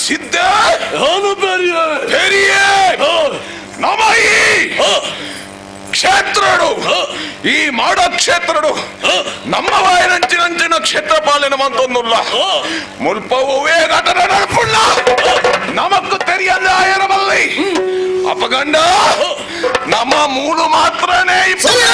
ಸಿದ್ಧ ಯಾನು ಪೆರಿಯ ಪೆರಿಯ ನಮ ಈ ಕ್ಷೇತ್ರಡು ಈ ಮಾಡ ಕ್ಷೇತ್ರಡು ನಮ್ಮ ವಾಯನಂಚಿನಂಚಿನ ಕ್ಷೇತ್ರ ಪಾಲನೆ ಮಂತೊಂದುಲ್ಲ ಮುಲ್ಪವೇ ಘಟನೆ ನಡಪುಳ್ಳ ನಮಕ್ಕು ತೆರಿಯಲ್ಲ ಆಯರಬಲ್ಲಿ ಅಪಗಂಡ ನಮ್ಮ ಮೂಲು ಮಾತ್ರನೇ ಸರಿ.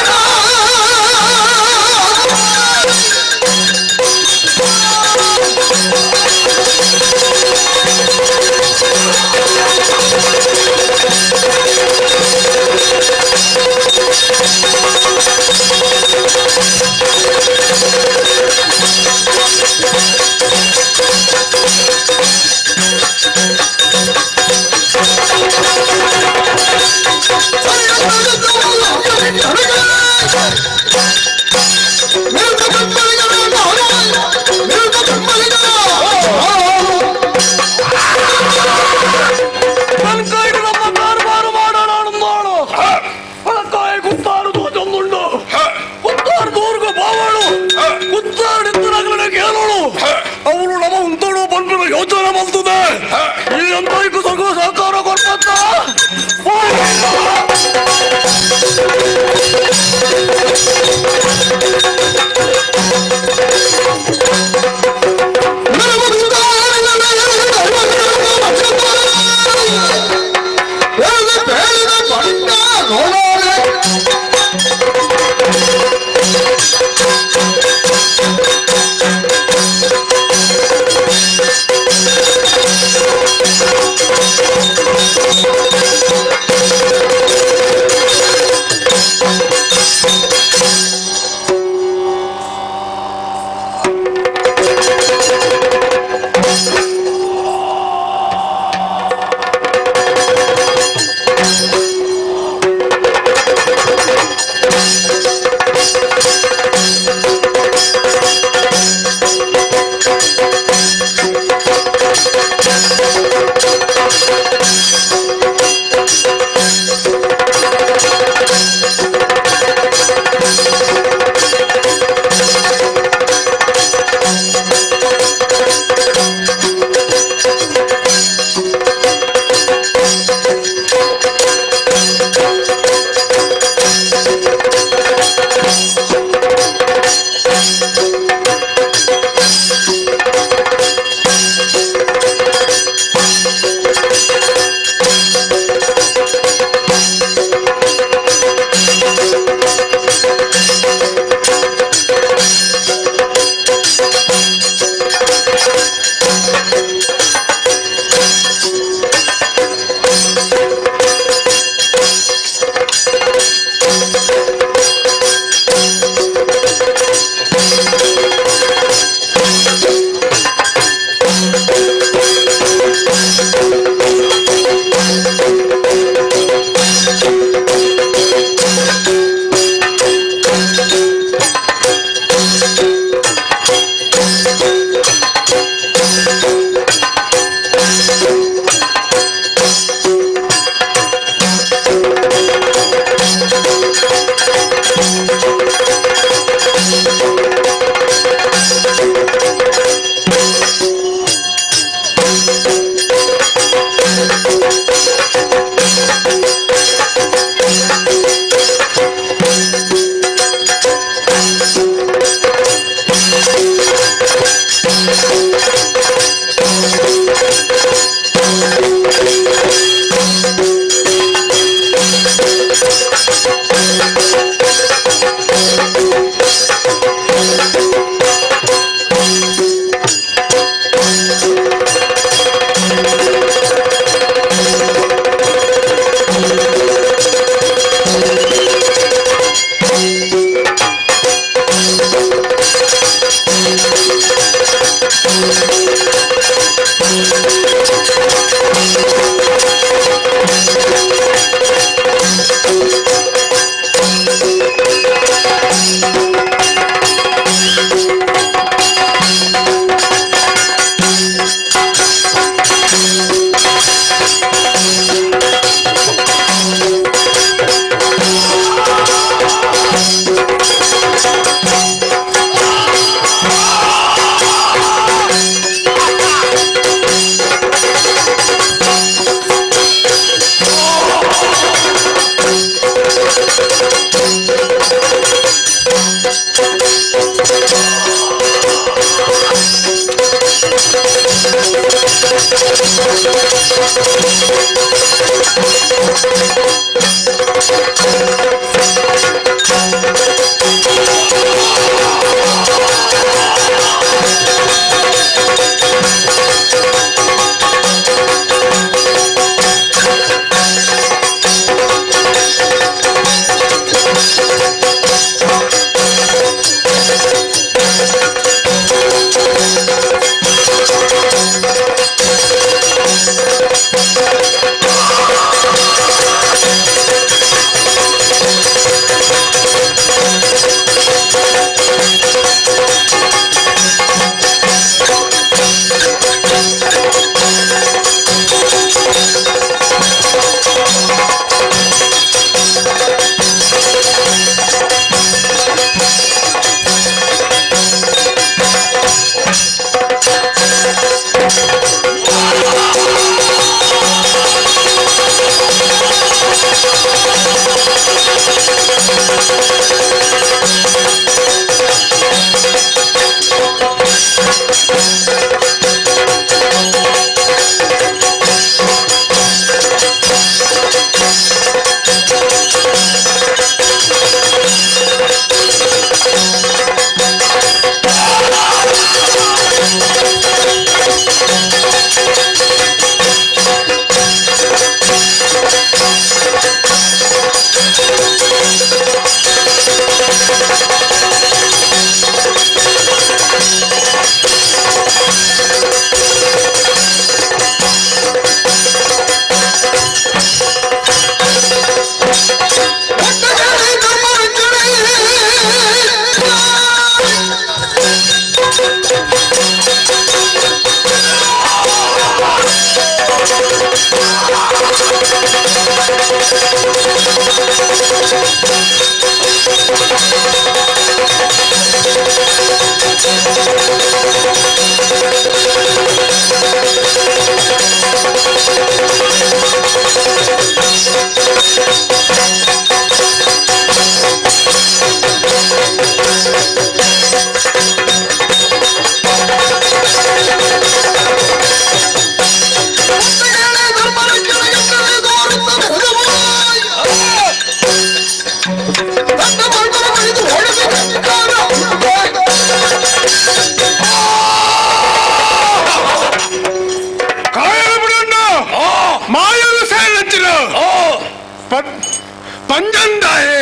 ಪಂಜಂದಾಯೆ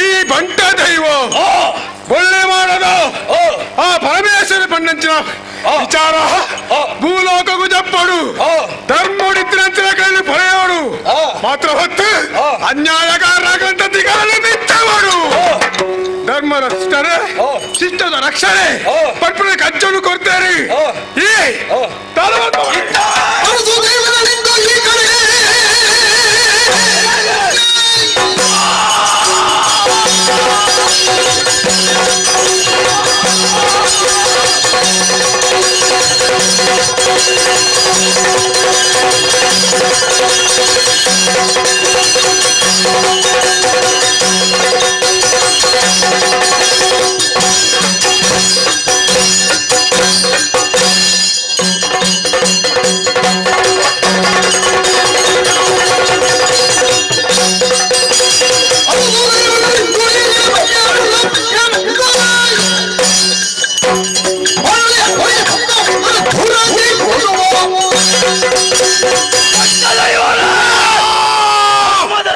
ಈ ಬಂಟ ದೈವ ಒಳ್ಳೆ ಮಾಡದು ಆ ಪರಮೇಶ್ವರ ಪಣ್ಣಂಚಿನ ವಿಚಾರ ಭೂಲೋಕಗೂ ಜಪ್ಪಡು ಧರ್ಮಡಿತ್ತಿನಂಚಿನ ಕೈಲಿ ಪಡೆಯೋಡು ಮಾತ್ರ ಹೊತ್ತು ಅನ್ಯಾಯಗಾರರಾಗಂತ ದಿಗಾಲ ನಿಚ್ಚವಾಡು ಧರ್ಮ ರಕ್ಷಣೆ ಶಿಷ್ಟದ ರಕ್ಷಣೆ ಪಟ್ಪುರ ಕಜ್ಜನ್ನು ಕೊಡ್ತಾರೆ ಈ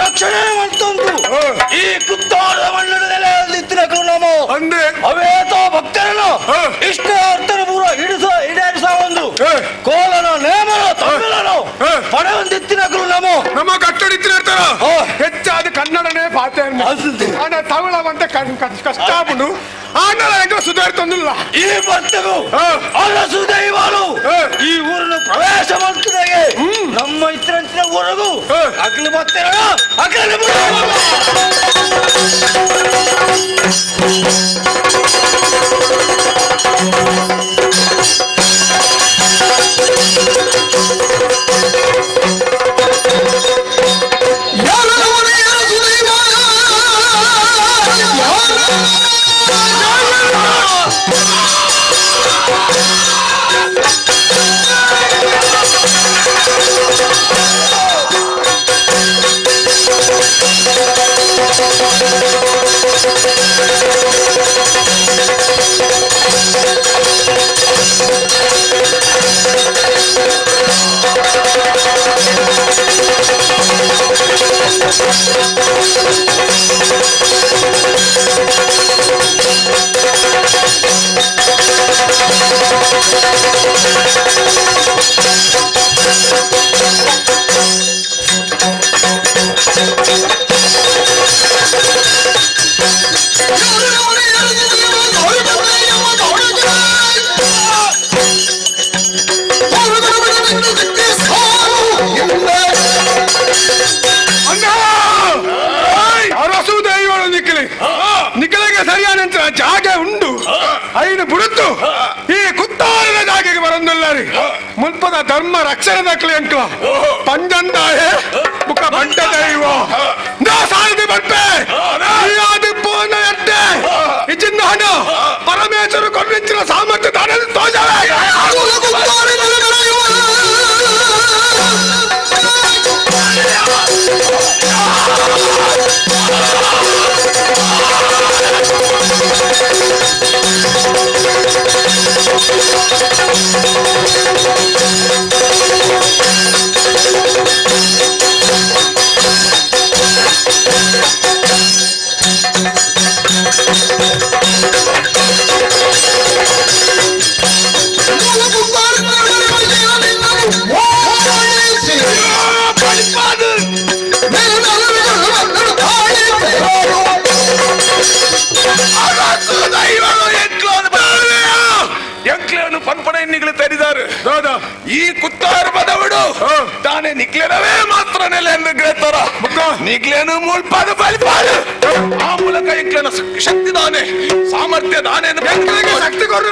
ರಕ್ಷಣೆ ಮಾಡ್ತುಂಟು ಈ ಕುತ್ತಾಳದ ಮಣ್ಣಿನ ನೆಲೆಯಲ್ಲಿ ನಾವು ಅಂದ್ರೆ ಅವೇತೋ ಭಕ್ತರನ್ನು ಇಷ್ಟ ಅರ್ಥನ ಪೂರ್ವ ಹಿಡಿಸ ಈಡೇರಿಸ ಒಂದು ಕೋಲನ ನೇಮನ ತಮಿಳನು ಪಡೆಯೊಂದಿತ್ತಿನಕಲು ನಾವು ನಮ್ಮ ಕಟ್ಟಡಿತ್ತಿನ ಇರ್ತಾರ ಹೆಚ್ಚಾದ ಕನ್ನಡನೇ ಪಾತೆ ಆನ ತಮಿಳ ಅಂತ ಕಷ್ಟ ಆಪುಂಡು ಆಂಡಲ ಎಂಕ ಸುಧಾರಿತೊಂದಿಲ್ಲ ಈ ಭಕ್ತಗೂ ಅರಸು ದೈವಾಲು ಈ ಊರನ್ನು ಪ್ರವೇಶ ಮಾಡ್ತಿದ್ದಾಗೆ ನಮ್ಮ ಇತ್ತರಂಚಿನ ಊರಿಗೂ ಅಗ್ಲಿ ಮತ್ತೆ ಅಗ್ಲಿ ಠಠಠಠ Arasu ದೈವಳು ನಿಕ್ಕಲಿ ನಿಕ್ಕಲಿಗೆ ಸರಿಯಾದ ಜಾಗೆ ಉಂಡು ಐನು ಬುಡುತ್ತು ಈ ಕುತ್ತಾರದ ಜಾಗೆಗೆ ಬರಂದುಲ್ಲಾರಿ ಮುಲ್ಪದ ಧರ್ಮ ರಕ್ಷಣೆ ದಕ್ಕಲಿ ಅಂಕಲ ಪಂಜಂದಾಯೆ ಮುಖ ಬಂಟ ದೈವ ನಾ ಸಾರದಿ ಬರ್ಪೆ ಅದು ಪೂರ್ಣ ಎಟ್ಟೆ ಇಚಿಂದ ಹಣ ಪರಮೇಶ್ವರ ಕೊನ್ನಿಂಚಿನ ಸಾಮರ್ಥ್ಯ ದಾನ ತೋಜವೆ. ಎಂಕ್ಲೇನು ಪನ್ಪಣ ನಿಗಳು ತರಿದಾರು ಈ ಕುತ್ತಾರು ಬದವಿಡು ತಾನೇ ನಿಕ್ಲೇನವೇ ಮಾತ್ರ ನೆಲೆ ಎಂದು ಗ್ರೇತಾರ ನಿಕ್ಲೇನು ಮೂಲ್ಪಾದ ಬಲಿಪಾಡು ಆ ಮೂಲಕ ಎಂಕ್ಲೇನ ಶಕ್ತಿ ದಾನೆ ಸಾಮರ್ಥ್ಯ ದಾನೆ ಶಕ್ತಿ ಕೊಡು.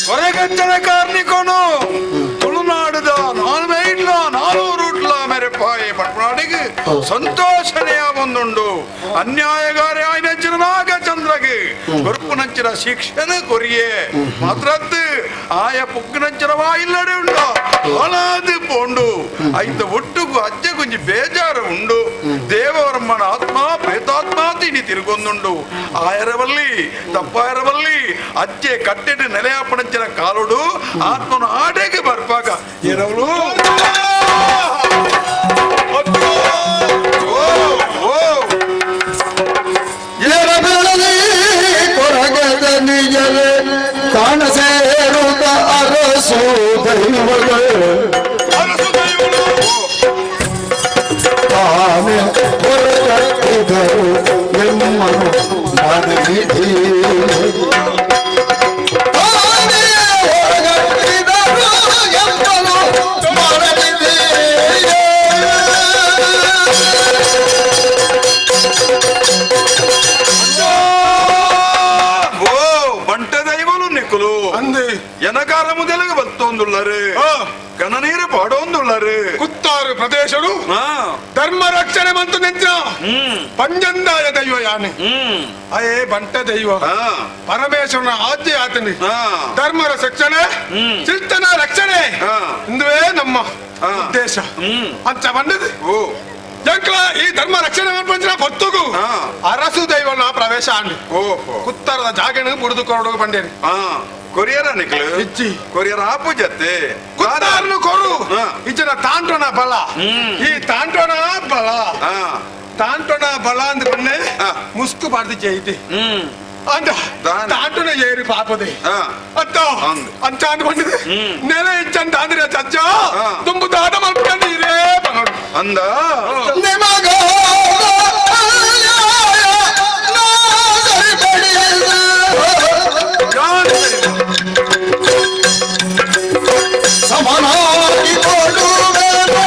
ಕೊರಗಚ್ಚನ ಕಾರ್ನಿಕೋನು ತುಳುನಾಡುದ ನಾಲ್ವೈಡ್ಲ ನಾನೂರುಟ್ಲ ಮೆರೆಪಾಯಿ ಪಟ್ನಾಡಿಗೆ ಸಂತೋಷನೆಯ ಒಂದುಂಡು. ಅನ್ಯಾಯಗಾರ ಆಯ್ನಂಚಿನ ನಾಗಚಂದ್ರಗೆ ಕೊರುಪುನಂಚಿನ ಶಿಕ್ಷಣ ಕೊರಿಯೆ ಮಾತ್ರದ್ದು ಆಯ ಪುಗ್ಗನಂಚಿನ ವಾಯಿಲ್ಲಡೆ ಉಂಡು ಹಾಳಾದು ಪೋಂಡು ಐತ ಒಟ್ಟುಗು ಅಜ್ಜೆ ಗುಂಜಿ ಬೇಜಾರು ಉಂಡು. ದೇವವರ್ಮನ ಆತ್ಮ ಪ್ರೇತಾತ್ಮ ತಿನಿ ತಿರುಗೊಂದುಂಡು. ಆಯರವಲ್ಲಿ ತಪ್ಪಾಯರವಲ್ಲಿ ಅಜ್ಜೆ ಕಟ್ಟೆಡು ನೆಲೆಯಾಪಣಂಚಿನ ಕಾಲುಡು ಆತ್ಮನ ಆಡೆಗೆ ಬರ್ಪಾಗ ಎರವಲು ಕಾಣಸೇರುತ್ತ ಅರಸು ದೈವಗಳು ತಾನೇ ಹೊರಗಟ್ಟಿದರು ಎಮ್ಮನು ಮನವಿಧಿ. ತಾನೇ ಹೊರಗಟ್ಟಿದರು. ಮಂತೊಂದುಳ್ಳರು ಗಣನೀರು ಪಾಡೊಂದುಳ್ಳರು ಕುತ್ತಾರು ಪ್ರದೇಶಡು ಧರ್ಮ ರಕ್ಷಣೆ ಮಂತು ನೆಂಚ ಪಂಜಂದಾಯ ದೈವ ಯಾನೆ ಅಯೇ ಬಂಟ ದೈವ ಪರಮೇಶ್ವರನ ಆಜ್ಞೆ ಆತನಿ ಧರ್ಮರ ರಕ್ಷಣೆ ಚಿಲ್ತನ ರಕ್ಷಣೆ ಇಂದುವೇ ನಮ್ಮ ಉದ್ದೇಶ ಅಂತ ಬಂದದ್ದು ಜಂಕ್ಲ ಈ ಧರ್ಮ ರಕ್ಷಣೆ ಪಂಚನ ಪೊತ್ತುಗು ಅರಸು ದೈವನ ಪ್ರವೇಶ ಆಂಡಿ ಕುತ್ತರದ ಜಾಗನ ಬುಡಿದು ಕೊರಡು ಬಂಡೇರಿ ಕೊರಿಯರ ನಿಕ್ಲು ಇಚ್ಚಿ ಕೊರಿಯರ ಆಪು ಜತ್ತೆ ಕುತ್ತಾರನು ಕೊರು ಇಚ್ಚನ ತಾಂಟೋಣ ಬಲ ಈ ತಾಂಟೋಣ ಬಲ ತಾಂಟೋಣ ಬಲ ಅಂದ್ ಬನ್ನೆ ಮುಸ್ಕು ಬಾರ್ದು ಜೈತಿ ಅಂದ ತಾಂಟೋಣ ಏರಿ ಪಾಪದೆ ಅತ್ತ ಅಂಚ ಅಂದ್ ಬಂದಿದೆ ನೆಲೆ ಇಚ್ಚಂತ ಅಂದ್ರೆ ಚಚ್ಚ ತುಂಬು ದಾದ ಮಲ್ಕೊಂಡು ಇರೇ ಬಂಗೋಡು ಅಂದ ನಿಮಗ ಸಮನಾಗಿ ಕೊಡುವೆನು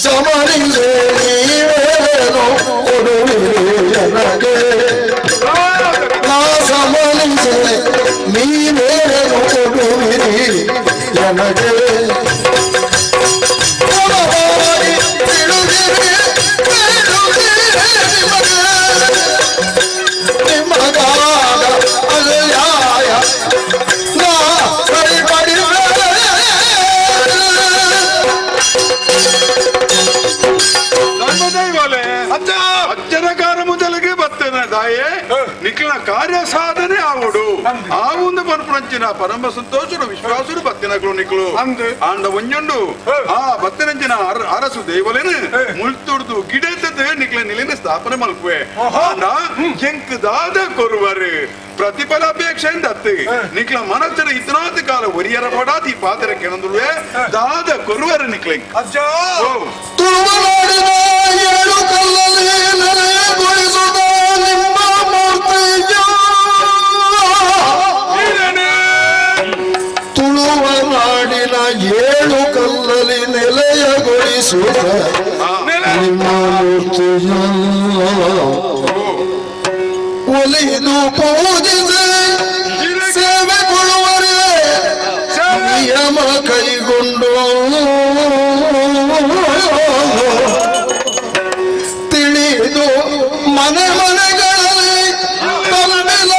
ಸಮನಿಗೆ ನೀವೇನು ಕೊಡುವಿರಿ ನನಗೆ ನಾ ಸಮನಿಗೆ ನೀವೇನು ಕೊಡುವಿರಿ ನನಗೆ ಕೊಡಬಾರಿ ಬಿಡುವಿರಿ ಬಿಡುವಿರಿ ನಿಮಗಾದ ಅನ್ಯಾಯ ನಾ ಸರಿಪಡಿಸುವೆ. ಧರ್ಮದೈವಲೆ ಅಜ್ಜ ಅಜ್ಜನ ಮೊದಲಿಗೆ ಬತ್ತೇನೆ ದಾಯೆ ನಿಖಿಲ ಕಾರ್ಯ ಸಾಧನೆ ಆವುಡು ಆ ಒಂದು ಪನ್ಪುಣಂಚಿನ ಪರಮ ಸಂತೋಷರು ವಿಶ್ವಾಸರು ಬತ್ತಿನಗಳು ನಿಕ್ಲು ಆಂಡ ಒಂಜೊಂಡು ಆ ಬತ್ತಿನಂಚಿನ ಅರಸು ದೇವಲೇನು ಮುಳ್ತುಡ್ದು ಗಿಡತದ ನಿಕ್ಲ ನಿಲಿನ ಸ್ಥಾಪನೆ ಮಲ್ಪುವೆ ಆಂಡ ಎಂಕ್ ದಾದ ಕೊರುವರು ಪ್ರತಿಫಲಾಪೇಕ್ಷೆ ದತ್ತು ನಿಕ್ಲ ಮನಸ್ಸರ ಇತನಾದ ಕಾಲ ಒರಿಯರ ಪಡಾದಿ ಪಾತ್ರ ಕೆಣದುವೆ ದಾದ ಕೊರುವರು ನಿಕ್ಲ ಅಜ್ಜ ತುಳುನಾಡಿನ ಏಳು ಕಲ್ಲಲ್ಲಿ ನೆಲೆಗೊಳಿಸುತ್ತ ನಿಮ್ಮ ಮೂರ್ತಿಯ ತುಳುವ ನಾಡಿನ ಏಳು ಕಲ್ಲಲ್ಲಿ ನೆಲೆಯಗೊಳಿಸುತ್ತ ನಿಮ್ಮ ಮೂರ್ತಿಯ ಒಲಿದು ಪೂಜಿಸಿ ಸೇವೆ ಕೊಡುವರೇ ನಿಯಮ ಕೈಗೊಂಡು ತಿಳಿದು ಮನೆ ಮನೆಗಳಲ್ಲಿ ತಂಬಿಲ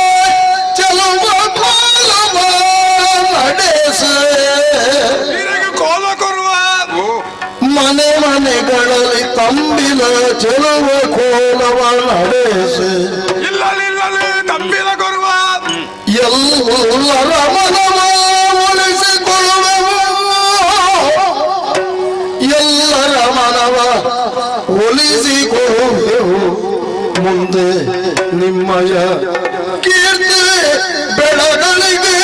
ಚೆಲುವ ಕೋಲವ ನಡೆಸೆ ಕೋಲ ಕೊರುವ ಮನೆ ಮನೆಗಳಲ್ಲಿ ತಂಬಿಲ ಚೆಲುವ ಕೋಲವ ನಡೆಸೆ ಇಲ್ಲ ಇಲ್ಲ ತಂಬಿಲ ಕೊರುವ ಎಲ್ಲರ ಮನವ ಒಲಿಸಿಕೊಳ್ಳುವೆವು ಎಲ್ಲರ ಮನವ ಒಲಿಸಿಕೊಳ್ಳುವೆವು ಮುಂದೆ ನಿಮ್ಮಯ ಕೀರ್ತಿ ಬೆಳಗಳಿಗೆ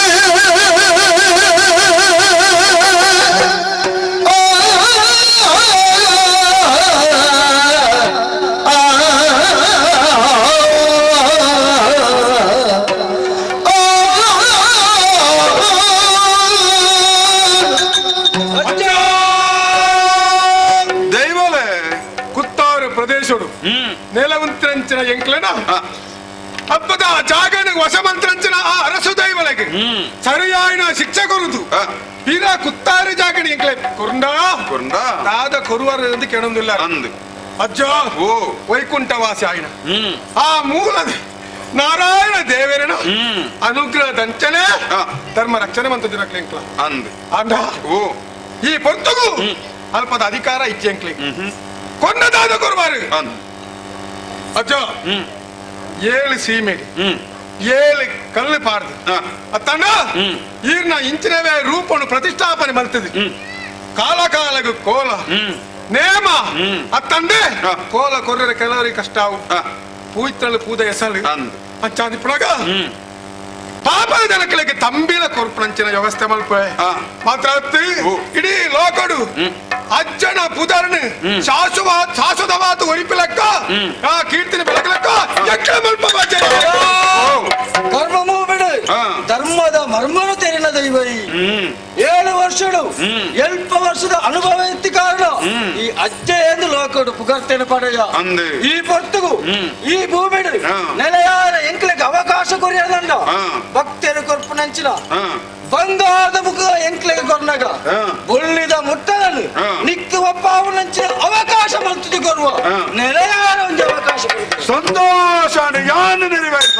ದೈವಲೆ ಕುತ್ತಾರು ಪ್ರದೇಶಡು ನೆಲವಂತ್ರಂಚಿನ ಎಂಕ್ಲೆನ ಹಬ್ಬದ ಜಾಗನ ವಶಮಂತ್ರಂಚಿನ ಆ ಅರಸು ದೈವಲೆಗೆ ಸರಿಯಾಯಿನ ಶಿಕ್ಷೆ ಕೊರುದು ಬೀರ ಕುತ್ತಾರು ಜಾಗಣ ಎಂಕ್ಲೆ ಕುರುಂಡ ಕುರುಂಡ ದಾದ ಕೊರುವರ ಎಂದು ಕೆಣೊಂದಿಲ್ಲ ಅಂದು ಅಜ್ಜ ಓ ವೈಕುಂಠವಾಸಿ ಆಯಿನ ಆ ಮೂಲದ ನಾರಾಯಣ ದೇವರನ ಅನುಗ್ರಹ ದಂಚನೆ ಧರ್ಮ ರಕ್ಷಣೆ ಮಂತ ದಿನಕ್ಲೆ ಎಂಕ್ಲ ಅಂದು ಅಂದ ಓ ಈ ಪೊರ್ತುಗು ಅಲ್ಪದ ಅಧಿಕಾರ ಇಚ್ಚೆ ಎಂಕ್ಲೆ ಕೊನ್ನದಾದ ಕೊರುವಾರು ಅಜ್ಜ ಏಳು ಸೀಮೆಡಿ ಏಳು ಕಲ್ಲು ಪಾರ್ದು ಅತ್ತಣ್ಣ ಈರ್ನ ಇಂಚಿನವೇ ರೂಪನು ಪ್ರತಿಷ್ಠಾಪನೆ ಮಲ್ತದೆ ಕಾಲ ಕಾಲಗು ಕೋಲ ನೇಮ ಅತ್ತಂಡೆ ಕೋಲ ಕೊರ್ರೆ ಕೆಲವರಿಗೆ ಕಷ್ಟ ಅವು ಪೂಯ್ತಳು ಪೂದ ಎಸಲು ಅಂಚಾದಿ ಪುಳಗ ಪಾಪದ ಜನಗಳಿಗೆ ತಂಬಿಲ ಕೊರ್ಪಣಂಚಿನ ವ್ಯವಸ್ಥೆ ಮಲ್ಪೆ ಮಾತ್ರ ಇಡೀ ಲೋಕಡು ಅಜ್ಜನ ಪುದರ್ನು ಶಾಶ್ವತ ಶಾಶ್ವತವಾದ ಒರಿಪಿಲಕ್ಕ ಆ ಕೀರ್ತನೆ ಬೆಳಕಲಕ್ಕ ಯಕ್ಷ ಮಲ್ಪ ಕರ್ಮಮೂ ಬಿಡು ಧರ್ಮದ ಮರ್ಮನು ತೆರಿನ ದೈವ 7 ವರ್ಷ ವರ್ಷಡು ಎಲ್ಪ ವರ್ಷದ ಅನುಭವ ಇತ್ತು ಕಾರಣ ಈ ಅಜ್ಜೆ ಎಂದು ಲೋಕಡು ಪುಗರ್ತೇನೆ ಪಡೆಯ ಈ ಪೊರ್ತುಗು ಈ ಭೂಮಿ ನೆಲೆಯಾರ ಎಂಕ್ಲೆಗ್ ಅವಕಾಶ ಕೊರಿಯದಂಡ ಭಕ್ತರು ಕೊರ್ಪುನಂಚಿನ ಬಂಗಾರದ ಮುಖ ಎಂಕ್ಲೆಗ್ ಕೊರ್ನಗ ಬೊಳ್ಳಿದ ಮುಟ್ಟలను ನಿಕ್ಕು ಒಪ್ಪಾವನಂಚಿನ ಅವಕಾಶ ಮಲ್ತುದು ಕೊರುವ ನೆಲೆಯಾರ ಒಂದು ಅವಕಾಶ. ಸಂತೋಷ ಯಾನು ನೆರವೇರಿಸ.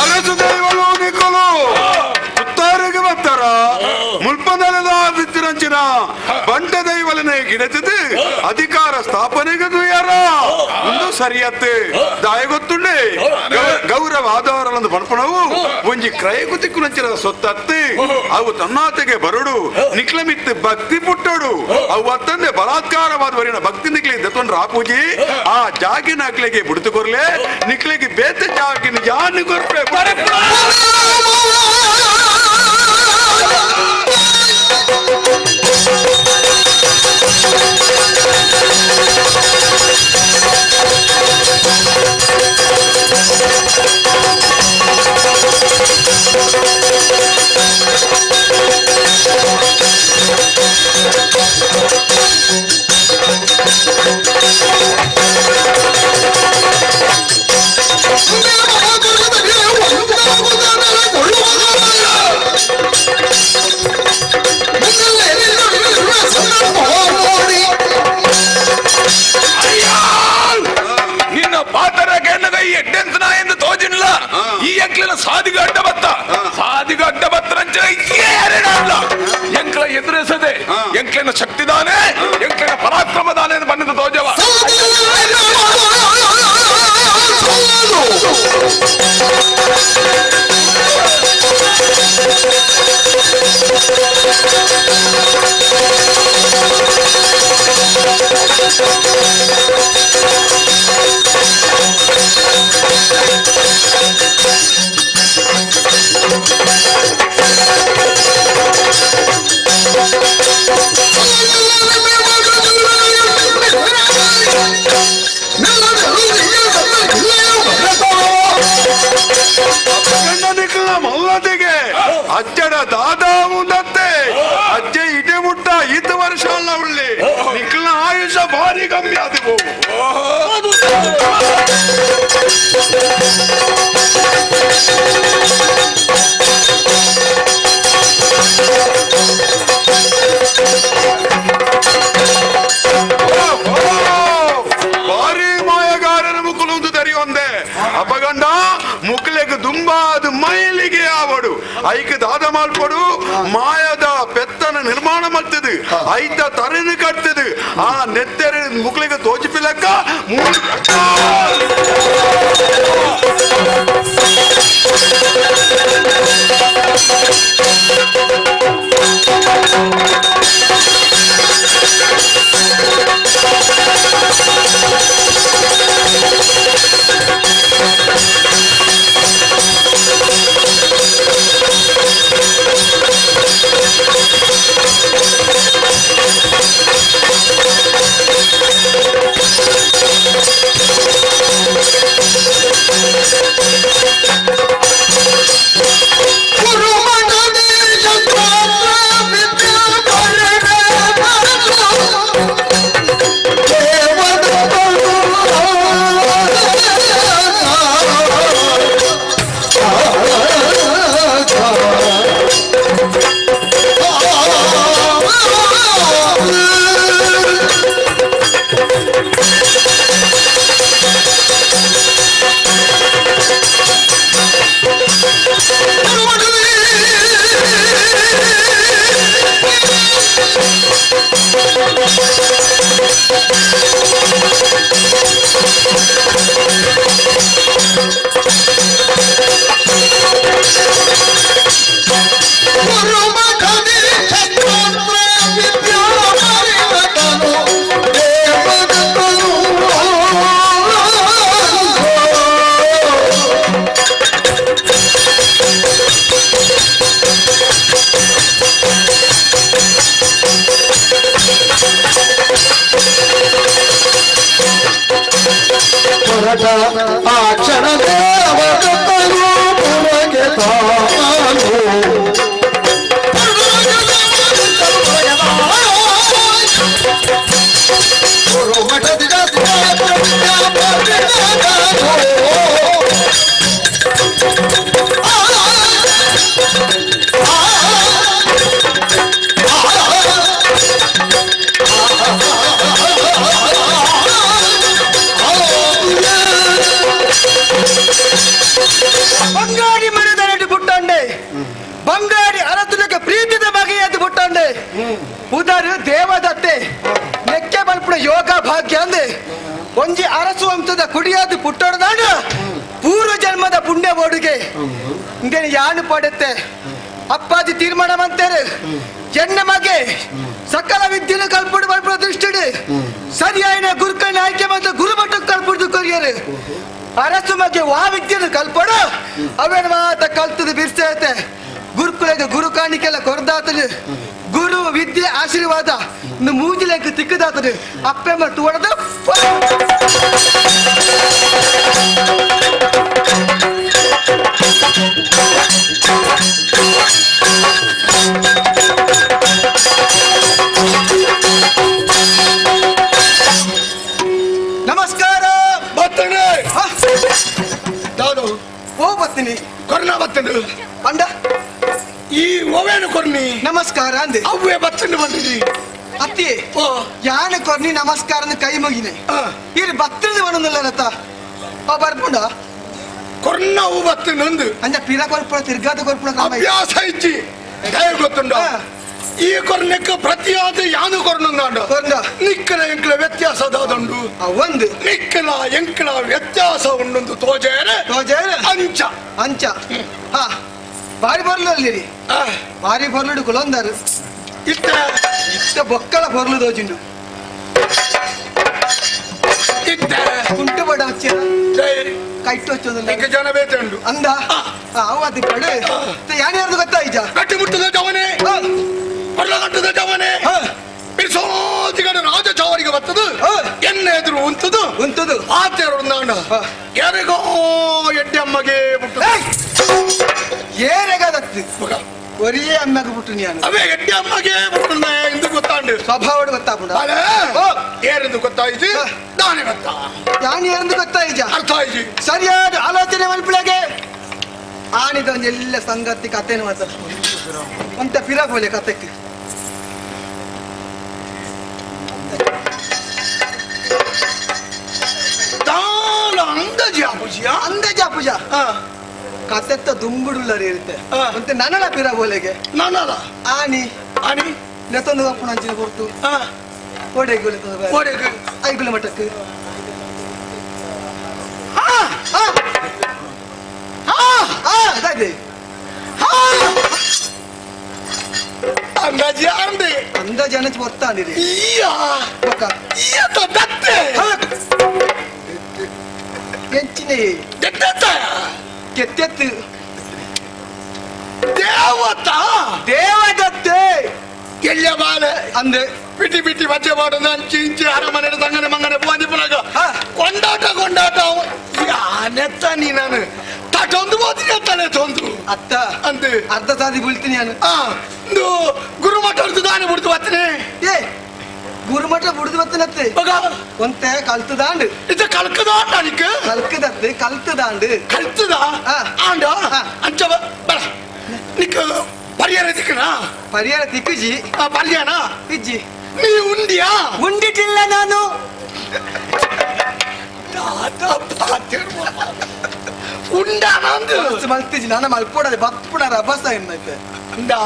ಅರಸು ದೈವಲು ನಿಕ್ಕಲು ಉತ್ತಾರಿಗೆ ಬರ್ತಾರ ಮುಲ್ಪದಲದ ಬಿತ್ತಿರಂಚಿನ ಬಂಟ ದೈವಲನೆ ಗಿಡತಿದ್ದು ಅಧಿಕಾರ ಸ್ಥಾಪನೆಗೆ ದುಯ್ಯಾರ ಒಂದು ಸರಿಯತ್ತೆ ದಾಯ ಗೊತ್ತುಂಡೆ ಗೌರವ ಆಧಾರಲಂದು ಪಡ್ಪಣವು ಒಂಜಿ ಕ್ರಯಕು ತಿಕ್ಕುನಂಚಿನ ಸೊತ್ತತ್ತಿ ಅವು ತನ್ನಾತೆಗೆ ಬರುಡು ನಿಕ್ಲಮಿತ್ತು ಭಕ್ತಿ ಪುಟ್ಟೋಡು ಅವು ಅತ್ತಂದೆ ಬಲಾತ್ಕಾರವಾದ ವರಿನ ಭಕ್ತಿ ನಿಕ್ಲಿ ದತ್ತೊಂಡ್ರ ಆಪೂಜಿ ಆ ಜಾಗಿನ ಅಕ್ಲೆಗೆ ಬಿಡ್ತು ಕೊರ್ಲೆ ನಿಕ್ಲೆಗೆ ಬೇತೆ ಜಾಗಿನ ಜಾನು ಕೊರ್ಪೆ. ನಿನ್ನ ಪಾತರ ಕೆಣ್ಣಗ ಈ ಎಡ್ಡೆಂತನ ಎಂದು ತೋಜಿಲ್ಲ. ಈ ಎಂಕ್ಲಿನ ಸಾದಿಗ ಅಡ್ಡ ಬತ್ತ ಸಾದಿಗ ಅಡ್ಡ ಬತ್ತರಂಚ ಏನೇನಲ್ಲ ಎಂಕ್ಲ ಎದುರಿಸದೆ ಎಂಕ್ಲಿನ ಶಕ್ತಿದಾನೆ ಎಂಕ್ಲಿನ ಪರಾಕ್ರಮದಾನೆ ಎಂದು ಬಂದಿದ್ದ ತೋಜವ. ಮಲ್ಲದಿಗೆ ಅಜ್ಜಡ ದಾದಾ ಮುಂದತ್ತೆ ಅಜ್ಜೆ ಇಟೆ ಮುಟ್ಟ ಈತ ವರ್ಷ ಅಲ್ಲ ಉಳ್ಳಿ ನಿಕ್ಲ ಆಯುಷ ಭಾರಿ ಕಮ್ಮಿ ಅದು. ಭಾರಿ ಮಾಯಗಾರನ ಮುಕ್ಕುಲೊಂದು ದರಿಯೊಂದೆ ಅಪಗಂಡ ಮುಕ್ಲೆಗ್ ದುಂಬಾದ ಮೈಲಿಗೆ ಆವಡು ಐಕ್ ದಾದ ಮಾಲ್ಪಡು ಮಾಯದ ಪೆತ್ತನ ನಿರ್ಮಾಣ ಮಾಡ್ತದೆ ಐತ ತರೆನು ಕಟ್ತದೆ ಆ ನೆತ್ತೆರೆ ಮುಕ್ಲೆಗೆ ತೋಚಿಪಿಲಕ್ಕ ಮೂರು. ಉದರು ದೇವದತ್ತೆ ನೆಕ್ಕೆ ಬಲ್ಪುಣ ಯೋಗ ಭಾಗ್ಯ ಅಂದೆ ಒಂಜಿ ಅರಸು ವಂಶದ ಕುಡಿಯಾದ ಪುಟ್ಟೊಡದಾಂಡ ಪೂರ್ವ ಜನ್ಮದ ಪುಣ್ಯ ಓಡುಗೆ ಇಂದೇನು ಯಾನು ಪಡುತ್ತೆ ಅಪ್ಪಾಜಿ ತೀರ್ಮಾನ ಮಂತೇರು ಎನ್ನ ಮಗೆ ಸಕಲ ವಿದ್ಯೆನು ಕಲ್ಪುಡು ಬಲ್ಪುಣ ದೃಷ್ಟಿಡು ಸರಿಯಾಯಿನ ಗುರುಕಣ್ಣ ಆಯ್ಕೆ ಮತ್ತು ಗುರುಮಠ ಕಲ್ಪುಡು ಕೊರಿಯರು ಅರಸು ಮಗೆ ವಾ ವಿದ್ಯೆನು ಕಲ್ಪಡು ಅವೇನು ಮಾತ ಕಲ್ತದ ಬಿರ್ಸೈತೆ ಗುರುಕುಲಗೆ ಗುರು ಕಾಣಿಕೆಲ್ಲ ಕೊರದಾತನು ಗುರು ವಿದ್ಯೆ ಆಶೀರ್ವಾದ ಮೂಜಿಲೆಕ್ಕ ತಿಕ್ಕದಾತನು ಅಪ್ಪೆ ಮತ್ತು ಒಡೆದು ನಮಸ್ಕಾರ ಬತ್ತನೆ ದಾದು ಓ ಬತ್ತೀನಿ ಕೊರ್ನ ಬತ್ತಂಡು ಅಂಡ ಈ ಒವೇನು ಕೊರ್ನಿ ನಮಸ್ಕಾರ ಅಂದೆ ಅವ್ವೇ ಬತ್ತಂಡು ಬಂದಿದಿ ಅತ್ತಿ ಯಾನ ಕೊರ್ನಿ ನಮಸ್ಕಾರ ಕೈ ಮುಗಿನೆ ಇಲ್ಲಿ ಬತ್ತದ ಬಣ್ಣದಲ್ಲನತ್ತ ಆ ಬರ್ಪುಂಡ ಕೊರ್ನ ಹೂ ಬತ್ತಂಡು ಅಂಜ ಪಿರ ಕೊರ್ಪುಣ ತಿರ್ಗಾದ ಕೊರ್ಪುಣ ಅಭ್ಯಾಸ ಇಜ್ಜಿ ದಯ ಗೊತ್ತುಂಡ ಈ ಕೊರ್ನೆಕ್ಕ ಪ್ರತಿಯಾದ ಯಾನು ಕೊರ್ನಂದಾಂಡ ನಿಕ್ಕಲ ಎಂಕಲ ವ್ಯತ್ಯಾಸ ದಾದುಂಡು ಒಂದು ನಿಕ್ಕಲ ಎಂಕಲ ವ್ಯತ್ಯಾಸ ಉಂಡು ತೋಜೇರೆ ತೋಜೇರೆ ಅಂಚ ಅಂಚ ಹಾ ಬಾರಿ ಬರ್ಲು ಅಲ್ಲಿ ಬಾರಿ ಬರ್ಲುಡು ಕುಲೊಂದಾರು ಇತ್ತ ಇತ್ತ ಬೊಕ್ಕಲ ಬರ್ಲು ದೋಜಿಂಡು ಇತ್ತ ಕುಂಟು ಬಡ వచ్చ ಕೈಟ್ಟು వచ్చೋದಲ್ಲ ಈಗ ಜನ ಬೇತುಂಡು ಅಂದ ಅವು ಅದು ಕಡೆ ಯಾರ್ಯಾರ್ದು ಗೊತ್ತಾಯ್ತಾ ಗಟ್ಟಿ ಮುಟ್ಟದ ಜವನೆ ಪರ್ಲಗಟ್ಟದ ಜವನೆ ಬಿರ್ಸೋತಿಗಡ ರಾಜ ಚಾವರಿಗೆ ಬರ್ತದು ಎನ್ನ ಎದುರು ಉಂತದು ಉಂತದು ಆತೇರು ಉಂದಾಂಡ ಯಾರಿಗೋ ಎಡ್ಡೆ ಅಮ್ಮಗೆ ಬಿಟ್ಟು ಏರೆಗದತ್ತು ಒರೇ ಅಮ್ಮಗೆ ಬಿಟ್ಟು ನಾನು ಅವೇ ಎಡ್ಡೆ ಅಮ್ಮಗೆ ಬಿಟ್ಟು ಎಂದು ಗೊತ್ತಾಂಡು ಸ್ವಭಾವ ಗೊತ್ತಾಪುಂಡ ಏರೆಂದು ಗೊತ್ತಾಯ್ತು ನಾನೇ ಗೊತ್ತಾ ನಾನು ಏರೆಂದು ಗೊತ್ತಾಯ್ತ ಅರ್ಥ ಆಯ್ತು ಸರಿಯಾದ ಆಲೋಚನೆ ಮನ್ಪಿಳಗೆ ಆನಿದ ಎಲ್ಲ ಸಂಗತಿ ಕಥೆನು ಮಾತ್ರ ಅಂತ ಪಿರಾಗೋಲೆ ಕಥೆಕ್ಕೆ ದಾಲ ಅಂದಾಜಿ ಆಪುಜಿಯ ಅಂದಾಜಿ ಆಪುಜ ಕತೆತ್ತ ದುಂಬುಡುಲ್ಲರಿ ಇರುತ್ತೆ ಮತ್ತೆ ನನಲ ಪಿರಾಗೋಲೆಗೆ ನನಲ ಆನಿ ಆನಿ ನೆತ್ತೊಂದು ಕಪ್ಪುಣ ಅಂಚಿನ ಕೊರ್ತು ಓಡೆಗೆ ಓಡೆಗೆ ಐಗುಲ ಮಠಕ್ಕೆ ಅಂದಾಜಿ ಅಂದೆ ಅಂದಾಜಿ ಅನ್ನಚ್ ಗೊತ್ತಾಂದಿದೆ ಈಯತ ದತ್ತೆ ಎಂಚಿನೆ ಕೆತ್ತೆತ್ತು ದೇವತಾ ದೇವದತ್ತೆ ಎಳ್ಯ ಬಾಲೆ ಅಂದೆ ಬಿಟಿ ಬಿಟಿ ಮಜ್ಜೆ ಮಾಡೋದು ಅಂಚಿ ಇಂಚಿ ಅರಮನೆ ತಂಗನೆ ಮಂಗನೆ ಪೂಂಜಿ ಪುನಗ ಕೊಂಡಾಟ ಕೊಂಡಾಟ ಯಾನೆತ್ತ ನೀ ನಾನು ತಟೊಂದು ಓದಿನ ತಲೆ ತೊಂದು ಅತ್ತ ಅಂದೆ ಅರ್ಧ ಸಾದಿ ಬೀಳ್ತೀನಿ ನಾನು ಒಂದು ಗುರುಮಠ ಹೊರತು ದಾನಿ ಬಿಡ್ತು ಬತ್ತನೆ ಏ ಗುರುಮಠ ಬುಡ್ದು ಬತ್ತನತ್ತೆ ಒಂತೆ ಕಲ್ತದಾಂಡು ಇದು ಕಲ್ಕದಾಂಡ ಅನಿಕ್ ಕಲ್ಕದತ್ತೆ ಕಲ್ತದಾಂಡು ಕಲ್ತದ ಆಂಡ ಅಂಚ ಬರ ನಿಕ್ ಪರಿಹಾರ ತಿಕ್ಕನಾ ಪರಿಹಾರ ತಿಕ್ಕುಜಿ ಪರಿಯಾನ ಇಜ್ಜಿ ನೀ ಉಂಡಿಯಾ ಉಂಡಿಟ್ಟಿಲ್ಲ ನಾನು ಉಂಡಾನಂದು ಮಲ್ತಿಜಿ ನಾನು ಮಲ್ಪೋಡದೆ ಬತ್ಪುಡಾರ ಅಭ್ಯಾಸ ಏನೈತೆ ಉಂಡಾ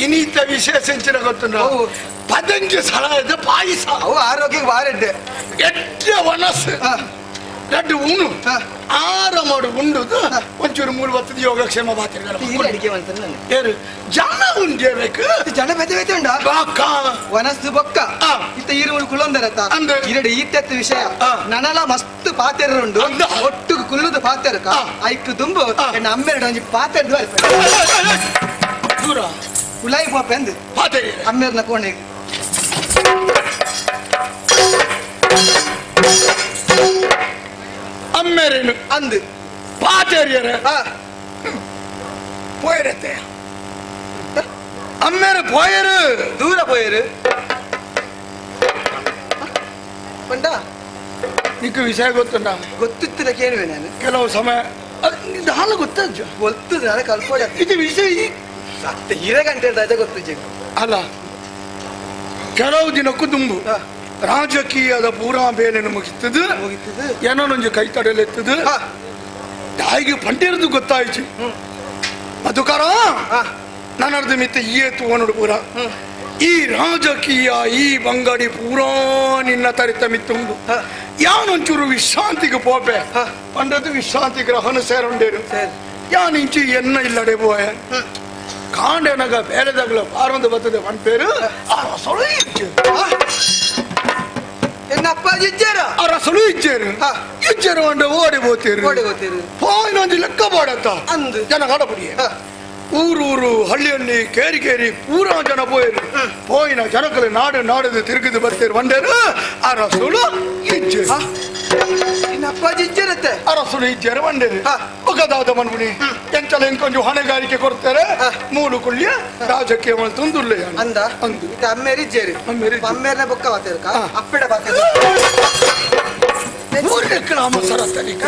ಇನಿತ ವಿಶೇಷ ಎಂಚಿನ ಗೊತ್ತುಂಡ ಪದಂಜಿ ಸಲ ಪಾಯಸ ಅವು ಆರೋಗ್ಯಕ್ಕೆ ಬಾರೆಡ್ಡೆ ಎಡ್ಡೆ ಒಣಸು ರಡ್ಡು ಉಣು ಆರ ಮಾಡು ಉಂಡುದು ಒಂಚೂರು ಮೂರು ಬರ್ತದೆ ಯೋಗಕ್ಷೇಮ ಬಾತಿರ್ಗಲ್ಲ ಅಡಿಗೆ ಮಾಡ್ತಾನೆ ನಾನು ಏನು ಜನ ಉಂಡೇಬೇಕು ಜನ ಬೆತೆ ಬೆತೆ ಉಂಡ ವನಸ್ಸು ಬೊಕ್ಕ ಇತ್ತ ಈರುಗಳು ಕುಳ್ಳೊಂದರತ್ತ ಇರಡು ಈತ್ಯತ್ತ ವಿಷಯ ನನಲ ಮಸ್ತ್ ಪಾತೆರ ಉಂಡು ಒಟ್ಟು ಕುಲ್ಲುದು ಪಾತೆರಕ ಐಕ್ ದುಂಬು ಎನ್ನ ಅಮ್ಮೆರಡು ಒಂಜಿ ಪಾತೆರ್ದು ದೂರ ಉಲಾಯಿ ಪಾಪೆ ಅಂದು ಪಾತೆರಿ ಅಮ್ಮೆರ್ನ ಕೋಣೆಗೆ ಅಮ್ಮೆರೇನು ಅಂದು ಪಾತೆರಿಯರ ಪೋಯರತ್ತೆ ಅಮ್ಮೇರು ಪೋಯರು ದೂರ ಪೋಯರು ಪಂಡ ನಿಕ್ಕ ವಿಷಯ ಗೊತ್ತುಂಡ ಗೊತ್ತಿತ್ತಿಲ್ಲ ಕೇಳುವೆ ನಾನು ಕೆಲವು ಸಮಯ ಹಾಲು ಗೊತ್ತಾಜು ಗೊತ್ತದ ನಾನು ಕಲ್ಪೋಡ ಇದು ವಿಷಯ ಅತ್ತೆ ಹಿರೇ ಗಂಟೆ ಅದೇ ಗೊತ್ತು ಅಲ್ಲ ಕೆಲವು ದಿನಕ್ಕೂ ದುಂಬು ರಾಜಕೀಯದ ಪೂರಾ ಬೇಲೆನು ಮುಗಿತದು ಮುಗಿತದು ಏನೊಂದು ಕೈ ತಡೆಯಲೆತ್ತದು ತಾಯಿಗೆ ಪಂಡಿರದು ಗೊತ್ತಾಯ್ತು ಮಧುಕರ ನನ್ನರ್ದು ಮಿತ್ತ ಈಯೇ ತೂವನುಡು ಪೂರ ಈ ರಾಜಕೀಯ ಈ ಬಂಗಡಿ ಪೂರಾ ನಿನ್ನ ತರಿತ ಮಿತ್ತುಂಡು ಯಾನೊಂಚೂರು ವಿಶ್ರಾಂತಿಗೆ ಪೋಪೆ ಪಂಡದು ವಿಶ್ರಾಂತಿ ಗ್ರಹಣ ಸೇರುಂಡೇರು ಯಾನಿಂಚಿ ಎನ್ನ ಇಲ್ಲಡೆ ಪೋಯ ಕಾಂಡೆನಗ ಬೇರೆದಾಗಲ ಪಾರೊಂದು ಬರ್ತದೆ ಪನ್ಪೇರು ಆ ರಸಳು ಇಜ್ಜೆ ಎನ್ನ ಅಪ್ಪಾಜಿ ಇಜ್ಜೇರ ಆ ರಸಳು ಇಜ್ಜೇರು ಇಜ್ಜೇರು ಅಂಡ ಓಡಿ ಹೋತೀರು ಓಡಿ ಹೋತೀರು. ಪೋಯಿನೊಂಜಿ ಲೆಕ್ಕ ಪಾಡತ್ತ ಅಂದು. ಜನ ಕಡಪಡಿಯೇ ಊರೂರು ಹಳ್ಳಿ ಹಳ್ಳಿ ಕೇರಿ ಕೇರಿ ಪೂರಾ ಜನ ಪೋಯರು ಪೋಯಿನ ಜನಕಲು ನಾಡು ನಾಡದು ತಿರುಗಿದು ಬರ್ತೀರು ಬಂಡೇರು ಆ ರಸುಳು ಇಜ್ಜೆ ನಿನ್ನ ಅಪ್ಪಾಜಿ ಇಜ್ಜೇರತ್ತೆ ಆ ರಸುಳು ಇಜ್ಜೇರು ಬಂಡೇರು ಒಗದಾದ ಮನ್ಪುಣಿ ಎಂಚಲ ಇಂಕೊಂಜು ಹೊಣೆಗಾರಿಕೆ ಕೊಡ್ತಾರೆ ಮೂಲು ಕುಳ್ಳಿಯ ರಾಜಕೀಯ ತುಂದುಳ್ಳೆ ಅಂದ ಅಂದು ಇತ್ತ ಅಮ್ಮೇರಿ ಇಜ್ಜೇರು ಅಮ್ಮೇರಿ ಇಜ್ಜೇರು. ಅಮ್ಮೇರ್ನ ಬೊಕ್ಕ ಬಾತೇರ್ಕ ಅಪ್ಪೆಡ ಬಾತೇರು ಸರತನಿಕ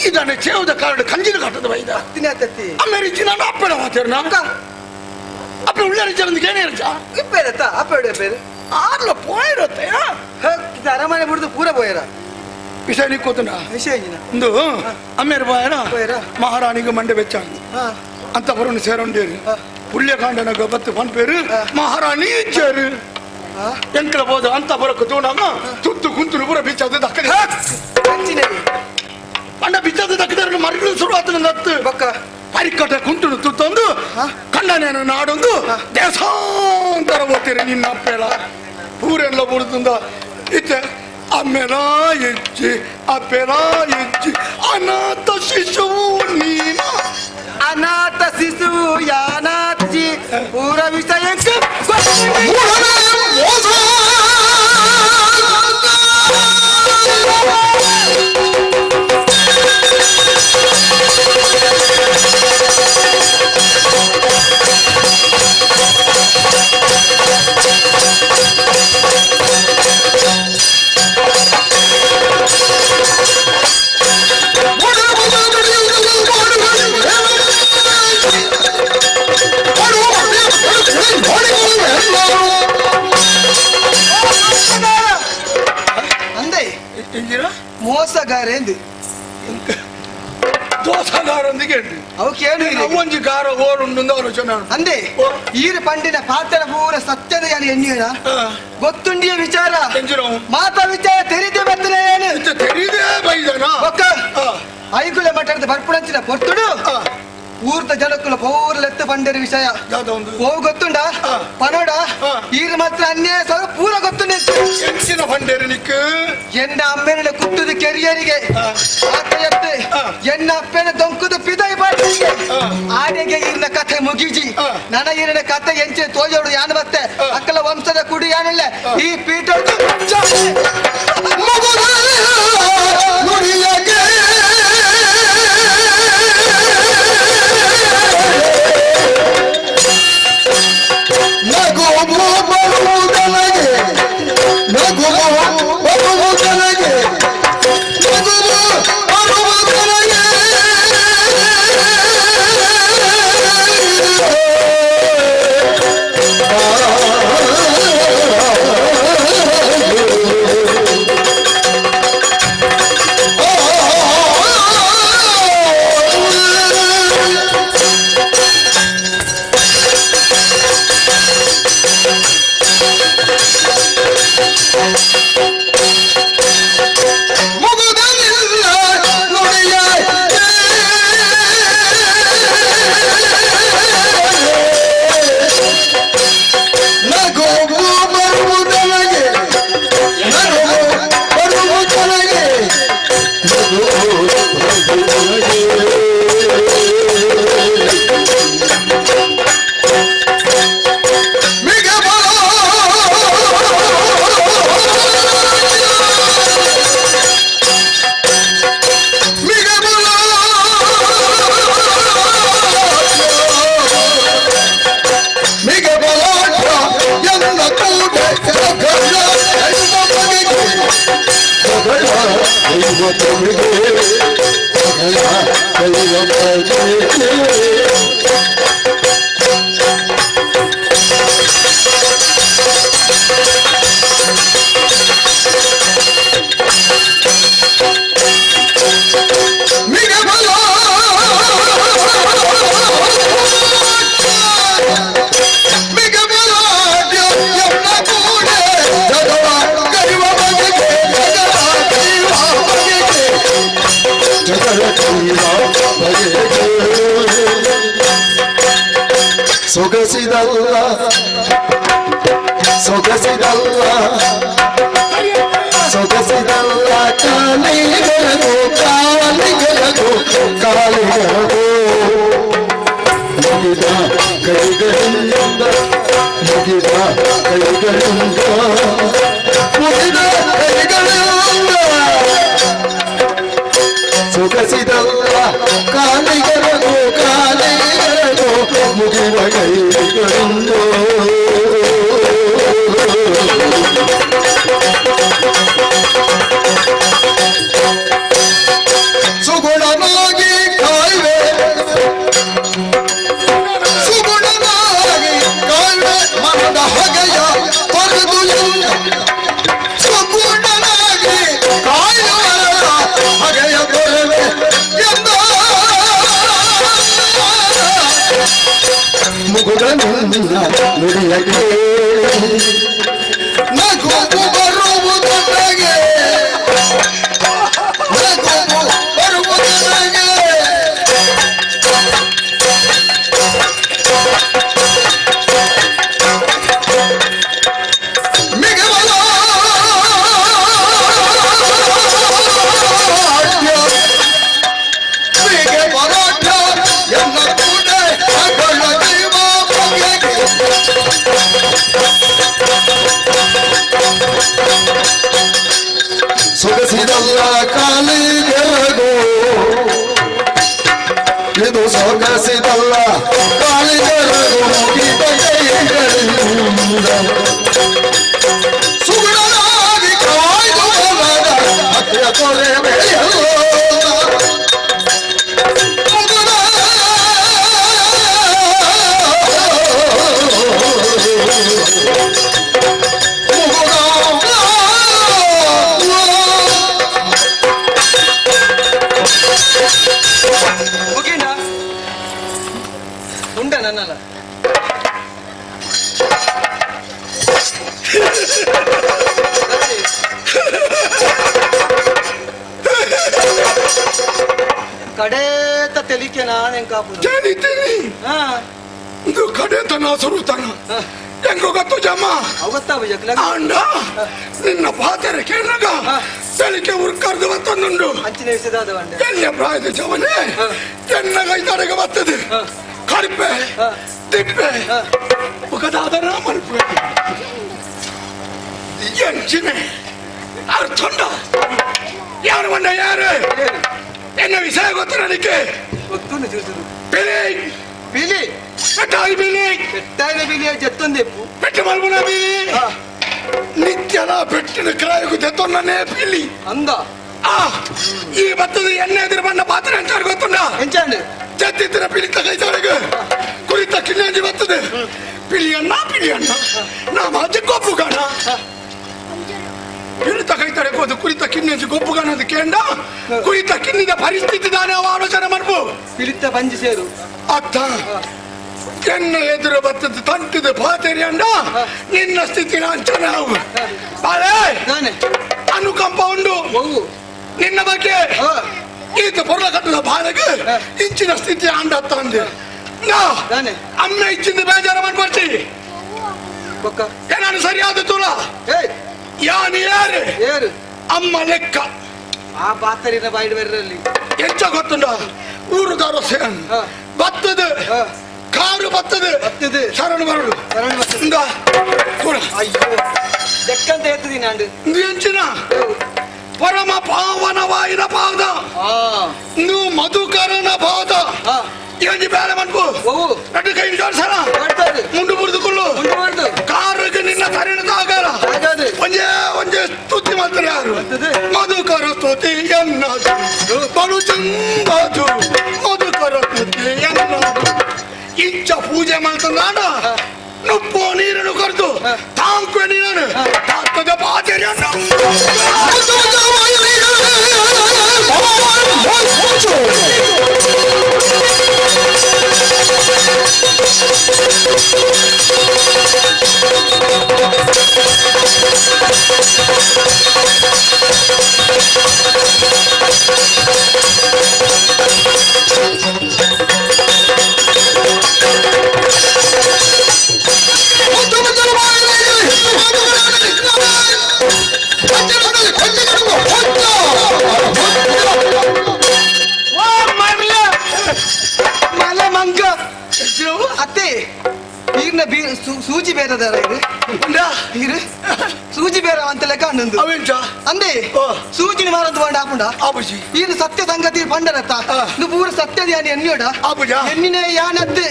ಇದನ್ನ ಚೇವದ ಕಾರಣ ಕಂಜಿನ ಕಟ್ಟದ ಬೈದ ತಿನ್ನತ್ತತ್ತಿ ಅಮ್ಮೇರಿ ಇಜ್ಜಿ ನಾನು ಅಪ್ಪಡ ಮಾತೇರ್ನ ಅಪ್ಪ ಉಳ್ಳಾರಿ ಜನ ಏನೇ ಇರ್ಚ ಇಪ್ಪೇರತ್ತ ಅಪ್ಪೆಡ ಬೇರೆ ಆರ್ಲ ಪೋಯಿರತ್ತೆ ಅರಮನೆ ಬಿಡುದು ಪೂರ ಪೋಯರ ವಿಷಯ ನಿಕ್ಕೋತನ ವಿಷಯ ಇಂಜಿನ ಒಂದು ಅಮ್ಮೇರು ಬಾಯನ ಪೋಯರ. ಮಹಾರಾಣಿಗೆ ಮಂಡೆ ಬೆಚ್ಚ ಹಾ ಅಂತ ಬರೋಣ ಸೇರೊಂಡೇರು ಪುಣ್ಯಕಾಂಡನ ಬತ್ತು ಪನ್ಪೇರು ಮಹಾರಾಣಿ ಇಜ್ಜೇರು ಎಂಕಲ ಬೋದು ಅಂತ ಬರಕ ತೂನಾಗ ತುತ್ತು ಕುಂತುರು ಪೂರ ಬಿಚ್ಚದು ದಕ್ಕದೆ ಅಂಚಿನೇ ಪಂಡ ಬಿಚ್ಚದು ದಕ್ಕದರೆ ಮರಗಳು ಶುರು ಆತನ ದತ್ತು ಬೊಕ್ಕ ಪರಿಕಟ ಕುಂಟುನು ತುತ್ತೊಂದು ಕಂಡನೇನು ನಾಡೊಂದು ದೇಶಾಂತರ ಓದ್ತೀರಿ ನಿನ್ನ ಅಪ್ಪೆಳ ಪೂರೆಲ್ಲ ಬುಡ್ದುಂದ ಇತ್ತೆ ಅಮ್ಮೆಲ ಇಜ್ಜಿ ಅಪ್ಪೆಲ ಇಜ್ಜಿ ಅನಾಥ ಶಿಶುವು ನೀನ ಅನಾಥ ಶಿಶು ಯಾನಾಥಿ ಪೂರ ವಿಷಯಕ್ಕೆ ಅಂದೆ ಇಂಜಿನ ಮೋಸಗಾರ ಎಂದು ದೋಸಗಾರೊಂದಿಗೆ ಉಂಟು. ಅವಕ್ಕೇನು ಇದೆ? ಒಂಜಿ ಗಾರ ಓರುಂಡು ಆಲೋಚನೆ ಅಂದೆ ಈರು ಪಂಡಿನ ಪಾತ್ರ ಪೂರ ಸತ್ಯದ ಯಾನು ಎನ್ನಿಯನ ಗೊತ್ತುಂಡಿಯ ವಿಚಾರ ಮಾತ ವಿಚಾರ ತೆರಿದೆ ಬರ್ತದೆ ಏನು ತೆರಿದೇ ಬೈದನ ಒಕ್ಕ ಐಗುಲ ಮಠದ ಬರ್ಪುಣಂಚಿನ ಪೊರ್ತುಡು ಊರ್ದ ಜನಕ್ಕುಲ ಪೌರ್ಲೆತ್ತು ಪಂಡರ ವಿಷಯ ಓ ಗೊತ್ತುಂಡ ಪನೋಡ ಈರು ಮಾತ್ರ ಅನ್ಯಾಯ ಸಲ ಪೂರ ಗೊತ್ತುಂಡ ಎಂಚಿನ ಪಂಡೇರು ನಿಕ್ಕು ಎನ್ನ ಅಮ್ಮೇನ ಕುತ್ತುದು ಕೆರಿಯರಿಗೆ ಆತ ಎತ್ತು ಎನ್ನ ಅಪ್ಪನ ದೊಂಕುದು ಪಿದೈ ಬಾಟಿಗೆ ಆಡೆಗೆ ಈರಿನ ಕಥೆ ಮುಗಿಜಿ ನನ ಈರಿನ ಕಥೆ ಎಂಚೆ ತೋಜೋಡು ಯಾನು ಬತ್ತೆ ಅಕ್ಕಲ ವಂಶದ ಕುಡಿ ಯಾನಲ್ಲ ಈ ಪೀಠ ನಗುವು ಬರುವುದನಗೆ ನಗುವು ಬರುವುದನಗೆ ನಗುವು ಬರುವುದನಗೆ ಮುಗುದನಿಲ್ಲ ನುಡಿಯ ನಗುವು ಬರುವುದನಗೆ ನಗುವು ಬರುವುದನಗೆ ನಗುವು ಬರುವುದನಗೆ ಮಿಗಬಲ ಸೊಗಸಿದಲ್ಲ ಸೊಗಸಿದಲ್ಲ ಸೊಗಸಿದಲ್ಲ ಕಾಲಿಗರಗೋ ಕಾಲಿಗರಗೋ ಕಾಲಿಗರಗೋ ಮುಗಿದ ಕೈಗಳಿಂದ ಮುಗಿದ ಕೈಗಳಿಂದ ಮುಗಿದ ಕೈಗಳಿಂದ ಸೊಗಸಿದಲ್ಲ ಕಾಲಿಗರಗೋ ಕಾಲಿಗರಗೋ ಮುಗಿದ ಕೈಗಳಿಂದ. ಸುಗುಣನಾಗಿ ಕಾಯುವೆ ಸುಗುಣನಾಗಿ ಕಾಯುವೆ ಮನದ ಹಗೆಯ ತೊರೆದು ಎಲ್ಲ ಸುಗುಣನಾಗಿ ಕಾಯುವರ ಹಗೆಯ ತೊರೆವೆ ಎಂದ ಮುಗುಳ ನಿನ್ನ ನುಡಿಯ ಕೇಳಿ ನಗು ಬರುವುದು ನನಗೆ ನಗು ಬರುವುದು ನನಗೆ. ಮಿಗವಲಾಢ್ಯ ಮಿಗವಲಾಢ್ಯ ಎನ್ನ ಕೂಡೆ ಅಗಳ ಜೀವ ಬಗೆಗೆ. ಸೊಗಸಿದಲ್ಲ ಕಾಲಿಗೆರಗೋ ಇದು ಸೊಗಸಿದಲ್ಲ ಕಾಲಿಗೆರಗೋ ಮುಗಿದ ಕೈಗಳಿಂದ ಸುಗುಣನಾಗಿ ಕಾಯ್ದು ಬಲದ ಹತ್ತಿರ ತೊರೆವೆಯಲ್ಲ. ಓಕೆನಾ ಉಂಡ ನನ್ನಲ್ಲ ಕಡೇತ ತೆಲಿಕೆ ನಾನು ಹೆಂಗ್ ಕಾಪುದು ತೇಲಿ ತೇಲಿ ಹಾ ಇದು ಕಡೆತನ ಸುರುತನ ಹೆಂಗೋ ಗೊತ್ತು ಜಮ್ಮ ಅವು ಗೊತ್ತಾವು ಜಕ್ಲ ಅಂಡ ನಿನ್ನ ಪಾತೆರೆ ಕೇಳಾಗ ತೆಲಿಕೆ ಉರ್ಕರ್ದು ಬತ್ತಂದುಂಡು ಅಂಚಿನ ವಿಷಯದಾದ ಬಂಡೆ ಎಲ್ಲಿಯ ಪ್ರಾಯದ ಜವನೆ ಎನ್ನ ಕೈ ತಡೆಗೆ ಬರ್ತದೆ ಕಡಿಪೆ ತಿಪ್ಪೆ ಮುಖದಾದರ ಮಲ್ಪೆ ಎಂಚಿನೆ ಅರ್ಥಂಡ ಯಾರು ಬಂಡ ಯಾರು ಎನ್ನ ವಿಷಯ ಗೊತ್ತು ನನಗೆ ಗೊತ್ತುಂಡು ಚೂಸುದು ಬಿಲಿ ಬಿಲಿ ಪೆಟ್ಟಾಗಿ ಬಿಲಿ ಪೆಟ್ಟಾಯಿನ ಬಿಲಿಯ ಜತ್ತೊಂದೆಪ್ಪು ಪೆಟ್ಟು ಮಲ್ಪುನ ಬಿಲಿ ನಿತ್ಯನ ಪೆಟ್ಟಿನ ಕ್ರಾಯకు తెತ್ತొన్ననే పిల్లి ಅಂದ ಆ ಈ ಬತ್ತದ ಎಣ್ಣೆ ಎದುರು ಬಣ್ಣ ಪಾತ್ರ ಅಂತ ಗೊತ್ತುಂಡ ಎಂಚಾಂಡು ಜತ್ತಿತ್ತಿನ ಪಿಲಿತ ಕೈತಾಳಗ ಕುರಿತ ಕಿನ್ನಂಜಿ ಬರ್ತದೆ ಪಿಲಿಯಣ್ಣ ಪಿಲಿಯಣ್ಣ ನಾ ಮಾಜಿ ಗೊಪ್ಪುಗಣ ಪಿಲಿತ ಕೈತಾಳೆ ಹೋದು ಕುರಿತ ಕಿನ್ನಂಜಿ ಗೊಪ್ಪುಗಣ ಅಂತ ಕೇಂಡ ಕುರಿತ ಕಿನ್ನಿದ ಪರಿಸ್ಥಿತಿ ದಾನೆ ಅವ ಆಲೋಚನೆ ಮಾಡ್ಬು ಪಿಲಿತ ಬಂಜಿ ಸೇರು ಅತ್ತ ಎನ್ನ ಎದುರು ಬರ್ತದೆ ತಂಟಿದ ಪಾತೆರಿ ಅಂಡ ನಿನ್ನ ಸ್ಥಿತಿ ಅಂಚನೆ ಅವು ಬಾಳೆ ನಾನೆ ಅನುಕಂಪ ಉಂಡು ಒವು ನಿನ್ನ ಬಗ್ಗೆ ಈತ ಪೊರ್ಲ ಕಟ್ಟದ ಬಾಲಕ ಇಂಚಿನ ಸ್ಥಿತಿ ಅಂಡತ್ತ ಅಂದೆ ನಾ ನಾನೆ ಅಮ್ಮ ಇಚ್ಚಿಂದ ಬೇಜಾರ ಮಾಡ್ಕೊಳ್ತಿ ಬೊಕ್ಕ ಏನಾನು ಸರಿಯಾದ ತುಲ ಏಯ್ ಯಾನು ಯಾರು ಏರು ಅಮ್ಮ ಲೆಕ್ಕ ಆ ಪಾತರಿನ ಬಾಯಿಡ್ ಬರ್ರಲ್ಲಿ ಎಂಚ ಗೊತ್ತುಂಡ ಊರು ದಾರೋಸೆ ಬತ್ತದ ಕಾರು ಬತ್ತದ ಬತ್ತದ ಶರಣು ಬರಡು ಶರಣು ಬರ್ತದೆ. ಇಂದ ಕೂಡ ಅಯ್ಯೋ ಜಕ್ಕಂತ ಎತ್ತದಿ ನಾಂಡು ಇಂದು ಎಂಚಿನ ಪರಮ ಪಾವನವಾಯಿನ ಪಾದ ಆ ನೀವು ಮಧುಕರನ ಪಾದ ಆ ಎಂಜಿ ಬೇಳೆ ಮನ್ಪು ಒವು రెండు ಕೈ ಜೋಡಿಸೋಣ ಮಾಡ್ತಾರೆ ಮುಂಡು ಮುರಿದುಕೊಳ್ಳು ಮುಂಡು ಮುರಿದು. ಕಾರುಗೆ ನಿನ್ನ ತರಿಣ ತಾಗಲ್ಲ ತಾಗಾದು. ಒಂಜೇ ಒಂಜೇ ಸ್ತುತಿ ಮಾತ್ರ ಯಾರು ಬರ್ತದೆ. ಮಧುಕರ ಸ್ತುತಿ ಎನ್ನದು ಬಲು ಚಂಬದು ಮಧುಕರ ಸ್ತುತಿ ಎನ್ನದು ಇಂಚ ಪೂಜೆ ಮಾಡ್ತಂದಾನ ನುಪ್ಪು ನೀರನ್ನು ಕರೆದು ತಾಂಕು ನೀರನ್ನು ತಾತದ ಪಾಚರಿಯನ್ನು ಸೂಜಿ ಬೇರೆದಾರ ಇರು ಇರು ಸೂಜಿ ಬೇರೆ ಅಂತ ಲೆಕ್ಕ ಅಂದು ಅಂದೆ ಸೂಜಿನ ಮಾರಂತ ಪಂಡ ಆಪುಂಡ ಇದು ಸತ್ಯ ಸಂಗತಿ ಪಂಡರತ್ತ ಇದು ಪೂರ ಸತ್ಯದ ಯಾನಿ ಎನ್ನಿಯೋಡ ಎನ್ನಿನೇ ಯಾನದ್ದು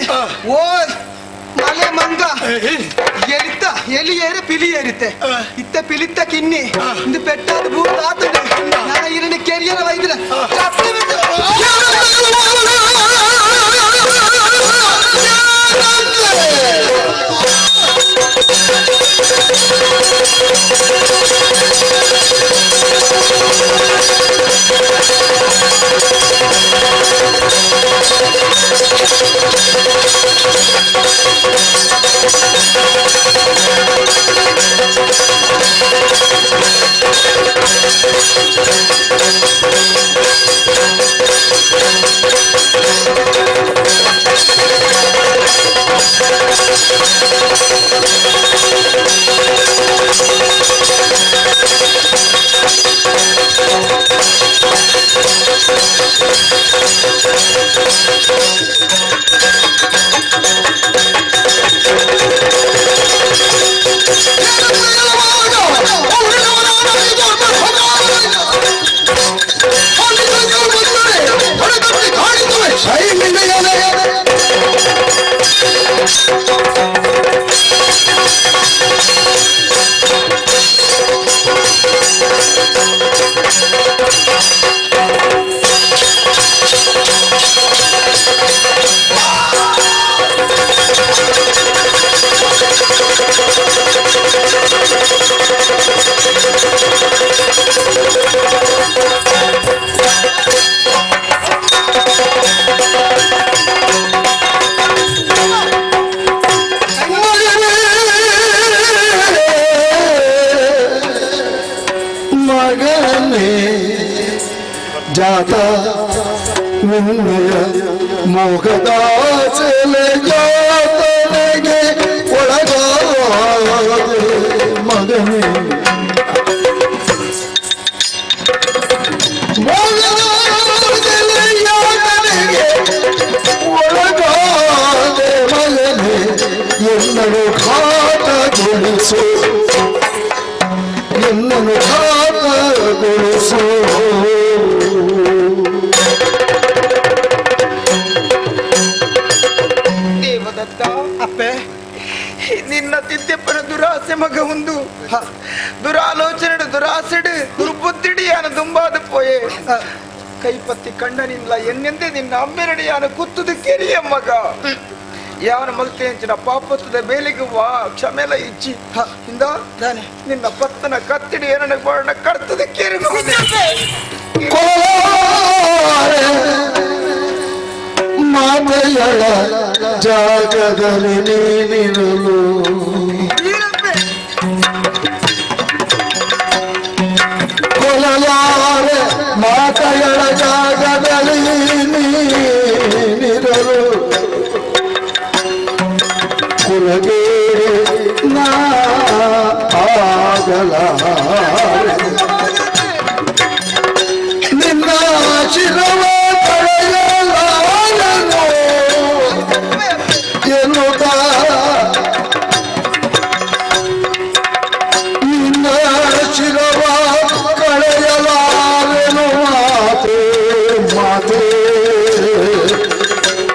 ಓ ಮಲೆ ಮಂಗ ಎಲಿತ ಎಲಿ ಏರಿ ಪಿಲಿ ಏರಿತ್ತೆ ಇತ್ತ ಪಿಲಿತ್ತ ಕಿನ್ನಿ ಇಂದು ಪೆಟ್ಟಾದ ಭೂತ ಆತುಂಡು ನಾನು ಇರಣ ಕೆರಿಯರ ವೈದ್ಯರ ಮಗನೇ ಜಾತ ನಿನ್ನಯ ಮೋಹದ ಸೆಲೆಯಾತನೆಗೆ ಒಳಗಾದೆ ಮಗನೇ ಮೋಹದ ಸೆಲೆಯಾತನೆಗೆ ಒಳಗಾದೆ ಮಗನೇ ಎನ್ನನು ಘಾತಗೊಳಿಸು ಎನ್ನನು ಘಾತಗೊಳಿಸು. ದೇವದತ್ತ ಅಪ್ಪೆ, ನಿನ್ನ ತಿದ್ದೆಪ್ಪನ ದುರಾಸೆ ಮಗ ಒಂದು ದುರಾಲೋಚನೆ ದುರಾಸೆಡು ದುರ್ಬುದ್ಧಿಡಿಯಾನ ದುಂಬಾದ ಪೋಯೆ ಕೈಪತ್ತಿ ಕಣ್ಣನಿಲ್ಲ ಎನ್ನೆಂದೇ ನಿನ್ನ ಅಮ್ಮೆರಡಿಯಾನ ಕುತ್ತುದು ಕೆರಿಯ ಮಗ ಯಾವನ ಮಲ್ತೇಂಚಿನ ಪಾಪತ್ತದ ಬೇಲಿಗೆ ವಾ ಕ್ಷಮೆಲ ಇಚ್ಚಿ ಇಂದ ನಿನ್ನ ಪತ್ತನ ಕತ್ತಿಡಿ ಏನನ ಬಾಣ ಕರ್ತದ ಕೆರಿ ಮಾತೆಯಳ ಜಾಗದಲ್ಲಿ ನೀನಿರಲು ಕೊಲಲಾರೆ ಮಾತೆಯಳ ಜಾಗದಲ್ಲಿ ನೀನಿರಲು ಕುಲಗೇರಿ ನಾ ಆಗಲಾರೆ ನಿನ್ನ ಶಿರವ ತಳೆಯಲಾರನು ಎನ್ನುತ್ತ ನಿನ್ನ ಶಿರವ ಕಳೆಯಲಾರನು ಮಾತೆ ಮಾತೆ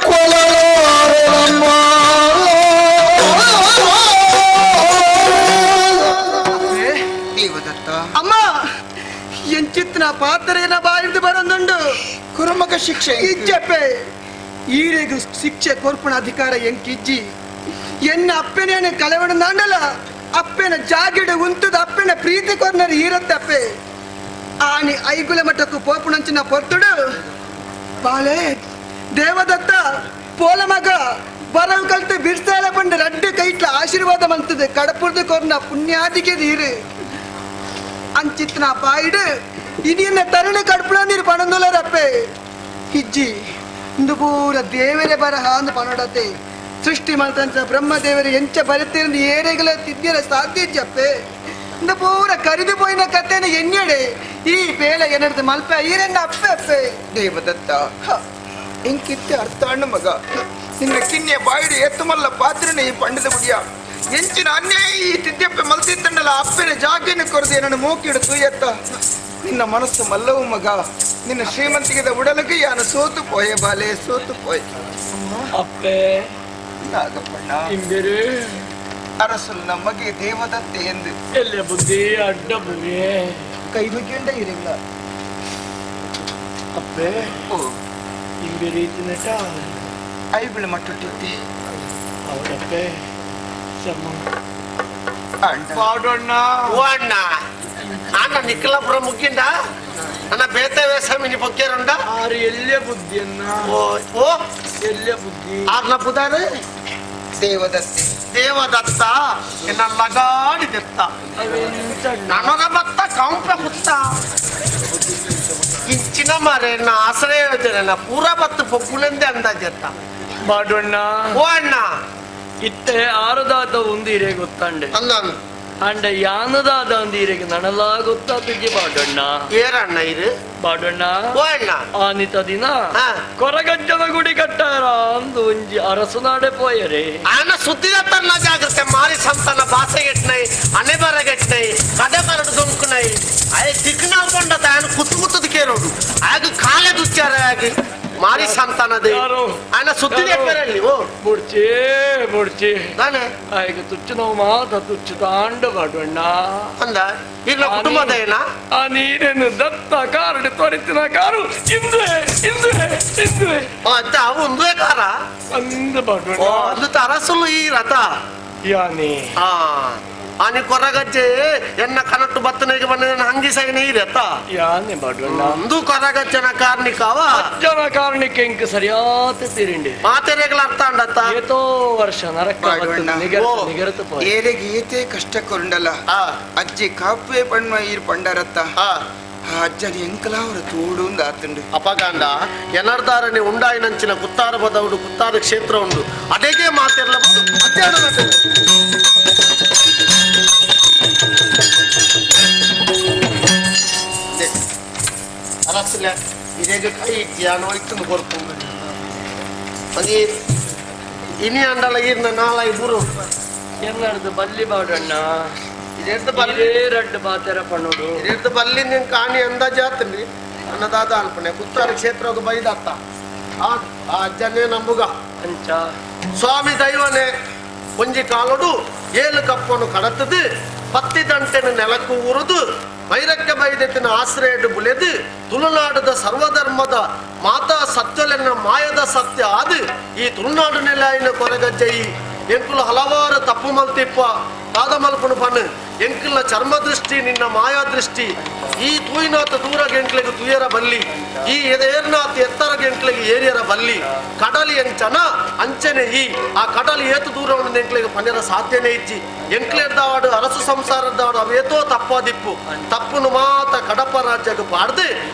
ಕೊಲಲಾರನಮ್ಮ. ದೇವದತ್ತ ಅಮ್ಮ ಎಂಚಿತ್ನ ಪಾತ್ರೆನ ಬಾಯಿಡ್ದು ಬರೊಂದುಂಡು ಕುರುಮಗ ಶಿಕ್ಷೆ ಇಜ್ಜಪ್ಪೆ ಈರೆಗು ಶಿಕ್ಷೆ ಕೊರ್ಪುಣ ಅಧಿಕಾರ ಎಂಕಿಜ್ಜಿ ಎನ್ನ ಅಪ್ಪನೇನೆ ಕಲೆವಣ ನಾಂಡಲ ಅಪ್ಪೆನ ಜಾಗಿಡ ಉಂತದ ಅಪ್ಪೆನ ಪ್ರೀತಿ ಕೊರ್ನರು ಈರತ್ತಪ್ಪೆ ಆನಿ ಐಗುಲ ಮಠಕ್ಕೂ ಪೋಪುಣಂಚಿನ ಪೊರ್ತುಡು ಬಾಳೆ ದೇವದತ್ತ ಪೋಲ ಮಗ ಬರವು ಕಲ್ತು ಬಿರ್ಸಾಲ ಪಂಡ ರಡ್ಡು ಕೈಟ್ಲ ಆಶೀರ್ವಾದ ಮಂತದೆ ಕಡಪುರ್ದು ಕೊರ್ನ ಪುಣ್ಯಾದಿಗೆ ನೀರು ಅಂಚಿತ್ನ ಬಾಯಿಡು ಇನಿಯನ್ನ ತರುಣ ಕಡ್ಪುಳ ನೀರು ಪಣಂದುಲರಪ್ಪೆ ಹಿಜ್ಜಿ ಇಂದು ಪೂರ ದೇವರೇ ಬರಹ ಅಂದು ಪಣಡತೆ ಸೃಷ್ಟಿ ಮಾಡ್ತಂತ ಬ್ರಹ್ಮದೇವರು ಎಂಚ ಬರುತ್ತೀರಂದು ಏರೆಗಳ ತಿದ್ದಿರ ಸಾಧ್ಯ ಇಜ್ಜಪ್ಪೆ ಇಂದು ಪೂರ ಕರಿದು ಪೋಯಿನ ಕಥೆನ ಎಣ್ಣೆಡೆ ಈ ಬೇಳೆ ಎನ್ನಡ್ದು ಮಲ್ಪ ಈರೆನ್ನ ಅಪ್ಪೆ ಅಪ್ಪೆ ದೇವದತ್ತ ಇಂಕಿತ್ತೆ ಅರ್ಥ ಅಣ್ಣ ಮಗ ನಿನ್ನ ಕಿನ್ನಿಯ ಬಾಯಿಡು ಎತ್ತುಮಲ್ಲ ಪಾತ್ರನೆ ಈ ಪಂಡದ ಗುಡಿಯ ಎಂಚಿನ ಅನ್ಯಾಯ ಈ ತಿದ್ದಪ್ಪೆ ಮಲ್ತಿತ್ತಂಡಲ ಅಪ್ಪೆನ ಜಾಗೆನ ಕೊರದು ಏನನ್ನು ಮೋಕಿಡು ತೂಯತ್ತ ನಿನ್ನ ಮನಸ್ಸು ಮಲ್ಲವು ಮಗ ನಿನ್ನ ಶ್ರೀಮಂತಿಗೆದ ಉಡಲಗೆ ಯಾನು ಸೋತು ಪೋಯೆ ಬಾಲೆ ಸೋತು ಪೋಯೆ ಅಪ್ಪೆ ನಾಗಪ್ಪಣ್ಣ ಇಂಬೇರು ಅರಸುಲ್ ನಮಗೆ ದೇವದತ್ತೆ ಎಂದು ಎಲ್ಲ ಬುದ್ಧಿ ಅಡ್ಡ ಬುಗೆ ಕೈ ಮುಗಿಯುಂಡ ಇರಲ್ಲ ಅಪ್ಪೆ ಓ ಇಂಬೇರು ಇತ್ತಿನಟ ಐಬಿಳು ಮಟ್ಟುಟ್ಟಿದ್ದೆ ಅವರಪ್ಪೆ ಸಮ್ಮ ಅಣ್ಣ ಪಾಡೋಣ ಓ ಅಣ್ಣ ಅಣ್ಣ ನಿಕ್ಕಲಾಪುರ ಮುಗ್ಗಿಂಡ ನನ್ನ ಬೇತೆ ವೇಷ ಮಿನಿ ಪೊಕ್ಕೇರುಂಡ ಆರು ಎಲ್ಲೆ ಬುದ್ಧಿಯನ್ನ ಓ ಓ ಎಲ್ಲೆ ಬುದ್ಧಿ ಆರ್ನ ಪುದಾರು ದೇವದತ್ತೆ ದೇವದತ್ತ ಎನ್ನ ಲಗಾಡಿ ದತ್ತ ನನಗ ಬತ್ತ ಕಂಪ ಕುತ್ತ ಇಂಚಿನ ಮಾರೆ ನಾ ಆಶ್ರಯ ಹೇಳ್ತೇನೆ ಪೂರ ಬತ್ತು ಪೊಕ್ಕುಲೆಂದೆ ಅಂದಾಜತ್ತ ಬಾಡೋಣ ಓ ಅಣ್ಣ ಇತ್ತೆ ಆರುದಾದ ಒಂದು ಹಿರೇ ಗೊತ್ತಂಡೆ ಅಂದ ಅಂಡ ಯಾನದಾದ ಒಂದು ಹಿರೇಗೆ ನನಲಾ ಗೊತ್ತಾತಿಗೆ ಬಾಡಣ್ಣ ಏರಣ್ಣ ಇದು ಬಾಡಣ್ಣ ಓ ಅಣ್ಣ ಆನಿತ ದಿನ ಹಾ. ಕೊರಗಜ್ಜನ ಗುಡಿ ಕಟ್ಟಾರ ಅಂದು ಒಂಜಿ ಅರಸುನಾಡೆ ಪೋಯರೆ ಆನ ಸುದ್ದಿದತ್ತನ್ನ ಜಾಗ್ರತೆ ಮಾರಿ ಸಂತಾನ ಬಾಸೆಗೆಟ್ನೈ ಅಣೆ ಬರಗೆಟ್ನೈ ಕಡೆ ಬರಡು ದೊಂಕುನೈ ಅಯ್ಯ ದಿಕ್ನಾಲ್ ಕೊಂಡ ತಾನು ಕುತ್ತು ಕುತ್ತದ ಕೇರೋಡು ಆಗ ಕಾಲ ದುಚ್ಚಾರ ಆಗಿ ಮಾರಿ ಸಂತಾನದ ಯಾರು? ಆನ ಸುದ್ದಿ ಯಾರು? ಓ ಬುಡ್ಚಿ ಬುಡ್ಚಿ ನಾನೇ ಆಯ್ಗ ತುಚ್ಚು ನಾವು ಮಾತ ತುಚ್ಚು ತಾಂಡ ಬಾಡಣ್ಣ ಅಂದ ಈಗ ಕುಟುಂಬದ ಏನ ಆ ನೀರೇನು ದತ್ತ ಕಾರುಡೆ ತೊರಿತಿನ ಕಾರು ಇಂದುವೆ ಇಂದುವೆ ಇಂದುವೆ ಅತ್ತ ಅವು ಒಂದೇ ಕಾರ ಅಂದ ಓ ಬಾಡಣ್ಣ ಅದು ತರಸುಲು ಈ ರಥ ಯಾನಿ ಆ ಆನಿ ಕೊರಗಜ್ಜೆ ಎನ್ನ ಕನಟ್ಟು ಬತ್ತನಿಗೆ ಬಂದ ಹಂಗಿ ಸೈನ ಈ ರಥ ಯಾನೆ ಬಾಡಣ್ಣ ಒಂದು ಕೊರಗಜ್ಜನ ಕಾರ್ಣಿಕವ ಅಜ್ಜನ ಕಾರಣಕ್ಕೆ ಇಂಕ ಸರಿಯಾದ ತಿರಿಂಡಿ ಮಾತೆರೆಗಳ ಅರ್ಥ ಅಂಡತ್ತ ಏತೋ ವರ್ಷ ನರಕ ಬಾಡೋಣ. ನಿಗರತ ನಿಗರತ ಪೋಯ ಏರೆಗೆ ಏತೆ ಕಷ್ಟ ಕೊರುಂಡಲ ಆ ಅಜ್ಜಿ ಕಾಪೆ ಪಣ್ಮ ಈರ್ ಪಂಡರತ್ತ ಆ ಆ ಅಜ್ಜನ ಎಂಕಲ ಅವರ ತೋಡು ಆತುಂಡು ಅಪಗಾಂಡ ಎನರ್ದಾರನೆ ಉಂಡಾಯಿನಂಚಿನ ಕುತ್ತಾರ ಬದೌಡು ಕುತ್ತಾರ ಕ್ಷೇತ್ರ ಉಂಡು ಅದೇಗೆ ಮಾತಿರಲಬಹುದು ಮಧ್ಯಾಹ್ನ ಅರಸುಲೆ ಇದೇಗ ಕೈ ಧ್ಯಾನ ಹೋಯ್ತು ಕೊರ್ಪುಂಡು ಒಂಜಿ ಇನಿ ಅಂಡಲ ಈರ್ನ ನಾಳೈ ಬುರು ಎನ್ನರ್ದು ಬಲ್ಲಿ ಬಾಡಣ್ಣ ಇದೆರ್ದು ಬಲ್ಲಿ ಇದೇ ರಡ್ಡು ಬಾತೆರ ಪಣ್ಣುಡು ಇದೆರ್ದು ಬಲ್ಲಿ ನಿನ್ ಕಾಣಿ ಅಂದಾಜಾತಂಡಿ ಅನ್ನದಾದ ಅನ್ಪಣೆ ಕುತ್ತಾರ ಕ್ಷೇತ್ರಕ್ಕೆ ಬೈದತ್ತ ಆ ಆ ಅಜ್ಜನೇ ನಂಬುಗ ಅಂಚ ಸ್ವಾಮಿ ದೈವನೇ ಒಂಜಿ ಕಾಲುಡು ಏಳು ಕಪ್ಪನು ಕಡತದು ಪತ್ತಿ ದಂಟೆನು ನೆಲಕ್ಕೂ ಉರುದು ವೈರಕ್ಕೆ ಬೈದೆತ್ತಿನ ಆಶ್ರಯಡು ಬುಲೆದು ತುಳುನಾಡದ ಸರ್ವಧರ್ಮದ ಮಾತಾ ಸತ್ಯಲೆನ್ನ ಮಾಯದ ಸತ್ಯ ಅದು ಈ ತುಳುನಾಡು ನೆಲಾಯಿನ ಕೊರಗಜ್ಜಯಿ ಎಂಕುಲು ಹಲವಾರು ತಪ್ಪು ಮಲ್ತಿಪ್ಪ ತಾದ ಮಲ್ಪುನು ಪನ್ನು ಎಂಕುಲ್ನ ಚರ್ಮ ದೃಷ್ಟಿ ನಿನ್ನ ಮಾಯಾ ದೃಷ್ಟಿ ಈ ತೂಯಿನಾಥ ದೂರ ಗೆಂಟ್ಲೆಗ್ ತುಯರ ಬಲ್ಲಿ ಈ ಏರ್ನಾಥ ಎತ್ತರ ಗೆಂಟ್ಲೆಗ್ ಏರಿಯರ ಬಲ್ಲಿ ಕಡಲಿ ಎಂಚನ ಅಂಚನೆ ಈ ಆ ಕಡಲಿ ಏತು ದೂರ ಎಂಕ್ಲೆಗ್ ಪನ್ನೆರ ಸಾಧ್ಯನೇ ಇಜ್ಜಿ ಎಂಕ್ಲೆರ್ದಾವಾಡು ಅರಸು ಸಂಸಾರದಾಡು ಅವೇತೋ ತಪ್ಪಾದಿಪ್ಪು ತಪ್ಪುನು ಮಾತ ಕಡಪ ರಾಜ್ಯಕ್ಕೆ ಪಾಡ್ದು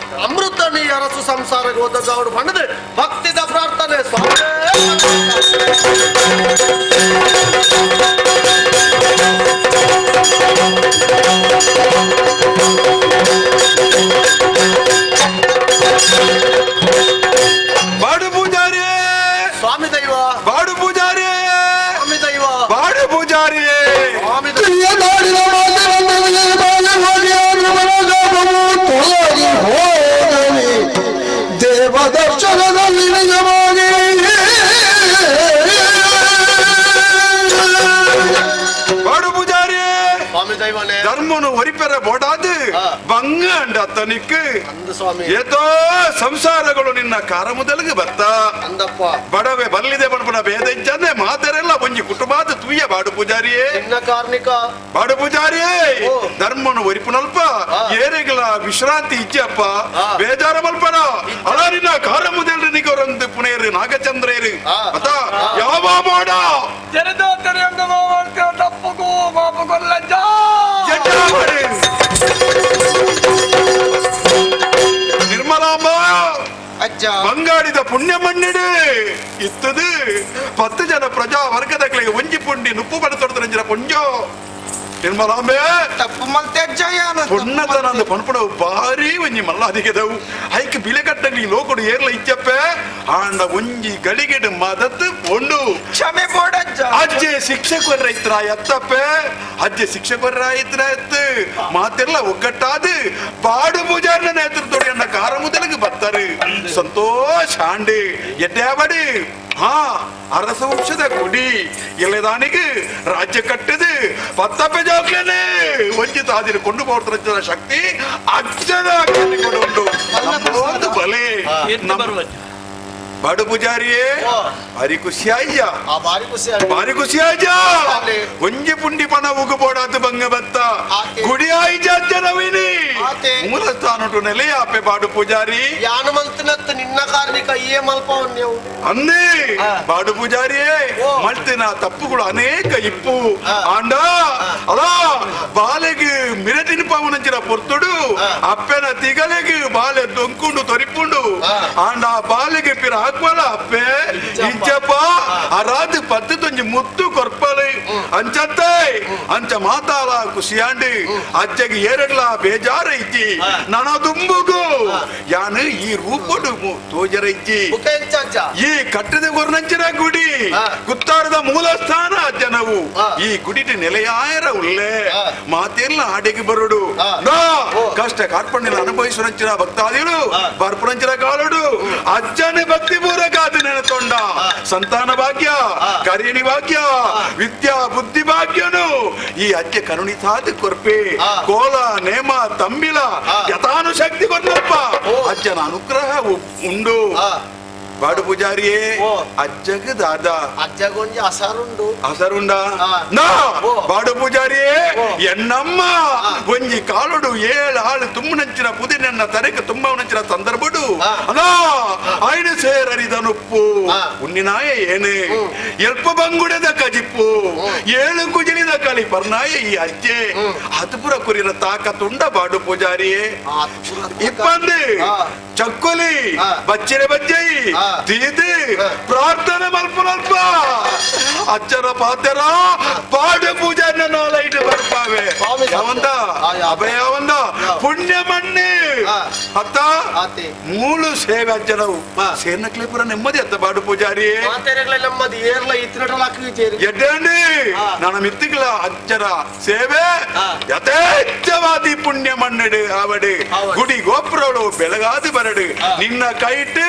ಅಮೃತ ನೀ ಅರಸು ಸಂಸಾರಕ್ಕೆ ಓದಗಾವಡು ಬಣ್ಣದು ಭಕ್ತಿದ ಪ್ರಾರ್ಥನೆ ಸ್ವಾಮಿ. ಬಾಡು ಪೂಜಾರಿ ಸ್ವಾಮಿ ದೈವ ಬಾಡು ಪೂಜಾರಿ ಸ್ವಾಮಿ ದೈವ ಬಾಡು ಪೂಜಾರಿ ಸ್ವಾಮಿ ದೈವ ದೇವ ದರ್ಶನದಲ್ಲಿ ನಿಜವಾಗಿ ಬಾಡು ಪೂಜಾರಿ ಸ್ವಾಮಿ ದೈವನೇ ಧರ್ಮನು ಹೊರಿಪೆರ ಬೋಡಾದು ಬಂಗ ಅಂಡ ಅತ್ತನಿಕ್ ಅಂದ ಸ್ವಾಮಿ ಏತೋ ಸಂಸಾರಗಳು ನಿನ್ನ ಕಾರ ಮೊದಲಿಗೆ ಬರ್ತಾ ಅಂದಪ್ಪ ಬಡವೆ ಬಲ್ಲಿದೆ ಬಣಪನ ಭೇದ ಇಜ್ಜಂದೆ ಮಾತೆರೆಲ್ಲ ಒಂಜಿ ಕುಟುಂಬದ ತೂಯ ಬಾಡು ಪೂಜಾರಿಯೇ ನಿನ್ನ ಕಾರ್ಣಿಕ ಬಾಡು ಪೂಜಾರಿಯೇ ಓ. ಧರ್ಮನು ಒರಿಪುನಲ್ಪ ಆ. ಏರೆಗಳ ವಿಶ್ರಾಂತಿ ಇಜ್ಜಪ್ಪ ಆ. ಬೇಜಾರ ಮಲ್ಪನ ಅಲ ನಿನ್ನ ಕಾರ ಮೊದಲು ನಿಗೋರಂದು ಪುಣೇರು ನಾಗಚಂದ್ರೇರು ಆ. ಅತ ಯಾವ ಮೋಡ ತೆರೆದ ತೆರೆಯಂಗ ಮಾಡ್ತೀರ ತಪ್ಪುಗೂ ಮಾಪು ಕೊಲ್ಲಜ್ಜ ಜಡ್ಡಾವರಿ. ನಿರ್ಮಲಾಂಬ ಅಜ್ಜ ಬಂಗಾಡಿದ ಪುಣ್ಯ ಮಣ್ಣಿಡು ಇತ್ತದು 10 ಜನ ಪ್ರಜಾ ವರ್ಗದಗಳಿಗೆ ಒಂಜಿ ಪುಂಡಿ ನುಪ್ಪು ಪಡೆತೊಡ್ದು ನಂಜಿನ ಪುಂಜೋ. ನಿರ್ಮಲಾಂಬೆ ತಪ್ಪು ಮಲ್ತೆ ಅಜ್ಜಯ್ಯ ಪುಣ್ಣತನಂದು ಪನ್ಪುಣವು ಭಾರಿ ಒಂಜಿ ಮಲ್ಲಾದಿಗೆದವು ಐಕ್ ಬಿಲೆ ಕಟ್ಟಂಗಿ ಲೋಕಡು ಏರ್ಲ ಇಚ್ಚಪ್ಪೆ ಆಂಡ ಒಂಜಿ ಗಳಿಗೆಡು ಮದತ್ ಪೊಂಡು ಕ್ಷಮೆ ಬೋಡಜ್ಜ ಅಜ್ಜೆ ಶಿಕ್ಷೆ ಕೊರ್ರ ಇತ್ರ ಎತ್ತಪ್ಪೆ ಅಜ್ಜೆ ಶಿಕ್ಷೆ ಕೊರ್ರ ಇತ್ರ ಎತ್ತು ಮಾತೆಲ್ಲ ಒಗ್ಗಟ್ಟಾದು ಬಾಡು ಪೂಜಾರಿನ ನೇತೃತ್ವಡಿ ಅನ್ನ ಕಾರ ಮುದಲಗೆ ಬತ್ತಾರೆ ಸಂತೋಷ ಆಂಡು ಎಡ್ಡಾಬಡಿ ಹಾ ಅರಸ ವಂಶದ ಕುಡಿ ಇಲ್ಲದಾನಿಗೆ ರಾಜ್ಯ ಕಟ್ಟದು ಪತ್ತಪ್ಪೆ ಜೋಕ್ಲೇನೆ ವಂಚಿತ ಆದಿನ ಕೊಂಡು ಹೋಗ್ತಾರ ಶಕ್ತಿ ಅಜ್ಜನ ಉಂಟು ಒಂದು ಬಲೆ ಬಾಡು ಪೂಜಾರಿಯೇ ಭಾರಿ ಖುಷಿ ಆಯ್ಯ ಭಾರಿ ಖುಷಿ ಭಾರಿ ಖುಷಿ ಆಯ್ಯ ಒಂಜಿ ಪುಂಡಿ ಪಣ ಉಗು ಬೋಡಾತು ಬಂಗ ಬತ್ತ ಗುಡಿ ಆಯ್ಜ ಅಜ್ಜನವಿನಿ ಮೂಲ ಸ್ಥಾನಟು ನೆಲೆಯಾಪೆ ಬಾಡು ಪೂಜಾರಿ ಯಾನು ಮಂತನತ್ತು ನಿನ್ನ ಕಾರ್ಮಿಕ ಏ ಮಲ್ಪವನ್ ನೀವು ಅಂದೇ ಬಾಡು ಪೂಜಾರಿಯೇ ಮಲ್ತಿನ ತಪ್ಪುಗಳು ಅನೇಕ ಇಪ್ಪು ಆಂಡ ಅಲಾ ಬಾಲೆಗೆ ಮಿರಟಿನ ಪಾವನಂಚಿನ ಪೊರ್ತುಡು ಅಪ್ಪೆನ ತಿಗಲೆಗೆ ಬಾಲೆ ದೊಂಕುಂಡು ತೊರಿಪುಂಡು ಆಂಡ ಆ ಬಾಲೆಗೆ ಪಿರ ಹಾಕ್ವಲ ಅಪ್ಪೆ ಇಂಚಪ್ಪ ಅರಾದು ಪತ್ತು ತೊಂಜಿ ಮುತ್ತು ಕೊರ್ಪಲು ಅಂಚತ್ತೆ ಅಂಚ ಮಾತಾಲ ಖುಷಿಯಾಂಡು ಅಜ್ಜಗೆ ಏರಡ್ಲ ಬೇಜಾರ ಇಜ್ಜಿ ನನ ದುಂಬುಗು ಯಾನು ಈ ರೂಪಡು ತೋಜರ ಇಜ್ಜಿ ಈ ಕಟ್ಟದ ಕೊರ್ನಂಚಿನ ಗುಡಿ ಗುತ್ತಾರದ ಮೂಲ ಸ್ಥಾನ ಅಜ್ಜನವು ಈ ಗುಡಿಟ ನೆಲೆಯಾಯರ ಉಲ್ಲೆ ಮಾತೆಲ್ಲ ಆಡೆಗೆ ಬರುಡು ಕಷ್ಟ ಕಾರ್ಪಣ್ಯ ಅನುಭವಿಸುವಂಚಿನ ಭಕ್ತಾದಿಗಳು ಬರ್ಪುರಂಚಿನ ಕಾಲುಡು ಅಜ್ಜನ ಭಕ್ತಿ ಪೂರಕಾದ ನೆನತೊಂಡ ಸಂತಾನ ಭಾಗ್ಯ ಕರಿಣಿ ಭಾಗ್ಯ ವಿದ್ಯಾ ಬುದ್ಧಿ ಭಾಗ್ಯನು ಈ ಅಜ್ಜ ಕರುಣಿತಾದ ಕೊರ್ಪೆ ಕೋಲ ನೇಮ ತಂಬಿಲ ಯಥಾನುಶಕ್ತಿ ಕೊರ್ನಪ್ಪ ಅಜ್ಜನ ಅನುಗ್ರಹ ಉಂಡು ಬಾಡು ಪೂಜಾರಿಯೇ ಅಜ್ಜಗ ದಾದ ಅಜ್ಜಗೊಂಜಿ ಅಸರುಂಡು ಅಸರುಂಡ ನಾ ಬಾಡು ಪೂಜಾರಿಯೇ ಎನ್ನಮ್ಮ ಒಂಜಿ ಕಾಲುಡು ಏಳು ಆಳು ತುಮ್ಮನಂಚಿನ ಪುದಿನನ್ನ ತರೆಕ ತುಂಬವನಂಚಿನ ಸಂದರ್ಭಡು ಅನಾ ಐನು ಸೇರರಿದನುಪ್ಪು ಉಣ್ಣಿನಾಯ ಏನೇ ಎಲ್ಪ ಬಂಗುಡದ ಕಜಿಪ್ಪು ಏಳು ಕುಜಿಲಿದ ಕಲಿ ಪರ್ನಾಯ ಈ ಅಜ್ಜೆ ಹತಪುರ ಕುರಿನ ತಾಕ ತುಂಡ ಬಾಡು ಪೂಜಾರಿಯೇ ಇಪ್ಪಂದು ಚಕ್ಕೊಲಿ ಬಚ್ಚಿನ ಬಜ್ಜೈ ತೀದು ಪ್ರಾರ್ಥನೆ ಮಲ್ಪನಲ್ಪ ಅಚ್ಚರ ಪಾತೆರ ಪಾಡು ಪೂಜಾರಿನ ನಾಲೈಟ್ ಬರ್ಪಾವೆ ಯಾವಂದ ಅಭಯವಂದ ಪುಣ್ಯ ಮಣ್ಣು ಅತ್ತ ಮೂಳು ಸೇವೆ ಅಜ್ಜನವು ಸೇರ್ನ ಕ್ಲಿಪುರ ನೆಮ್ಮದಿ ಅತ್ತ ಬಾಡು ಪೂಜಾರಿ ನೆಮ್ಮದಿ ಏರ್ಲ ಇತ್ತಿನಟಲಾಕಿ ಎಡ್ಡಂಡಿ ನನ್ನ ಮಿತ್ತಿಗಳ ಅಜ್ಜರ ಸೇವೆ ಯಥೇಚ್ಛವಾದಿ ಪುಣ್ಯ ಮಣ್ಣಡು ಆವಡು ಗುಡಿ ಗೋಪುರಳು ಬೆಳಗಾದು ಬರಡು ನಿನ್ನ ಕೈಟ್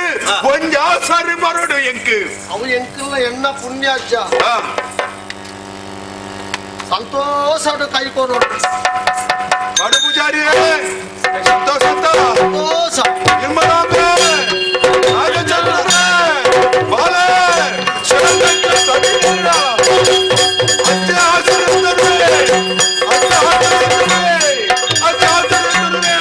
ಒಂಜಾಸರಿ ಬರಡು ಎಂಕು ಅವು ಎಂಕಲ್ಲ ಎಣ್ಣ ಪುಣ್ಯ ಅಜ್ಜ ಸಂತೋಷ ಕೈಕೋರು ಬಾಡು ಪೂಜಾರಿಯೇ ಸಂತೋಷ ಸಂತೋಷ ನಿರ್ಮಲಾಂಬೆ ನಾಗಚಂದ್ರರೇ ಬಾಲೆ ಶರಣಂತ ಸವಿನೀರ ಅಜ್ಜ ಆಶೀರ್ವದಿಸುವೆ ಅಜ್ಜ ಆಶೀರ್ವದಿಸುವೆ ಅಜ್ಜ ಆಶೀರ್ವದಿಸುವೆ.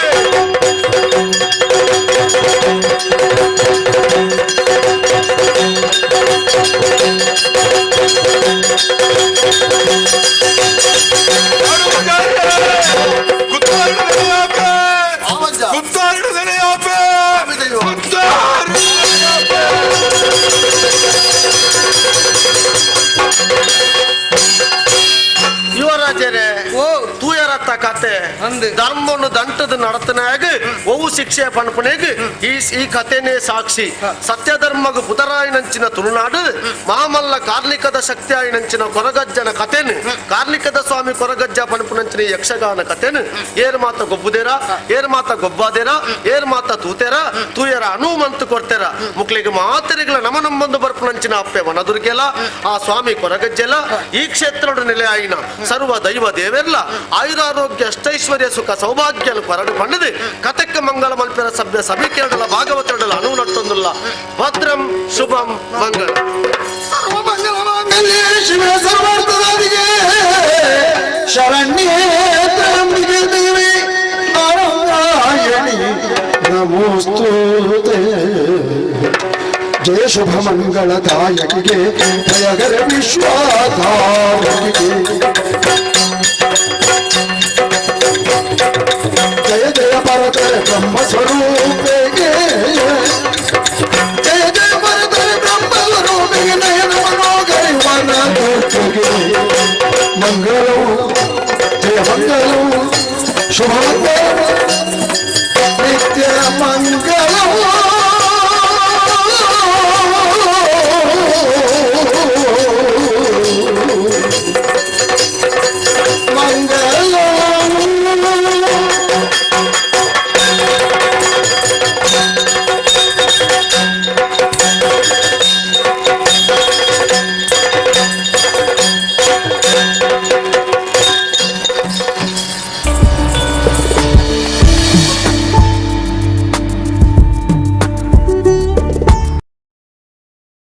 ಯುವರಾಜರೇ ತೂಯರತ್ತ ಕತೆ ಧರ್ಮವನ್ನು ದಂಟದ ನಡತನಾಗ ಒವು ಶಿಕ್ಷೆ ಪಣಪಣೆಗ್ ಈ ಈ ಕಥೆನೇ ಸಾಕ್ಷಿ. ಸತ್ಯಧರ್ಮಗ ಪುದರಾಯಿನಂಚಿನ ತುಳುನಾಡು ಮಾಮಲ್ಲ ಕಾರ್ಣಿಕದ ಶಕ್ತಿಯಾಯಿನಂಚಿನ ಕೊರಗಜ್ಜನ ಕಥೆನು ಕಾರ್ಣಿಕದ ಸ್ವಾಮಿ ಕೊರಗಜ್ಜ ಪಣಪುನಂಚಿನ ಯಕ್ಷಗಾನ ಕಥೆನು ಏರ್ ಮಾತ ಗೊಬ್ಬುದೇರ ಏರ್ ಮಾತ ಗೊಬ್ಬಾದೇರ ಏರ್ ಮಾತ ತೂತೇರ ತೂಯರ ಅನುಮಂತು ಕೊಡ್ತೇರ ಮುಕ್ಳಿಗೆ ಮಾತರಿಗಳ ನಮ ನಮ್ಮಂದು ಬರ್ಪುನಂಚಿನ ಅಪ್ಪೆ ವನದುರ್ಗೆಲ ಆ ಸ್ವಾಮಿ ಕೊರಗಜ್ಜೆಲ ಈ ಕ್ಷೇತ್ರದ ನೆಲೆ ಆಯಿನ ಸರ್ವ ದೈವ ದೇವೆರ್ಲ ಆಯುರಾರೋಗ್ಯ ಅಷ್ಟೈಶ್ವರ್ಯ ಸುಖ ಸೌಭಾಗ್ಯಲು ಕೊರಡು ಪಣ್ಣದು ಕಥಕ್ಕ ಮಂಗಲ ಮಲ್ಪೆರ ಸಭ್ಯ ಸಭಿಕೇರಡಲ ಭಾಗವತರಡಲ ಅಣು ನಟ್ಟೊಂದುಲ್ಲ. ಭದ್ರಂ ಶುಭಂ ಮಂಗಳ. ಸರ್ವಮಂಗಲ ಶಿವ ಸರ್ವಾರ್ಥದಾದಿಗೆ ಶರಣ್ಯೇ ತ್ರ್ಯಂಬಿಕೆ ದೇವಿ ನಾರಾಯಣಿ ನಮೋಸ್ತುತೆ. ಜಯ ಶುಭ ಮಂಗಳದಾಯಕಿಗೆ ಭಯಗರ ವಿಶ್ವಾಧಾರಕಿಗೆ ಜಯ ಜಯ ಭರತರ ಬ್ರಹ್ಮ ಸ್ವರೂಪೆಗೆ ಜಯ ಜಯ ಭರತರ ಬ್ರಹ್ಮ ಸ್ವರೂಪಿಗೆ ನಯನ ಮನೋಗರಿ ವನ ಮಂಗಳವು. ಜಯ ಮಂಗಲಂ, ಶುಭ ಮಂಗಲಂ, ನಿತ್ಯ ಮಂಗಲಂ.